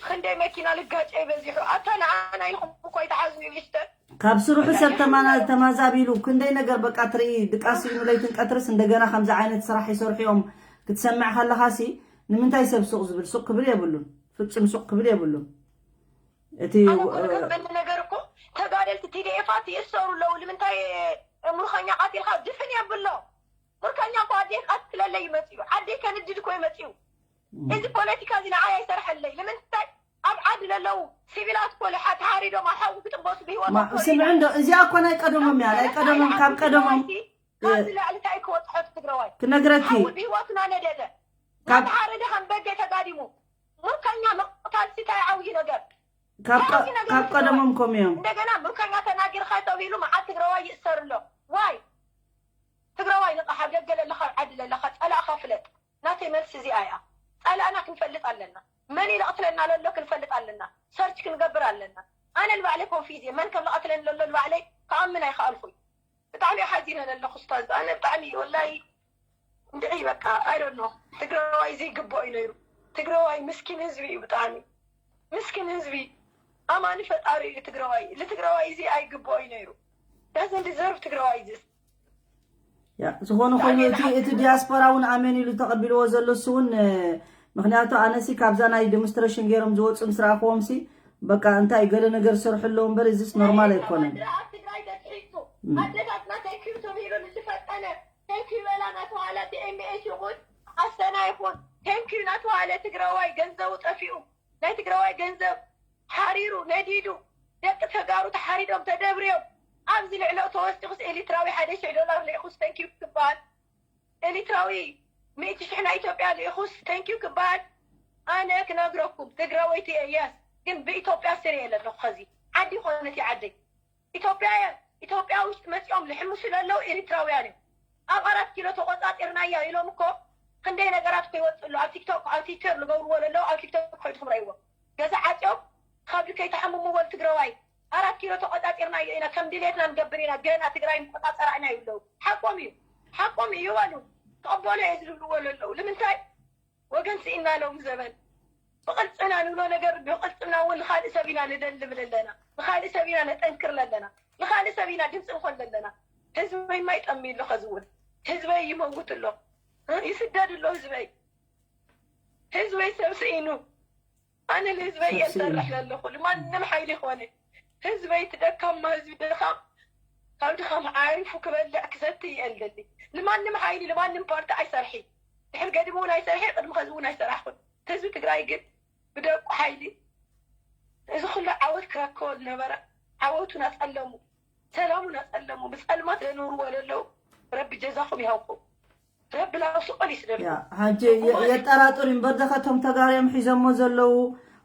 ክንደይ መኪና ልጋጨይ በዚሑ ኣታ ንዓና ኢልኩም እኮ ይትሓዙ ይብልሽተ ካብ ስርሑ ሰብ ተማና ተማዛቢሉ ክንደይ ነገር በቃ ትርኢ ድቃስ ኢሉ ለይትን ቀትርስ እንደገና ከምዚ ዓይነት ስራሕ ይሰርሑ እዮም ክትሰምዕ ከለኻሲ ንምንታይ ሰብ ሱቕ ዝብል ሱቕ ክብል የብሉን ፍጹም ሱቕ ክብል የብሉን እቲ ኣነ እኮ ዝገርመኒ ነገር እኮ ተጋደልቲ ቲዲኤፋት ይእሰሩ ኣለዉ ንምንታይ ምርኮኛ ቃቲልካ ድፍን የብሎ ምርኮኛ እኮ ኣደይ ቃትለለይ ይመፅዩ ዓደይ ከንድድ እኮ ይመፅዩ እዚ ፖለቲካ እዚ ንዓይ ኣይሰርሐለይ ንምንታይ ኣብ ዓዲ ለለዉ ሲቪላት እኮ ልሓ ተሃሪዶም ኣብ ሓዊ ክጥበሱ ብሂወት ስምዕ እንዶ እዚኣ እኮ ናይ ቀደሞም እያ ናይ ቀደሞም ካብ ቀደሞም ካብዚ ላዕሊ እንታይ ክወፅሖ ትግራዋይ ክነግረኪ ብሂወትና ነደደ ካብ ተሃረደ ከም በገ ተጋዲሙ ምርኮኛ ምቕታል እንታይ ዓብዪ ነገር ካብ ቀደሞም ከም እዮም እንደገና ምርኮኛ ተናጊርካ ተቢሉ መዓት ትግራዋይ ይእሰር ኣሎ ዋይ ትግራዋይ ንቕሓ ደገ ለለኻ ዓዲ ለለኻ ፀላእኻ ፍለጥ ናተይ መልሲ እዚኣ እያ ፀላእና ክንፈልጥ ኣለና መን ይለቕትለና ለሎ ክንፈልጥ ኣለና ሰርች ክንገብር ኣለና ኣነ ንባዕለይ ኮንፊዝ እየ መን ከም ልቐትለኒ ለሎ ንባዕለይ ክኣምን ኣይክኣልኩይ ብጣዕሚ ሓዚነ ለለኹ ስታዝ ኣነ ብጣዕሚ ወላይ እንድዒ በቃ I don't know ትግራዋይ እዚ ይግብኦ እዩ ነይሩ ትግራዋይ ምስኪን ህዝቢ እዩ ብጣዕሚ ምስኪን ህዝቢ ኣማኒ ፈጣሪ እዩ ትግራዋይ ንትግራዋይ እዚ ኣይግብኦ እዩ ነይሩ doesn't deserve ትግራዋይ this ዝኾነ ኮይኑ እቲ ዲያስፖራ እውን ኣሜን ኢሉ ተቐቢልዎ ዘሎ እሱ እውን ምክንያቱ ኣነሲ ካብዛ ናይ ዴሞንስትሬሽን ገይሮም ዝወፁ ምስ ረኣኽዎም ሲ በቃ እንታይ ገለ ነገር ዝሰርሑ ኣለዉ እምበር እዚስ ኖርማል ኣይኮነን ኣብ ትግራይ ተትሒቱ ኣደታትና ተኪዩ ተብሂሉ ንዝፈጠነ ተኪዩ በላ ናተባሃለ ብኤምኤስ ይኹን ኣሰና ይኹን ተንኪዩ ናተባሃለ ትግራዋይ ገንዘቡ ጠፊኡ ናይ ትግራዋይ ገንዘብ ሓሪሩ ነዲዱ ደቂ ተጋሩ ተሓሪዶም ተደብርዮም ኣብዚ ልዕሎ ተወሲኹስ ኤሊትራዊ ሓደ ሽሕ ዶላር ልኢኹስ ተንኪዩ ክበሃል ኤሊትራዊ ሚእቲ ሽሕ ናይ ኢትዮጵያ ልኢኹስ ተንኪዩ ክበሃል ኣነ ክነግረኩም ትግራወይቲ እየ የስ ግን ብኢትዮጵያ ስር እየ ለለኹ ኸዚ ዓዲ ይኾነት ዓደይ ኢትዮጵያ እየ ኢትዮጵያ ውሽጢ መፂኦም ልሕምሱ ለለዉ ኤሪትራውያን እዮም ኣብ ኣራት ኪሎ ተቆፃፂርናያ ኢሎም እኮ ክንደይ ነገራት እኮ ይወፅሉ ኣብ ቲክቶክ ኣብ ትዊተር ልገብርዎ ለለዉ ኣብ ቲክቶክ ከይድኩም ረእይዎም ገዛ ዓፅዮም ከብዲ ከይተሓምምዎ ትግራዋይ ኣራት ኪሎ ተቆፃፂርናዮ ኢና ከም ድሌትና ንገብር ኢና ገና ትግራይ ንቆፃፀራ ኢና ይብለዉ ሓቆም እዩ ሓቆም እዩ ይበሉ ተቐበሎ እየ ዝብልዎ ለለዉ ንምንታይ ወገን ስኢና ሎም ዘበን ብቕልፅና ንብሎ ነገር ብቕልፅና እውን ንካልእ ሰብ ኢና ንደሊ ንብል ኣለና ንካልእ ሰብ ኢና ነጠንክር ኣለና ንካልእ ሰብ ኢና ድምፂ ንኾን ኣለና ህዝበይ ማይ ጠሚ ኣሎ ኸዚ እውን ህዝበይ ይመውት ኣሎ ይስደድ ኣሎ ህዝበይ ህዝበይ ሰብ ስኢኑ ኣነ ንህዝበይ እየ ዝሰርሕ ዘለኹ ንማንም ሓይሊ ይኾነ ህዝበይ ትደካማ ህዝቢ ድኻም ካብ ድኻም ዓሪፉ ክበልዕ ክሰቲ እየ ልደሊ። ንማንም ሓይሊ ንማንም ፓርቲ ኣይሰርሒ። ድሕር ገድም እውን ኣይሰርሒ፣ ቅድሚ ከዚ እውን ኣይሰራሕኩን። ህዝቢ ትግራይ ግን ብደቁ ሓይሊ እዚ ኩሉ ዓወት ክረክቦ ዝነበረ ዓወቱ ናፀለሙ፣ ሰላሙ ናፀለሙ፣ ብፀልማት ዘንብርዎ ለለዉ ረቢ ጀዛኹም ይሃብኩም። ረቢ ላብስቆን ይስደድኩም። ያ ሓጂ የ- የጠራጥሩ እምበር ደኸ እቶም ተጋርዮም ሒዞሞ ዘለዉ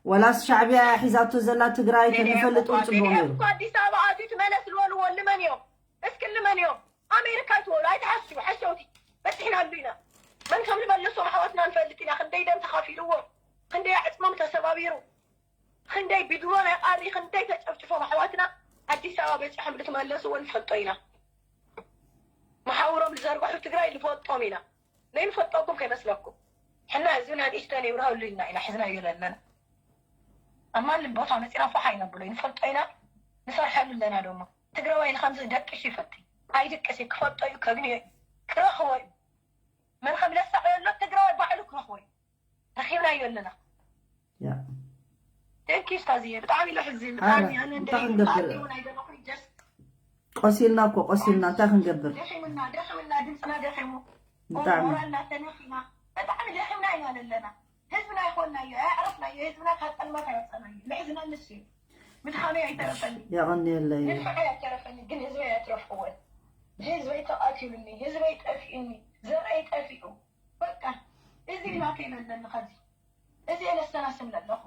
ወላስ ሻዕቢያ እያ ሒዛቶ ዘላ ትግራይ ተንፈልጥ እውን ጽቡቕ ነይሩ። እኮ ኣዲስ ኣበባ ኣትዩ ትመለስ ዝበልዎ ልመን እዮም? እስኪ ልመን እዮም? ኣሜሪካ ይትበሉ ኣይትሓስቡ ሓሸውቲ። በፂሕናሉ ኢና። መን ከም ንመልሶም ኣሕዋትና ንፈልጥ ኢና። ክንደይ ደም ተኻፊልዎም፣ ክንደይ ኣዕፅሞም ተሰባቢሩ፣ ክንደይ ብድሮን ኣቃሪ ክንደይ ተጨፍጭፎም ኣሕዋትና ኣዲስ ኣበባ በፂሖም ልትመለስዎ ንፈልጦ ኢና። መሓውሮም ዝዘርግሑ ትግራይ ንፈልጦም ኢና። ነይንፈልጠኩም ከይመስለኩም። ሕና ህዝብና ንእሽተን ይብርሃሉ ኢልና ኢና ሒዝናዮ ዘለና። ኣብ ማንም ቦታ መፂና ፋሕ ኣይነብሎ ንፈልጦ ኢና። ንሰርሐሉ ኣለና ደሞ። ትግራዋይ ንከምዚ ደቅሽ ይፈቲ ኣይድቅስ እዩ። ክፈልጦ እዩ፣ ከግንዮ እዩ፣ ክረኽቦ እዩ። መን ከም ለሳቕ የሎ ትግራዋይ ባዕሉ ክረኽቦ እዩ። ረኺብናዮ ኣለና። ያ ደንኪ ስታዝየ ብጣዕሚ ለሕዝን ብጣዕሚ ኣነ እንታይ ክንገብር? ቆሲልና እኮ ቆሲልና እንታይ ክንገብር? ደኺምና ደኺምና ድምፅና ደኺሙ ብጣዕሚ ሞራልና ተነኺና ብጣዕሚ ደኺምና ኢና ዘለና። ህዝብና ይኾንናዮ ኣያዕረፍናዮ ህዝብና ካብ ፀልማት ኣያውፀናዮ። ለሕዝና ንሱ እዩ። ምድኻመይ ኣይተረፈኒ የቐንየለይ ንድሕሪ ኣይተረፈኒ ግን ህዝበይ ኣትረፍክዎን። ህዝበይ ተቓቲሉኒ ህዝበይ ጠፊኡኒ ዘርኣይ ጠፊኡ። በቃ እዚ ኢላ ከይበለኒ ኸዚ እዚ የለሰናስም ለለኹ።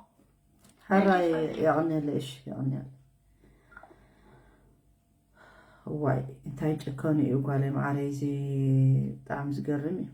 ሕራይ የቐንየለይ እሺ የቐንየለይ። እዋይ እንታይ ጭካኑ እዩ ጓለይ መዓረይ፣ እዚ ብጣዕሚ ዝገርም እዩ።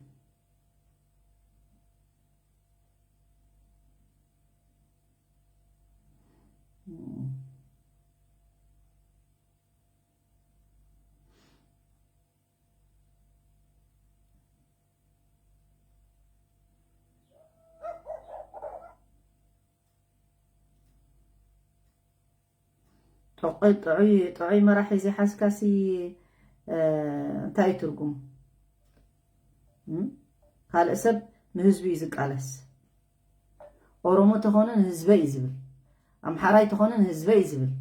ጥዑይ ጥዑይ መራሒ ዘይሓዝካሲ እንታይ እዩ ትርጉሙ? ካልእ ሰብ ንህዝቢ እዩ ዝቃለስ። ኦሮሞ ተኾነ ንህዝበይ እዩ ዝብል፣ ኣምሓራይ ተኾነ ንህዝበይ እዩ ዝብል።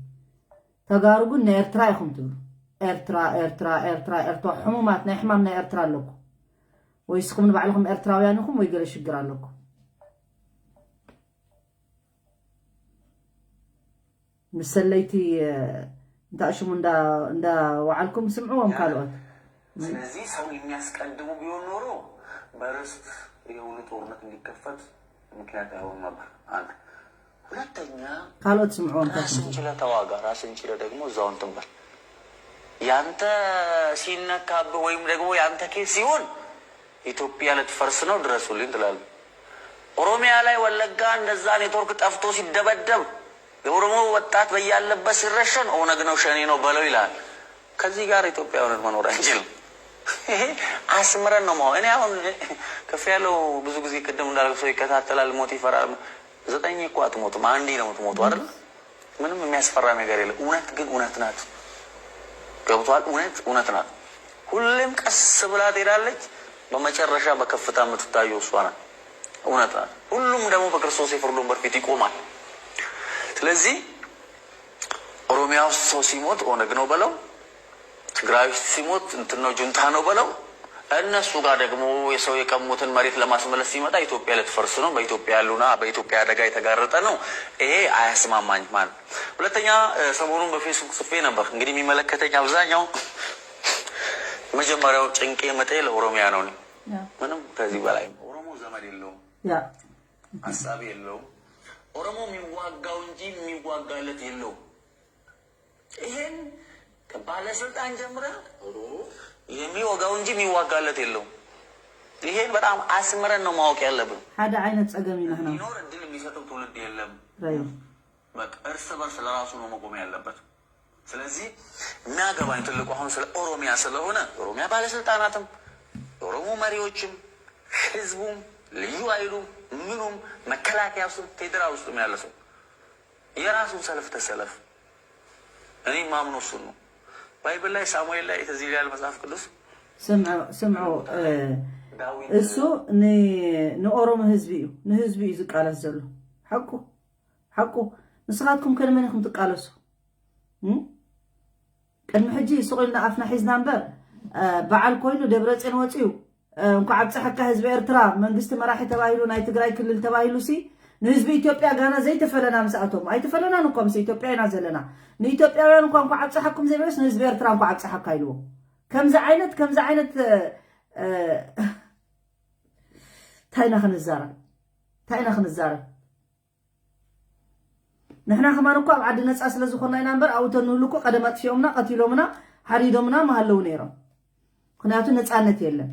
ተጋሩ ግን ንኤርትራ ኢኹም ትብሉ። ኤርትራ ኤርትራ ኤርትራ ኤርትራ ሕሙማት ናይ ሕማም ናይ ኤርትራ ኣለኩም ወይ እስኹም ንባዕልኹም ኤርትራውያን ኢኹም ወይ ገለ ሽግር ኣለኩም። ምስ ሰለይቲ እንዳ ሽሙ እንዳ ወዓልኩም ስምዕዎም ካልኦት። ስለዚህ ሰው የሚያስቀድሙ ቢሆን ኖሮ በርስት ይሄ ሁሉ ጦርነት እንዲከፈት ምክንያት አይሆኑም ነበር። አንድ ሁለተኛ ካልኦት ስምዕዎም ራስን ችለህ ተዋጋ፣ ራስን ችለህ ደግሞ እዛው እንትን በል። ያንተ ሲነካብህ ወይም ደግሞ ያንተ ኬዝ ሲሆን ኢትዮጵያ ልትፈርስ ነው ድረሱልኝ ትላለህ። ኦሮሚያ ላይ ወለጋ እንደዛ ኔትወርክ ጠፍቶ ሲደበደብ የኦሮሞ ወጣት በያለበት ሲረሸን ኦነግ ነው ሸኔ ነው በለው ይላል። ከዚህ ጋር ኢትዮጵያ ሆነን መኖር አንችልም። ይሄ አስምረን ነው ማወቅ። እኔ አሁን ከፍ ያለው ብዙ ጊዜ ቅድም እንዳልኩ ሰው ይከታተላል፣ ሞት ይፈራል። ዘጠኝ እኮ አትሞትም፣ አንዴ ነው የምትሞቱ አይደል? ምንም የሚያስፈራ ነገር የለም። እውነት ግን እውነት ናት። ገብቷል? እውነት እውነት ናት። ሁሌም ቀስ ብላ ትሄዳለች። በመጨረሻ በከፍታ የምትታየው እሷ ናት። እውነት ናት። ሁሉም ደግሞ በክርስቶስ የፍርድ ወንበር ፊት ይቆማል። ስለዚህ ኦሮሚያ ውስጥ ሰው ሲሞት ኦነግ ነው በለው፣ ትግራይ ውስጥ ሲሞት እንትን ነው ጁንታ ነው በለው። እነሱ ጋር ደግሞ የሰው የቀሙትን መሬት ለማስመለስ ሲመጣ ኢትዮጵያ ልትፈርስ ነው፣ በኢትዮጵያ ያሉና በኢትዮጵያ አደጋ የተጋረጠ ነው። ይሄ አያስማማኝ ማለት። ሁለተኛ ሰሞኑን በፌስቡክ ጽፌ ነበር። እንግዲህ የሚመለከተኝ አብዛኛው መጀመሪያው ጭንቄ መጤ ለኦሮሚያ ነው። ምንም ከዚህ በላይ ኦሮሞ ዘመድ የለውም፣ ሀሳብ የለውም። ኦሮሞ የሚዋጋው እንጂ የሚዋጋለት የለውም። ይሄን ከባለስልጣን ጀምረ የሚወጋው እንጂ የሚዋጋለት የለውም። ይሄን በጣም አስምረን ነው ማወቅ ያለብን። ሓደ ዓይነት ጸገም ኢና ህና ሊኖር እድል የሚሰጠው ትውልድ የለም። ራዩ በቃ እርስ በርስ ለራሱ ነው መቆም ያለበት። ስለዚህ የሚያገባኝ ትልቁ አሁን ስለ ኦሮሚያ ስለሆነ የኦሮሚያ ባለስልጣናትም የኦሮሞ መሪዎችም ህዝቡም ልዩ ኃይሉም ምኑም መከላከያ ውስጥም ፌዴራል ውስጥም ያለ ሰው የራሱን ሰልፍ ተሰለፍ። እኔ ማምኖ እሱን ነው። ባይብል ላይ ሳሙኤል ላይ ትዝ ይላል መጽሐፍ ቅዱስ ስምዑ ስምዑ እ፣ እሱ ን- ንኦሮሞ ህዝቢ እዩ ንህዝቢ እዩ ዝቃለስ ዘሎ። ሓቁ ሓቁ። ንስኻትኩም ከ ንመን ኢኹም ትቃለሱ? እም? ቅድሚ ሕጂ ስቕ ኢልና ኣፍና ሒዝና እምበር፣ እ፣ በዓል ኮይኑ ደብረፅዮን ወፂኡ፣ እ፣ እንኳዕ ኣብፀሐካ ህዝቢ ኤርትራ፣ መንግስቲ መራሒ ተባሂሉ፣ ናይ ትግራይ ክልል ተባሂሉ ሲ፣ ንህዝቢ ኢትዮጵያ ጋና ዘይተፈለና ምስኣቶም። ኣይተፈለናን እኳ፣ ምስ ኢትዮጵያ ኢና ዘለና። ንኢትዮጵያውያን እንኳ እንኳዕ ኣብፀሐኩም ዘይበለስ፣ ንህዝቢ ኤርትራ እንኳዕ ኣብፀሐካ ኢልዎ። ከምዚ ዓይነት፣ ከምዚ ዓይነት፣ እ፣ እ፣ እንታይ ኢና ክንዛረብ? እንታይ ኢና ክንዛረብ? ንሕና ከማን እኮ ኣብ ዓዲ ነፃ ስለ ዝኾንና ኢና እምበር፣ ኣብኡ ተንህሉ እኮ ቀደም ኣጥፊኦምና፣ ቀቲሎምና፣ ሓሪዶምና ምሃለዉ ነይሮም። ምኽንያቱ ነፃነት የለን።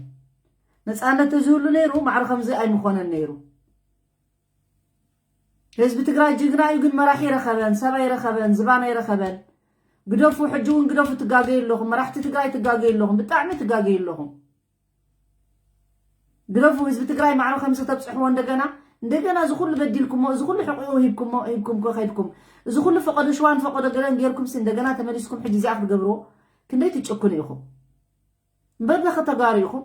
ነፃነት ተዝህሉ ነይሩ፣ ማዕረ ከምዚ ኣይምኾነን ነይሩ። ህዝቢ ትግራይ ጅግና እዩ፣ ግን መራሒ ኣይረኸበን፣ ሰብ ኣይረኸበን፣ ዝባን ኣይረኸበን። ግደፉ፣ ሕጂ እውን ግደፉ፣ ትጋገዩ ኣለኹም። መራሕቲ ትግራይ ትጋገዩ ኣለኹም፣ ብጣዕሚ ትጋገዩ ኣለኹም። ግደፉ፣ ህዝቢ ትግራይ ማዕረ ከምዚ ተብፅሕዎ እንደገና፣ እንደገና እዚ ኩሉ በዲልኩሞ፣ እዚ ኩሉ ሕቁኡ ሂብኩሞ፣ ሂብኩም ከ ከይድኩም፣ እዚ ኩሉ ፈቀዶ ሽዋን ፈቀዶ ገለን ጌርኩም ሲ እንደገና ተመሊስኩም ሕጂ እዚኣ ክትገብርዎ ክንደይ ትጭክኑ ኢኹም? እምበር ዶ ከተጋሩ ኢኹም?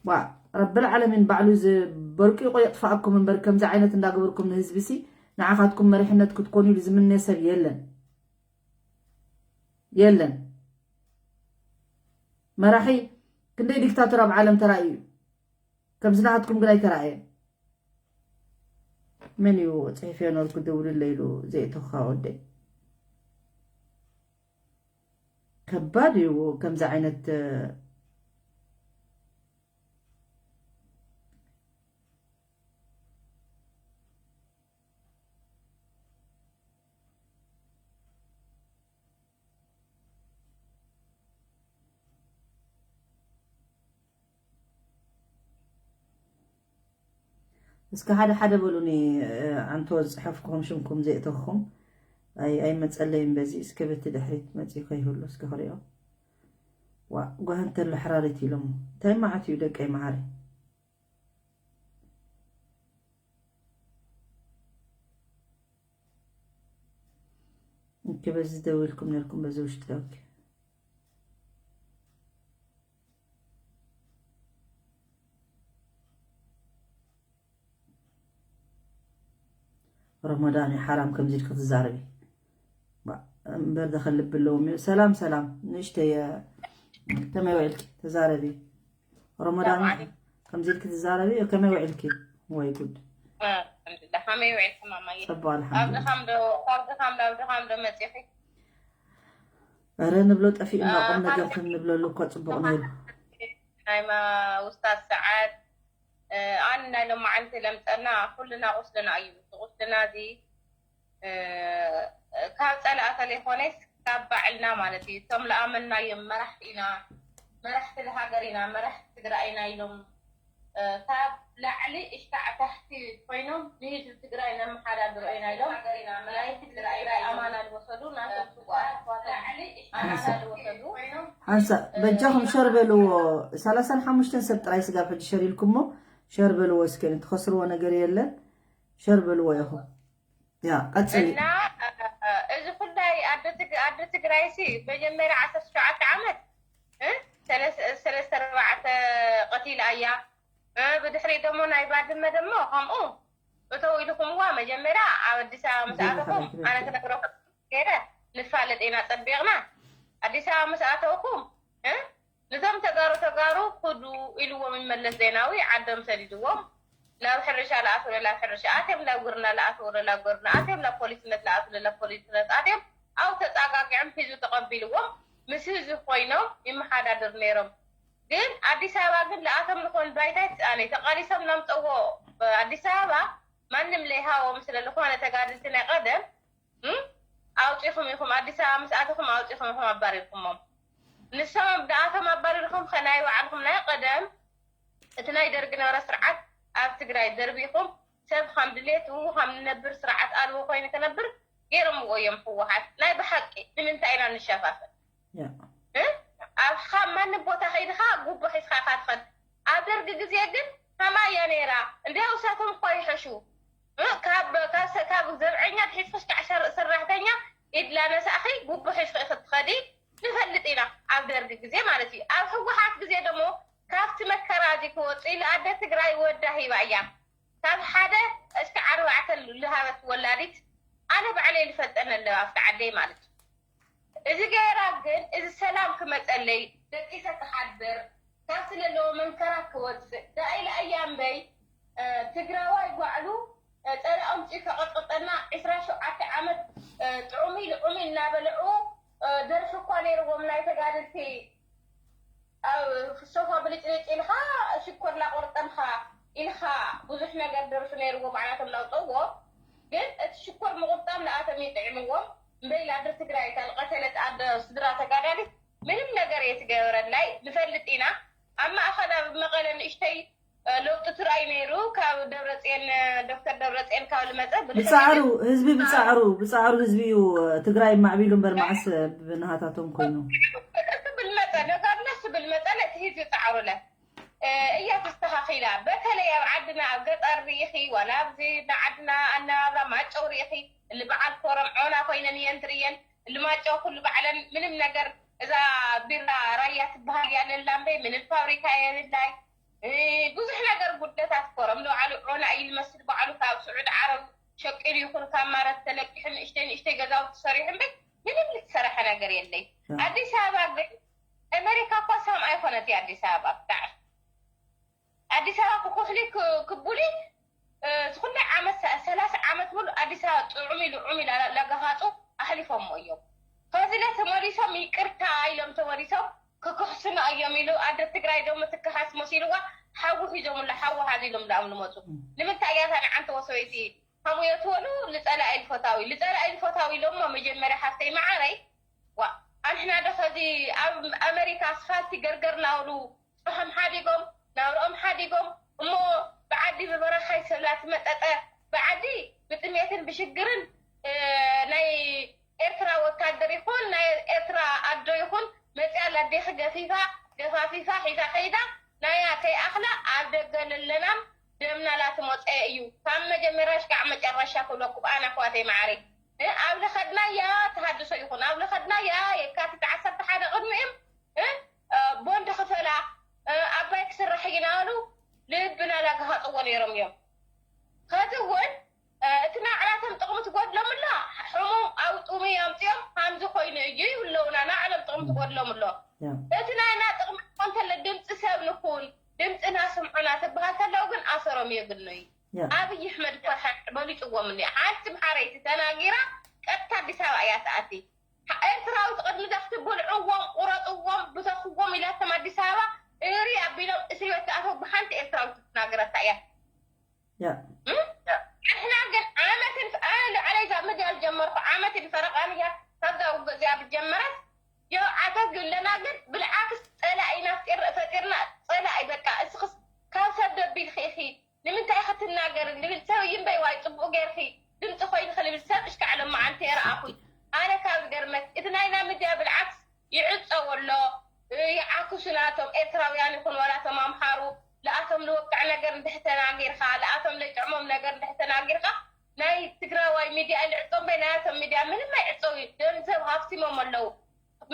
ዋ፣ ረብል ዓለሚን ባዕሉ እዚ በርቂቑ የጥፋእኩም እምበር ከምዚ ዓይነት እንዳገበርኩም ንህዝቢ ሲ ንዓኻትኩም መሪሕነት ክትኮኑ ኢሉ ዝምነ ሰብ የለን። የለን። መራሒ ክንደይ ዲክታቶር ኣብ ዓለም ተራእዩ እዩ። ከምዚ ናትኩም ግን ኣይተራእየን። መን እዩ ጽሒፍዮ ኖርኩ ደውልለይ ኢሉ ዘየእተኻ ወደይ? ከባድ እዩ ከምዚ ዓይነት፣ እ፣ እስከ ሓደ ሓደ በሉኒ፣ እ፣ ኣንቶ ዝጽሐፍኩም ሽምኩም ዘየእተኹም ኣይ-፣ ኣይመጸለይን በዚ። እስከ በቲ ድሕሪት መጺኡ ከይህሉ እስከ ክሪኦ። ዋ፣ ጓህ እንተሎ ሕራሪት ኢሎም። እንታይ መዓት እዩ ደቀይ መዓረይ? ኦኬ፣ በዚ ደው ኢልኩም ነርኩም፣ በዚ ውሽጢ። ኦኬ። ረመዳን እዩ ሓራም ከምዚ ኢልኪ ትዛረቢ። ባ-፣ እምበር ደኸ ልቢ ኣለዎም እዩ። ሰላም፣ ሰላም፣ ንእሽተይ፣ እ፣ ከመይ ውዒልኪ? ተዛረቢ። ረመዳን ሰላም ዓለይኩም። ከምዚ ኢልኪ ትዛረቢ፣ ከመይ ውዒልኪ? ወይ ጉድ። እ፣ ኣልሐምዱሊላህ። ከመይ ውዒልኪ ማማየ? ጽቡቕ፣ ኣብ ኣልሐምዱሊላህ። ድኻም ዶ፣ ካብ ድኻም ናብ ድኻም ዶ መጺኺ? ኧረ ንብሎ ጠፊእና፣ እ፣ ቁም ነገር ካብ ከም ንብለሉ እኮ ጽቡቕ ነይሩ። ናይ ማ-፣ ውስታዝ ሰዓድ፣ እ፣ ኣነ ናይ ሎማዓንቲ ለምጸና ኩልና ቁስልና እዩ። እቲ ቁስልና እዚ፣ እ፣ ካብ ጸላእታ ዘይኮነስ ካብ ባዕልና ማለት እዩ። እቶም ለኣመንናዮም መራሕቲ ኢና፣ መራሕቲ ለሃገር ኢና፣ መራሕቲ ትግራይ ኢና ኢሎም፣ እ፣ ካብ ላዕሊ እሽካዕ ታሕቲ ኮይኖም ንህዝቢ ትግራይ ነመሓዳድሮ ኢና ኢሎም ናይ ህዝቢ ትግራይ ኣማና ዝወሰዱ ናቶም ስውኣት ኣሕዋቶም ኣማና ዝወሰዱ። ሓንሳ በጃኹም ሸር በልዎ። ሰላሳን ሓሙሽተን ሰብ ጥራይ ስጋብ ሕጂ ሸር ኢልኩሞ፣ ሸር በልዎ እስከ፣ ትኸስርዎ ነገር የለን። ሸር በልዎ ኢኹም። ያ፣ ቀጽሊ። እና፣ እ፣ እዚ ኩላይ ኣደ ትግ-፣ ኣደ ትግራይ ሲ መጀመርያ ዓሰርተ ሸውዓተ ዓመት፣ እ፣ ሰለስ-፣ ሰለስተ ኣርባዕተ ቀቲላ እያ። እ፣ ብድሕሪት ደሞ ናይ ባድመ ደሞ ከምኡ እተው ኢልኩምዋ። መጀመርያ ኣብ ኣዲስ ኣበባ ምስ ኣተኹም ኣነ ክነግረኩም ገይረ ንፋለጥ ኢና ጸቢቕና። ኣዲስ ኣበባ ምስ ኣተውኩም፣ እ፣ ነቶም ተጋሩ ተጋሩ ክዱ ኢልዎም እዩ መለስ ዜናዊ፣ ዓዶም ሰዲድዎም። ናብ ሕርሻ ለኣትውለ ናብ ሕርሻ ኣትዮም፣ ናብ ግብርና ለኣትውለ ናብ ግብርና ኣትዮም፣ ናብ ፖሊስነት ለኣትውለ ናብ ፖሊስነት ኣትዮም። ኣብ ተጻጋጊዖም ሒዙ ተቐቢልዎም ምስ ህዝቢ ኮይኖም ይመሓዳደሩ ነይሮም። ግን ኣዲስ ኣበባ ግን ለኣቶም ዝኾን ባይታ ኣይትስኣነይ። ተቓሊሶም ናምፀዎ ኣዲስ ኣበባ ማንም ለይሃዎም ስለ ዝኾነ ተጋደልቲ ናይ ቀደም፣ እም፣ ኣውፂኹም ኢኹም፣ ኣዲስ ኣበባ ምስ ኣተኹም ኣውፂኹም ኢኹም ኣባሪርኩሞም። ንሶም ንኣቶም ኣባሪርኩም ከ ናይ ባዕልኩም ናይ ቀደም እቲ ናይ ደርጊ ነበረ ስርዓት ኣብ ትግራይ ደርቢኹም ሰብ ከም ድሌቱ ከም ንነብር ስርዓት ኣልቦ ኮይኑ ክነብር ገይሮምዎ እዮም ህወሓት። ናይ ብሓቂ ንምንታይ ኢና ንሸፋፈን? ያ። እ? ኣብ ካብ ማንም ቦታ ከይድኻ ጉቦ ሒዝካ ኢኻ ትኸድ። ኣብ ደርጊ ግዜ ግን ከማይ እያ ነይራ። እንዲያው እሳቶም እኮ ይሐሹ። እ? ካብ፣ ካብ ሰ-፣ ካብ ዘብዐኛ ትሒዝክሽ ክሳዕ ሰር-፣ ሰራሕተኛ ኢድ ላነሳእኺ ጉቦ ሒዝኪ ኢኺ ትኸዲ ንፈልጥ ኢና። ኣብ ደርጊ ግዜ ማለት እዩ። ኣብ ህወሓት ግዜ ደሞ ካብቲ መከራ እዚ ክወፅእ ኢሉ ኣደ ትግራይ ወዳ ሂባ እያ። ካብ ሓደ እስከ ኣርባዕተ ልሃበት ወላዲት ኣነ ባዕለይ ልፈልጠን ኣለዋ ኣብቲ ዓደይ ማለት እዩ። እዚ ገይራ ግን እዚ ሰላም ክመፀለይ ደቂሰ ክሓድር ካብቲ ዘለዎ መንከራ ክወፅእ ዳኢላ እያ እምበይ ትግራዋይ ባዕሉ ፀላኦም ፂኡ ከቐጥቅጠና ዕስራ ሸውዓተ ዓመት ጥዑሚ ልዑሚ እናበልዑ ደርፊ እኳ ነይርዎም ናይ ተጋድልቲ ኣብ ሶፋ ብልጭልጭ ኢልካ ሽኮር ላቆርጠምካ ኢልካ ብዙሕ ነገር ደርፊ ነይርዎ ባዕላቶም ላውጠዎ ግን እቲ ሽኮር ምቁርጣም ንኣቶም ይጥዕምዎም እምበይ ላድር ትግራይ እታ ልቀተለት ኣደ ስድራ ተጋዳሊት ምንም ነገር እየ ትገበረላይ ንፈልጥ ኢና ኣብ ማእኸል ኣብ መቐለ ንእሽተይ ለውጢ ትርኣይ ነይሩ ካብ ደብረፅየን ዶክተር ደብረፅየን ካብ ልመፀ ብድሕሪ ብፃዕሩ ግን ህዝቢ ብፃዕሩ ብፃዕሩ ህዝቢ እዩ ትግራይ ማዕቢሉ እምበር መዓስ ብናሃታቶም ኮይኑ ክብል መፀ ነጋድሎ ክብል መፀ ነቲ ህዝቢ ፃዕሩለ እያ ተስተኻኺላ በተለይ ኣብ ዓድና ኣብ ገጠር ርኢኺ ዋላ ኣብዚ ንዓድና ኣነባብራ ማጨው ርኢኺ እሊ በዓል ኮረም ዖና ኮይነን እየን ትርእየን እሊ ማጨው ኩሉ ባዕለን ምንም ነገር እዛ ቢራ ራያ ትበሃል እያ ለላ እምበይ ምንም ፋብሪካ የብላይ ብዙሕ ነገር ጉድለታት ኮረም ንባዕሉ ዖና እዩ ዝመስል ባዕሉ ካብ ስዑድ ዓረብ ሸቂሉ ይኹን ካብ ማረት ተለቂሑ ንእሽተይ ንእሽተይ ገዛውቲ ሰሪሑ እምበይ ምንም ዝተሰረሐ ነገር የለይ ኣዲስ ኣበባ ግን ኣሜሪካ እኳ ሳም ኣይኮነት እያ ኣዲስ ኣበባ ብጣዕሚ ኣዲስ ኣበባ ክኩሕሊ ክቡሊ ዝኩለ ዓመት ሰላሳ ዓመት ሙሉ ኣዲስ ኣበባ ጥዑም ኢሉ ዑም ኢላ ለጋሃፁ ኣሕሊፎሞ እዮም ከዚ ለ ተመሊሶም ይቅርታ ኢሎም ተመሊሶም ክክሕስና እዮም ኢሉ ኣደ ትግራይ ደሞ ትከሓስ መሲልዋ ሓዊ ሒዞምላ ሓዊ ሓዚሎም ዳኣም ንመፁ ንምንታይ እያ እታ ንዓንተ ወሰበይቲ ሃሙዮ ትበሉ ልፀላኢ ልፈታዊ ልፀላኢ ልፈታዊ ኢሎሞ መጀመርያ ሓፍተይ መዓረይ ዋ ኣንሕና ዶ ከዚ ኣብ ኣመሪካ ኣስፋልቲ ገርገር ናብሉ ፅሖም ሓዲጎም ናብርኦም ሓዲጎም እሞ ብዓዲ ብበረኻይ ሰብላ ትመጠጠ ብዓዲ ብጥሜትን ብሽግርን ናይ ኤርትራ ወታደር ይኹን ናይ ኤርትራ ኣዶ ይኹን መፅያ ላዴኺ ገፊፋ ገፋፊፋ ሒዛ ከይዳ ናያ ከይኣኽላ ኣብ ደገ ለለናም ደምና ላትመፀየ እዩ ካብ መጀመርያ ሽካዕ መጨረሻ ክብለኩም ኣነ ኣሕዋተይ ማዕረይ ኣብ ለኸድናያ ተሃድሶ ይኹን ኣብ ለኸድናያ የካቲት ዓሰርተ ሓደ ቅድሚኦም ቦንድ ክፈላ ኣባይ ክስራሕ እዩ ናበሉ ልብና ላጋሃፅዎ ነይሮም እዮም ከዚ እውን እቲ ናዕላቶም ጥቕሚ ትጎድሎም ኣሎ ሕሙም ኣውጡሚ ኣምፅኦም ሃምዚ ኮይኑ እዩ ይብለውና ናዕሎም ጥቕሚ ትጎድሎም ኣሎ እቲ ናይና ጥቕሚ እንተለ ድምፂ ሰብ ንኩን ድምፅና ስምዑና ትበሃል ከለው ግን ኣሰሮም የግኖ እዩ ኣብይ ኣሕመድ እኳ በሊፅዎም እኒ ሓንቲ ምሓረይቲ ተናጊራ ቀጥታ ኣዲስ ኣበባ እያ ትኣቲ ኤርትራዊት ቅድሚ ዳሕቲ ብልዕዎም ቁረጥዎም ብተኽዎም ኢላቶም ኣዲስ ኣበባ እሪ ኣቢሎም እስሪ ቤት ኣተው ብሓንቲ ኤርትራዊት ትናገረታ እያ ንሕና ግን ዓመትን ኣነ ልዕለይ ዛ ምድያ ዝጀመርኩ ዓመትን ፈረቃን እያ ካብዛ ውግእ እዚኣ ብጀመረት ያው ዓገግ ኣለና ግን ብልዓክስ ፀላኢና ፈጢርና ፀላኢ በቃ እስክስ ካብ ሰብ ደቢልኪ ኢኺ ንምንታይ ክትናገሪ ንብል ሰብ ይንበይ ዋይ ፅቡቅ ገይርኪ ድምፂ ኮይንኪ ንብል ሰብ እሽካዕ ሎማዓንቲ የረኣኹ ኣነ ካብ ዝገርመክ እቲ ናይና ምድያ ብልዓክስ ይዕፀው ኣሎ ይዓክሱ ናቶም ኤርትራውያን ይኹን ዋላ ቶም ኣምሓሩ ለኣቶም ልወቅዕ ነገር እንድሕ ተናጊርካ ለኣቶም ለይጥዕሞም ነገር እንድሕ ተናጊርካ ናይ ትግራዋይ ሚድያ ልዕፆ እምበይ ናያቶም ሚድያ ምንም ኣይዕፀው እዩ ገንዘብ ሃፍቲሞም ኣለዉ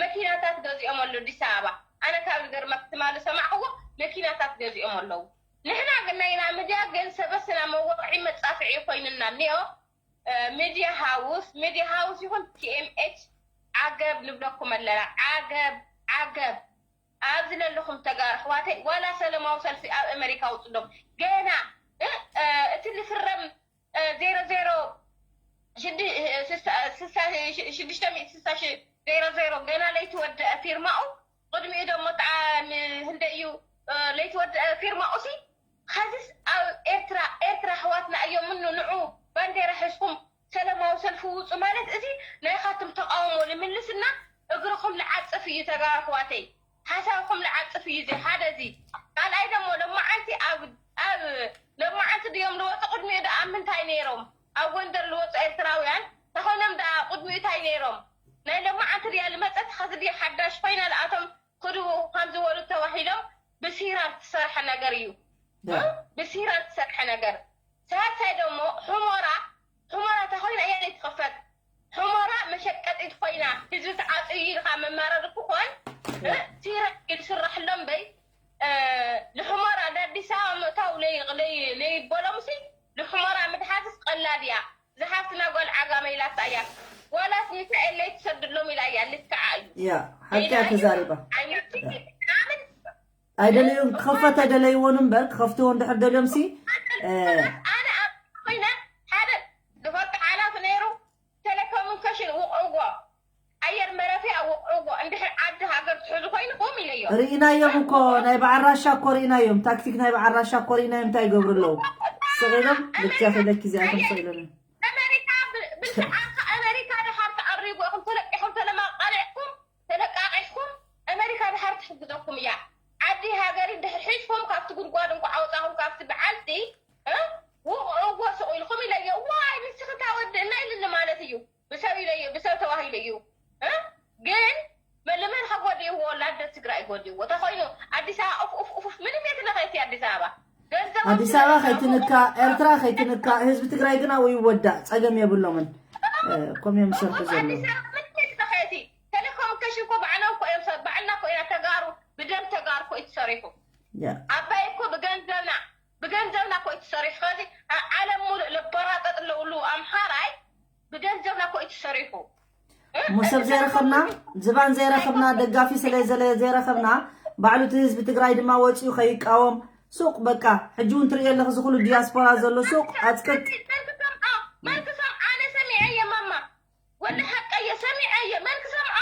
መኪናታት ገዚኦም ኣሎ ኣዲስ ኣበባ ኣነ ካብ ዝገርመክ ትማሊ ሰማዕክዎ መኪናታት ገዚኦም ኣለዉ ንሕና ግን ናይና ሚድያ ግን ሰበስና መወቅዒ መፃፍዒ ኮይንና እኒኦ ሚድያ ሃውስ ሚድያ ሃውስ ይኹን ቲኤምኤች ዓገብ ንብለኩም ኣለና ዓገብ ዓገብ ኣብዚ ለለኹም ተጋሩ ኣሕዋተይ ዋላ ሰለማዊ ሰልፊ ኣብ ኣመሪካ ኣውፅሎም ገና እቲ ልፍረም ዜሮ ዜሮ ሽዱሽተ ሚእቲ ስሳ ዜሮ ዜሮ ገና ለይተወደአ ፊርማኡ ቅድሚኡ ደሞ ተዓ ንህንደ እዩ ለይተወደአ ፊርማኡ ሲ ኸዚስ ኣብ ኤርትራ ኤርትራ ኣሕዋትና እዮም እኑ ንዑ ባንዴራ ሒዝኩም ሰለማዊ ሰልፊ ውፁ ማለት እዚ ናይኻትም ተቃውሞ ንምልስና እግርኹም ልዓፅፍ እዩ ተጋሩ ኣሕዋተይ ሓሳብኩም ልዓፅፍ እዩ እዚ ሓደ እዚ ካልኣይ ደሞ ሎማዓንቲ ኣብ ኣብ ሎማዓንቲ ድዮም ልወፁ ቅድሚኡ ደኣ ኣብ ምንታይ ነይሮም ኣብ ጎንደር ልወፁ ኤርትራውያን ተኾይኖም ደኣ ቅድሚኡ እንታይ ነይሮም ናይ ሎማዓንቲ ድያ ልመፀት ኸዚ ድያ ሓዳሽ ኮይና ልኣቶም ክድቡ ከም ዝበሉ ተባሂሎም ብሲራ ዝተሰርሐ ነገር እዩ። ብሲራ ዝተሰርሐ ነገር። ሳልሳይ ደሞ ሑመራ፣ ሑመራ እታ ኮይና እያ ዘይትኸፈት። ሑመራ መሸቀጢት ኮይና ህዝቢ ተዓፅዩ ኢልካ መማረሪ ክኾን ሲራ ይስራሕሎም በይ ንሑመራ ንኣዲስ ኣበባ ምእታው ለይበሎምሲ ንሑመራ ምድሓስስ ቀላል እያ። ዝሓፍትና ጓል ዓጋመ ኢላታ እያ። ዋላስ ሚሳኤል ለይትሰድሎም ኢላ እያ ልክዓ እዩ። ያ ሓቂ እያ ተዛሪባ። ኣይመስልም። ኣምን ኣይደለዩን ክኸፈት ኣይደለይዎን እምበር ክኸፍትዎ እንድሕር ደልዮም ሲ እ፣ ኣነ ኣብ ኮይነ ሓደ ዝፈልጦ ሓላፊ ነይሩ፣ ቴሌኮሙኒኬሽን ውቕዕዎ፣ ኣየር መረፊያ ውቕዕዎ፣ እንድሕር ዓዲ ሃገር ትሕዙ ኮይንኹም ኢለዮ። ርኢናዮም እኮ ናይ በዓል ራሻ እኮ ርኢናዮም። ታክቲክ ናይ በዓል ራሻ እኮ ርኢናዮም። እንታይ ይገብሩ ኣለዉ? ስቕ ኢሎም ልክያ ክለኪ እዚኣቶም ስቕ ኢሎም። ኣሜሪካ ብ- ብልዓኻ ኣሜሪካ ድሓር ተቐሪቡ ኢኹም ተለቂኹም ተለማቃሊዕኩም ተለቃቂሕኩም ኣሜሪካ ድሓር ትሕግዘኩም እያ። ዓዲ ሃገሪ ድሕር ሒዝኩም ካብቲ ጉድጓድ እንኳ ኣውፃኹም ካብቲ በዓልቲ እ? ውቕዕዎ ስቕ ኢልኩም ኢለዮ። ዋይ ንስኺ ታወድእና ኢልኒ ማለት እዩ። ብሰብ ኢለዮ ብሰብ ተባሂሉ እዩ እ? ግን መለመን ከጎዲእዎ ላደ ትግራይ ጎዲእዎ ተኮይኑ ኣዲስ ኣበባ ኡፍ ኡፍ ኡፍ ምንም የትለኸቲ ኣዲስ ኣበባ ገንዘብ ኣዲስ ኣበባ ከይትንካ ኤርትራ ከይትንካ ህዝቢ ትግራይ ግን ኣብኡ ይወዳእ ጸገም የብሎምን። እ፣ ከምኡ እዮም ዝሰርሑ ዘለዉ። ኣዲስ ኣበባ ምንም የትለኸቲ ቴሌኮሙኒኬሽን እኮ ባዕሎም እኮ እዮም ሰብ ባዕልና እኮ ኢና ተጋሩ ብደም ተጋሩ እኮ እዩ ተሰሪሑ። ያ ኣባይ እኮ ብገንዘብና ብገንዘብና እኮ እዩ ተሰሪሑ። ከዚ ኣብ ዓለም ሙሉእ ለበራጠጥ ኣለውሉ ኣምሓራይ ብገንዘብና እኮ እዩ ተሰሪሑ። እሞ ሰብ ዘይረኸብና ዝባን ዘይረኸብና ደጋፊ ስለ ዘለ ዘይረኸብና ባዕሉ እቲ ህዝቢ ትግራይ ድማ ወፂኡ ከይቃወም ሱቅ በቃ ሕጂ እውን ትርእዮ ኣለኺ እዚ ኩሉ ዲያስፖራ ዘሎ ሱቅ ኣፅቅጥ መን ክሰምዖ መን ክሰምዖ ኣነ ሰሚዐ እየ ማማ ወላ ሓቀየ ሰሚዐ እየ መን ክሰምዖ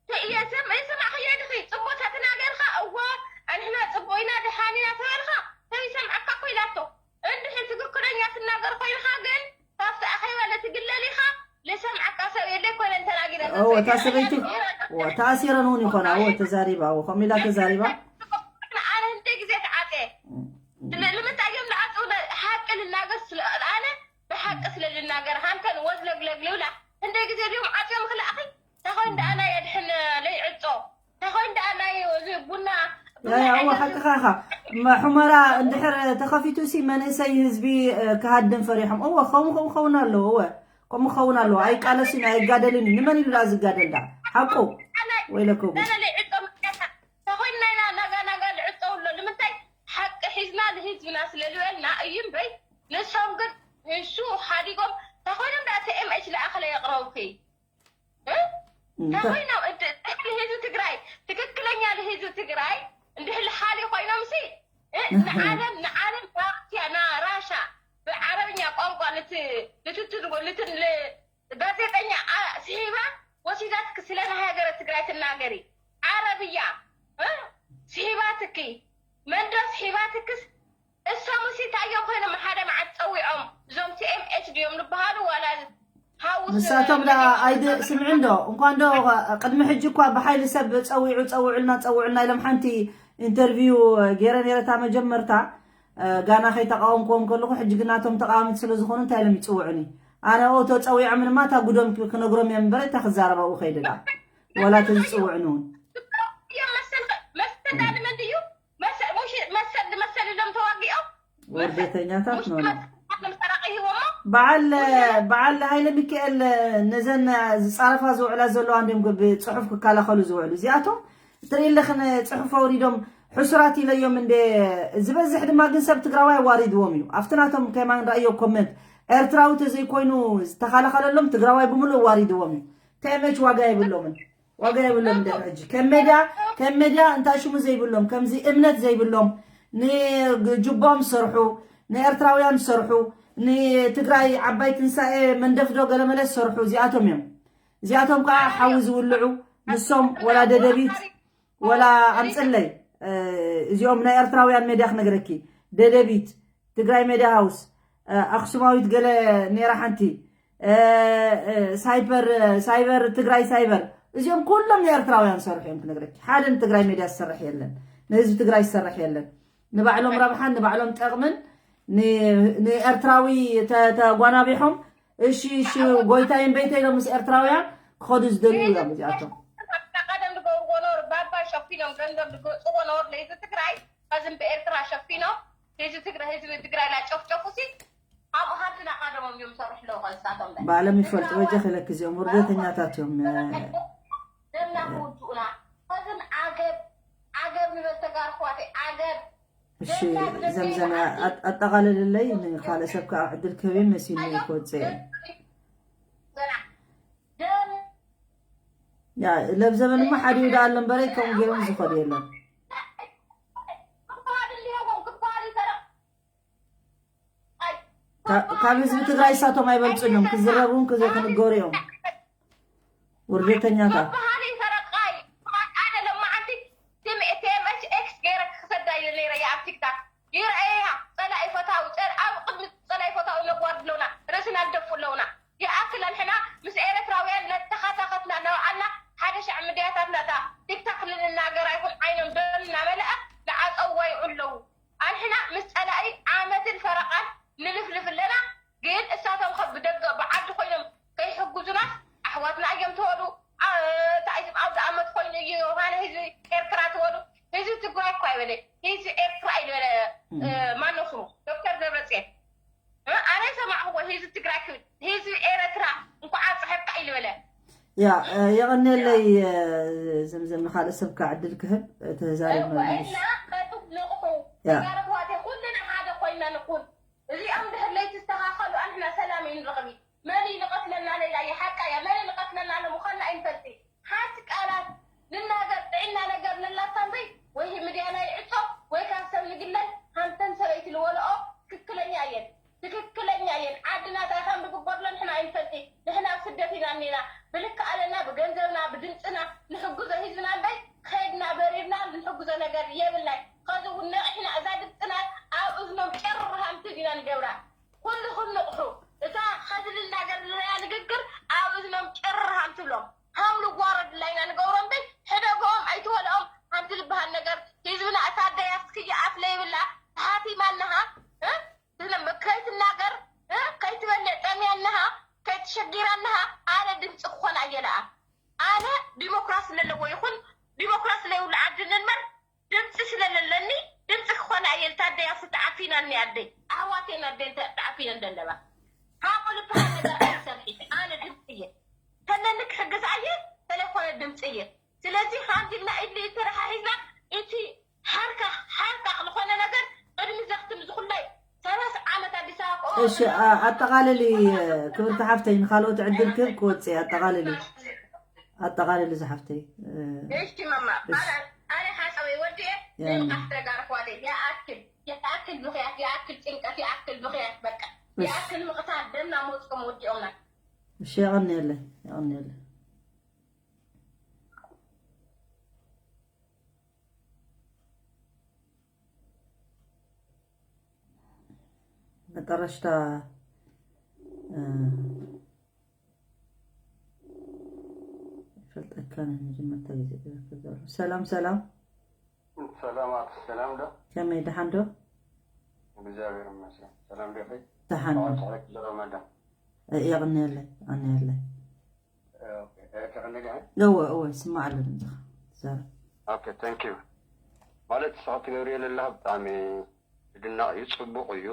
እየ ሰምዒ ሰማዕኽዮ ድኺ ፅቡቅ ተትናገርካ እወ ኣንሕና ፅቡቅ ኢና ድሓን ኢና ተበልካ ሰብ ይሰምዐካ እኮ ኢላቶ እንድሕን ትክክለኛ ትናገር ኮይንካ ግን ካብቲ ኣኼባ ለትግለል ኢኻ ልሰምዐካ ሰብ የለ ኮይነን ተናጊረን እወ እታ ሰበይቲ እወ ተኣሲረን እውን ይኾና እወ ተዛሪባ እወ ከምኡ ኢላ ተዛሪባ ኣነ ህንደ ግዜ ተዓፀ ንምንታይ እዮም ዝዓፅው ሓቂ ልናገር ስለኣነ ብሓቂ ስለ ልናገር ሃንተን ወዝለግለግ ልብላ ህንደ ግዜ ድዮም ዓፅዮም ክልኣኺ ተኾይን ደኣ ናይ ኣድሕን ለይዕፆ ተኾይን ደኣ ናይ እዚ ቡና ቡና ያው ዓይነት ሓቅኻ ኢኻ። ም- ሑመራ እንድሕር ተኸፊቱ ሲ መንእሰይ ህዝቢ እ፣ ክሃድም ፈሪሖም። እወ ከምኡ ከምኡ ኸውን ኣለዎ። እወ ከምኡ ኸውን ኣለዎ። ኣይቃለስን ኣይጋደልን እዩ። ንመን ኢሉ ደኣ ዝጋደል ደኣ ሓቁ ወይለከ ጉድ። ገለ ለይዕፆ ምክንያት ተኾይን ናይ ና- ናጋ ናጋ ልዕፀው ኣሎ ንምንታይ ሓቂ ሒዝና ንህዝብና ስለ ዝበልና እዩ እምበይ ንሶም ግን ንሱ ሓዲጎም ተኾይኖም ደኣ ቲ ኤም ኤች ለኣኸለ የቕረብኪ እ? እንተ- ተኾይኖም እቲ ትክክል ህዝቢ ትግራይ ትክክለኛ ንህዝቢ ትግራይ እንድሕር ልሓሊ ኮይኖም ሲ እ? ንዓለም ንዓለም ራሽያ ና ራሻ ብዓረብኛ ቋንቋ ልት- ልትትርጎ ልትን ል- ጋዜጠኛ ኣ- ስሒባ ወሲዳትክ ስለ ናይ ሃገረ ትግራይ ትናገሪ ዓረብያ እ? ስሒባትኪ መንዶ ስሒባትክስ እሶም ሲ ታዮም ኮይኖም ሓደ መዓት ፀዊዖም እዞም ቲ ኤም ኤች ድዮም ዝበሃሉ ዋላ ሃውስ ንሳቶም ደኣ ኣይድ ስምዒ እንዶ እንኳን ዶ ቅድሚ ሕጂ እኳ ብሓይሊ ሰብ ፀዊዑ ፀውዑልና ፀውዑልና ኢሎም ሓንቲ ኢንተርቪው ገይረ ነይረ እታ መጀመርታ እ፣ ጋና ከይተቃወምክዎም ከለኹ ሕጂ ግን ናቶም ተቃወምቲ ስለ ዝኾኑ እንታይ ኢሎም ይፅውዑኒ ኣነ ኦ ተፀዊዖም ድማ እታ ጉዶም ክነግሮም እዮም እምበር እታ ክዛረብ ኣብኡ ከይደ ደኣ ወላ ተዝፅውዕኒ እውን እዮም መሰል መሰል ዳሊ መን ድዩ መሰል ሙሽ መሰል መሰል ኢሎም ተዋጊኦም ወርደተኛታት ሙሽ ኖ ኖ መሰል ሰራቂ ሂቦሞ በዓል በዓል ሃይለ ሚካኤል ነዘን ዝፃረፋ ዝውዕላ ዘለዋ እንዲም ብፅሑፍ ክከላኸሉ ዝውዕሉ እዚኣቶም ትርኢ ኣለኽን ፅሑፍ ኣውሪዶም ሕሱራት ኢለዮም እንደ ዝበዝሕ ድማ ግን ሰብ ትግራዋይ ኣዋሪድዎም እዩ ኣብቲ ናቶም ከማን ራእዮ ኮመንት ኤርትራዊ ተዘይኮይኑ ዝተኸላኸለሎም ትግራዋይ ብምሉእ ኣዋሪድዎም እዩ ተመች ዋጋ የብሎምን ዋጋ የብሎም እንደ ሕጂ ከም ሜድያ ከም ሜድያ እንታይ ሽሙ ዘይብሎም ከምዚ እምነት ዘይብሎም ንጅቦም ዝሰርሑ ንኤርትራውያን ዝሰርሑ ንትግራይ ዓባይ ትንሳኤ መንደፍዶ ገለመለ ዝሰርሑ እዚኣቶም እዮም እዚኣቶም ከዓ ሓዊ ዝውልዑ ንሶም ወላ ደደቢት ወላ ኣምፅለይ እዚኦም ናይ ኤርትራውያን ሜድያ ክነግረኪ ደደቢት ትግራይ ሜድያ ሃውስ ኣክሱማዊት ገለ ነይራ ሓንቲ ሳይበር ሳይበር ትግራይ ሳይበር እዚኦም ኩሎም ንኤርትራውያን ዝሰርሑ እዮም ክነግረኪ ሓደ ንትግራይ ሜድያ ዝሰርሕ የለን ንህዝቢ ትግራይ ዝሰርሕ የለን ንባዕሎም ረብሓን ንባዕሎም ጠቕምን ንኤርትራዊ ተጓናቢሖም እሺ እሺ ጎይታይን በይተይ ኢሎም ምስ ኤርትራውያን ክኸዱ ዝደልዩ እዮም እዚኣቶም ቀደም ዝገብርዎ ነበሩ ባባ ሸፊኖም ገንዘብ ዝገፅዎ ነበሩ ለህዝቢ ትግራይ ከዚ ብኤርትራ ሸፊኖም ህዝቢ ትግራይ ህዝቢ ትግራይ ናጨፍጨፉ ሲ ኣብኡ ሃብቲ ናቃደሞም እዮም ዝሰርሑ ኣለዉ ከንሳቶም ባዕሎም ይፈልጡ በጃ ክለክ እዚኦም ውርደተኛታት እዮም ደምና ክውድኡና ከዝን ዓገብ ዓገብ ንበል ተጋርኳተይ ዓገብ እሺ ዘምዘም ኣጠቃልልለይ ንካልእ ሰብ ከዓ ዕድል ክህብ መሲሉ ክወፅእ እየ ያ ለብዘበንማ ሓዲኡ ደኣ ኣሎ እምበረይ ከምኡ ገይሮም ዝኸዱ የለን። ካብ ህዝቢ ትግራይ እሳቶም ኣይበልፁን እዮም። ክዝረቡ እውን ክዘ- ክንገሩ እዮም። ውርደተኛታት። በሃሊ ፈረቃይ ኣነ ለማዓንቲ ቲም ቲኤምኤች ኤክስ ገይረ ክሰዳ ኢለ ነይረ እየ ኣብ ቲክታክ ይረኣያ። ፀላኢ ፈታዊ ፀል ኣብ ቅድሚ ፀላኢ ፈታዊ ነጓርድ ኣለውና፣ ርእስና ንደፉ ኣለውና። ይኣክል ኣንሕና ምስ ኤርትራውያን ነተኻታኸትና እናወዓልና ሓደ ሻዕ ምድያታትና እታ ቲክታክ ልንናገር ኣይኹን ዓይኖም ደም እናመለኣ ንዓፀዋ ይውዕሉ ኣለዉ። ኣንሕና ምስ ፀላኢ ዓመትን ፈረቓን ንልፍልፍ ኣለና። ግን እሳቶም ከ ብደገ ብዓዲ ኮይኖም ከይሕግዙናስ ኣሕዋትና እዮም ትበሉ። ኣ- እንታይ ኣብዚ ዓመት ኮይኑ እዩ ዮሃነ ህዝቢ ኤርትራ ትበሉ። ህዝቢ ትግራይ እኳ ይበለ ህዝቢ ኤርትራ እዩ ዝበለ እ፣ ማነው ስሙ ዶክተር ደብረፅዮን እ፣ ኣነ ሰማዕዎ ህዝቢ ትግራይ ክብል ህዝቢ ኤርትራ እንኳዓ ፀሐካ እዩ ዝበለ። ያ እ፣ የቐንየለይ እ፣ ዘምዘም ንካልእ ሰብ ከዓ ዕድል ክህብ ተዛሪብና እኮ ንስ እና ከጡብ ንቕሑ ያ ተጋርብዋቴ ኩልና ሓደ ኮይና ንኩን እዚኦም ድሕር ለይትስተኻኸሉ ኣንሕና ሰላም እዩ ንረኽቢ። መን እዩ ንቐትለና ሌላ እዩ ሓቃ እያ መን እዩ ንቐትለና ለምዃንና ኣይንፈልጢ። ሓንቲ ቃላት ንናገር ጥዕና ነገር ለላታ እምበይ ወይ ምድያና ይዕጾ ወይ ካብ ሰብ ንግለል ሃምተን ሰበይቲ ልወለኦ ትክክለኛ እየን ትክክለኛ እየን ዓድና ታይ ከም ዝግበርሎ ንሕና ኣይንፈልጢ። ንሕና ኣብ ስደት ኢና እኒና ብልክ ኣለና ብገንዘብና ብድምፅና ንሕግዞ ህዝብና እምበይ ከድና በሪርና ንሕግዞ ነገር የብልናይ። ከዚ እውን ነቒሕና እዛ ድምፅና ኣብ እዝኖም ጭር ሃምቲ ዲና ንገብራ። ኩልኹም ንቕሑ። እታ ኸዚ ልናገር ዘለያ ንግግር ኣብ እዝኖም ጭር ሃም ትብሎም። ሃም ልዋረድላ ኢና ንገብሮ እምበይ ሕደግኦም ኣይትወልኦም ሃም ትልበሃል ነገር ህዝብና እታ ኣደይ ኣፍትክያ ኣፍ ለይብላ ተሃቲማ እንሃ እ? ዝለም ከይትናገር እ? ከይትበልዕ ጠምያ እንሃ ከይትሸጊራ እንሃ ኣነ ድምፂ ክኾና እየ ለኣ ኣነ ዲሞክራሲ ለለዎ ይኹን ዲሞክራሲ ለይብሉ ዓዲ ንንበር ድምፂ ስለለለኒ ድምፂ ክኾና እየ ልታደይ ኣፉ ተዓፊናኒ ኣደይ ኣሕዋቴን ኣደይ ተዓፊነን ደለባ ሓቆ ልበሃል ነገር ኣይሰርሒ ኣነ ድምፂ እየ ተለኒ ክሕግዝ ኣየ ተለይኮነ ድምፂ እየ ስለዚ ሃንዲልና ኢድሊ ተረሓሒዝና እቲ ሓርካ ሓርካ ዝኾነ ነገር ቅድሚ ዘኽትም ዝኹላይ ሰላሳ ዓመት ኣዲስ ኣበባ እሺ ኣ- ኣጠቓልሊ ክብርቲ ሓፍተይ ንካልኦት ዕድል ክህብ ክወፅእ ኣጠቓልሊ ኣጠቓልሊ ዝሓፍተይ እሺ ማማ እሺ። ኣነ ኣነ ሓሳበይ ወዲኤ ያ። ንብቃሕ ተጋርኳለይ ይኣክል ይኣክል ብኽያት ይኣክል ጭንቀት ይኣክል ብኽያት በቃ እሺ። ይኣክል ምቕታል ደምና መፅኦም ወዲኦምና እሺ የቐንየለይ የቐንየለይ መጠረሽታ እ፣ ይፈልጠካን መጀመርታ ግዜ ዝረክብ ዘሎ ሰላም ሰላም ሰላማት ሰላም ዶ? ከመይ ደሓን ዶ? እግዚኣብሔር ይመስገን። ሰላም ዲኺ? ደሓን ዶ? ተባዕቲ ረመዳን። የቕንየለይ ኣነየለይ። ኦኬ፣ ተቐኒ ዲኺ? እወ እወ ይስማዕ ኣሎ ድምፅኻ። ዘረ። ኦኬ፣ ታንክ ዩ። ማለት ንስኻ ትገብርዮ ዘለኻ ብጣዕሚ ዝድነቕ እዩ፣ ፅቡቕ እዩ።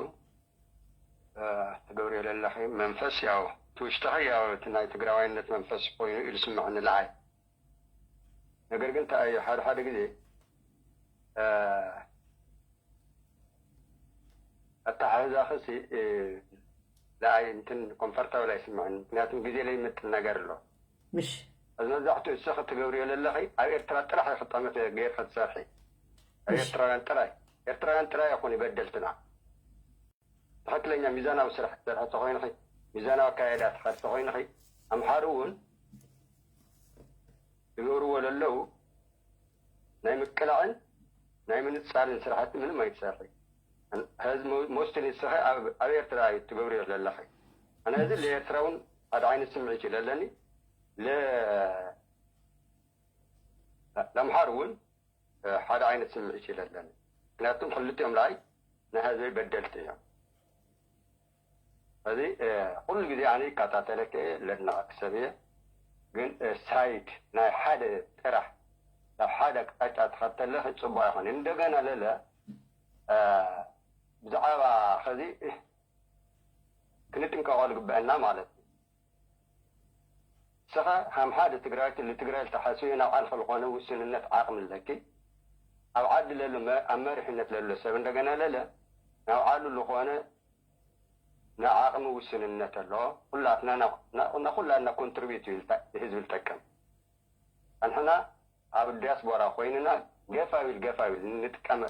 እ፣ ትገብርዮ ዘለኺ መንፈስ ያው እቲ ውሽጥኺ ያው እቲ ናይ ትግራዋይነት መንፈስ ኮይኑ እዩ ዝስምዐኒ ንዓይ። ነገር ግን እንታይ እዩ ሓደ ሓደ ግዜ እ፣ ኣተሓሕዛኺ ሲ እ፣ ንዓይ እንትን ኮምፈርታብል ኣይስምዐኒ ምክንያቱም ግዜ ለይምጥን ነገር ኣሎ። ምሽ እዚ መብዛሕትኡ ንስኺ ትገብርዮ ዘለኺ ኣብ ኤርትራ ጥራሕ ኢኺ ጠመተ ገይርኺ ትሰርሒ። ኣብ ምሽ ኤርትራውያን ጥራይ ኤርትራውያን ጥራይ ኣይኮኑ በደልትና። ትኽክለኛ ሚዛናዊ ስራሕ ትሰርሒ ተኾይንኺ፣ ሚዛናዊ ኣካያይዳ ትኸዲ ተኾይንኺ፣ ኣምሓሩ እውን ዝገብርዎ ለለዉ ናይ ምቅላዕን ናይ ምንጻልን ስራሕቲ ምንም ኣይትሰርሒ። ሕዚ ሞ- ሞስትሊ ንስኺ ኣብ ኣብ ኤርትራ እዩ ትገብርዮ ዘለኺ። ኣነ እዚ ለኤርትራ እውን ሓደ ዓይነት ስምዒት እዩ ለለኒ። ለ- ለኣምሓሩ እውን ሓደ ዓይነት ስምዒት እዩ ለለኒ። ምክንያቱም ክልቲኦም ለኣይ ናይ ህዝበይ በደልቲ እዮም። እዚ ኩሉ ግዜ ኣነ ይከታተለክ እየ ለድነቐክ ሰብ እየ። ግን ሳይድ ናይ ሓደ ጥራሕ ናብ ሓደ ኣቅጣጫ ትኸተለክ ፅቡቅ ኣይኮነ። እንደገና ለለ ብዛዕባ ከዚ ክንጥንቀቀሉ ግበአና ማለት እዩ። ንስኻ ሃም ሓደ ትግራይት ልትግራይ ልተሓስዮ ናብ ዓልኸ ልኾነ ውስንነት ዓቕሚ ኣለኪ። ኣብ ዓዲ ለሎ መ- ኣብ መሪሕነት ለሎ ሰብ እንደገና ለለ ናብ ዓሉ ልኾነ ንዓቕሚ ውስንነት ኣሎ። ኩላትና ና- ና- ንኩላትና ኮንትሪቢዩት እዩ ልጠ- ህዝቢ ልጠቅም። ኣንሕና ኣብ ዲያስፖራ ኮይንና ገፋ ቢል ገፋ ቢል ንጥቀመ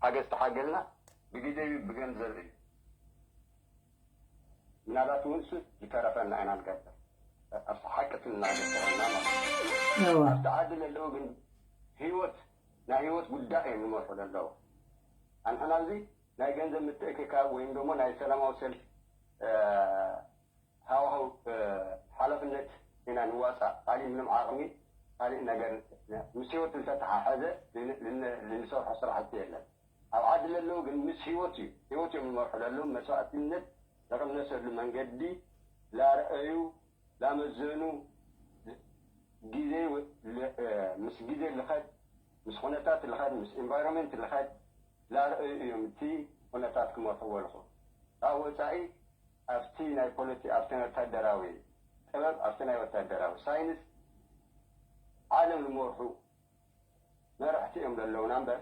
ሓገዝ ተሓገልና ብግዜ እዩ ብገንዘብ እዩ። ምናልባት እውን እሱ ዝተረፈና ኢና ንገብር ኣብቲ ሓቂ ትናገርና ማለት እዩ። እወ ኣብቲ ዓዲ ዘለዉ ግን ህይወት ናይ ህይወት ጉዳይ እዮም ዝመርሑ ዘለዉ። ኣንሕና እዚ ናይ ገንዘብ ምትእክካብ ወይም ደግሞ ናይ ሰላማዊ ሰልፍ ሃዋህው ሓላፍነት ኢና ንዋፃእ። ካሊእ ምንም ዓቕሚ ካሊእ ነገር ምስ ህይወት ዝተተሓሓዘ ልንሰርሖ ስራሕቲ የለን። ኣብ ዓዲ ለለዉ ግን ምስ ህይወት እዩ ህይወት እዮም ዝመርሑ ለለዉ መስዋእትነት ዘቕነሰሉ መንገዲ ላረአዩ ላመዘኑ ግዜ ምስ ግዜ ልኸድ ምስ ኩነታት ልኸድ ምስ environment ልኸድ ላረአዩ እዮም እቲ ኩነታት ክመርሕዎ ልኹ ካብ ወፃኢ ኣብቲ ናይ ፖለቲ ኣብቲ ናይ ወታደራዊ ጥበብ ኣብቲ ናይ ወታደራዊ ሳይንስ ዓለም ዝመርሑ መራሕቲ እዮም ዘለውና እምበር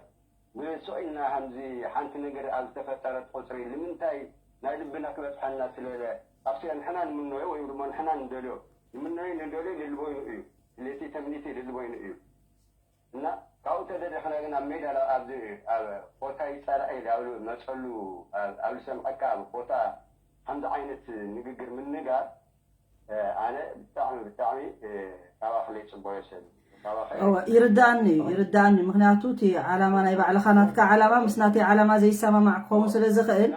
ብስቕ ኢልና ከምዚ ሓንቲ ነገር ኣብ ዝተፈጠረት ቁፅሪ ንምንታይ ናይ ልብና ክበፅሐና ስለለ ኣብቲ ንሕና ንምነዮ ወይ ድማ ንሕና ንደልዮ ንምነዮ ንደልዮ ልልቦይኑ እዩ ድሌቲ ተምኒቲ ልልቦይኑ እዩ እና ካብኡ ተደሪኽና ግን ኣብ ሜዳ ኣብዚ ኣብ ቦታ ይፀላእ ኢለ ኣብ መፀሉ ኣብ ዝሰምዐካ ቦታ ከምዚ ዓይነት ንግግር ምንጋር ኣነ ብጣዕሚ ብጣዕሚ ካባኽለ ይፅበዮ ሰብ እወ ይርዳእኒ እዩ ይርዳእኒ ምክንያቱ እቲ ዓላማ ናይ ባዕልኻ ናትካ ዓላማ ምስ ናተይ ዓላማ ዘይሰማማዕ ክኸውን ስለ ዝኽእል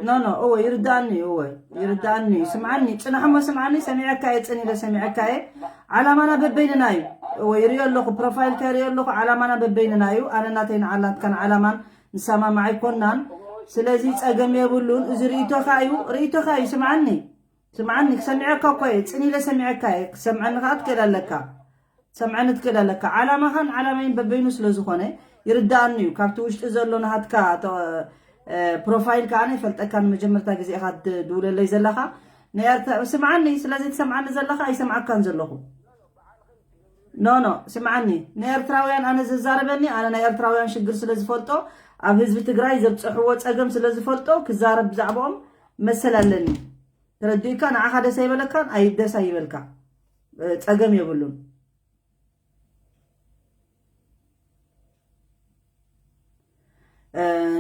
ኖ ኖ እወ ይርዳእኒ እዩ እወ ይርዳእኒ እዩ ስምዓኒ ፅናሕ እሞ ስምዓኒ ሰሚዐካ እየ ፅን ኢለ ሰሚዐካ እየ ዓላማና በበይንና እዩ እወ ይሪኦ ኣለኹ ፕሮፋይልካ ይሪኦ ኣለኹ ዓላማና በበይንና እዩ ኣነ ናተይ ንዓላትካን ዓላማን ንሰማማዕ ኣይኮናን ስለዚ ፀገም የብሉን እዚ ርእይቶኻ እዩ ርእይቶኻ እዩ ስምዓኒ ስምዓኒ ክሰሚዐካ እኮ እየ ፅን ኢለ ሰሚዐካ እየ ክሰምዐኒ ከዓ ትክእል ኣለካ ሰምዐኒ ትክእል ኣለካ ዓላማኻን ዓላማይን በበይኑ ስለ ዝኾነ ይርዳእኒ እዩ ካብቲ ውሽጢ ዘሎ ናሃትካ ፕሮፋይል ከዓ ኣነ ይፈልጠካ ንመጀመርታ ግዜ ኢኻ ትድውለለይ ዘለኻ ንኤርትራ ስምዓኒ ስለዚ ትሰምዓኒ ዘለኻ ኣይሰምዓካን ዘለኹ ኖ ኖ ስምዓኒ ንኤርትራውያን ኣነ ዘዛረበኒ ኣነ ናይ ኤርትራውያን ሽግር ስለ ዝፈልጦ ኣብ ህዝቢ ትግራይ ዘብፀሕዎ ፀገም ስለ ዝፈልጦ ክዛረብ ብዛዕባኦም መሰል ኣለኒ ተረዲእካ ንዓኻ ደስ ኣይበለካን ኣይደስ ኣይበልካ ፀገም የብሉን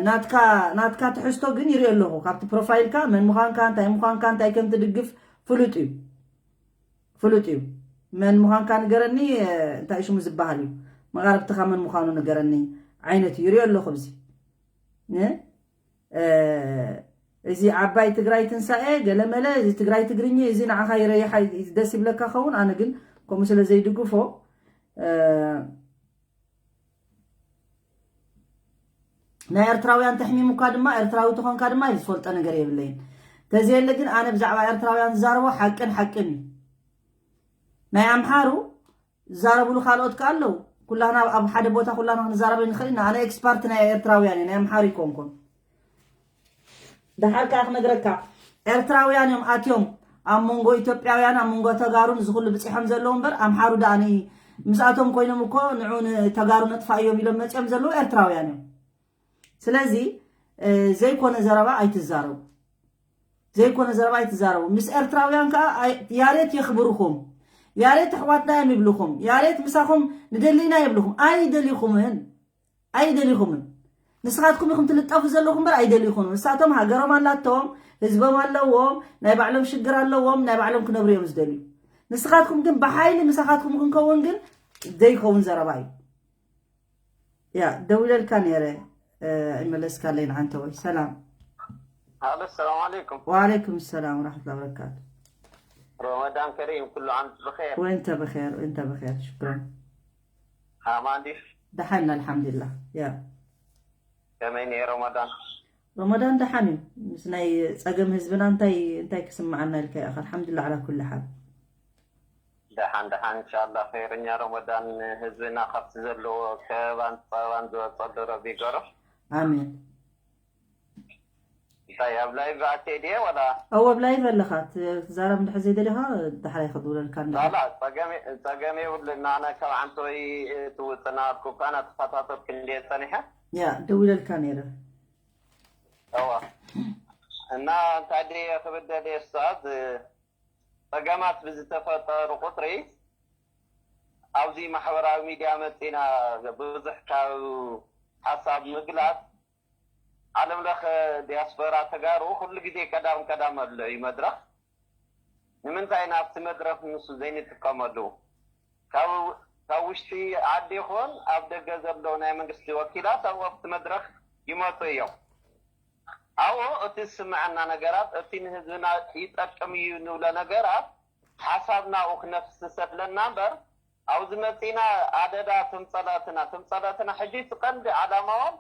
ናትካ ናትካ ትሕዝቶ ግን ይሪኦ ኣለኹ ካብቲ ፕሮፋይልካ መን ምዃንካ እንታይ ምዃንካ እንታይ ከም ትድግፍ ፍሉጥ እዩ ፍሉጥ እዩ መን ምዃንካ ንገረኒ እንታይ ሽሙ ዝበሃል እዩ መቓርብትኻ መን ምዃኑ ንገረኒ ዓይነት እዩ ይሪኦ ኣለኹ ብዚ እዚ ዓባይ ትግራይ ትንሳኤ ገለመለ እዚ ትግራይ ትግርኝ እዚ ንዓኻ ይረይሓ ደስ ይብለካ ኸውን ኣነ ግን ከምኡ ስለ ዘይድግፎ ናይ ኤርትራውያን ተሕሚሙካ ድማ ኤርትራዊ ተኾንካ ድማ ዝፈልጦ ነገር የብለይን ተዘየለ ግን ኣነ ብዛዕባ ኤርትራውያን ዝዛረቦ ሓቅን ሓቅን እዩ ናይ ኣምሓሩ ዝዛረብሉ ካልኦት ከ ኣለዉ ኩላና ኣብ ሓደ ቦታ ኩላና ክንዛረበ ንኽእል ኢና ኣነ ኤክስፓርት ናይ ኤርትራውያን ናይ ኣምሓሩ ይኮንኩን ደሓር ከዓ ክነግረካ ኤርትራውያን እዮም ኣትዮም ኣብ መንጎ ኢትዮጵያውያን ኣብ መንጎ ተጋሩን እዚ ኩሉ ብፂሖም ዘለዉ እምበር ኣምሓሩ ደኣ ንኢ ምስኣቶም ኮይኖም እኮ ንዑ ንተጋሩ ነጥፋ እዮም ኢሎም መፅኦም ዘለዉ ኤርትራውያን እዮም ስለዚ ዘይኮነ ዘረባ ኣይትዛረቡ ዘይኮነ ዘረባ ኣይትዛረቡ ምስ ኤርትራውያን ከዓ ያሬት የኽብርኹም ያሬት ኣሕዋትና እዮም ይብልኹም ያሬት ምሳኹም ንደሊ ኢና ይብልኹም ኣይደሊኹምን ኣይደሊኹምን ንስኻትኩም ኢኹም ትልጠፉ ዘለኹም እምበር ኣይደሊኹም ንሳቶም ሃገሮም ኣላቶም ህዝቦም ኣለዎም ናይ ባዕሎም ሽግር ኣለዎም ናይ ባዕሎም ክነብሩ እዮም ዝደልዩ ንስኻትኩም ግን ብሓይሊ ምሳኻትኩም ክንከውን ግን ዘይከውን ዘረባ እዩ ያ ደዊለልካ ነይረ ኣይመለስካለይ ንዓንተ ወይ ሰላም هلا السلام عليكم وعليكم السلام ورحمة الله وبركاته رمضان كريم كل عام وانت بخير وانت بخير وانت بخير شكرا አማን ዲሽ ደሓን ኣልሓምዱላ ያ ከመይ ነይ ረመዳን ረመዳን ደሓን እዩ ምስ ናይ ፀገም ህዝብና እንታይ እንታይ ክስምዓና ኢልካ ኢኻ ኣልሓምዱላ ዓላ ኩሉ ሓል ደሓን ደሓን እንሻላ ኸይርኛ ረመዳን ህዝብና ካብቲ ዘለዎ ከበባን ፀበባን ዝወፀሉ ረቢ ይገሮ ኣሜን እንታይ ኣብ ላይቭ ኣትየ ድየ ወላ እወ ኣብ ላይቭ ኣለኻ ትዛረብ እንድሕር ዘይደሊኻ ዳሕራይ ክድውለልካ እንዳ ላላ ፀገም የብልና ኣነ ካብ ዓንተወይ ትውፅና ኣልኩካ ናተኸታተልኩ እንድየ ፀኒሐ ያ ደዊለልካ ነይረ እዋ እና እንታይ ድየ ክብል ደልየ ሰዓት ጸገማት ብዝተፈጠሩ ቁጽሪ ኣብዚ ማሕበራዊ ሚድያ መጺና ብዙሕ ካብ ሓሳብ ምግላጽ ዓለም ለኸ ዲያስፖራ ተጋሩ ኩሉ ግዜ ቀዳም ቀዳም ኣሎ እዩ መድረኽ። ንምንታይ ኢና ኣብቲ መድረኽ ንሱ ዘይንጥቀመሉ? ካብ ውሽጢ ዓዲ ይኹን ኣብ ደገ ዘለዉ ናይ መንግስቲ ወኪላት ኣብኡ ኣብቲ መድረኽ ይመፁ እዮም። ኣብኡ እቲ ዝስምዐና ነገራት፣ እቲ ንህዝብና ይጠቅም እዩ ንብሎ ነገራት ሓሳብ ናብኡ ክነፍስስ ኣለና እምበር ኣብዚ መፂና ኣደዳ ትምፀላትና ትምፀላትና ሕጂ እቲ ቀንዲ ዓላማኦም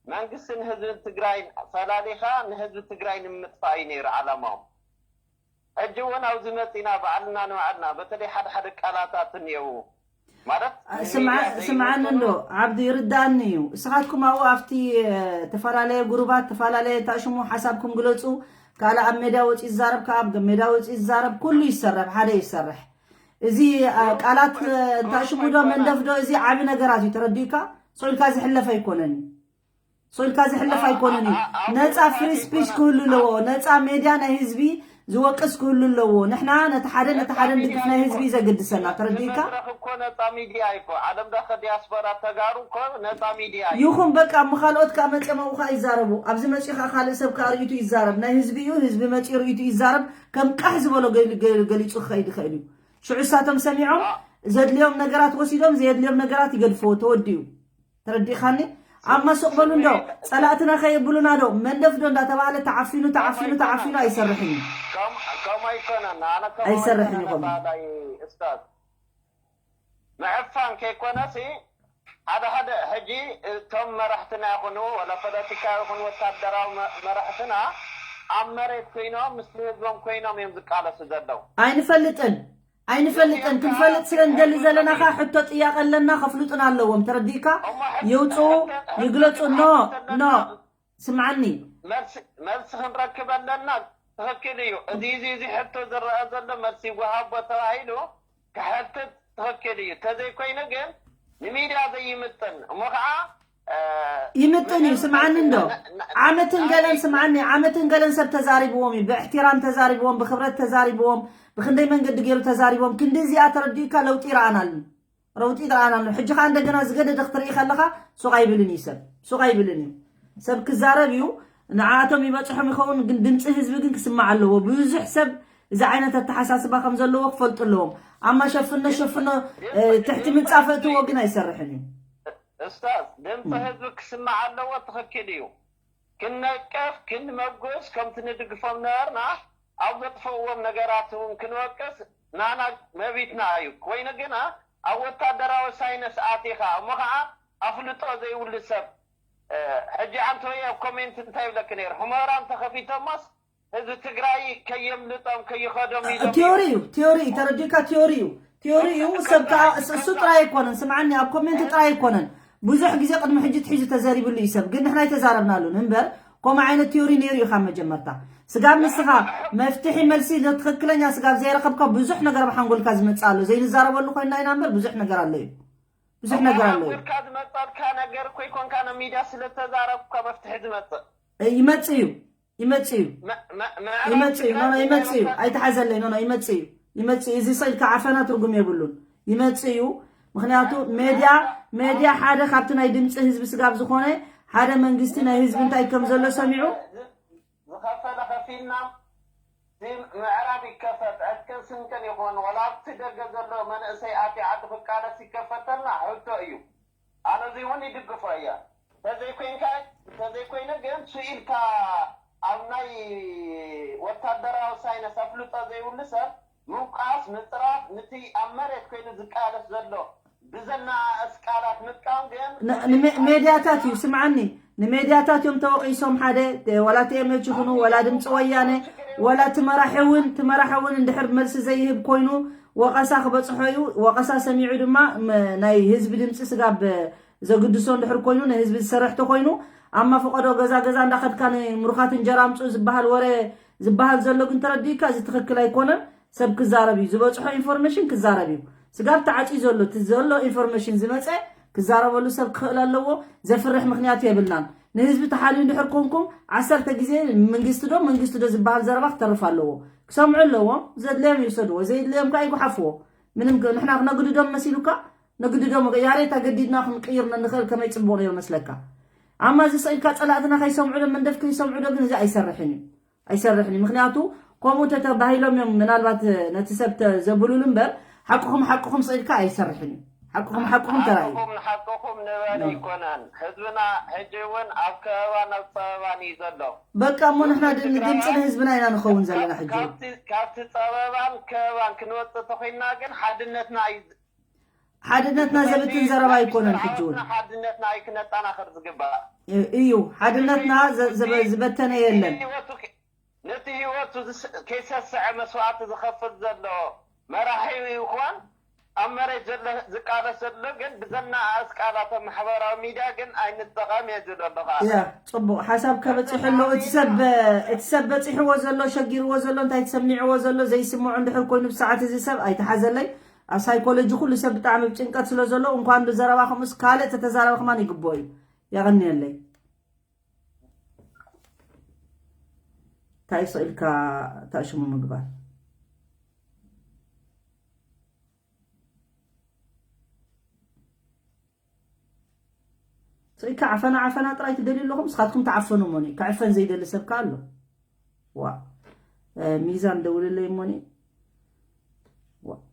መንግስትን ህዝብን ትግራይ ፈላሊኻ ንህዝቢ ትግራይ ንምጥፋእ እዩ ነይሩ ዓላማኦም። ሕጂ እውን ኣብዚ መፂና ባዕልና ንባዕልና በተለይ ሓደ ሓደ ቃላታት እኒአው ማለት ስምዓኒ እንዶ ዓብዲ ይርዳእኒ እዩ። እስኻትኩም ኣብኡ ኣብቲ ተፈላለየ ጉሩባት ተፈላለየ ታሽሙ ሓሳብኩም ግለፁ። ካልእ ኣብ ሜዳ ወፂ ዝዛረብ ከኣ ኣብ ሜዳ ወፂ ዝዛረብ ኩሉ ይሰረብ ሓደ ይሰርሕ። እዚ ቃላት እንታሽሙ ዶ መንደፍ ዶ እዚ ዓቢ ነገራት እዩ። ተረዲእካ? ሶልካ ዝሕለፍ ኣይኮነን። ሶልካ ዝሕለፍ ኣይኮነን እዩ። ነፃ ፍሪ ስፒች ክህሉ ኣለዎ። ነፃ ሜድያ ናይ ህዝቢ ዝወቅስ ክህሉ ኣለዎ። ንሕና ነቲ ሓደ ነቲ ሓደ ንድግፍ ናይ ህዝቢ ዘገድሰና። ተረዲእካ? መድረኽ እኮ ነፃ ሚድያ እዩ እኮ። ዓለም ለኸ ዲያስፖራ ተጋሩ እኮ ነፃ ሚድያ እዩ። ይኹን በቃ እሞ ካልኦት ከኣ መፅኦም ኣብኡ ከኣ ይዛረቡ። ኣብዚ መፂኡ ከኣ ካልእ ሰብ ከኣ ርእይቱ ይዛረብ። ናይ ህዝቢ እዩ። ህዝቢ መፂኡ ርእይቱ ይዛረብ። ከም ቃሕ ዝበሎ ገሊ- ገ- ገሊፁ ክኸይድ ይኽእል እዩ። ሽዑ እሳቶም ሰሚዖም ዘድልዮም ነገራት ወሲዶም ዘየድልዮም ነገራት ይገድፍዎ። ተወዲኡ። ተረዲእኻኒ? ኣማ ሱቕ በሉ እንዶ ጸላእትና ከየብሉና ዶ መንደፍ ዶ እንዳተባህለ ተዓፊኑ ተዓፊኑ ተዓፊኑ ኣይሰርሕን እዩ። ከም- ከምኡ ኣይኮነን ኣነ ከምኡ ኣይሰርሕን ኣይኮነን ይኾን። በሃላይ እስታዝ ምዕፋን ከይኮነሲ ሓደ ሓደ ሕጂ እቶም መራሕትና ይኹኑ ወላ ፖለቲካ ይኹን ወታደራዊ መ- መራሕትና ኣብ መሬት ኮይኖም ምስ ህዝቦም ኮይኖም እዮም ዝቃለሱ ዘለዉ። ኣይንፈልጥን ኣይንፈልጥን ክንፈልጥ ስለ ንደሊ ዘለና ኸ ሕቶ ጥያቐ ኣለና ከፍልጡና ኣለዎም ተረዲእካ የውፅኡ ይግለፁ ኖ ኖ ስምዓኒ መልሲ ክንረክብ ኣለና ትኽክል እዩ እዚ እዚ እዚ ሕቶ ዝረአ ዘሎ መልሲ ይወሃቦ ተባሂሉ ክሕትት ትኽክል እዩ ተዘይኮይኑ ግን ንሚድያ ዘይምጥን እሞ ከዓ ይምጥን እዩ ስምዓኒ እንዶ ዓመትን ገለን ስምዓኒ ዓመትን ገለን ሰብ ተዛሪብዎም እዩ ብእሕትራም ተዛሪብዎም ብክብረት ተዛሪብዎም ብክንደይ መንገዲ ገይሩ ተዛሪብዎም ክንዲ እዚኣ ተረዲእካ ለውጢ ይረኣናሉ ረውጢ ይረኣናሉ ሕጂ ከዓ እንደገና ዝገደደ ክትርኢ ከለካ ሱቅ ኣይብልን እዩ ሰብ ሱቅ ኣይብልን እዩ ሰብ ክዛረብ እዩ ንዓኣቶም ይበፅሖም ይኸውን ግን ድምፂ ህዝቢ ግን ክስማዕ ኣለዎ ብዙሕ ሰብ እዚ ዓይነት ኣተሓሳስባ ከም ዘለዎ ክፈልጡ ኣለዎም ኣማ ሸፍኖ ሸፍኖ ትሕቲ ምንፃፍ እትዎ ግን ኣይሰርሕን እዩ እስታዝ ድምፂ ህዝቢ ክስማዕ ኣለዎ ትኽክል እዩ ክንነቀፍ ክንመጎስ ከምቲ ንድግፎም ነበርና ኣብ ዘጥፈእዎም ነገራት እውን ክንወቅስ ናና መቢትና እዩ ኮይኑ ግና ኣብ ወታደራዊ ሳይነስ ኣቲኻ እሞ ከዓ ኣፍልጦ ዘይብሉ ሰብ ሕጂ ኣንተ ወይ ኣብ ኮሜንት እንታይ ይብለክ ነይሩ ሕሞራ እንተኸፊቶሞስ ህዝቢ ትግራይ ከየምልጦም ከይኸዶም ኢሎም እዮም። ቲዮሪ እዩ ቲዮሪ እዩ ተረዲእካ ቲዮሪ እዩ ቲዮሪ እዩ ሰብ ከዓ እሱ ጥራይ ኣይኮነን ስምዓኒ ኣብ ኮሜንት ጥራይ ኣይኮነን ብዙሕ ግዜ ቅድሚ ሕጂ ትሒዙ ተዘሪብሉ እዩ ሰብ ግን ንሕና ኣይተዛረብናሉን እምበር ከምኡ ዓይነት ቲዮሪ ነይሩ እዩ ካብ መጀመርታ ስጋብ ንስኻ መፍትሒ መልሲ ትኽክለኛ ስጋብ ዘይረኸብካ ብዙሕ ነገር ኣብ ሓንጎልካ ዝመፅእ ኣሎ ዘይንዛረበሉ ኮይንና ኢና እምበር ብዙሕ ነገር ኣሎ እዩ ብዙሕ ነገር ኣሎ እዩ ዝመፀልካ ነገር እኮ ይኮንካ ናብ ሚድያ ስለተዛረብካ መፍትሒ ዝመፅእ ይመፅእ እዩ ይመፅእ እዩ ይመፅእ እዩ ኖኖ ይመፅእ እዩ ኣይተሓዘለይ ኖኖ ይመፅእ እዩ ይመፅእ እዩ እዚ ሰው ኢልካ ዓፈና ትርጉም የብሉን ይመፅእ እዩ ምክንያቱ ሜድያ ሜድያ ሓደ ካብቲ ናይ ድምፂ ህዝቢ ስጋብ ዝኾነ ሓደ መንግስቲ ናይ ህዝቢ እንታይ ከም ዘሎ ሰሚዑ ዝኸፈለ ከፊልና ምዕራብ ይከፈት ዕጥቅን ስንቅን ይኾን ወላ ኣብቲ ደገ ዘሎ መንእሰይ ኣቲ ዓዲ ክቃለስ ይከፈተልና ሕቶ እዩ ኣነ እዚ እውን ይድግፎ እየ ተዘይኮይንካ ተዘይኮይነ ግን ስኢልካ ኣብ ናይ ወታደራዊ ሳይነስ ኣፍልጦ ዘይብሉ ሰብ ምውቃስ ምፅራፍ ንቲ ኣብ መሬት ኮይኑ ዝቃለስ ዘሎ ብዘናኣእስ ቃላት ምጥቃም ግን ሜድያታት እዩ ስምዓኒ ንሜድያታት እዮም ተወቒሶም ሓደ ዋላ ቲኤምኤች ይኹኑ ዋላ ድምፂ ወያነ ዋላ ትመራሒ እውን ትመራሒ እውን እንድሕር መልሲ ዘይህብ ኮይኑ ወቐሳ ክበፅሖ እዩ ወቐሳ ሰሚዑ ድማ ናይ ህዝቢ ድምፂ ስጋብ ዘግድሶ እንድሕር ኮይኑ ንህዝቢ ዝሰርሕ ተኮይኑ ኣብ ማፈቆዶ ገዛ ገዛ እንዳኸድካ ንምሩኻት እንጀራ ኣምፅኡ ዝበሃል ወረ ዝበሃል ዘሎ ግን ተረዲእካ እዚ ትኽክል ኣይኮነን ሰብ ክዛረብ እዩ ዝበፅሖ ኢንፎርሜሽን ክዛረብ እዩ ስጋብ ተዓፅዩ ዘሎ እቲ ዘሎ ኢንፎርሜሽን ዝመፀ ክዛረበሉ ሰብ ክኽእል ኣለዎ ዘፍርሕ ምክንያት የብልናን ንህዝቢ ተሓልዩ እንድሕር ኮንኩም ዓሰርተ ግዜ መንግስቲ ዶ መንግስቲ ዶ ዝበሃል ዘረባ ክተርፍ ኣለዎ። ክሰምዑ ኣለዎም። ዘድለዮም ይውሰድዎ፣ ዘየድለዮም ከዓ ይጉሓፍዎ። ምንም ክ- ንሕና ክነግድዶም መሲሉካ፣ ነግድዶም። ያሬት ኣገዲድና ክንቅይር ንኽእል ከመይ ፅቡቕ ነይሩ መስለካ። ኣማ እዚ ስኢልካ ፀላእትና ከይሰምዑ ዶ መንደፍ ከይሰምዑ ዶ ግን እዚ ኣይሰርሕን እዩ። ኣይሰርሕን እዩ። ምክንያቱ ከምኡ ተተባሂሎም እዮም ምናልባት ነቲ ሰብ ተ- ዘብሉሉ እምበር ሓቅኹም ሓቅኹም ስኢልካ ኣይሰርሕን እዩ። ሓቅኹም ሓቅኹም ተራእዩ። ሓቅኹም ንሓቅኹም ንበል ኣይኮነን። ህዝብና ሕጂ እውን ኣብ ከበባን ኣብ ፀበባን እዩ ዘሎ። በቃ እሞ ንሕና ድ- ድምፂ ንህዝብና ኢና ንኸውን ዘለና ሕጂ እውን። ካብቲ ጸበባን ከበባን ክንወፅእ ተኾይንና ግን ሓድነትና እዩ። ሓድነትና ዘብትን ዘረባ ኣይኮነን ሕጂ እውን። ሓድነትና እዩ ክነጠናኽር ዝግባእ። እ- እዩ ሓድነትና ዘ- ዘበ- ዝበተነ የለን። ነቲ ህይወቱ ከይሰስዐ መስዋእቲ ዝኸፍል ዘሎ መራሒ ይኹን ኣብ መሬት ዘሎ ዝቃለስ ዘሎ ግን ብዘናኣስ ቃላት ኣብ ማሕበራዊ ሚድያ ግን ኣይንጠቐም እየ ዝብል ኣለኹ። ያ ጽቡቕ ሓሳብ ከበጽሕ ኣሎ። እቲ ሰብ እቲ ሰብ በጺሕዎ ዘሎ ሸጊርዎ ዘሎ እንታይ ተሰሚዕዎ ዘሎ ዘይስምዖ እንድሕር ኮይኑ ብሰዓት እዚ ሰብ ኣይተሓዘለይ። ኣብ ሳይኮሎጂ ኩሉ ሰብ ብጣዕሚ ብጭንቀት ስለ ዘሎ እንኳን ብዘረባ ከምኡስ ካልእ ተተዛረበ ከማን ይግብኦ እዩ። የቐንየለይ። እንታይ ስቕ ኢልካ ታእሽሙ ምግባር? ስቕ ኢልካ ዓፈና ዓፈና ጥራይ ትደልዩ ኣለኹም። ንስኻትኩም ተዓፈኑ እሞኒ። ክዕፈን ዘይደሊ ሰብ ከ ኣሎ? ዋ ሚዛን ደውልለይ እሞኒ።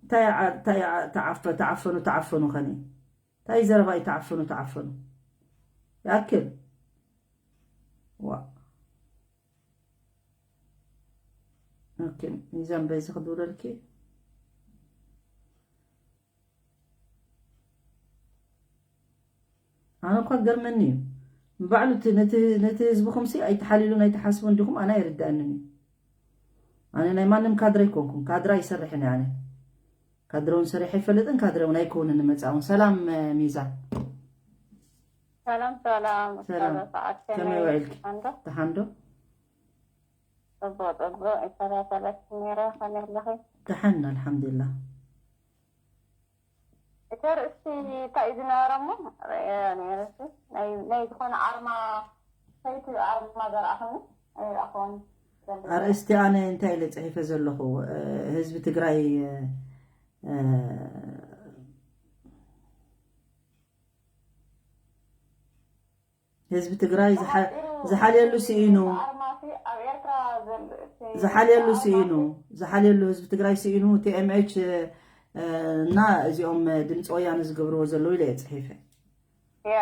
እንታይ ተዓፈኑ ተዓፈኑ ኸኒ እንታይ ዘረባ እዩ ተዓፈኑ ተዓፈኑ ይኣክል። ዋ ኦኬ፣ ሚዛን በዚ ክድውለልኪ ኣነ እኳ ገርመኒ እዩ ንባዕሉ ነቲ ህዝብኹም ሲ ኣይተሓልሉን ኣይተሓስቡን ዲኹም ኣነ ኣይርዳእንን እዩ። ኣነ ናይ ማንም ካድረ ኣይኮንኩን፣ ካድረ ኣይሰርሕን እየ ኣነ። ካድረ እውን ሰሪሐ ኣይፈልጥን፣ ካድረ እውን ኣይከውንን ንመጻ እውን። ሰላም ሚዛን። ሰላም ሰላም ሰላም። ሰዓት ከመይ ውዒልኪ? ኣንዶ ደሓን ዶ? ጽቡቅ ጽቡቅ ይከታተለኪ ነይረ። ከመይ ኣለኺ? ደሓን ኣልሓምዱሊላህ። እቲ ርእሲ እንታይ እዩ ዝነበረ እሞ ርእየ ነይረ። ናይ ዝኾነ ኣርማ ሰይቲ ኣርማ ዘርኣኽኒ ኣይረኣኽዎን። ኣርእስቲ ኣነ እንታይ ኢለ ፅሒፈ ዘለኹ? ህዝቢ ትግራይ ህዝቢ ትግራይ ዝሓልየሉ ስኢኑ ዝሓልየሉ ስኢኑ ዝሓልየሉ ህዝቢ ትግራይ ስኢኑ ቲኤምኤች እና እዚኦም ድምፂ ወያነ ዝገብርዎ ዘለዉ ኢለ እየ ፅሒፈ። ያ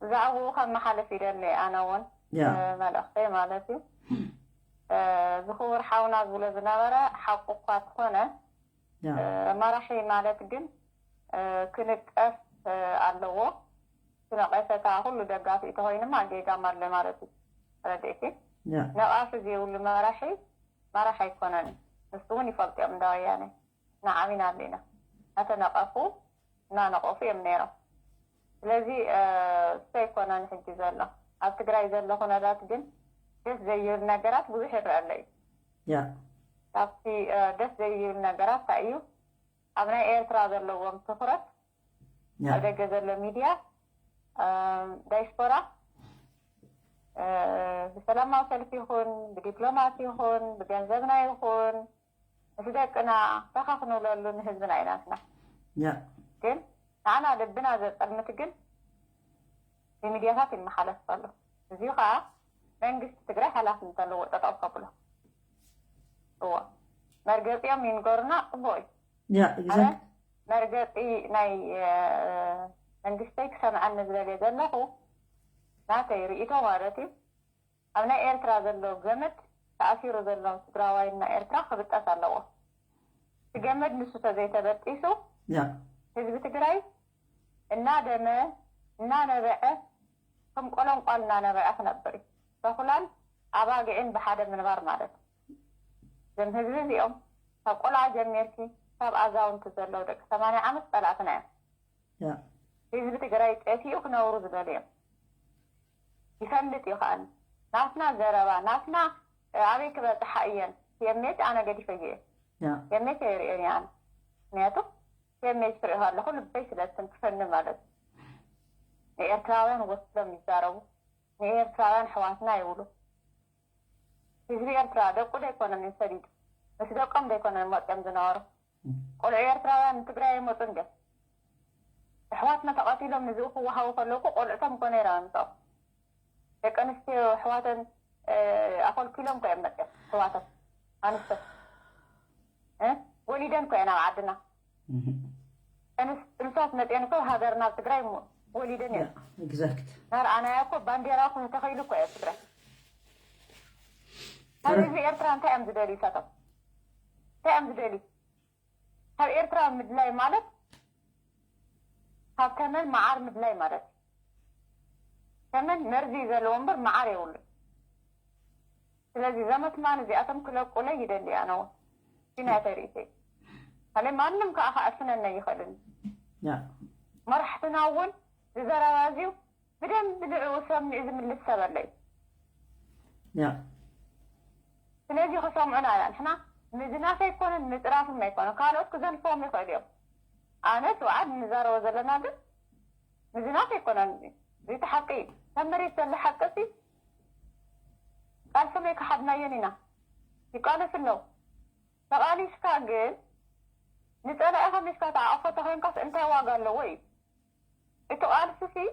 ብዛዕባኡ ከመሓልፍ ይደሊ ኣነ እውን ያ። መልእኽተይ ማለት እዩ። ዝኽቡር ሓውና ዝብሎ ዝነበረ ሓቁ እኳ ትኾነ ያ። መራሒ ማለት ግን ክንቀፍ ኣለዎ። ክነቐፈ እታ ኩሉ ደጋፊ ተኾይንማ ጌጋ ማለ ማለት እዩ። ረድእኪ ያ። ነቓፊ ዘይብሉ መራሒ መራሕ ኣይኮነን። ንሱ እውን ይፈልጡ እዮም እንዳ ወያነ ንዓሚና ኣለና። እናተነቐፉ እናነቐፉ እዮም ነይሮም። ስለዚ እሱ ኣይኮነን ሕጂ ዘሎ ኣብ ትግራይ ዘሎ ኩነታት ግን ደስ ዘይብል ነገራት ብዙሕ ይረአ ኣሎ እዩ። ያ። ካብቲ ደስ ዘይብል ነገራት እንታይ እዩ ኣብ ናይ ኤርትራ ዘለዎም ትኹረት ያ። ኣብ ደገ ዘሎ ሚድያ ዳይስፖራ ብሰላማዊ ሰልፊ ይኹን ብዲፕሎማሲ ይኹን ብገንዘብና ይኹን ምስ ደቅና ፈኻ ክንብለሉ ንህዝብና ኢና ንሕና ያ። ግን ንዓና ልብና ዘፀልምት ግን ብሚድያታት ይመሓለፍ ኣሎ። እዚ ከዓ መንግስቲ ትግራይ ሓላፍነት ኣለዎ ጠጠው ከብሎ እዎ መርገፂኦም ይንገሩና ፅቡቅ እዩ። ያ ኣነ exact መርገፂ ናይ መንግስተይ ክሰምዐኒ ዝደልየ ዘለኹ ናተይ ርእይቶ ማለት እዩ ኣብ ናይ ኤርትራ ዘሎ ገመድ ተኣሲሩ ዘሎ ትግራዋይና ኤርትራ ክብጠስ ኣለዎ እቲ ገመድ ንሱ ተዘይተበጢሱ ያ ህዝቢ ትግራይ እናደመ እናነበዐ ከም ቆሎንቋል እናነበዐ ክነብር እዩ ተኹላን ኣባጊዕን ብሓደ ምንባር ማለት እዩ እዞም ህዝቢ እዚኦም ካብ ቆልዓ ጀሚርኪ ካብ ኣዛውንቲ ዘለዉ ደቂ ሰማንያ ዓመት ፀላእትና እዮም ያ ህዝቢ ትግራይ ጠፊኡ ክነብሩ ዝደልዮም ይፈልጥ እዩ ከኣኒ ናትና ዘረባ ናትና ኣበይ ክበፅሓ እየን የሜት ኣነ ገዲፈዮ እየ ያ የሜት ኣይርእዮን እየ ኣነ ምክንያቱ የሜት ክርኢ ከለኹ ልበይ ስለ ዝትንክፈኒ ማለት እዩ ንኤርትራውያን ወኪሎም ይዛረቡ ንኤርትራውያን ኣሕዋትና ይብሉ። ህዝቢ ኤርትራ ደቁ ዶ ኣይኮነን ሰዲዱ? ምስ ደቆም ዶ ኣይኮነን መጽዮም ዝነበሩ? ቆልዑ ኤርትራውያን ንትግራይ ኣይመጹን ድዮም? ኣሕዋትና ተቐቲሎም ንዝኡ ክወሃቡ ከለዉ እኮ ቆልዕቶም እኮ ነይሮም ምስኦም። ደቂ ኣንስትዮ ኣሕዋተን ኣኾልኪሎም እኮ እዮም መጽዮም። ኣሕዋተን ኣንስቶ ወሊደን እኮ እየን ኣብ ዓድና። ጥንሳት መፅአን እኮ ሃገር ናብ ትግራይ ወሊደን እየን። ኤግዛክት ናርኣናያ እኮ ባንዴራ እኮ ተተኸይሉ እኮ እየ ትግራይ። ካብ ህዝቢ ኤርትራ እንታይ እዮም ዝደልዩ እሳቶም? እንታይ እዮም ዝደልዩ? ካብ ኤርትራ ምድላይ ማለት ካብ ተመን መዓር ምድላይ ማለት እዩ። ተመን መርዚ እዩ ዘለዎ እምበር መዓር የብሉን። ስለዚ ዘመትማን እዚኣቶም ክለቁለይ ይደሊ ኣነ እውን። እቲ ናተይ ርእይቶይ። ካልእ ማንም ከዓ ክኣስነኒ ኣይኽእልን። መራሕትና እውን ዝዘረባ እዚዩ ብደንቢ ንዕኡ ሰሚዑ ዝምልስ ሰብ ኣሎ እዩ። ስለዚ ክሰምዑና ኢና ንሕና ምዝናፍ ኣይኮነን ምፅራፍም ኣይኮነን ካልኦት ክዘንፍዎም ይኽእሉ እዮም። ኣነ ስውዓት ንዛረቦ ዘለና ግን ምዝናፍ ኣይኮነን። እዚ እቲ ሓቂ እዩ። ካብ መሬት ዘሎ ሓቂ ሲ ቃልሶም ኣይከሓድናዮን ኢና። ይቃለሱ ኣለዉ። ተቓሊስካ ግን ንጸላኢ ከሚስካ ተዓቕፎ ተኾይንካስ እንታይ ዋጋ ኣለዎ እዩ። እቲ ቃልሲ ሲ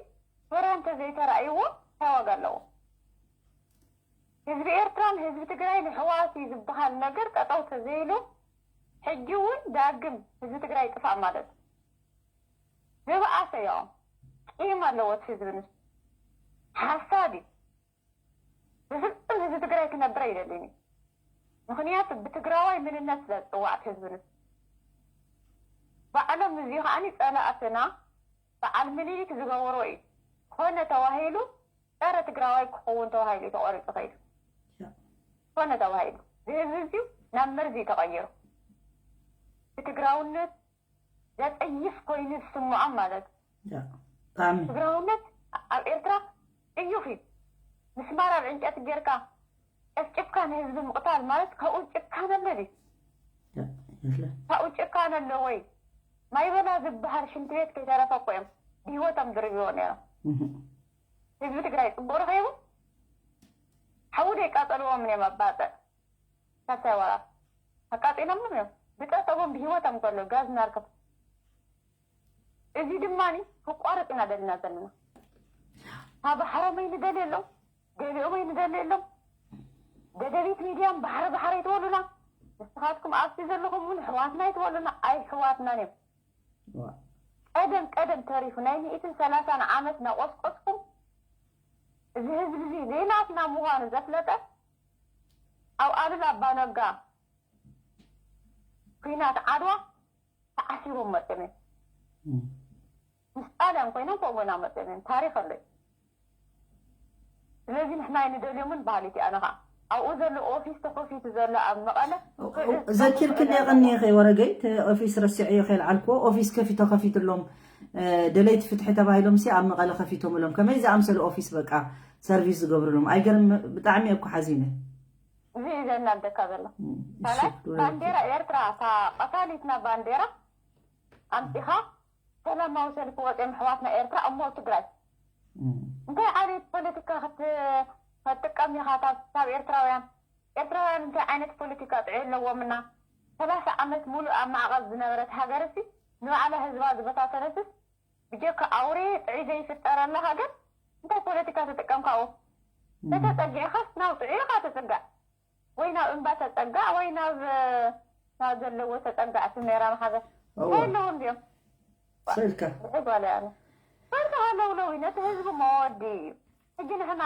ፍረ እንተዘይተራእይዎ እንታይ ዋጋ ኣለዎ? ህዝቢ ኤርትራን ህዝቢ ትግራይን ኣሕዋት እዩ ዝበሃል ነገር ጠጠው ተዘይሉ ሕጂ እውን ዳግም ህዝቢ ትግራይ ይጥፋእ ማለት እዩ። ዝበኣሰ እዮም። ቂም ኣለዎ እቲ ህዝቢ ንሱ። ሓሳድ እዩ። ብፍጹም ህዝቢ ትግራይ ክነብር ኣይደልን እዩ። ምኽንያቱ ብትግራዋይ ምንነት ስለ ዝፅዋዕ እቲ ህዝቢ ንሱ። ባዕሎም እዚ ከዓኒ ፀላእትና በዓል ምኒልክ ዝገበሮ እዩ። ኮነ ተባሂሉ ፀረ ትግራዋይ ክኸውን ተባሂሉ እዩ ተቆሪፁ ከይዱ። ኮነ ተባሂሉ እዚ ህዝቢ እዚዩ ናብ መርዚ እዩ ተቐይሩ። ብትግራውነት ዘፀይፍ ኮይኑ ዝስምዖም ማለት እዩ። ብጣዕሚ ትግራውነት ኣብ ኤርትራ ጥዩፍ እዩ። ምስማር ኣብ ዕንጨቲ ጌርካ ጨፍጭፍካ ንህዝቢ ምቕታል ማለት ካብኡ ጭካነ ኣሎ ድዩ? የለ ካብኡ ጭካነ ኣሎ ወይ? ማይበላ ዝበሃል ሽንቲ ቤት ከይተረፈ እኮ እዮም ብህይወቶም ድርብዎ ነይሮም። ህዝቢ ትግራይ ፅቡቅ ረኺቡ ሓዊ ደይቃፀልዎም እዮም ኣብ ባፅዕ ሳልሳይ ወራር ኣቃፂሎምም እዮም ብፀጠቦም ብህይወቶም ከሎ ጋዝ እናርከቡ። እዚ ድማ ክቋረፅ ኢና ደልና ዘለና። ካብ ባሕሮም ኣይንደልየሎም፣ ገሊኦም ኣይንደልየሎም። ደደቢት ሚድያም ባሕሪ ባሕሪ ኣይትበሉና። ንስኻትኩም ኣብቲ ዘለኹም እውን ኣሕዋትና ኣይትበሉና። ኣይሕዋትናን እዮም። ቀደም ቀደም ተሪፉ ናይ ሚእትን ሰላሳን ዓመት እናቆስቆስኩም እዚ ህዝቢ እዚ ዘይናትና ምዃኑ ዘፍለጠ ኣብ ኣሉላ ኣባነጋ ኲናት ዓድዋ ተዓሲቦም መፅኦም እዮም። ምስ ጣልያን ኮይኖም ከምኡ ኢና መፅኦም እዮም። ታሪክ ኣሎ እዩ። ስለዚ ንሕና ኣይንደልዮምን በሃሊት እየ ኣነ ከዓ ኣብኡ ዘሎ ኦፊስ ተኸፊቱ ዘሎ ኣብ መቐለ ዘኪርክን የቐኒየ ከይወረገይ እቲ ኦፊስ ረሲዐዮ ከይልዓልክዎ ኦፊስ ከፊ ተኸፊትሎም ደለይቲ ፍትሒ ተባሂሎም ሲ ኣብ መቐለ ከፊቶምሎም ከመይ ዝኣምሰሉ ኦፊስ በቃ ሰርቪስ ዝገብርሎም ኣይገርም ብጣዕሚ እኮ ሓዚነ እዚ እዩ ዘናደካ ዘሎ ካልኣይ ባንዴራ ኤርትራ እታ ቀታሊትና ባንዴራ ኣምፂኻ ሰላማዊ ሰልፊ ወፂኦም ኣሕዋትና ኤርትራ እሞ ኣብ ትግራይ እንታይ ዓይነት ፖለቲካ ክትጥቀም ኢኻ ካብ ኤርትራውያን ኤርትራውያን እንታይ ዓይነት ፖለቲካ ጥዑይ ኣለዎም እና ሰላሳ ዓመት ሙሉእ ኣብ ማዕቐብ ዝነበረት ሃገርሲ ንባዕላ ህዝባ ዝበታተነትስ ብጀካ ኣውሬ ጥዑይ ዘይፍጠረላ ሃገር እንታይ ፖለቲካ ትጥቀም ካብኡ ተተፀጊዕኻስ ናብ ጥዑይ ኢኻ ተፅጋዕ ወይ ናብ እምባ ተፀጋዕ ወይ ናብ ናብ ዘለዎ ተፀጋዕ እቲ ሜራ ማሕበር እንታይ ኣለዎም ድዮም ሰልካ ብዕጓለ ኣነ ሰልካ ሃለውለው እዩ ነቲ ህዝቢ መወዲ እዩ ሕጂ ንሕና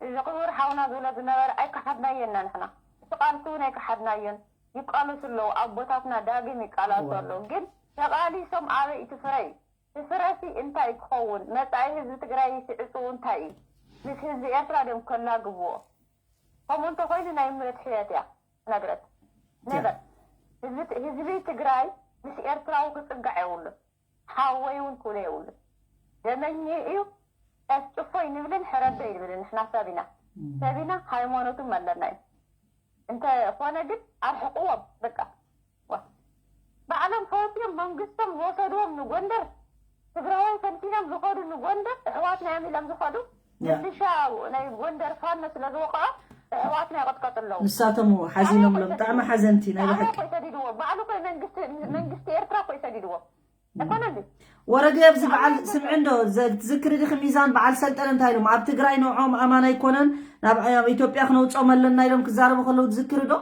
እዚ ክቡር ሓውና ዝብሎ ዝነበረ ኣይከሓድናዮ እና ንሕና እቲ ቃልሲ እውን ኣይከሓድናዮን ይቃለሱ ኣለዉ ኣቦታትና ዳግም ይቃላሱ ኣለዉ ግን ተቃሊሶም ኣበይ እቲ ፍረ እዩ እቲ ፍረሲ እንታይ ክኸውን መፃኢ ህዝቢ ትግራይ ስዕፅኡ እንታይ እዩ ምስ ህዝቢ ኤርትራ ድዮም ከላግብዎ ከምኡ እንተኮይኑ ናይ ምረት ሕየት እያ ክነግረክ never ህዝቢ ትግራይ ምስ ኤርትራዊ ክፅጋዕ የብሉን ሓወይ እውን ክብሎ የብሉን ደመኘ እዩ ጨፍጭፎ ይንብልን ሕረዶ ይንብልን ንሕና ሰብ ኢና ሰብ ኢና ሃይማኖትም ኣለና እዩ እንተኾነ ግን ኣርሕቅዎም በቃ ባዕሎም ፈትዮም መንግስቶም ዝወሰድዎም ንጎንደር ትግራዋይ ፈንቲኖም ዝኸዱ ንጎንደር ኣሕዋትና እዮም ኢሎም ዝኸዱ ያ። ምልሻ ናይ ጎንደር ፋኖ ስለ ዝወቕዖ ኣሕዋትና ይቐጥቀጡ ኣለዉ። ንሳቶም ሓዚኖምሎም፣ ብጣዕሚ ሓዘንቲ ናይ ብሓቂ። ባዕሉ ኮይ ሰዲድዎ፣ ባዕሉ ኮይ መንግስቲ፣ መንግስቲ ኤርትራ ኮይ ሰዲድዎ። ኣይኮነን ድዩ? ወረደ ኣብዚ በዓል ስምዒ እንዶ ዘ-፣ ትዝክሪ ዲኺ ሚዛን በዓል ሰልጠነ እንታይ ኢሎም? ኣብ ትግራይ ንዕኦም ኣማን ኣይኮነን፣ ናብ፣ ኣብ ኢትዮጵያ ክነውፅኦም ኣለና ኢሎም ክዛረቡ ከለዉ ትዝክሪ ዶ?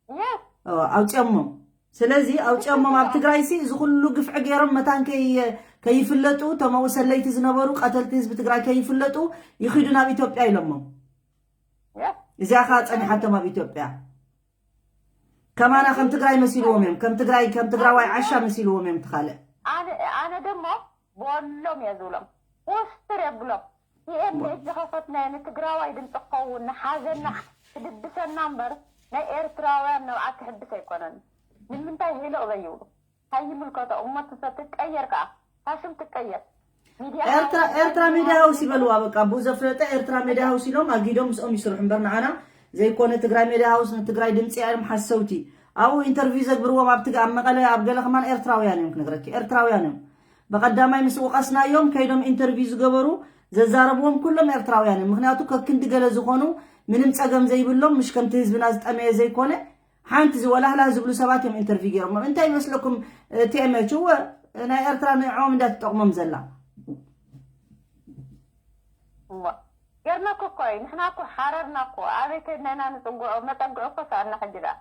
የስ። ኦ፣ ኣውፅኦሞም። ስለዚ ኣውፅኦሞም ኣብ ትግራይ ሲ እዚ ኩሉ ግፍዒ ገይሮም መታን ከይ-፣ ከይፍለጡ፣ እቶም ኣብኡ ሰለይቲ ዝነበሩ ቀተልቲ ህዝቢ ትግራይ ከይፍለጡ ይኺዱ ናብ ኢትዮጵያ ኢሎሞም። የስ። እዚኣ ኸዓ ጸኒሓቶም ኣብ ኢትዮጵያ። ከማና ከም ትግራይ መሲልዎም እዮም። ከም ትግራይ፣ ከም ትግራዋይ ዓሻ መሲልዎም እዮም እቲ ካልእ። ኣነ፣ ኣነ ደሞ በሎም እየ ዝብሎም። ኮስትር የብሎም። ቲኤምኤች ዝኸፈትናዮ ንትግራዋይ ድምፂ ክኸውን፣ ንሓዘና ክድብሰና እምበር ናይ ኤርትራውያን ንብዓት ክሕድስ ኣይኮነን። ንምንታይ ሄሎቕ ዘይብሉ? እንታይ ይምልከቶ? እሞ ትሰ-፣ ትቀየር ከኣ። ፋሽን ትቀየር። ሚድያ ኤርትራ፣ ሃውስ ኤርትራ ሚድያ ሃውስ ይበልዋ። በቃ፣ ብኡ ዘፍለጠ ኤርትራ ሚድያ ሃውስ ኢሎም ኣጊዶም ምስኦም ይስርሑ እምበር ንዓና ዘይኮነ። ትግራይ ሚድያ ሃውስ ንትግራይ ድምፂ እዮም ሓሰውቲ። ኣብኡ ኢንተርቪው ዘግብርዎም ኣብ ትግ-፣ ኣብ መቐለ ኣብ ገለ ከማን ኤርትራውያን እዮም ክነግረኪ። ኤርትራውያን እዮም። ብቐዳማይ ምስ ወቐስናዮም ከይዶም ኢንተርቪው ዝገበሩ ዘዛረብዎም ኩሎም ኤርትራውያን እዮም። ምኽንያቱ ከክንዲ ገለ ዝኾኑ ምንም ጸገም ዘይብሎም፣ ምሽ ከምቲ ህዝብና ዝጠመየ ዘይኮነ ሓንቲ ዝወላህላህ ዝብሉ ሰባት እዮም ኢንተርቪው ገይሮም። እንታይ ይመስለኩም? እ፣ ቲኤምኤች እወ ናይ ኤርትራ ንዕኦም እንዳ ትጠቕሞም ዘላ። እዋ፣ ጌርናኩ እኮ እዩ። ንሕና እኮ ሓረርና እኮ። ኣበይ ከድና ኢና ንጽግዖ? መጸግዒ እኮ ሰኣና ሕጂ ደኣ።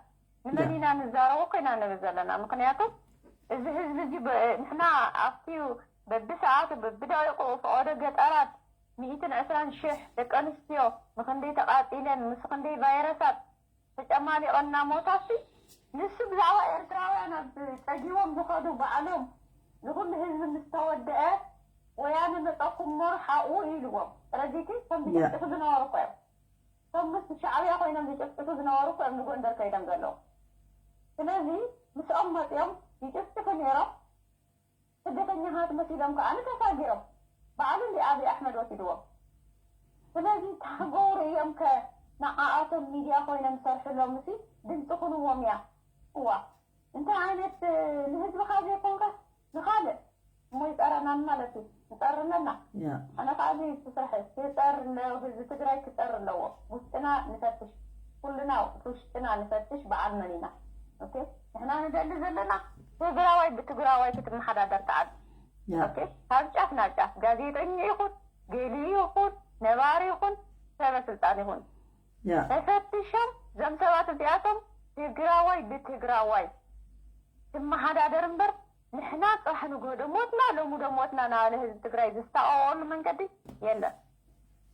ንመን ያ። ኢና ንዛረቦ እኮ ኢና ንብል ዘለና። ምኽንያቱ እዚ ህዝቢ እዚ ብ-፣ ንሕና ኣብቲ በብሰዓቱ በብደቂቁ ፈቐዶ ገጠራት ሚእትን ዕስራን ሽሕ ደቂ ኣንስትዮ ንኽንደይ ተቓጺለን፣ ምስ ክንደይ ቫይረሳት ተጨማሊቐ እናሞታሲ፣ ንሱ ብዛዕባ ኤርትራውያን ኣብ ጸጊቦም ዝኸዱ ባዕሎም፣ ዝኹሉ ህዝቢ ምስ ተወደአ፣ ወያነ መጸኩም መርሓኡ ኢልዎም። ረዲቲ፣ ከም ያ። ዝጭፍጭፉ ዝነበሩ እኮ እዮም። ከም ምስ ሻዕብያ ኮይኖም ዝጭፍጭፉ ዝነበሩ እኮ እዮም ንጎንደር ከይዶም ዘለዉ። ስለዚ ምስኦም መጺኦም ይጭፍጭፉ ነይሮም። ስደተኛታት መሲሎም ከኣ ተሳጊሮም። ባዕሉ እንዲ ኣብይ ኣሕመድ ወሲድዎም። ስለዚ ታጎሩ እዮም ከ ንዓኣቶም ሚድያ ኮይኖም ዝሰርሕሎም ሲ ድምፂ ኩንዎም እያ። እዋ፣ እንታይ ዓይነት፣ እ፣ ንህዝብኻ ዘይኮንካ ንኻልእ እሞ ይፀረናን ማለት እዩ። ንፀርነና። ያ። ኣነ ከኣ እዚ ትስራሕ ክፀር ኣለዎ፣ ህዝቢ ትግራይ ክፀር ኣለዎ። ውሽጥና ንፈትሽ፣ ኩልና ውሽጥና ንፈትሽ፣ በዓል መን ኢና? ኦኬ፣ ንሕና ንደሊ ዘለና ትግራዋይ ብትግራዋይ ክትመሓዳደር ትዓቢ። ያ። ኦኬ፣ ካብ ጫፍ ናብ ጫፍ ጋዜጠኛ ይኹን፣ ገሊ ይኹን፣ ነባሪ ይኹን፣ ሰበ ስልጣን ይኹን፣ ያ። ተፈትሾም፣ እዞም ሰባት እዚኣቶም ትግራዋይ ብትግራዋይ ትመሓዳደር እምበር፣ ንሕና ጽባሕ ንግሆ ዶ ሞትና፣ ሎሚ ዶ ሞትና እናበለ ህዝቢ ትግራይ ዝሳቐቐሉ መንገዲ የለን።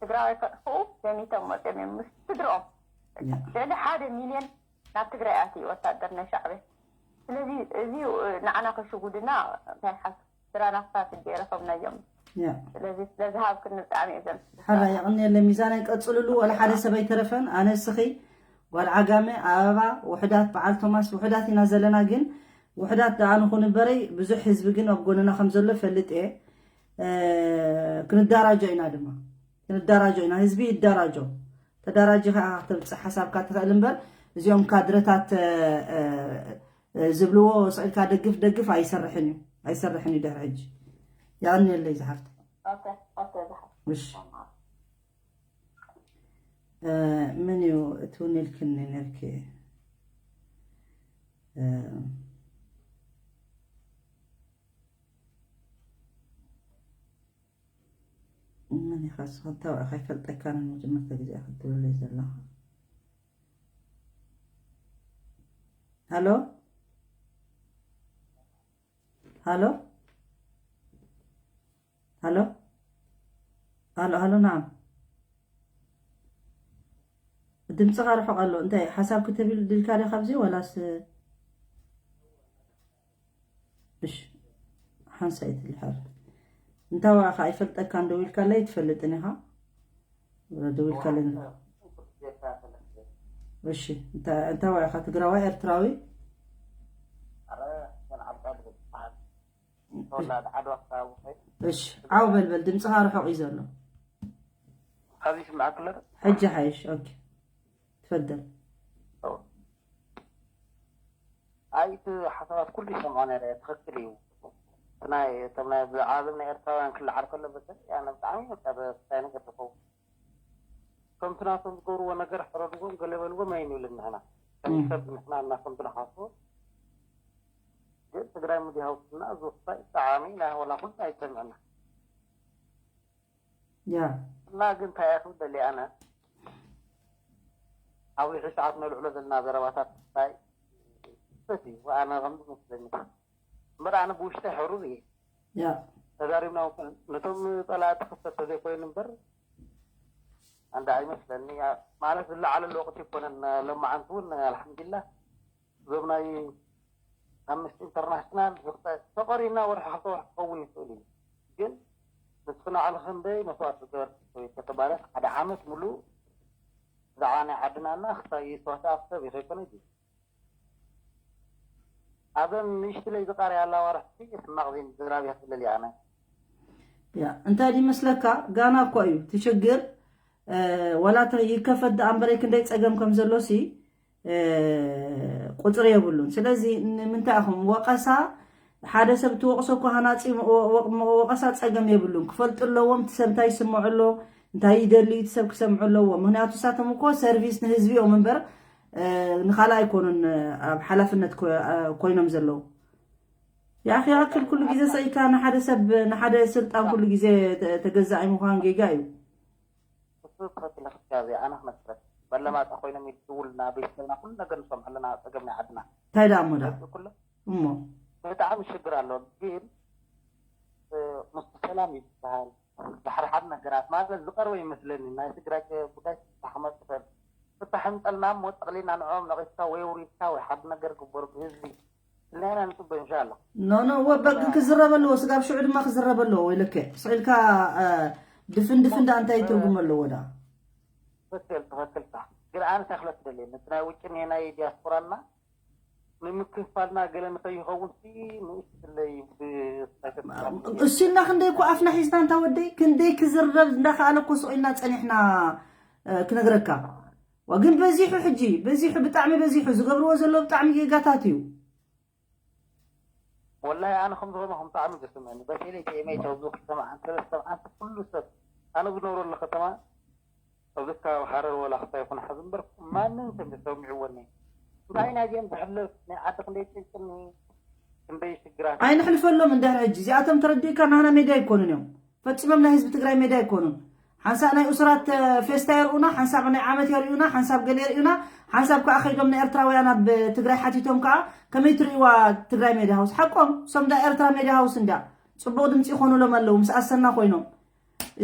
ትግራዋይ ከጥፍኡ ዘሚቶም መፅዮም እዮም ምስ ስድርኦም። ያ። ልዕሊ ሓደ ሚልዮን ናብ ትግራይ ኣትዩ ወታደር ናይ ሻዕብያ። ስለዚ እዚ ንዓና ከሽጉድና እንታይ ሓስ-፣ ስራና ክሳብ ሕጂ ኣይረኸብናዮም። ያ። ስለዚ ስለ ዝሃብክኒ ብጣዕሚ እየ ዘመስግን። ሕራይ የቐንየለይ ሚዛናይ፣ ቀፅልሉ። ወላ ሓደ ሰብ ኣይተረፈን። ኣነ፣ እስኺ፣ ጓል ዓጋመ፣ ኣበባ፣ ውሑዳት፣ በዓል ቶማስ፣ ውሑዳት ኢና ዘለና። ግን ውሑዳት ደኣ ንኹን እምበረይ ብዙሕ ህዝቢ ግን ኣብ ጎንና ከም ዘሎ እፈልጥ እየ። እ፣ ክንዳራጆ ኢና ድማ። ክንዳራጆ ኢና። ህዝቢ ይዳራጆ። ተዳራጂኻ ኢኻ ከተብጽሕ ሓሳብካ ትኽእል እምበር፣ እዚኦም ካድረታት፣ እ፣ እ፣ እ፣ ዝብልዎ ስቕ ኢልካ ደግፍ ደግፍ ኣይሰርሕን እዩ። ኣይሰርሕን እዩ ድሕሪ ሕጂ። የቐንየለይ ዝሓፍተይ። ኦኬ፣ ኦኬ፣ ዝሓፍተይ። እሺ። እ፣ መን እዩ እቲ እውን ኢልክኒ ነርኪ? እ፣ መን ኢኻ ንስኻ? እንታይ ዋዕኻ? ኣይፈልጠካን፣ መጀመርታ ግዜ ኢኻ ትብለለይ ዘለኻ። ሃሎ? ሃሎ? ሃሎ? ሃሎ፣ ሃሎ፣ ናዓም። ድምፅኻ ርሑቕ ኣሎ። እንታይ ሓሳብ ክትብል ድልካ ዲኻ ኣብዚ ወላስ? እሺ፣ ሓንሳእ ይትልሓር። እንታይ ዋዕኻ? ኣይፈልጠካን፣ ደዊልካለይ ትፈልጥን ኢኻ። ወላ ደዊልካለይ። እሺ፣ እንታይ፣ እንታይ ዋዕኻ? ትግራዋይ፣ ኤርትራዊ? ተወላዲ ዓድዋ ከባቢ ኾይኑ። እሺ፣ ዓው በል በል፣ ድምፅኻ ርሑቕ እዩ ዘሎ። ኣብዚ ይስማዓኩም ኣሎ? ሕጂ ሓይሽ፣ ኦኬ። ትፈደል። ኦ። ኣይ፣ እቲ ሓሳባት ኩሉ ይሰምዖ ነይረ፣ ትኽክል እዩ። ናይ እቶም ናይ ብዓለም ናይ ኤርትራውያን ክልዓል ከሎ በተለይ ኣነ ብጣዕሚ በቃ ዘስታይ ነገር ዝኸውን ከምቲ ናቶም ዝገብርዎ ነገር ሕረድዎም ገለ በልዎም ኣይንብልን ንሕና ከም ሰብ ንሕና እናቶም ብንሓስቦ ግን ትግራይ ሚድያ ሃውስና ዝወስዳ ጠዓሚ ናይ ወላ ኩሉ ኣይሰምዕና ያ እና ግን እንታይ እያ ትብል ደሊ ኣነ ኣብ ልዕሊ ሰዓት ነልዕሎ ዘለና ዘረባታት እንታይ ስህተት እዩ ኣነ ከም ዝመስለኒ እምበር ኣነ ብውሽጠ ሕሩር እየ ያ ተዛሪብና እውን ነቶም ፀላእቲ ክፍተት ተዘይኮይኑ እምበር ኣንዳ ኣይመስለኒ ማለት ዝለዓለሉ ወቅቲ ይኮነን ለማዓንቲ እውን ኣልሓምዱሊላህ እዞም ናይ ኣምነስቲ ኢንተርናሽናል ተቆሪና ወርሒ ክልተ ወርሒ ክኸውን ይኽእል እዩ ግን ንስኺ ንባዕልኺ ክንደይ መስዋእቲ ዝገበርኪ ሰብ ኢኺ ተባለ ሓደ ዓመት ሙሉእ ብዛዕባ ናይ ዓድና እና ክሳይ ዝተዋስኣት ሰብ ኢኺ ኣይኮነይ ድዩ ኣብዘን ንእሽትለይ ዝቃርያ ኣለዋ ርሕቲ ሕማቕ ዜን ዝራብ እያ ትብለል ኣነ ያ እንታይ ድዩ መስለካ ጋና እኮ እዩ ትሽግር ዋላ ይከፈት ደኣ እምበረይ ክንደይ ፀገም ከም ዘሎ ሲ ቁፅሪ የብሉን ስለዚ ንምንታይ ኢኹም ወቀሳ ሓደ ሰብ ትወቕሶ እኮ ሃናፂ ወቀሳ ፀገም የብሉን ክፈልጡ ኣለዎም እቲ ሰብ እንታይ ይስምዖ ኣሎ እንታይ ይደሊ እቲ ሰብ ክሰምዑ ኣለዎ ምክንያቱ ሳቶም እኮ ሰርቪስ ንህዝቢ እዮም እምበር ንካልእ ኣይኮኑን ኣብ ሓላፍነት ኮይኖም ዘለዉ ያኺ ያክል ኩሉ ግዜ ሰኢካ ንሓደ ሰብ ንሓደ ስልጣን ኩሉ ግዜ ተገዛኢ ምዃን ጌጋ እዩ እሱ ትኽክል ክትጋዜ ኣነ ክመስለት መለማፃ ኮይኖም ይድውልና ቤተሰብና ኩሉ ነገር ንሰምዖ ኣለና ፀገም ናይ ዓድና እንታይ ደኣ እሞ ዳ ኩሎ እሞ ብጣዕሚ ሽግር ኣሎ ግን ምስ ሰላም ይበሃል ድሕሪ ሓደ ነገራት ማለት ዝቀርበ ይመስለኒ ናይ ትግራይ ጉዳይ ክፍታሕ መፅፈል ክፍታሕ ምፀልና እሞ ጠቅሊና ንዕኦም ነቂፍካ ወይ ውሪድካ ወይ ሓደ ነገር ግበሩ ብህዝቢ ስለና ንፅበ እንሻላ ኖ ኖ ወበ ግን ክዝረብ ኣለዎ ስጋብ ሽዑ ድማ ክዝረብ ኣለዎ ወይ ልክዕ ስቕ ኢልካ ድፍን ድፍን ዳ እንታይ ትርጉም ኣለዎ ዳ ትክክል ትክክልካ ግን ኣነ እንታይ ክብለክ ደልየ ነቲ ናይ ውጭ ናይ ዲያስፖራና ንምክፋልና ገለ ንከይኸውን ሲ ንእሽትለይ እሱና ክንደይ እኮ ኣፍና ሒዝና እንታ ወደይ ክንደይ ክዝረብ እንዳከኣለ እኮ ስቕ ኢልና ፀኒሕና ክነግረካ ዋ ግን በዚሑ ሕጂ በዚሑ ብጣዕሚ በዚሑ ዝገብርዎ ዘሎ ብጣዕሚ ጌጋታት እዩ ወላሂ ኣነ ከም ዝኾነ ከም ብጣዕሚ ዝስምዐኒ በተለይ ከየመይ ተብዙ ክሰምዓን ሰለስተ መዓልቲ ኩሉ ሰብ ኣነ ዝነብረሉ ከተማ ኣብዚ ከባቢ ሃረር ወላ ክታ ይኹን ሓዚ እምበር ማንም ሰብ ተሰሚዕዎ እኒሀ እንታይ ናዚኦም ዝሕልፍ ናይ ዓዲ ክንደይ ጭንቅኒ ክንደይ ሽግራት ኣይንሕልፈሎም እንድሕር ሕጂ እዚኣቶም ተረዲእካ ናህና ሜድያ ኣይኮኑን እዮም ፈፂሞም ናይ ህዝቢ ትግራይ ሜድያ ኣይኮኑን ሓንሳእ ናይ ኡስራት ፌስታ የርእዩና ሓንሳብ ናይ ዓመት የርእዩና ሓንሳብ ገለ የርእዩና ሓንሳብ ከዓ ከይዶም ንኤርትራውያን ኣብ ትግራይ ሓቲቶም ከዓ ከመይ ትርእይዋ ትግራይ ሜድያ ሃውስ ሓቆም ሶም ዳ ኤርትራ ሜድያ ሃውስ እንድያ ፅቡቅ ድምፂ ይኮኑሎም ኣለዉ ምስ ኣሰና ኮይኖም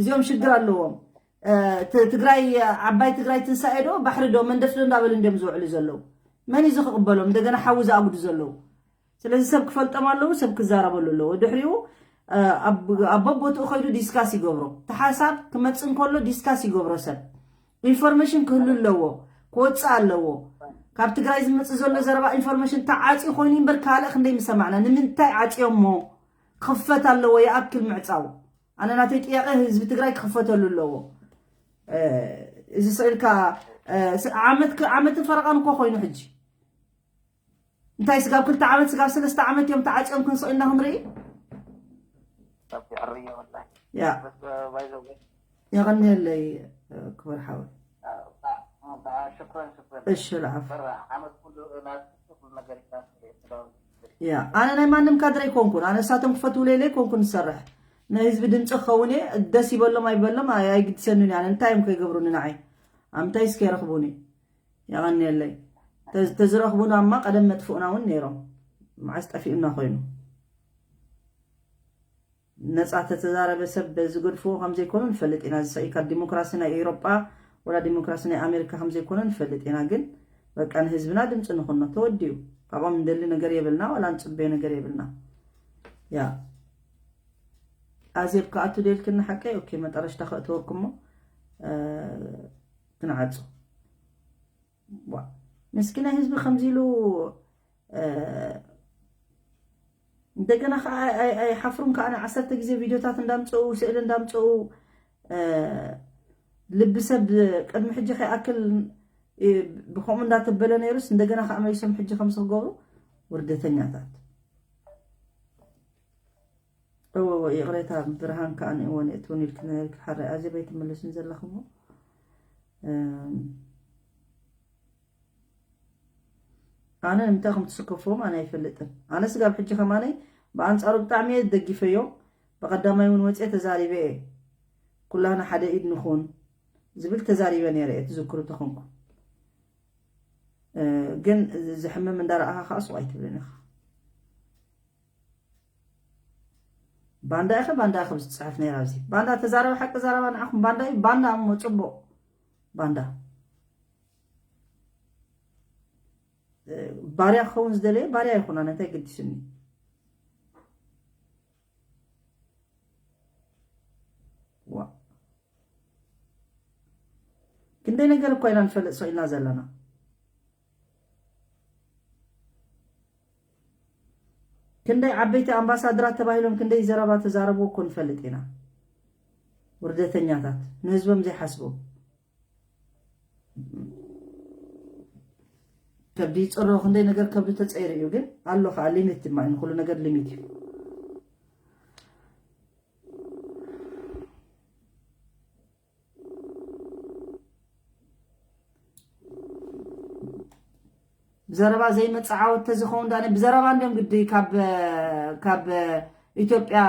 እዚኦም ሽግር ኣለዎም ትግራይ ዓባይ ትግራይ ትንሳኤ ዶ ባሕሪ ዶ መንደፍ ዶ እንዳበሉ እንዲም ዝውዕሉ ዘለዉ መን እዩ ዝክቅበሎም እንደገና ሓዊ ዝኣጉዱ ዘለዉ ስለዚ ሰብ ክፈልጦም ኣለዉ ሰብ ክዛረበሉ ኣለዎ ድሕሪኡ ኣብ ቦቦትኡ ከይዱ ዲስካስ ይገብሮ እቲ ሓሳብ ክመፅእ እንከሎ ዲስካስ ይገብሮ ሰብ ኢንፎርሜሽን ክህሉ ኣለዎ ክወፅእ ኣለዎ ካብ ትግራይ ዝመፅእ ዘሎ ዘረባ ኢንፎርሜሽን ተዓፂ ኮይኑ እምበር ካልእ ክንደይ ምሰማዕና ንምንታይ ዓፅዮሞ ክኽፈት ኣለዎ ይኣክል ምዕፃው ኣነ ናተይ ጥያቄ ህዝቢ ትግራይ ክኽፈተሉ ኣለዎ እዚ ስዕልካ ዓመትን ፈረቃን እኮ ኮይኑ ሕጂ እንታይ ስጋብ ክልተ ዓመት ስጋብ ሰለስተ ዓመት እዮም ተዓፅዮም ክንስቕ ኢልና ክንርኢ ይሕርዮ ወላሂ ያ በስ ባይዘው የቐንየለይ ክቡር ሓወይ ሽኩረን ሽኩረን እሺ ልዓፍ በራ ዓመት ኩሉ ናት ኩሉ ነገር ይካስል ያ ኣነ ናይ ማንም ካድረ ኣይኮንኩን ኣነ እሳቶም ክፈትውለይ ለይ ኮንኩን ዝሰርሕ ናይ ህዝቢ ድምፂ ክኸውን እየ ደስ ይበሎም ኣይበሎም ኣይ- ኣይግድሰንን ኣነ እንታይ እዮም ከይገብሩኒ ንዓይ ኣብ ምንታይ እስከ ይረኽቡኒ የቐንየለይ ተዝ- ተዝረኽቡና እማ ቀደም መጥፍኡና እውን ነይሮም መዓስ ጠፊኡና ኮይኑ ነፃ ተተዛረበ ሰብ ዝገድፍዎ ከም ዘይኮኑ ንፈልጥ ኢና ዝሰኢካ ዲሞክራሲ ናይ ኤውሮጳ ወላ ዲሞክራሲ ናይ ኣሜሪካ ከም ዘይኮነ ንፈልጥ ኢና ግን በቃ ንህዝብና ድምፂ ንኹኖ ተወዲኡ ካብኦም ንደሊ ነገር የብልና ወላ ንፅበዮ ነገር የብልና ያ ኣዜብ ክኣቱ ደልክኒ ሓቀይ ኦኬ መጠረሽታ ከእተወኩሞ ክንዓፁ ዋ ምስኪናይ ህዝቢ ከምዚ ኢሉ እንደገና ከዓ ኣይሓፍሩን ከዓ ዓሰርተ ግዜ ቪድዮታት እንዳምፅኡ ስእሊ እንዳምፅኡ ልቢ ሰብ ቅድሚ ሕጂ ከይኣክል ብከምኡ እንዳተበለ ነይሩስ እንደገና ከዓ መሊሶም ሕጂ ከምዚ ክገብሩ ውርደተኛታት እወ፣ እወ፣ ይቕሬታ ብርሃን ከኣ ንእወ ንእትውን ኢልክና ኢልክ ሓራይ ኣዜብ ኣይትምልስን ዘለኽሞ። እም፣ ኣነ ንምንታይ ከም ትስከፍዎም ኣነ ኣይፈልጥን። ኣነ ስጋብ ሕጂ ከማነይ ብኣንጻሩ ብጣዕሚ እየ ደጊፈዮ። ብቐዳማይ እውን ወፅየ ተዛሪበ እየ። ኩላና ሓደ ኢድ ንኹን ዝብል ተዛሪበ ነይረ እየ፣ ትዝክሩ ተኾንኩ። እ፣ ግን ዝሕምም እንዳረኣኻ ከዓ ሱቕ ኣይትብልን ኢኻ። ባንዳ ኢኸ፣ ባንዳ ኢኸ ዝትፅሕፍ ነይራ ኣብዚ። ባንዳ ተዛረበ፣ ሓቂ ዘረባ ንዓኹም ባንዳ እዩ። ባንዳ እሞ ፅቡቕ። ባንዳ፣ እ፣ ባርያ ክኸውን ዝደለየ ባርያ ይኹን፣ ኣነ እንታይ ገዲስኒ? ዋ። ክንደይ ነገር እኳ ኢና ንፈልጥ ሰው ኢና ዘለና። ክንደይ ዓበይቲ ኣምባሳደራት ተባሂሎም ክንደይ ዘረባ ተዛረቡ እኮ ንፈልጥ ኢና። ውርደተኛታት፣ ንህዝቦም ዘይሓስቡ። ከብዲ ይፅሮ፣ ክንደይ ነገር ከብዲ ተፀይሩ እዩ። ግን ኣሎ ከዓ ሊሚት ድማ እዩ፣ ንኩሉ ነገር ሊሚት እዩ። ብዘረባ ዘይመጽእ ዓወት ተዝኸውን ዳነ ብዘረባ እንድዮም ግዲ ካብ፣ ካብ ኢትዮጵያ፣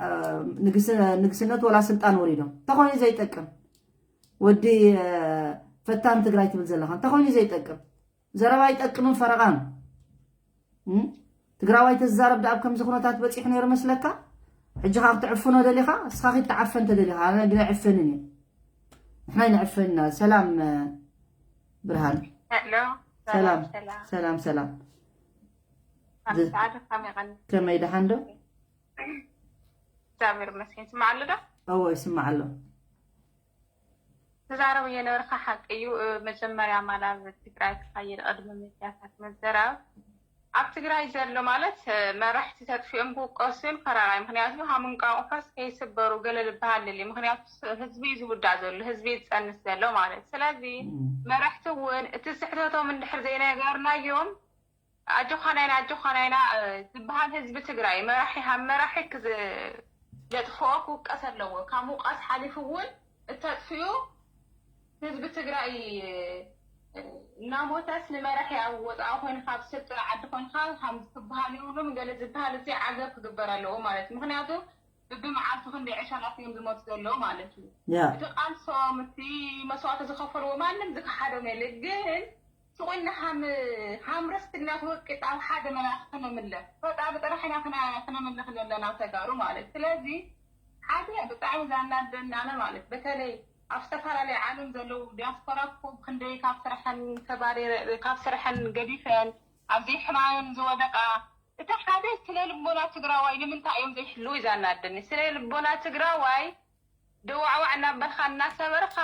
እ፣ ንግስ-፣ ንግስነት ወላ ስልጣን ወሪዶም። እንተኾይኑ ዘይጠቅም። ወዲ፣ እ፣ ፈታን ትግራይ ትብል ዘለኻ። እንተኾይኑ ዘይጠቅም። ዘረባ ኣይጠቅምን ፈረቓን። እም? ትግራዋይ ተዛረብ ደኣ ኣብ ከምዚ ኩነታት በጺሑ ነይሩ መስለካ? ሕጂ ኸኣ ክትዕፍኖ ደሊኻ? እስኻ ኺድ ተዓፈን ተደሊኻ፣ ኣነ ግን ኣይዕፈንን እየ። ንሕና ኣይንዕፈን ኢና። ሰላም፣ እ፣ ብርሃን። ሄሎ፣ ሰላም፣ ሰላም፣ ሰላም። ሰላም፣ ሰላም። ካብ ዝ-፣ ሰዓት ከመይ ቀኒ? ከመይ ደሓን ዶ? እግዚኣብሔር ይመስገን። ይስማዕ ኣሎ ዶ? እወ፣ ይስማዕ ኣሎ። ትዛረብ እየ ነበርካ፣ ሓቂ እዩ። እ፣ መጀመርያ ማላ ትግራይ ክኸይድ ቅድሚ ሚድያታት ምዝራብ፣ ኣብ ትግራይ ዘሎ ማለት፣ እ፣ መራሕቲ ተጥፊኦም ክውቀሱ እዮም ፈራራይ። ምኽንያቱ ሃም እንቋቑሖስ ከይስበሩ ገለ ዝበሃል የለ። ምኽንያቱ ስ-፣ ህዝቢ እዩ ዝውዳእ ዘሎ፣ ህዝቢ እዩ ዝፀንስ ዘሎ ማለት። ስለዚ እም። መራሕቲ እውን እቲ ስሕተቶም እንድሕር ዘይነገርናዮም፣ ኣጆኻና ኢና፣ ኣጆኻና ኢና፣ እ፣ ዝበሃል ህዝቢ ትግራይ መራሒ ሃም መራሒ ክዝ-፣ ዘጥፍኦ ክውቀስ ኣለዎ። ካብ ምውቃስ ሓሊፉ እውን እተጥፍኡ ህዝቢ ትግራይ፣ እ፣ እናሞተስ ንመራሒ ኣብ ወፃኢ ኮይንካ፣ ኣብ ስልጣን ዓዲ ኮይንካ፣ ከም ዝበሃል ይብሉን ገለ ዝበሃል እዚ ዓገብ ክግበር ኣለዎ ማለት እዩ። ምኽንያቱ ብብመዓልቱ ክንደይ ዕሸላት እዮም ዝሞቱ ዘለዉ ማለት እዩ። ያ። እቲ ቃልሶም፣ እቲ መስዋእቲ ዝኸፈልዎ ማንም ዝከሓዶም የለ። ግን ስቕ ኢልና ሃም-፣ ሃም ርስትና ተወቂጣ ኣብ ሓደ መልኣኽ ክነምልኽ፣ ፈጣሪ ጥራሕ ኢና ክነ-፣ ክነምልኽ ዘለና ተጋሩ ማለት። ስለዚ ሓደ ብጣዕሚ ዘናደኒ ኣነ ማለት፣ በተለይ ኣብ ዝተፈላለየ ዓለም ዘለዉ ዲያስፖራ እኮ ክንደይ ካብ ስርሐን ተባሪረ-፣ ካብ ስርሐን ገዲፈን ኣብ ዘይሕማዮም ዝወደቃ፣ እቲ ሓደ ስነ ልቦና ትግራዋይ ንምንታይ እዮም ዘይሕልዉ እዩ ዘናደኒ። ስነ ልቦና ትግራዋይ ደዋዕዋዕ እናበልካ እናሰበርካ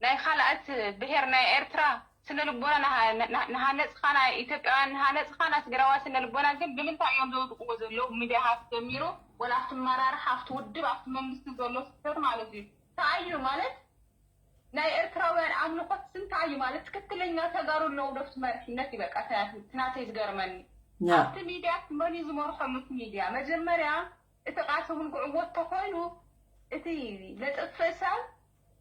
ናይ ካልኣት ብሄር ናይ ኤርትራ ስነ ልቦና ናሃ-፣ ናሃ-፣ ናሃነፅካ፣ ናይ ኢትዮጵያውያን ናሃነፅካ፣ ናይ ትግራዋይ ስነ ልቦና ግን ብምንታይ እዮም ዘውድቅዎ ዘለዉ? ሚድያታት ጀሚሩ ወላ ኣብቲ መራርሓ፣ ኣብቲ ውድብ፣ ኣብቲ መንግስቲ ዘሎ ስሕተት ማለት እዩ። እንታይ እዩ ማለት ናይ ኤርትራውያን ኣምልኾት እንታይ እዩ ማለት ትክክለኛ ተጋሩ ኣለዉ ዶ ኣብቲ መሪሕነት እዩ በቃ እቲ ናት-፣ እቲ ናተይ ዝገርመኒ። ያ። ኣብቲ ሚድያ መን እዩ ዝመርሖም እቲ ሚድያ? መጀመርያ እቲ ቃልሲ እውን ክዕወት ተኾይኑ እቲ ዘጥፍእ ሰብ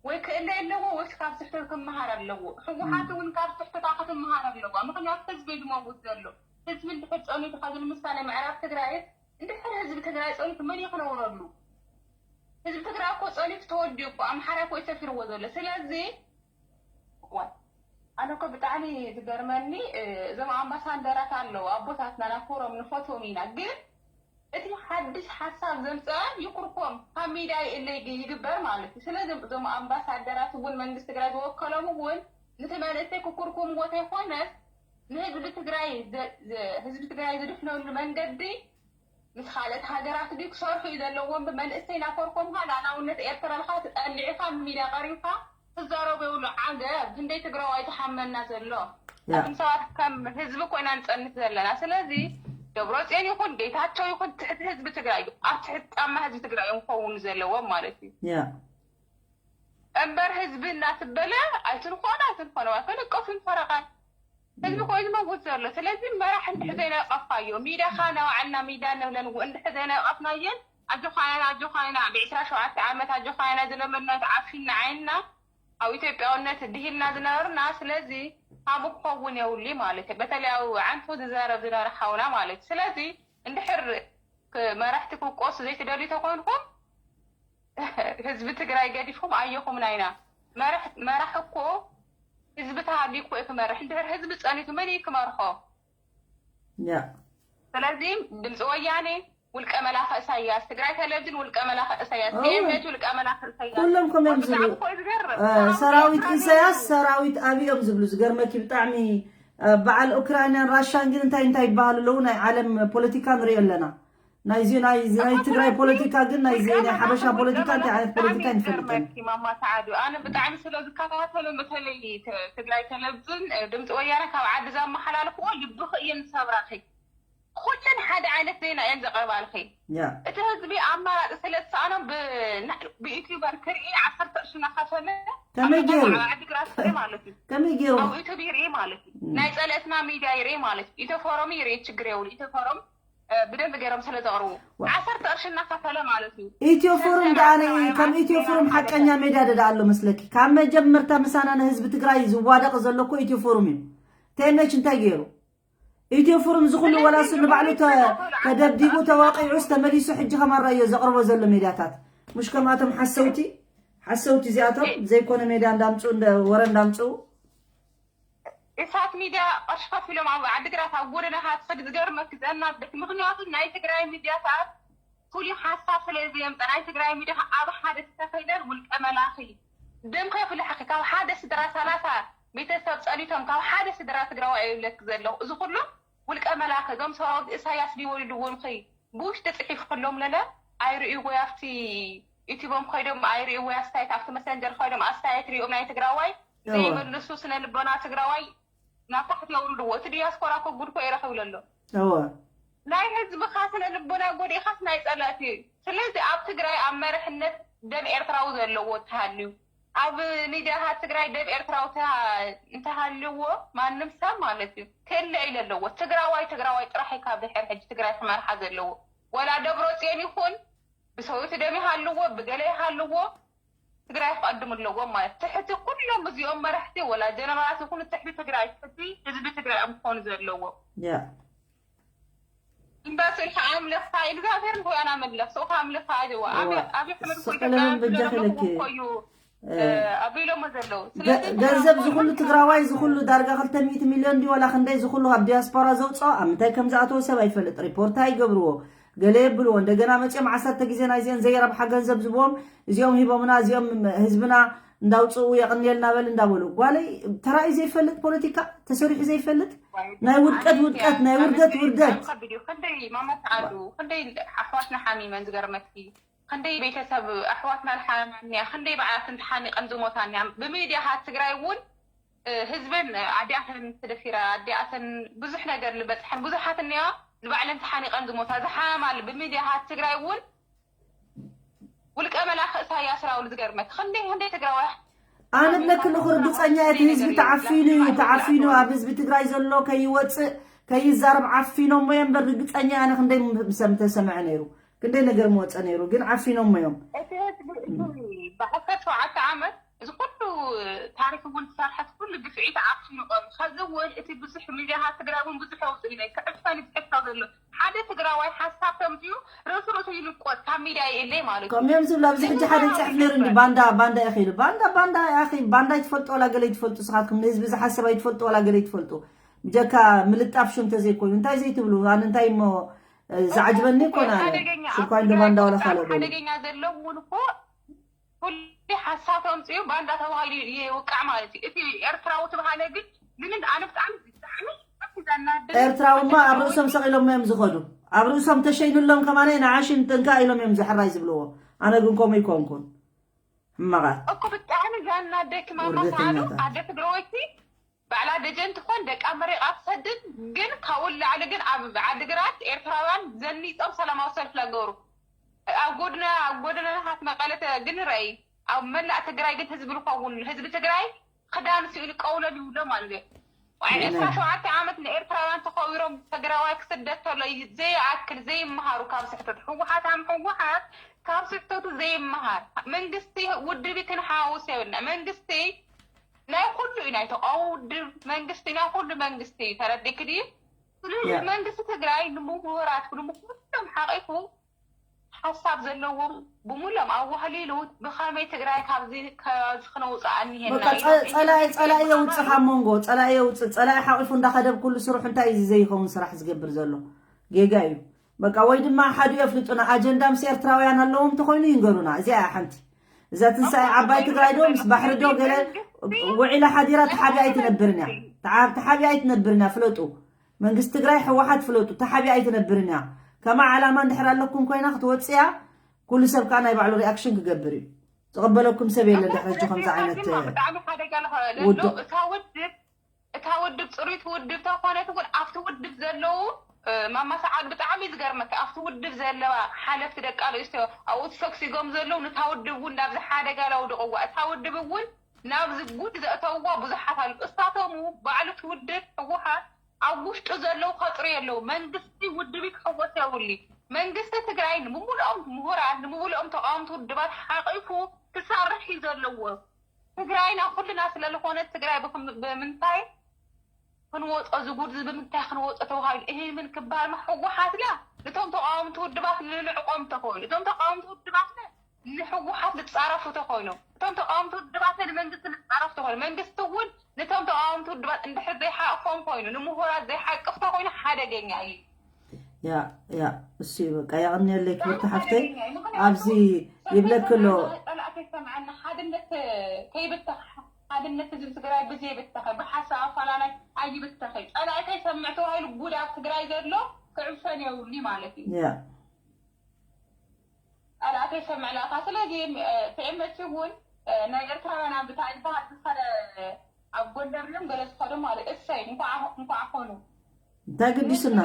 ወይ ክእለ ኣለዎ ወይስ ካብ ስሕተቱ ክመሃር ኣለዎ። ህወሓት እውን ካብ ስሕተታ ክትመሃር ኣለዋ። ምኽንያቱ ህዝቢ እዩ ዝመውት ዘሎ። ህዝቢ እንድሕር ጸኒቱ ካብዚ ንምሳሌ ምዕራብ ትግራይ እንድሕር ህዝቢ ትግራይ ጸኒቱ መን እዩ ክነብረሉ? ህዝቢ ትግራይ እኮ ጸኒቱ ተወዲኡ እኮ ኣምሓራይ እኮ እዩ ሰፊርዎ ዘሎ። ስለዚ እዋይ፣ ኣነ እኮ ብጣዕሚ ዝገርመኒ፣ እ፣ እዞም ኣምባሳደራት ኣለዉ፣ ኣቦታትና ናክብሮም ንፈትዎም ኢና። ግን እቲ ሓድሽ ሓሳብ ዘምፀአ ይኩርኮም፣ ካብ ሚድያ ይእለ ይግ-፣ ይግበር ማለት እዩ። ስለዚ እዞም ኣምባሳደራት እውን መንግስቲ ትግራይ ዝወከሎም እውን ነቲ መንእሰይ ክኩርኩምዎ ተይኮነስ ንህዝቢ ትግራይ ዘ-፣ ዘ-፣ ህዝቢ ትግራይ ዝድሕነሉ መንገዲ ምስ ካልኦት ሃገራት ድዩ ክሰርሑ እዩ ዘለዎም? ብመንእሰይ እናኮርኮምካ ልኣላውነት ኤርትራ ኢልካ ተጠሊዕካ ሚድያ ቀሪብካ ትዛረቡ የብሉ። ዓገብ፣ ክንደይ ትግራዋይ ዝሓመና ዘሎ። ያ። ኣቱም ሰባት ከም ህዝቢ ኮይና ንጸንት ዘለና። ስለዚ ደብረጽዮን ይኹን ጌታቸው ይኹን ትሕቲ ህዝቢ ትግራይ እዩ። ኣብ ትሕቲ ጫማ ህዝቢ ትግራይ እዮም ክኸውን ዘለዎም ማለት እዩ። ያ። እምበር ህዝቢ እናትበለ ኣይትንኮን ኣይትንኮን ወይ ከነቀፉን ፈረቓን። ህዝቢ ኮይኑ ዝመውት ዘሎ። ስለዚ መራሕ እንድሕር ዘይነቀፍካዮ፣ ሚድያኻ ናይ ባዕልና ሚድያ ንብለን እንድሕር ዘይነቀፍናየን ኣጆኻ ኢና ኣጆኻ ኢና ብዕስራ ሸውዓተ ዓመት ኣጆኻ ኢና ዝለመድና ተዓፊና ዓይንና ኣብ ኢትዮጵያውነት ድሂልና ዝነበርና። ስለዚ ካብኡ ክኸውን የውሊ ማለት እዩ። በተለይ ኣብ ዓንቱ ዝዛረብ ዝነበረ ሓውና ማለት እዩ። ስለዚ እንድሕር መራሕቲ ክውቀሱ ዘይትደልዩ ተኮንኩም ህዝቢ ትግራይ ገዲፍኩም ኣየኹምና ኢና። መራሕ እኮ ህዝቢ ተሃልዩ እኮ እዩ ክመርሕ። እንድሕር ህዝቢ ፀኒቱ መን እዩ ክመርሖ? ያ ስለዚ ድምፂ ወያኔ ውልቀ መላኸ እሳያስ፣ ትግራይ ቴሌቪዥን ውልቀ መላኸ እሳያስ፣ ቲኤምኤች ውልቀ መላኸ እሳያስ። ኩሎም ከምኦም ዝብሉ እኮ ዝገርም ሰራዊት ኢሳያስ ሰራዊት ኣብይ እዮም ዝብሉ። ዝገርመኪ ብጣዕሚ በዓል ኡክራይናን ራሻን ግን እንታይ እንታይ ይበሃሉ ኣለዉ? ናይ ዓለም ፖለቲካ ንሪኦ ኣለና። ናይዚ ናይ ናይ ትግራይ ፖለቲካ ግን ናይዚ ናይ ሓበሻ ፖለቲካ እንታይ ዓይነት ፖለቲካ ይፈልጠን። ማማ ሰዓዱ ኣነ ብጣዕሚ ስለ ዝከታተሎ በተለይ ትግራይ ቴሌቪዥን ድምፂ ወያነ ካብ ዓዲ ዘመሓላልፍዎ ልብኺ እየን ዝሰብራኺ። ኩለን ሓደ ዓይነት ዜና እየን ዘቕርባልኺ። ያ እቲ ህዝቢ ኣማራፂ ስለ ዝሰኣኖ ብዩቱበር ክርኢ ዓሰርተ ቅርሺ እናኸፈለ ከመይ ገይሩ? ዓዲግራት ክርኢ ማለት እዩ። ከመይ ገይሩ? ኣብ ዩቱብ ይርኢ ማለት እዩ። ናይ ፀለእትና ሚድያ ይርኢ ማለት እዩ። ኢትዮ ፎረም ይርኢ ችግር የብሉ። ኢትዮ ፎረም ብደንብ ገይሮም ስለ ዘቕርቡ ዓሰርተ ቅርሺ እናኸፈለ ማለት እዩ። ኢትዮ ፎረም ደኣ ከም ኢትዮ ፎረም ሓቀኛ ሜድያ ደዳ ኣሎ መስለኪ? ካብ መጀመርታ ምሳና ንህዝቢ ትግራይ ዝዋደቕ ዘሎ እኮ ኢትዮ ፎረም እዩ። ቴመች እንታይ ገይሩ? ኢትዮ ፎረም ዝኹሉ ወላ እሱ ንባዕሉ ተደብዲቡ ተዋቂዑስ ተመሊሱ ሕጂ ከማራዮ ዘቕርቦ ዘሎ ሜድያታት ምሽ ከምኣቶም ሓሰውቲ ሓሰውቲ እዚኣቶም ዘይኮነ ሜድያ እንዳምፅኡ ወረ እንዳምፅኡ እሳት ሚድያ ቅርሺ ከፊሎም ኣብ ዓድግራት ኣብ ጎደናታት ክድ ዝገርመክ ዘናድክ ምክንያቱ ናይ ትግራይ ሚድያታት ፍሉይ ሓሳብ ስለ ዘየምፀ ናይ ትግራይ ሚድያ ኣብ ሓደ ተተኸይለን ውልቀ መላኺ ደም ከፍልሐኺ ካብ ሓደ ስድራ ሰላሳ ቤተሰብ ፀሊቶም ካብ ሓደ ስድራ ትግራዋይ ይብለክ ዘለኹ እዚ ኩሉ ውልቀ መላኺ እዞም ሰራዊት እሳያስ ዲወልድዎም ኸይ ብውሽጢ ፅሒፍክሎም ለለ ኣይርእይዎ ኣብቲ ዩቲቦም ከይዶም ኣይርእይዎ ኣስተያየት ኣብቲ መሰንጀር ከይዶም ኣስተያየት ሪኦም ናይ ትግራዋይ ዘይመልሱ ስነ ልቦና ትግራዋይ ናብ ታሕቲ የውርድዎ። እቲ ዲያስፖራ እኮ ጉድ እኮ ይረኽብ ዘሎ። እወ ናይ ህዝብኻ ስነ ልቦና ጎዲእኻስ ናይ ፀላእቲ እዩ። ስለዚ ኣብ ትግራይ ኣብ መርሕነት ደም ኤርትራዊ ዘለዎ ተሃልዩ ኣብ ሚድያታት ትግራይ ደም ኤርትራዊ እንተሃልዎ ማንም ሰብ ማለት እዩ ክእለ ኢለ ኣለዎ። ትግራዋይ ትግራዋይ ጥራሕ እዩ ካብ ድሕር ሕጂ ትግራይ ክመርሓ ዘለዎ። ወላ ደብረፅዮን ይኹን ብሰውቲ ደም ይሃልዎ ብገለ ይሃልዎ ትግራይ ክቐድሙ ኣለዎም ማለት ትሕቲ ኩሎም እዚኦም መራሕቲ ወላ ጀነራላት ይኹኑ ትሕቲ ትግራይ ትሕቲ ህዝቢ ትግራይ እዮም ክኾኑ ዘለዎም። ያ እምበስ ኢልካ ኣምልኽካ እግዚኣብሔር ንጎያና መለኽ ሰውካ ኣምልኽካ ኣጀዋ ኣብይ ኣሕመድ እኮ ሰቀለምን በጃኺ ለኪ እዩ ኣቢሎሞ ዘለዉ ገንዘብ ዝኩሉ ትግራዋይ ዝኩሉ ዳርጋ ክልተ ሚእቲ ሚልዮን ድዩ ዋላ ክንደይ ዝኩሉ ኣብ ዲያስፖራ ዘውፅኦ ኣብ ምንታይ ከም ዝኣተወ ሰብ ኣይፈልጥ ሪፖርት ኣይገብርዎ ገለ የብልዎ እንደገና መፅኦም ዓሰርተ ግዜ ናይዚአን ዘይረብሓ ገንዘብ ዝብዎም እዚኦም ሂቦምና እዚኦም ህዝብና እንዳውፅኡ የቕንየልና በል እንዳበሉ ጓለይ ተራእዩ ዘይፈልጥ ፖለቲካ ተሰሪሑ ዘይፈልጥ ናይ ውድቀት ውድቀት ናይ ውርደት ውርደት ከቢድ እዩ ክንደይ ማማ ሰዓዱ ክንደይ ኣሕዋትና ሓሚመን ዝገርመኪ ክንደይ ቤተሰብ ኣሕዋትና ዝሓመማ እኒኣ ክንደይ በዓላት እንተሓኒቐን ዝሞታ እኒኣ ብሚድያታት ትግራይ እውን ህዝበን ኣዲኣተን ተደፊራ ኣዲኣተን ብዙሕ ነገር ዝበፅሐን ብዙሓት እኒኣ ንባዕለን ተሓኒቐን ዝሞታ ዝሓመማሉ ብሚድያታት ትግራይ እውን ውልቀ መላኺ እሳያስ ራውል ዝገርመክ ክንደይ ክንደይ ትግራዋይ ኣነ ብለክልኹ ርግፀኛ እቲ ህዝቢ ተዓፊኑ እዩ ተዓፊኑ ኣብ ህዝቢ ትግራይ ዘሎ ከይወፅእ ከይዛረብ ዓፊኖሞ እዮም በር ርግፀኛ ኣነ ክንደይ ምሰም ተሰምዐ ነይሩ ክንደይ ነገር ምወፀ ነይሩ ግን ዓፊኖሞ እዮም እቲ ህዝቢ እቲ ብዓሰርተ ሸውዓተ ዓመት እዚ ኩሉ ታሪክ እውን ዝሰርሐት ኩሉ ግፍዒ ተዓፊኑ ቀሩ ከዚ እውን እቲ ብዙሕ ሚድያታት ትግራይ እውን ብዙሕ ኣውፅኡ ኢለ ክዕፈን ዝሕቶ ዘሎ ሓደ ትግራዋይ ሓሳብ ከምዚኡ ርእሱ ርእሱ ይልቆት ካብ ሚድያ ይእለይ ማለት እዩ። ከምኦም ዝብሉ ኣብዚ ሕጂ ሓደ ይፅሕፍ ነይሩ እንዲ ባንዳ ባንዳ ኢኺ ኢሉ ባንዳ ባንዳ ኢኺ ባንዳ ይትፈልጡ ዋላ ገለ ይትፈልጡ ስኻትኩም ንህዝቢ ዝሓስብ ኣይትፈልጡ ዋላ ገለ ይትፈልጡ ብጀካ ምልጣፍ ሽም ተዘይኮይኑ እንታይ ዘይትብሉ ኣነ እንታይ እሞ ዝዓጅበኒ ይኮን ኣነ ሽኳይ እንዶ ባንዳ ዋላ ካልእ በሉ ሓደገኛ ዘለዉ እውን እኮ ኩሉ ሓሳብ ኣምፅኡ ባንዳ ተባሂሉ ይውቃዕ ማለት እዩ። እቲ ኤርትራዊ ተባሃለ ግን ግን ኣነ ብጣዕሚ ብጣዕሚ ዘናድድ ኤርትራውማ ኣብ ርእሶም ሰቒሎሞ እዮም ዝኸዱ ኣብ ርእሶም ተሸይኑሎም ከማነ ንዓሽም ጥንቃ ኢሎም እዮም ዝሕራይ ዝብልዎ ኣነ ግን ከምኡ ይኮንኩን ሕማቓት እኮ ብጣዕሚ ዘናደኪ ማማ ሰዓዱ ኣደ ትግራወይቲ ባዕላ ደጀን ትኾን ደቃ መሪቓ ትሰድድ ግን ካብኡ ንላዕሊ ግን ኣብ ዓድግራት ኤርትራውያን ዘኒጦም ሰላማዊ ሰልፊ ለገሩ ኣብ ጎድና ኣብ ጎደናታት መቐለ ግን ርኣይ ኣብ መላእ ትግራይ ግን ህዝቢ ዝኸውን ህዝቢ ትግራይ ክዳን ስኢሉ ቀውለል ይብሎ ማለት እዩ። ዋይ ዕስራ ሸውዓተ ዓመት ንኤርትራውያን ተኸዊሮም ትግራዋይ ክስደድ ተሎ ዘይኣክል ዘይመሃሩ ካብ ስሕተት ህወሓት ኣም ህወሓት ካብ ስሕተቱ ዘይመሃር መንግስቲ ውድብ ክንሓውስ የብልና። መንግስቲ ናይ ኩሉ እዩ፣ ናይ ተቃውሞ ውድብ መንግስቲ ናይ ኩሉ መንግስቲ እዩ። ተረዲክ ድዩ? ስለዚህ መንግስቲ ትግራይ ንምሁራት ንኩሎም ሓቂፉ ሓሳብ ዘለዎም ብሙሎም ኣዋህሊሉ ብኸመይ ትግራይ ካብዚ ካብዚ ክነውፅኣ እኒሄና በቃ ኢሉ ጸ- ጸላኢ ጸላኢ የውፅእ ካብ መንጎ ጸላኢ የውፅእ ጸላኢ ሓቂፉ እንዳኸደብ ኩሉ ስርሑ እንታይ እዩ ዘይኸውን ስራሕ ዝገብር ዘሎ ጌጋ እዩ በቃ ወይ ድማ ሓዱ የፍልጡና ኣጀንዳ ምስ ኤርትራውያን ኣለዎም እንተኮይኑ ይንገሩና እዚኣ እያ ሓንቲ እዛ ትንሳኤ ዓባይ ትግራይ ዶ ምስ ባሕሪ ዶ ገለ ውዒላ ሓዲራ ተሓቢኣ ኣይትነብርን እያ ተዓ- ተሓቢኣ ኣይትነብርን እያ ፍለጡ መንግስቲ ትግራይ ህወሓት ፍለጡ ተሓቢኣ ኣይትነብርን እያ ከማ ዓላማ እንድሕር ኣለኩም ኮይና ክትወፅእያ ኩሉ ሰብ ከዓ ናይ ባዕሉ ሪኣክሽን ክገብር እዩ ዝቕበለኩም ሰብ የለን ድሕሪ ሕጂ ከምዚ ዓይነት ብጣዕሚ ሓደጋ ለኸ ውድብ እታ ውድብ እታ ውድብ ፅሩይቲ ውድብ ተኾነት እውን ኣብቲ ውድብ ዘለዉ ማማ ሰዓድ ብጣዕሚ ዝገርመካ ኣብቲ ውድብ ዘለዋ ሓለፍቲ ደቂ ኣንስትዮ ኣብኡ ተሰግሲጎም ዘለዉ ነታ ውድብ እውን ናብዚ ሓደጋ ለውድቕዋ እታ ውድብ እውን ናብዚ ጉድ ዘእተውዋ ብዙሓት ኣሉ እሳቶም ባዕሉ እቲ ውድብ ህወሓት ኣብ ውሽጡ ዘለዉ ከጥርዩ ኣለዉ መንግስቲ ውድብ ክሕወስ የብሉ መንግስቲ ትግራይ ንምሉኦም ምሁራን ንምሉኦም ተቃወምቲ ውድባት ሓቂፉ ክሰርሕ እዩ ዘለዎ ትግራይና ኩልና ስለዝኾነ ትግራይ ብምንታይ ክንወፆ ዝጉድ ብምንታይ ክንወፆ ተባሂሉ እህምን ክበሃል ህወሓት ላ ነቶም ተቃወምቲ ውድባት ንንዕቆም ተኮይኑ እቶም ተቃወምቲ ውድባት ንህወሓት ዝፃረፉ ተኮይኖም እቶም ተቃወምቲ ውድባት ንመንግስቲ ዝፃረፉ ተኮይኑ መንግስቲ እውን ነቶም ተቃወምቲ ውድባት እንድሕር ዘይሓቆፎም ኮይኑ ንምሁራት ዘይሓቅፍ ተኮይኑ ሓደገኛ እዩ ያ ያ እሱ እዩ በቃ ያቕንየለይ ክብርቲ ሓፍተይ ኣብዚ ይብለክ ኣሎ ጸላእተይ ሰምዐና ሓድነት ከይብተኽ ሓድነት ህዝቢ ትግራይ ብዘይብተኸ ብሓሳብ ኣፈላላይ ኣይብተኸ ጸላእተይ ሰምዕ ተባሂሉ ጉድ ኣብ ትግራይ ዘሎ ክዕፈን የብሉ ማለት እዩ ያ ጸላእተይ ሰምዕ ላካ ስለዚ ቲኤምኤች እውን ናይ ኤርትራውያን ኣብ ብታይ ዝበሃል ዝኸደ ኣብ ጎንደር እዮም ገለ ዝኸዱ ማለት እሰይ እንኳዕ ኮኑ እንታይ ግዲስና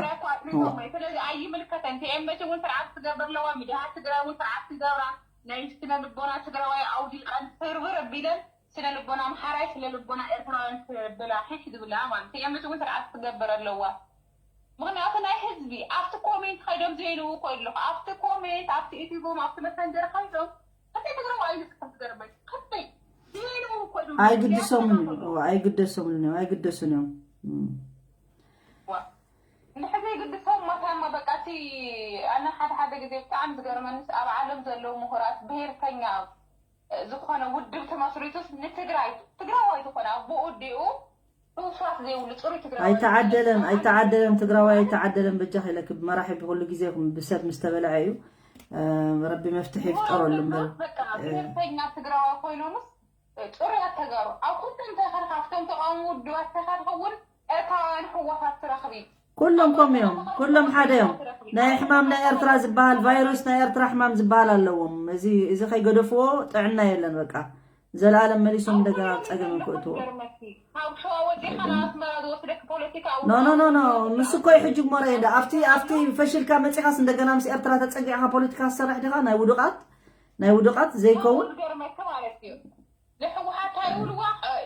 ስለዚ ኣይምልከተን ቲኤምኤች እውን ስርዓት ትገብር ኣለዋ ሚድያ ትግራይ እውን ስርዓት ትገብራ ናይ ስነ ልቦና ትግራዋይ ኣውዲቐን ስርብር ኣቢለን ስነ ልቦና ኣምሓራይ ስነ ልቦና ኤርትራውያን ትብላ ሒሽ ዝብላ ማለት ቲኤምኤች እውን ስርዓት ትገብር ኣለዋ ምክንያቱ ናይ ህዝቢ ኣብቲ ኮሜንት ከይዶም ዘይልው ኮይለኹ ኣብቲ ኮሜንት ኣብቲ ኢቲጎም ኣብቲ መሰንጀር ከይዶም ከመይ ትግርም ኣይልስከ ትገርመኝ ከመይ ዘይልው ኮይዶም ኣይግድሶምን እዮም ኣይግደሶምን እዮም ኣይግደሱን እዮም ንሕዘይ ግድሶም ማታማ በቃ እቲ ኣነ ሓደ ሓደ ግዜ ብጣዕሚ ዝገርመንስ ኣብ ዓለም ዘለዉ ምሁራት ብሄርተኛ ዝኾነ ውድብ ተመስሪቱስ ንትግራይ ትግራዋይ ዝኾነ ኣቦኡ ኣዲኡ ህውስዋስ ዘይብሉ ፅሩይ ትግራዋይ ኣይተዓደለን ኣይተዓደለን ትግራዋይ ኣይተዓደለን በጃ ከይለክ ብመራሒ ብኩሉ ግዜ ብሰብ ምስ ተበልዐ እዩ ረቢ መፍትሒ ይፍጠረሉ እምበር በቃ ብሄርተኛ ትግራዋይ ኮይኖምስ ፅሩያት ተጋሩ ኣብ ኩሉ እንታይ ከርካ ኣብቶም ተቃውሞ ውድባት ተካርካ እውን ኤርትራውያን ህዋሳት ትረኽቢ ኩሎም ከም እዮም ኩሎም ሓደ እዮም ናይ ሕማም ናይ ኤርትራ ዝበሃል ቫይረስ ናይ ኤርትራ ሕማም ዝበሃል ኣለዎም እዚ እዚ ከይገደፍዎ ጥዕና የለን በቃ ዘላለም መሊሶም እንደገና ኣብ ፀገም ክእትዎ ኖ ኖ ኖ ኖ ምስ እኮ ይሕጂ እሞ ርአ እንዳ ኣብቲ ኣብቲ ፈሽልካ መፂኻስ እንደገና ምስ ኤርትራ ተፀጊዕካ ፖለቲካ ዝሰርሕ ዲኻ ናይ ውዱቃት ናይ ውዱቃት ዘይከውን ንሕወሓት እንታይ ይብልዋ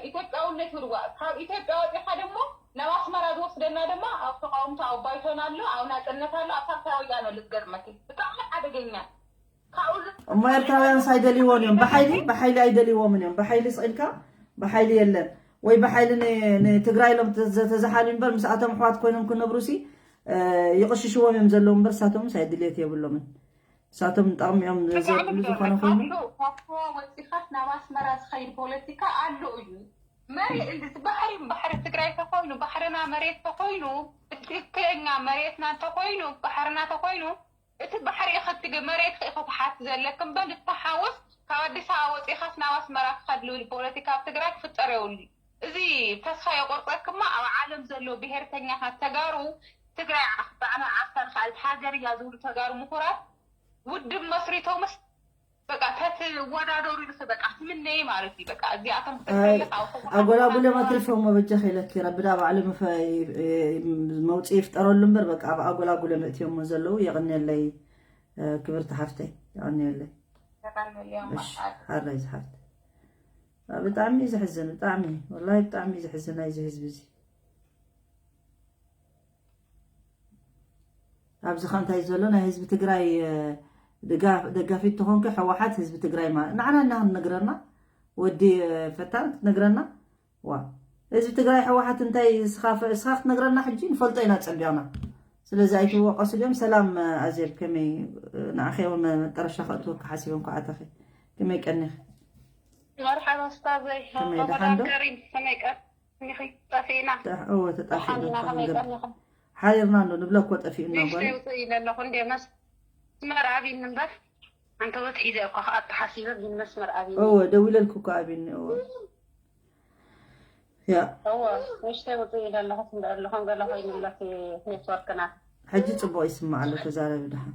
ኢትዮጵያውነት ይብልዋ ካብ ኢትዮጵያ ወፂኻ ደሞ ናብ ኣስመራ ዝወስደና ድማ ኣብ ተቃውምቶ ኣብ ባይቶን ኣሎ ኣብ ናፅነት ኣሎ ኣብ ሳልሳይ ወያነ ኣሎ ዝገርመኪ ብጣዕሚ ሓደገኛ እሞ ኤርትራውያን ሳይደልይዎን እዮም ብሓይሊ ብሓይሊ ኣይደልይዎምን እዮም ብሓይሊ ስኢልካ ብሓይሊ የለን ወይ ብሓይሊ ንትግራይ ኢሎም ተዘሓሉ እምበር ምስኣቶም ኣሕዋት ኮይኖም ክነብሩ ሲ ይቕሽሽዎም እዮም ዘለዉ እምበር ሳቶም ሳይድልየት የብሎምን ንሳቶም ንጠቕሚ እዮም ዘብሉ ዝኾነ ኮይኑ ወፂኻት ናብ ኣስመራ ዝኸይድ ፖለቲካ ኣሎ እዩ መሬት ባሕሪ ባሕሪ ትግራይ ተኮይኑ ባሕርና መሬት ተኮይኑ ትክክለኛ መሬትና ተኮይኑ ባሕርና ተኮይኑ እቲ ባሕሪ ኢኸ ትግ መሬት ኢኸ ትሓት ዘለክ እምበር ንተሓወስ ካብ ኣዲስ ኣበባ ወፂኻስ ናብ ኣስመራ ክኸድ ልብል ፖለቲካ ኣብ ትግራይ ክፍጠር የብሉ እዚ ተስፋ የቆርፀክማ ኣብ ዓለም ዘለዉ ብሄርተኛታት ተጋሩ ትግራይ ባዕና ዓርሳ ንክኣለት ሃገር እያ ዝብሉ ተጋሩ ምሁራት ውድብ መስሪቶምስ በቃ ተትወዳደሩ ኢልክ በቃ ትምነይ ማለት እዩ በቃ እዚኣቶም ክትፈልጥ ኣብ ኣጎላጉለ መትሪፎሞ በጃ ከይለኪ ረቢ ዳ ባዕሉ መውፅኢ ይፍጠረሉ እምበር በቃ ኣብ ኣጎላጉለ መእትዮሞ ዘለዉ የቕንየለይ ክብርቲ ሓፍተይ የቕንየለይ ሓራይ ዝሓፍት ብጣዕሚ እዩ ዘሕዝን ብጣዕሚ ወላሂ ብጣዕሚ እዩ ዘሕዝን ናይዚ ህዝቢ እዚ ኣብዚ ኸ እንታይ ዘሎ ናይ ህዝቢ ትግራይ ደጋፊት ተኾንኪ ሕወሓት ህዝቢ ትግራይ ማለት ንዓና እና ክትነግረና ወዲ ፈታን ክትነግረና ዋ ህዝቢ ትግራይ ሕወሓት እንታይ እስኻ ክትነግረና ሕጂ ንፈልጦ ኢና ፀቢቕና። ስለዚ ኣይትወቀሱ ድዮም። ሰላም ኣዜብ ከመይ ንዓኺ እውን መጠረሻ ከእትወኪ ሓሲበ እንኳ ኣተኺ ከመይ ቀኒኺ? መርሓባ ስታዘይ ከመይ ደሓን ዶ? ከሪም ከመይ ቀኒኺ? ጠፊእና እወ ተጣፊእና ከመይ ቀኒኺ? ሓሪርና ኣሎ ንብለ እኮ ጠፊኡና ጓል። ውፅእ ኢለ ኣለኹ እንደ መስመር ኣብኒ እምበር ኣንተ ወት ሒዘ እኳ ከኣቱ ሓሲበ ግን መስመር ኣብኒ። እወ ደዊለልኩ እኮ ኣብኒ እወ። ያ እወ ውሽተይ ውፅእ ኢለ ኣለኹ ክንደ ኣለኹም ገለ ኮይኑለት ኔትወርክና። ሕጂ ፅቡቕ ይስማዕ ኣሎ ተዛረቢ ደሓን።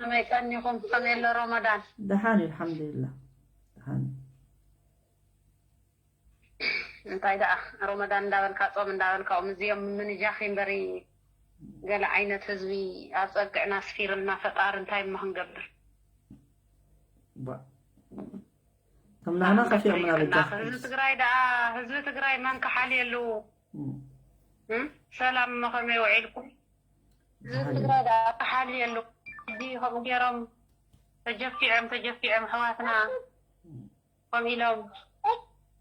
ከመይ ቀኒኹም ከመይ ኣሎ ረመዳን? ደሓን እዩ ኣልሓምዱሊላህ ደሓን እዩ። እንታይ ደኣ ሮመዳን እንዳበልካ ጾም እንዳበልካ ኦም እዚኦም ምንጃኺ እምበሪ ገለ ዓይነት ህዝቢ ኣብ ጸግዕና ኣስፊርልና ፈጣሪ እንታይ እሞ ክንገብር ባ ከም ናህና ከፊኦምና በጃ ህዝቢ ትግራይ ደኣ ህዝቢ ትግራይ መን ክሓልየሉ እም? ሰላም እሞ ከመይ ውዒልኩም ህዝቢ ትግራይ ደኣ ክሓልየሉ ሕጂ ከምኡ ገይሮም ተጀፊዖም ተጀፊዖም ኣሕዋትና ከምኡ ኢሎም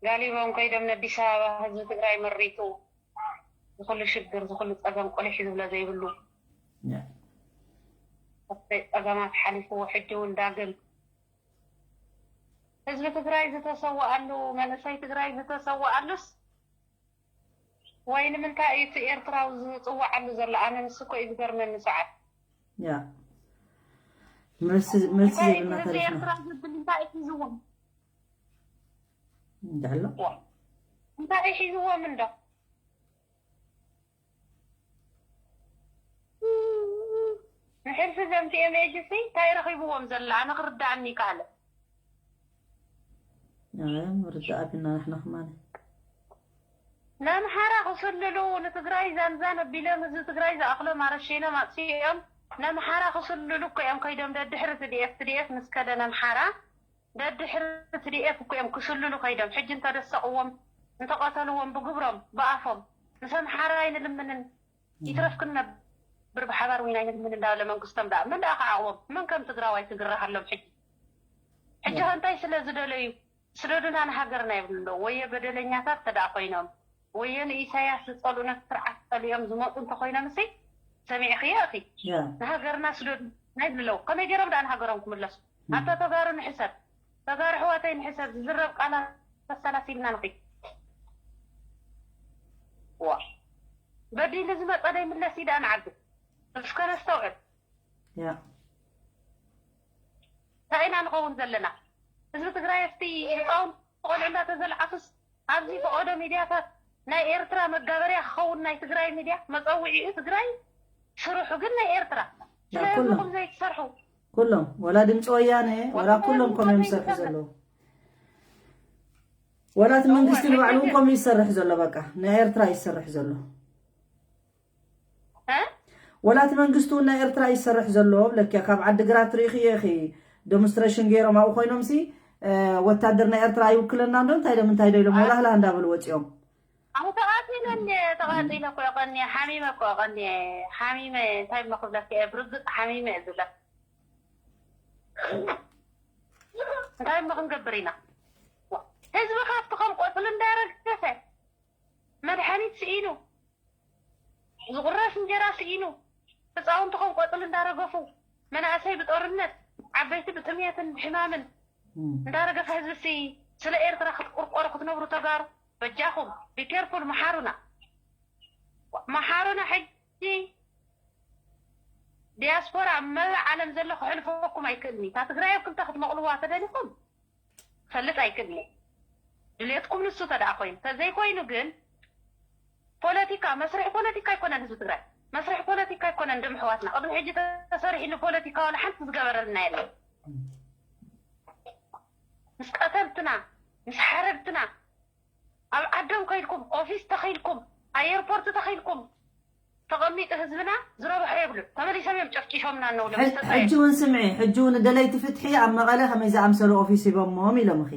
ጋሊቦም ከይዶም ነዲስ ኣበባ ህዝቢ ትግራይ መሪቱ ዝኩሉ ሽግር ዝኩሉ ፀገም ቆሊሑ ዝብሎ ዘይብሉ ፀገማት ሓሊፍዎ ሕጂ እውን ዳግም ህዝቢ ትግራይ ዝተሰወኣሉ መንእሰይ ትግራይ ዝተሰወኣሉስ ወይ ንምንታይ እዩ እቲ ኤርትራዊ ዝፅዋዓሉ ዘሎ ኣነ ንሱ እኮ እዩ ዝገርመኒ ሰዓት ያ መልሲ መልሲ ዘይብልና ታሪኽና እንታይ እዩ ሒዝዎም እንዳሎ እንታይ እዩ ሒዝዎም እንዶ ንሕልፊ ዘምቲ ኤምኤጅሲ እንታይ ረኺብዎም ዘላ ኣነ ክርዳእኒ ይከኣለ ርዳእ ቢልና ንሕና ከማን ነምሓራ ክስልሉ ንትግራይ ዛንዛን ኣቢሎም ህዝቢ ትግራይ ዝኣኽሎም ኣረሸይኖም ኣጥፊኦም ነምሓራ ክስልሉ እኮ እዮም ከይዶም ደድሕሪ ትዲኤፍ ትዲኤፍ ምስ ከደ ነምሓራ ደድሕሪ ትዲኤፍ እኮ እዮም ክስልሉ ከይዶም ሕጂ እንተደሰቕዎም እንተቐተልዎም ብግብሮም ብኣፎም ምስ ኣምሓራ ኣይንልምንን ይትረፍክን ነብር ብሓባር ዊና ይንልምን እንዳበለ መንግስቶም ደኣ መን ደኣ ክዓቕቦም መን ከም ትግራዋይ ክግረሃሎም ሕጂ ሕጂ ከ እንታይ ስለ ዝደለዩ ስደዱና ንሃገርና ይብሉ ኣለዉ ወየ በደለኛታት ተደኣ ኮይኖም ወየ ንኢሳያስ ዝፀልኡ ነቲ ስርዓት ፀሊኦም ዝመፁ እንተኮይኖም እሲ ሰሚዕኽዮ እኺ ንሃገርና ስደዱና ይብሉ ኣለዉ ከመይ ገይሮም ደኣ ንሃገሮም ክምለሱ ኣታ ተጋሩ ንሕሰብ ተጋሩ ኣሕዋተይ ንሕሰብ ዝዝረብ ቃላት ኣሰላሲልና ንኺድ ዋ በዲሉ ዝመፀ ዶ ይምለስ እዩ ደኣ ንዓዱ እስከ ነስተውዕል እንታይ ኢና ንኸውን ዘለና ህዝቢ ትግራይ ኣብቲ ህፃውንቲ ቆልዑ እንዳተዘልዓሱስ ኣብዚ ፈቐዶ ሚድያታት ናይ ኤርትራ መጋበርያ ክኸውን ናይ ትግራይ ሚድያ መፀውዒኡ ትግራይ ስርሑ ግን ናይ ኤርትራ ስለዚ ኹም ዘይትሰርሑ ኩሎም ወላ ድምፂ ወያነ ወላ ኩሎም ከምዮም ዝሰርሑ ዘለዉ ወላ እቲ መንግስቲ ንባዕሉ እውን ከምኡ ይሰርሕ ዘሎ በቃ ናይ ኤርትራ ይሰርሕ ዘሎ ወላ እቲ መንግስቲ እውን ናይ ኤርትራ ይሰርሕ ዘሎ ብለኪ ካብ ዓዲ ግራት ትሪኢኽዮ ኢኺ ዴሞንስትሬሽን ገይሮም ኣብኡ ኮይኖም ሲ ወታደር ናይ ኤርትራ ኣይውክለና ዶ እንታይ ዶ ምንታይ ዶ ኢሎም ወላህላ እንዳበሉ ወፂኦም ኣነ ተቓፂለ እንደ ተቓፂለ እኮ ቀኒ ሓሚመ እኮ ቀኒ ሓሚመ እንታይ እሞ ክብለኪ እየ ብርግፅ ሓሚመ እየ ዝብለኪ እንታይ እሞ ክንገብር ኢና ህዝቢ ካብቲ ከም ቆፅሊ እንዳረገፈ መድሓኒት ስኢኑ ዝቑረስ እንጀራ ስኢኑ ህፃውንቲ ከም ቆፅሊ እንዳረገፉ መናእሰይ ብጦርነት ዓበይቲ ብጥምየትን ብሕማምን እንዳረገፈ ህዝብሲ ስለ ኤርትራ ክትቁርቆሩ ክትነብሩ ተጋሩ በጃኹም ቢኬርፉል መሓሩና መሓሩና ሕጂ ዲያስፖራ ኣብ መላእ ዓለም ዘሎ ክሕልፈኩም ኣይክእልን እዩ እታ ትግራይ ኣብ ክልተ ክትመቕልዋ ተደሊኹም ፈልጥ ኣይክእልን እዩ ድሌትኩም ንሱ ተደኣ ኮይኑ ተዘይኮይኑ ግን ፖለቲካ መስርሒ ፖለቲካ ኣይኮነን ህዝቢ ትግራይ መስርሒ ፖለቲካ ኣይኮነን ድም ኣሕዋትና ቅድሚ ሕጂ ተሰሪሕሉ ፖለቲካ ዋላ ሓንቲ ዝገበረልና የለን ምስ ቀተልትና ምስ ሓረድትና ኣብ ዓዶም ከይድኩም ኦፊስ ተኺልኩም ኣየርፖርት ተኺልኩም ተቐሚጡ ህዝብና ዝረብሖ የብሉን ተመሊሶም እዮም ጨፍጪሾምና እነው ለምስተ ሕጂ እውን ስምዒ ሕጂ እውን ደለይቲ ፍትሒ ኣብ መቐለ ከመይ ዝኣምሰሉ ኦፊስ ሂቦሞም ኢሎምኺ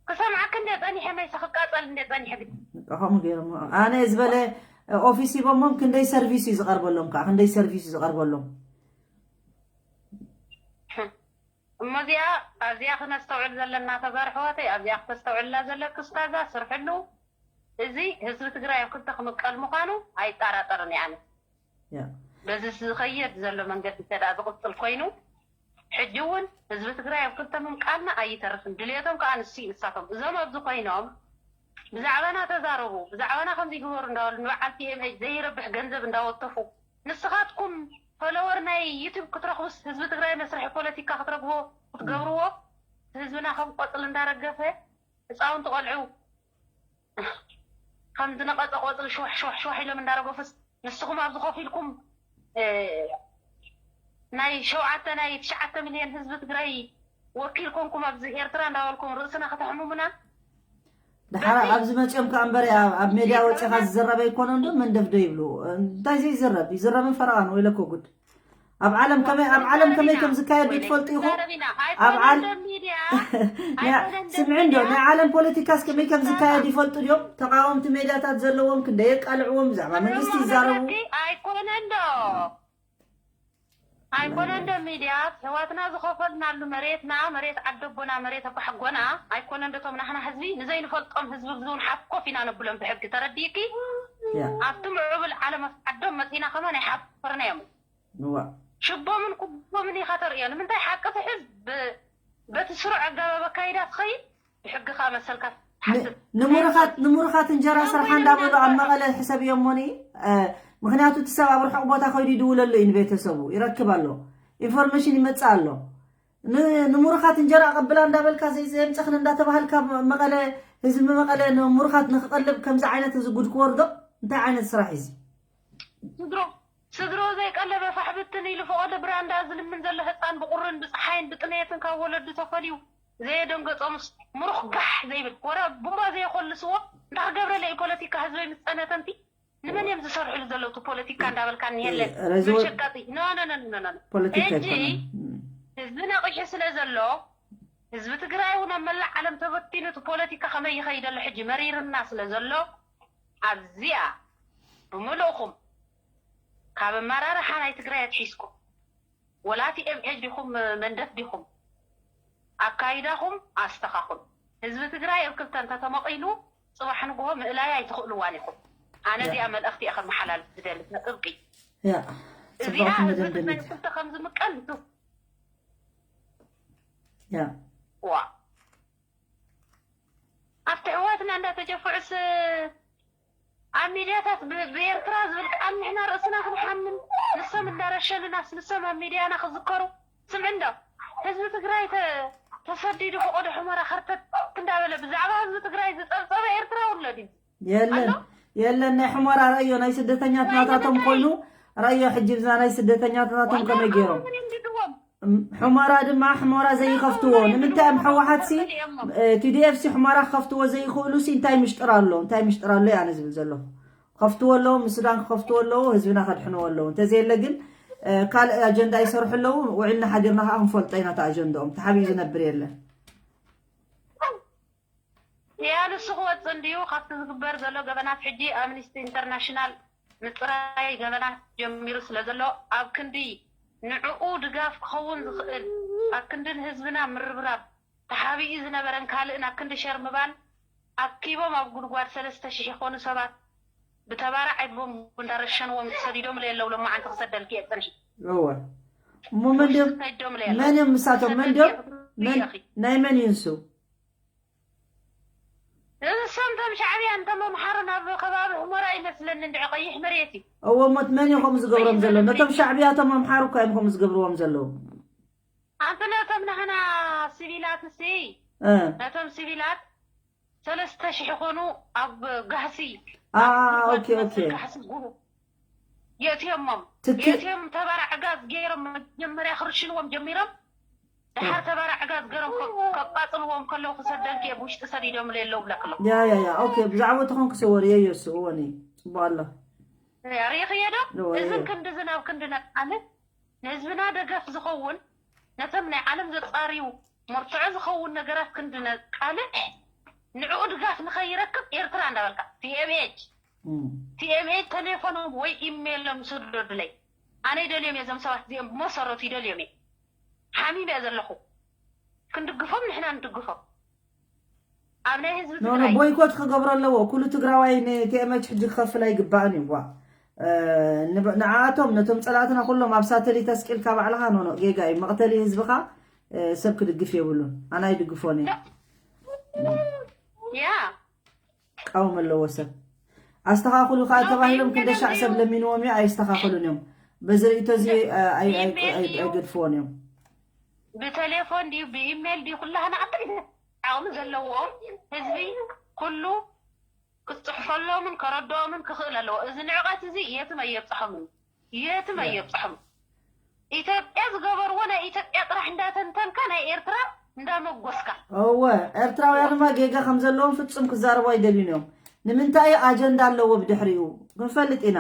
ክሰምዓክ እንደ ፀኒሐ መይሰ ክቃፀል እንደ ፀኒሐ ግን ከምኡ ገይሮም ኣነ ዝበለ ኦፊስ ሂቦሞም ክንደይ ሰርቪስ እዩ ዝቐርበሎም፣ ከዓ ክንደይ ሰርቪስ እዩ ዝቐርበሎም። እሞ እዚኣ ኣብዚኣ ክነስተውዕል ዘለና ተጋሩ ኣሕዋተይ፣ ኣብዚኣ ክተስተውዕልና ዘለኪ ስታዛ ስርሕሉ። እዚ ህዝቢ ትግራይ ኣብ ክልተ ክምቀል ምዃኑ ኣይጠራጠርን እየ ኣነ። ያ በዚ ዝኸየድ ዘሎ መንገዲ እንተ ደኣ ዝቕጽል ኮይኑ፣ ሕጂ እውን ህዝቢ ትግራይ ኣብ ክልተ ምምቃልና ኣይተርፍን። ድልየቶም ከዓ ንሱ እዩ፣ ንሳቶም እዞም ኣብዚ ኮይኖም ብዛዕባና ተዛረቡ፣ ብዛዕባና ከምዚ ይግበሩ እንዳበሉ ንበዓል ቲ ኤም ኤች ዘይረብሕ ገንዘብ እንዳወተፉ፣ ንስኻትኩም ፎሎወር ናይ ዩቱብ ክትረኽቡስ ህዝቢ ትግራይ መስርሒ ፖለቲካ ክትረክብዎ ክትገብርዎ፣ ህዝብና ከም ቆፅሊ እንዳረገፈ፣ ህፃውንቲ ቆልዑ ከም ዝነቐፀ ቆፅሊ ሽዋሕ ሽዋሕ ሽዋሕ ኢሎም እንዳረገፉስ ንስኹም ኣብዚ ኮፍ ኢልኩም ናይ ሸውዓተ ናይ ትሽዓተ ሚልዮን ህዝቢ ትግራይ ወኪል ኮንኩም ኣብዚ ኤርትራ እንዳበልኩም ርእስና ከተሕሙሙና። ድሓር ኣብዚ መፂኦም ከዓ እምበር ኣብ ሜድያ ወፂኻ ዝዝረብ ኣይኮነን ዶ መንደፍ ዶ ይብሉ? እንታይ ዘይዝረብ ይዝረብን ፈረቓን ወይለኮ ጉድ። ኣብ ዓለም ከመይ ኣብ ዓለም ከመይ ከም ዝካየድ ትፈልጡ ኢኹም? ኣብ ዓለም ስምዒ እንዶ ናይ ዓለም ፖለቲካስ ከመይ ከም ዝካየድ ይፈልጡ ድዮም? ተቃወምቲ ሜድያታት ዘለዎም ክንደይ የቃልዕዎም፣ ብዛዕባ መንግስቲ ይዛረቡ። ኣይኮነን ዶ ኣይኮነን ዶ ሚድያ ኣሕዋትና ዝኸፈልናሉ መሬትና፣ መሬት ዓደቦና፣ መሬት ኣባሓጎና ኣይኮነን ዶ? ቶም ናህና ህዝቢ ንዘይንፈልጦም ህዝቢ ብዝውን ሓፍ ኮፍ ኢና ነብሎም ብሕጊ። ተረዲእኪ? ኣብቲ ምዕብል ዓለም ዓዶም መፂና ከማን ኣይሓፈርናዮም። ሽቦምን ኩቦምን ኢኻ ተርእዮ። ንምንታይ ሓቂ ትሕዝ? በቲ ስሩዕ ኣገባብ ኣካይዳ ትኸይድ፣ ብሕጊ ከዓ መሰልካ ትሓትት። ንምሩኻት እንጀራ ስርሓ እንዳበሉ ኣብ መቐለ ሕሰብዮ እሞኒ። ምክንያቱ እቲ ሰብ ኣብ ርሑቕ ቦታ ከይዱ ይድውለሉ እዩ ንቤተሰቡ፣ ይረክብ ኣሎ፣ ኢንፎርሜሽን ይመፅእ ኣሎ። ንምሩኻት እንጀራ ኣቐብላ እንዳበልካ ዘየምፀኽን እንዳተባሃልካ መቐለ፣ ህዝቢ መቐለ ንምሩኻት ንክቐልብ ከምዚ ዓይነት እዚ ጉድ ክወርዶ እንታይ ዓይነት ስራሕ እዚ? ስድሮ ዘይቀለበ ፋሕ ብትን ኢሉ ፈቐዶ ብራንዳ ዝልምን ዘሎ ህፃን ብቁርን ብፀሓይን ብጥሜትን ካብ ወለዱ ተፈልዩ ዘየደንገፆምስ ምሩኽ ጋሕ ዘይብል ወረ ቡንባ ዘየኮልስዎ እንዳክገብረለ እዩ ፖለቲካ ህዝበይ ምስ ፀነተንቲ ንመን እዮም ዝሰርሕሉ ዘለዉ እቲ ፖለቲካ እንዳበልካ እኒሄለ መሸቀጢ ኖ ኖ ኖ ኖ ኖ ፖለቲካ ሕጂ ኣይኮነን። ህዝቢ ነቒሑ ስለ ዘሎ ህዝቢ ትግራይ እውን ኣብ መላእ ዓለም ተበቲኑ እቲ ፖለቲካ ከመይ ይኸይደሎ ሕጂ መሪርና ስለ ዘሎ ኣብዚኣ ብምልእኹም ካብ ኣመራርሓ ናይ ትግራይ ኣትሒዝኩም ወላ እቲ ኤምኤች ዲኹም መንደፍ ዲኹም ኣካይዳኹም ኣስተኻኽሉ። ህዝቢ ትግራይ ኣብ ክልተ እንተተመቒሉ ፅባሕ ንግሆ ምእላይ ኣይትኽእልዋን ኢኹም። ኣነ እዚኣ መልእኽቲ እየ ከመሓላልፍ ዝደሊ ብጥብቂ። ያ እዚኣ ጽቡቕ ህዝቢ ትግራይ መደምደሚት። ክልተ ከም ዝምቀል ቱ ያ ዋ ኣብቲ ኣሕዋትና እንዳተጨፍዑስ ኣብ ሚድያታት ብ- ብኤርትራ ዝብል ቃል ንሕና ርእስና ክንሓምን ንሶም እንዳረሸንናስ ንሶም ኣብ ሚድያና ክዝከሩ ስምዕ እንዶ ህዝቢ ትግራይ ተ- ተሰዲዱ ፈቐዶ ሑመራ ከርተት እንዳበለ ብዛዕባ ህዝቢ ትግራይ ዝፀብፀበ ኤርትራዊ ኣሎ ድዩ? የለን ኣሎ? የለን ናይ ሕሞራ ረእዮ ናይ ስደተኛት ናታቶም ኮይኑ ረእዮ ሕጂ ብዛ ናይ ስደተኛት ናታቶም ከመይ ገይሮም ምንድድዎም እም፣ ሕሞራ ድማ ሕሞራ ዘይኸፍትዎ ንምንታይ እዮም ሕወሓት ሲ ቲዲኤፍ ሲ ሕሞራ ክኸፍትዎ ዘይኽእሉ ሲ እንታይ ምሽጥር ኣሎ እንታይ ምሽጥር ኣሎ ኣነ ዝብል ዘለኹ ክኸፍትዎ ኣለዎ ምስ ሱዳን ክኸፍትዎ ኣለዎ ህዝብና ከድሕንዎ ኣለዎ እንተዘየለ ግን እ፣ ካልእ ኣጀንዳ ይሰርሑ ኣለዉ ውዒልና ሓዲርና ከዓ ክንፈልጦ ኢና እቲ ኣጀንዳኦም ተሓቢኡ ዝነብር የለን ያ ንሱ ክወፅእ እንድዩ ካብቲ ዝግበር ዘሎ ገበናት ሕጂ ኣምኒስቲ ኢንተርናሽናል ምፅራይ ገበናት ጀሚሩ ስለ ዘሎ ኣብ ክንዲ ንዕኡ ድጋፍ ክኸውን ዝኽእል ኣብ ክንዲ ንህዝብና ምርብራብ ተሓቢኡ ዝነበረን ካልእን ኣብ ክንዲ ሸር ምባል ኣኪቦም ኣብ ጉድጓድ ሰለስተ ሽሕ ይኾኑ ሰባት ብተባራዕ ቦምብ እንዳረሸንዎም ሰዲዶምለ የለው ሎማዓንቲ ክሰደልኪ እየ ፅንሒ እወ እሞ መን ድዮም ሰዲዶምለ መን እዮም ምሳቶም መን ድዮም መን ናይ መን እዩ ንሱ እሶም ቶም ሻዕብያ እንቶም ኣምሓሩ ናብ ከባቢ ሑመራ ይመስለኒ እንድዒ ቀይሕ መሬት እዩ እዎ ሞት መን እዮም ከምኡ ዝገብሮም ዘለዉ ነቶም ሻዕብያ እቶም ኣምሓሩ እኳ እዮም ከምኡ ዝገብርዎም ዘለዉ ኣንቲ ነቶም ናህና ሲቪላት ሲ እ፣ ነቶም ሲቪላት ሰለስተ ሽሕ ይኾኑ ኣብ ጋህሲ አ፣ ኣብ ጉድጓድ ኦኬ፣ ዝመስል ኦኬ። ጋህሲ ጉሩ የእትዮሞም ትክ- የእትዮም ተባራዕ ጋዝ ገይሮም መጀመርያ ክርሽንዎም ጀሚሮም ድሓር ተባራዕ ጋዝ ገይሮም ከ- ከቃፅልዎም ከለዉ ክሰደልኪ ኣብ ውሽጢ ሰዲዶም የለው ብለክሎ ያ ያ ያ ኦኬ ብዛዕባ ተኾን ክሰወር የዮ ስእወኒ ጽቡቅ ኣሎ ሪእኽዮ ዶ እወ፣ እዝን እወ። ክንድዝን ኣብ ክንዲ ነቃልዕ ንህዝብና ደገፍ ዝኸውን ነቶም ናይ ዓለም ዘፃርዩ መርትዖ ዝኸውን ነገራት ክንዲ ነቃልዕ ንዕኡ ድጋፍ ንኸይረክብ ኤርትራ እንዳበልካ ቲኤምኤች ቲኤምኤ ቴሌፎኖም ወይ ኢሜይሎም ስደዱለይ። ኣነ ይደልዮም እየ፣ እዞም ሰባት እዚኦም ብመሰረቱ ይደልዮም እየ። ሓሚመ እየ ዘለኹ። ክንድግፎም ንሕና ንድግፎም። ኣብ ናይ ህዝቢ ትግራይ ቦይኮት ክገብሮ ኣለዎ። ኩሉ ትግራዋይ ንቲኤምኤች ሕጂ ክኸፍል ኣይግባእን እዩ። ንዓኣቶም ነቶም ፀላእትና ኩሎም ኣብ ሳተሊት ኣስቂልካ ባዕልኻ ኖኖ ጌጋ እዩ። መቕተሊ ህዝብኻ ሰብ ክድግፍ የብሉን። ኣነ ኣይድግፎን እየ። ያ ቃወም ኣለዎ ሰብ። ኣስተኻኽሉ ከዓ ተባሂሎም ክንደሻዕ ሰብ ለሚንዎም እዩ፣ ኣየስተኻኽሉን እዮም። በዚ ርእቶ እዚ ኣይገድፍዎን እዮም። ብቴሌፎን ድዩ ብኢሜይል ድዩ ኩላህና ዓቅሚ ዘለዎ ህዝቢ ኩሉ ክፅሕፈሎምን ከረድኦምን ክኽእል ኣለዎ። እዚ ንዕቀት እዚ የትም ኣየብፅሖምን፣ የትም ኣየብፅሖም። ኢትዮጵያ ዝገበርዎ ናይ ኢትዮጵያ ጥራሕ እንዳተንተንካ ናይ ኤርትራ እንዳመጎስካ። እወ፣ ኤርትራውያን ድማ ጌጋ ከም ዘለዎም ፍጹም ክዛረቡ ኣይደልዩን እዮም። ንምንታይ ኣጀንዳ ኣለዎ ብድሕሪኡ ክንፈልጥ ኢና።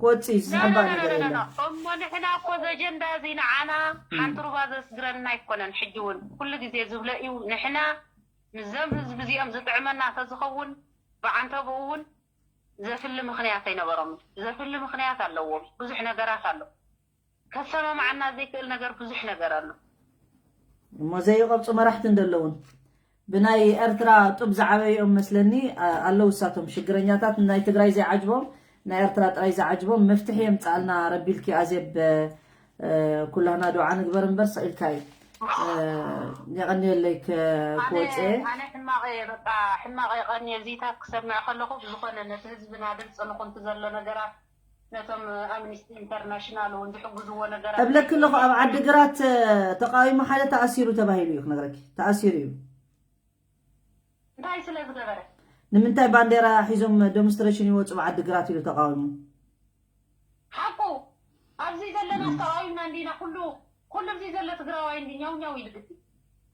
ክወጽእ እዩ ዝሕባእ ነገር የለን። እሞ ንሕና እኮ እዚ ኣጀንዳ እዚ ንዓና ሓንቲ ሩባ ዘስግረና ኣይኮነን። ሕጂ እውን ኩሉ ግዜ ዝብሎ እዩ፣ ንሕና ምስዞም ህዝቢ እዚኦም ዝጥዕመና ተዝኸውን ብዓንተብኡ እውን ዘፍሊ ምኽንያት ኣይነበሮምን። ዘፍሊ ምኽንያት ኣለዎም። ብዙሕ ነገራት ኣሎ። ከሰማምዓና ዘይክእል ነገር ብዙሕ ነገር ኣሎ። እሞ ዘይቐብፁ መራሕቲ እንደለውን ብናይ ኤርትራ ጡብ ዝዓበይኦም መስለኒ ኣለዉ። እሳቶም ሽግረኛታት ናይ ትግራይ ዘይዓጅቦም ናይ ኤርትራ ጥራይ ዝዓጅቦም መፍትሒ የምፅኣልና ረቢልኪ ኣዜብ። ኩላህና ዱዓ ንግበር እምበር ስቕ ኢልካ እዩ። የቐንየለይ ክወፅአ። ኣነ ሕማቕ እየ፣ በቃ ሕማቕ የቐንየ። እዚታት ክሰምዕ ከለኹ ብዝኾነ ነቲ ህዝብና ድምፂ ንኹንቲ ዘሎ ነገራት ነቶም ኣምኒስቲ ኢንተርናሽናል እውን ዝሕግዝዎ ነገራት እብለኪ ኣለኹ። ኣብ ዓዲግራት ተቃዊሞ ሓደ ተኣሲሩ ተባሂሉ እዩ ክነግረኪ። ተኣሲሩ እዩ። እንታይ ስለ ዝገበረ? ንምንታይ ባንዴራ ሒዞም ዶምስትሬሽን ይወፁ ብዓዲግራት ኢሉ ተቃዊሙ። ሓቁ ኣብዚ ዘለና ተቃዊምና እንዲና። ኩሉ ኩሉ ኣብዚ ዘሎ ትግራዋይ እንዲ ኛው ኛው ኢሉ ግዲ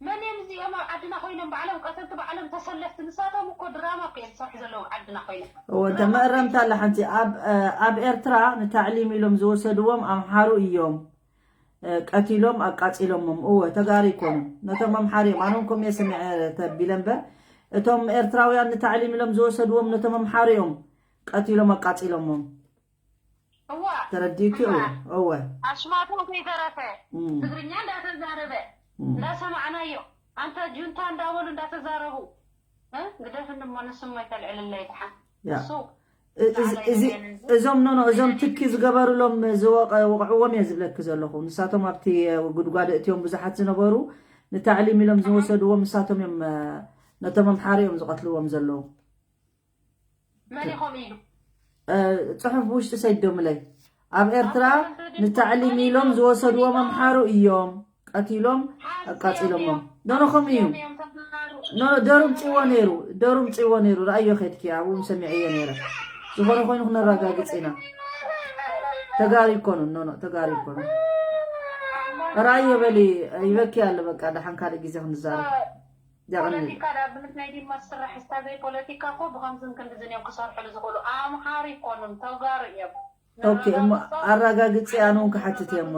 መን እዮም እዚኦም ኣብ ዓድና ኮይኖም ባዕሎም ቀተልቲ ባዕሎም ተሰለፍቲ? ንሳቶም እኮ ድራማ እኮ እዮም ዝሰርሑ ዘለዉ ዓድና ኮይኖም። እወ እንተ መእረምታ ኣላ ሓንቲ ኣብ ኣብ ኤርትራ ንታዕሊም ኢሎም ዝወሰድዎም ኣምሓሩ እዮም። ቀቲሎም ኣቃጺሎሞም። እወ ተጋሩ ይኮኑ ነቶም ኣምሓሩ እዮም። ኣነ እውን ከምኡ እየ ሰሚዐ ተቢለ እምበር እቶም ኤርትራውያን ንታዕሊም ኢሎም ዝወሰድዎም ነቶም ኣምሓሩ እዮም ቀቲሎም ኣቃጺሎሞም። እዋ ተረዲእኪ? እዋ እወ ኣሽማቶም ከይተረፈ ትግርኛ እንዳተዛረበ እንዳሰማዕናዮ ኣንታ ጁንታ እንዳበሉ እንዳተዛረቡ ግደፍኒ እሞ ንስሞ ይተልዕልለይ ድሓን እሱ እዞም ኖኖ እዞም ትኪ ዝገበሩሎም ዝወቕዕዎም እየ ዝብለኪ ዘለኹ። ንሳቶም ኣብቲ ጉድጓድ እትዮም ብዙሓት ዝነበሩ ንታዕሊም ኢሎም ዝወሰድዎም ንሳቶም እዮም ነቶም ኣምሓሩ እዮም ዝቐትልዎም ዘለዉ። መን ኢኹም ኢሉ ጽሑፍ ብውሽጢ ሰይዶምለይ ኣብ ኤርትራ ንታዕሊም ኢሎም ዝወሰድዎም ኣምሓሩ እዮም ቀቲሎም ኣቃጺሎሞም። ኖኖ ከምኡ እዩ። ኖኖ ደሩም ጽዎ ነይሩ ደሩም ጽዎ ነይሩ። ረኣዮ ከድኪ ኣብኡ ሰሚዐዮ ነይረ። ዝኾነ ኮይኑ ክነረጋግጽ ኢና። ተጋሩ ይኮኑ ኖኖ ተጋሩ ይኮኑ። ረኣዮ በሊ ይበኪ ኣሎ በቃ ደሓን ካልእ ግዜ ክንዛረብ። ፖለቲካ ንኣብነት ናይ ዲማ ዝስራሕ ስታ ዘይ ፖለቲካ እኮ ብከምዝን ክንድዝን እዮም ክሰርሕሉ ዝኽእሉ። ኣምሓሩ ይኮኑን ተጋሩ እዮም። ኦኬ እሞ ኣረጋግፂ ኣነ እውን ክሓትት እየ እሞ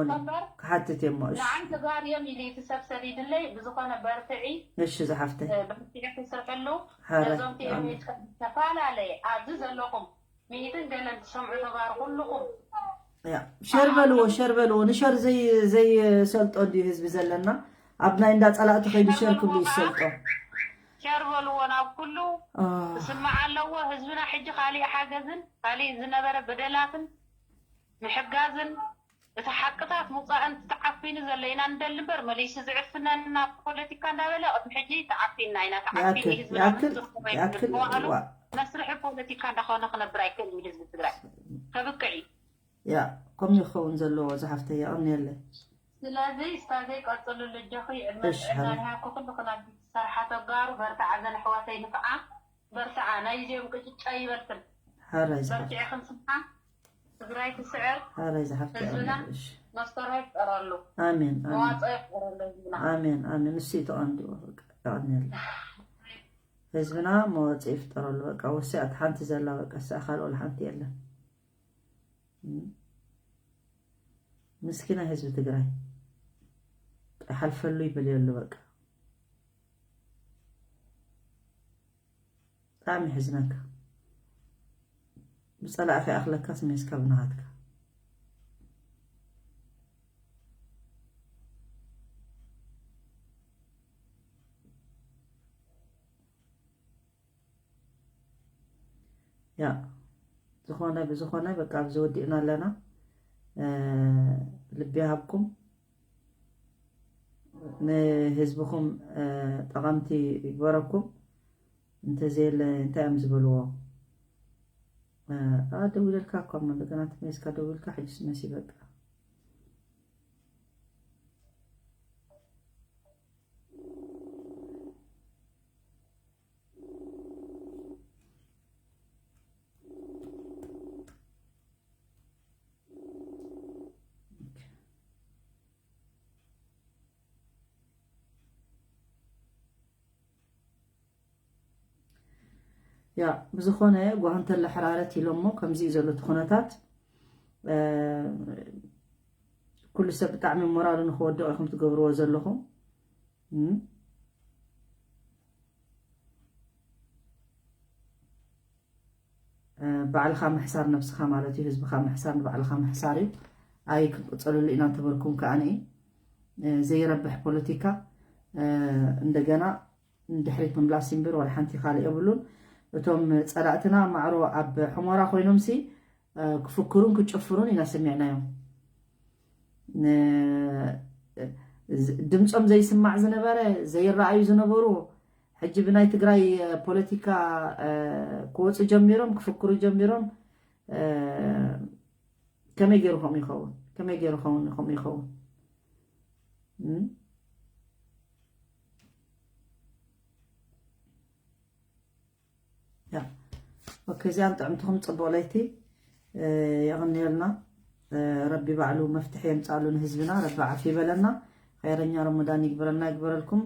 ክሓትት እየ እሞ እሺ ንዓይ ተጋሩ እዮም ኢሉ እቲ ሰብ ሰዲድለይ ብዝኾነ በርትዒ እሺ ዝሓፍተይ በርትዒ ክሰርሐሉ ነዞም ቲኤምኤች ዝተፈላለየ ኣብዚ ዘለኹም ሚእትን ገለን ትሰምዑ ተጋሩ ኩልኹም ሸር በልዎ ሸር በልዎ ንሸር ዘይሰልጦ እንድዩ ህዝቢ ዘለና ኣብ ናይ እንዳ ፀላእቲ ከይዱ ሸር ክብሉ ይሰልጦ ሸር በልዎ ናብ ኩሉ ክስማዕ ኣለዎ ህዝብና ሕጂ ካሊእ ሓገዝን ካሊእ ዝነበረ በደላትን ምሕጋዝን እቲ ሓቅታት ምውፃእን እቲ ተዓፊኑ ዘሎ ኢና ንደሊ እምበር መሊሱ ዝዕፍነና ፖለቲካ እንዳበለ ቅድሚ ሕጂ ተዓፊንና ኢና ተዓፊኑ ህዝብና ምስዝኾነ መስርሒ ፖለቲካ እንዳኾነ ክነብር ኣይክእልን ህዝቢ ትግራይ ከብቅዕ እዩ ያ ከምኡ ክኸውን ዘለዎ ዝሓፍተይ የቐንየለይ ስለዚ እስታዘይ ቀፅሉ ልጆኺ ዕድመ ጥዕና ይሃብኪ ኩሉ ክላጊ ትሰርሓ ተጋሩ በርትዓ ዘን ኣሕዋተይ ንፍዓ በርትዓ ናይ እዚኦም ቅጭጫ ይበልክን ሓራይ ዝሓፍ በርትዒ ክንስምዓ ትግራይ ትስዕር ሓራይ ዝሓፍተይ ህዝብና የቐንየለይ እሺ መስተርሆ ይፍጠረሉ ኣሜን ኣሜን መዋፅኦ ይፍጠረሉ ህዝብና ኣሜን ኣሜን እሱ ይተቐንድዎ በቃ የቐንየለይ ህዝብና መዋፅኦ ይፍጠረሉ በቃ ወሲኣት ሓንቲ ዘላ በቃ እሳ ካልኦ ሓንቲ የለን ምስኪናይ ህዝቢ ትግራይ ኣይሓልፈሉ ይበልዮ ኣሎ በቃ ብጣዕሚ የሕዝነካ ብጸላእካ ይኣኽለካስ ሜስካ ብናሃትካ። ያ ዝኾነ ብዝኾነ በቃ ኣብዚ ወዲእና ኣለና። ልቢ ሃብኩም፣ ንህዝብኹም ጠቐምቲ ይግበረኩም። እንተዘየለ እንታይ እዮም ዝበልዎ? ደውለልካ እኳ እንደገና ተመልስካ ደውልካ ሕጅስ መሲ በቃ። ያ ብዝኾነ ጓንተ ለሕራረት ኢሎሞ ከምዚ እዩ ዘሎ እቲ ኩነታት። ኩሉ ሰብ ብጣዕሚ ሞራሉ ንክወድቕ ኢኹም ትገብርዎ ዘለኹም። ባዕልኻ ምሕሳር ነብስኻ ማለት እዩ። ህዝብኻ ምሕሳር ንባዕልኻ ምሕሳር እዩ። ኣይ ክንቅፀለሉ ኢና እንተበልኩም ከዓኒ ዘይረብሕ ፖለቲካ እንደገና ንድሕሪት ምምላስ እምበር ዋላ ሓንቲ ካልእ የብሉን። እቶም ፀላእትና ማዕሮ ኣብ ሑመራ ኮይኖምሲ ክፍክሩን ክጨፍሩን ኢና ሰሚዕናዮም። ድምፆም ዘይስማዕ ዝነበረ ዘይረኣዩ ዝነበሩ ሕጂ ብናይ ትግራይ ፖለቲካ ክወፁ ጀሚሮም ክፍክሩ ጀሚሮም። ከመይ ገይሩ ከምኡ ይኸውን? ከመይ ገይሩ ከምኡ ይኸውን? ያ ኦኬ፣ እዚኣን ጥዕምትኹም ፅቡቕ ለይቲ የቕንየልና። ረቢ ባዕሉ መፍትሒ የምፃሉ ንህዝብና። ረቢ ዓፊ ይበለና። ኸይረኛ ረመዳን ይግበረልና ይግበረልኩም።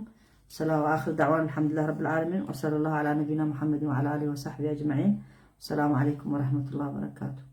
ሰላም ወኣኽር ዳዕዋን ኣልሓምዱሊላህ ረብል ዓለሚን ወሰለላሁ ዓላ ነቢና ሙሓመድን ወዓላ ኣሊሂ ወሳሕቢ ኣጅመዒን። ሰላም ዓለይኩም ወረሕመቱላህ ወበረካቱ።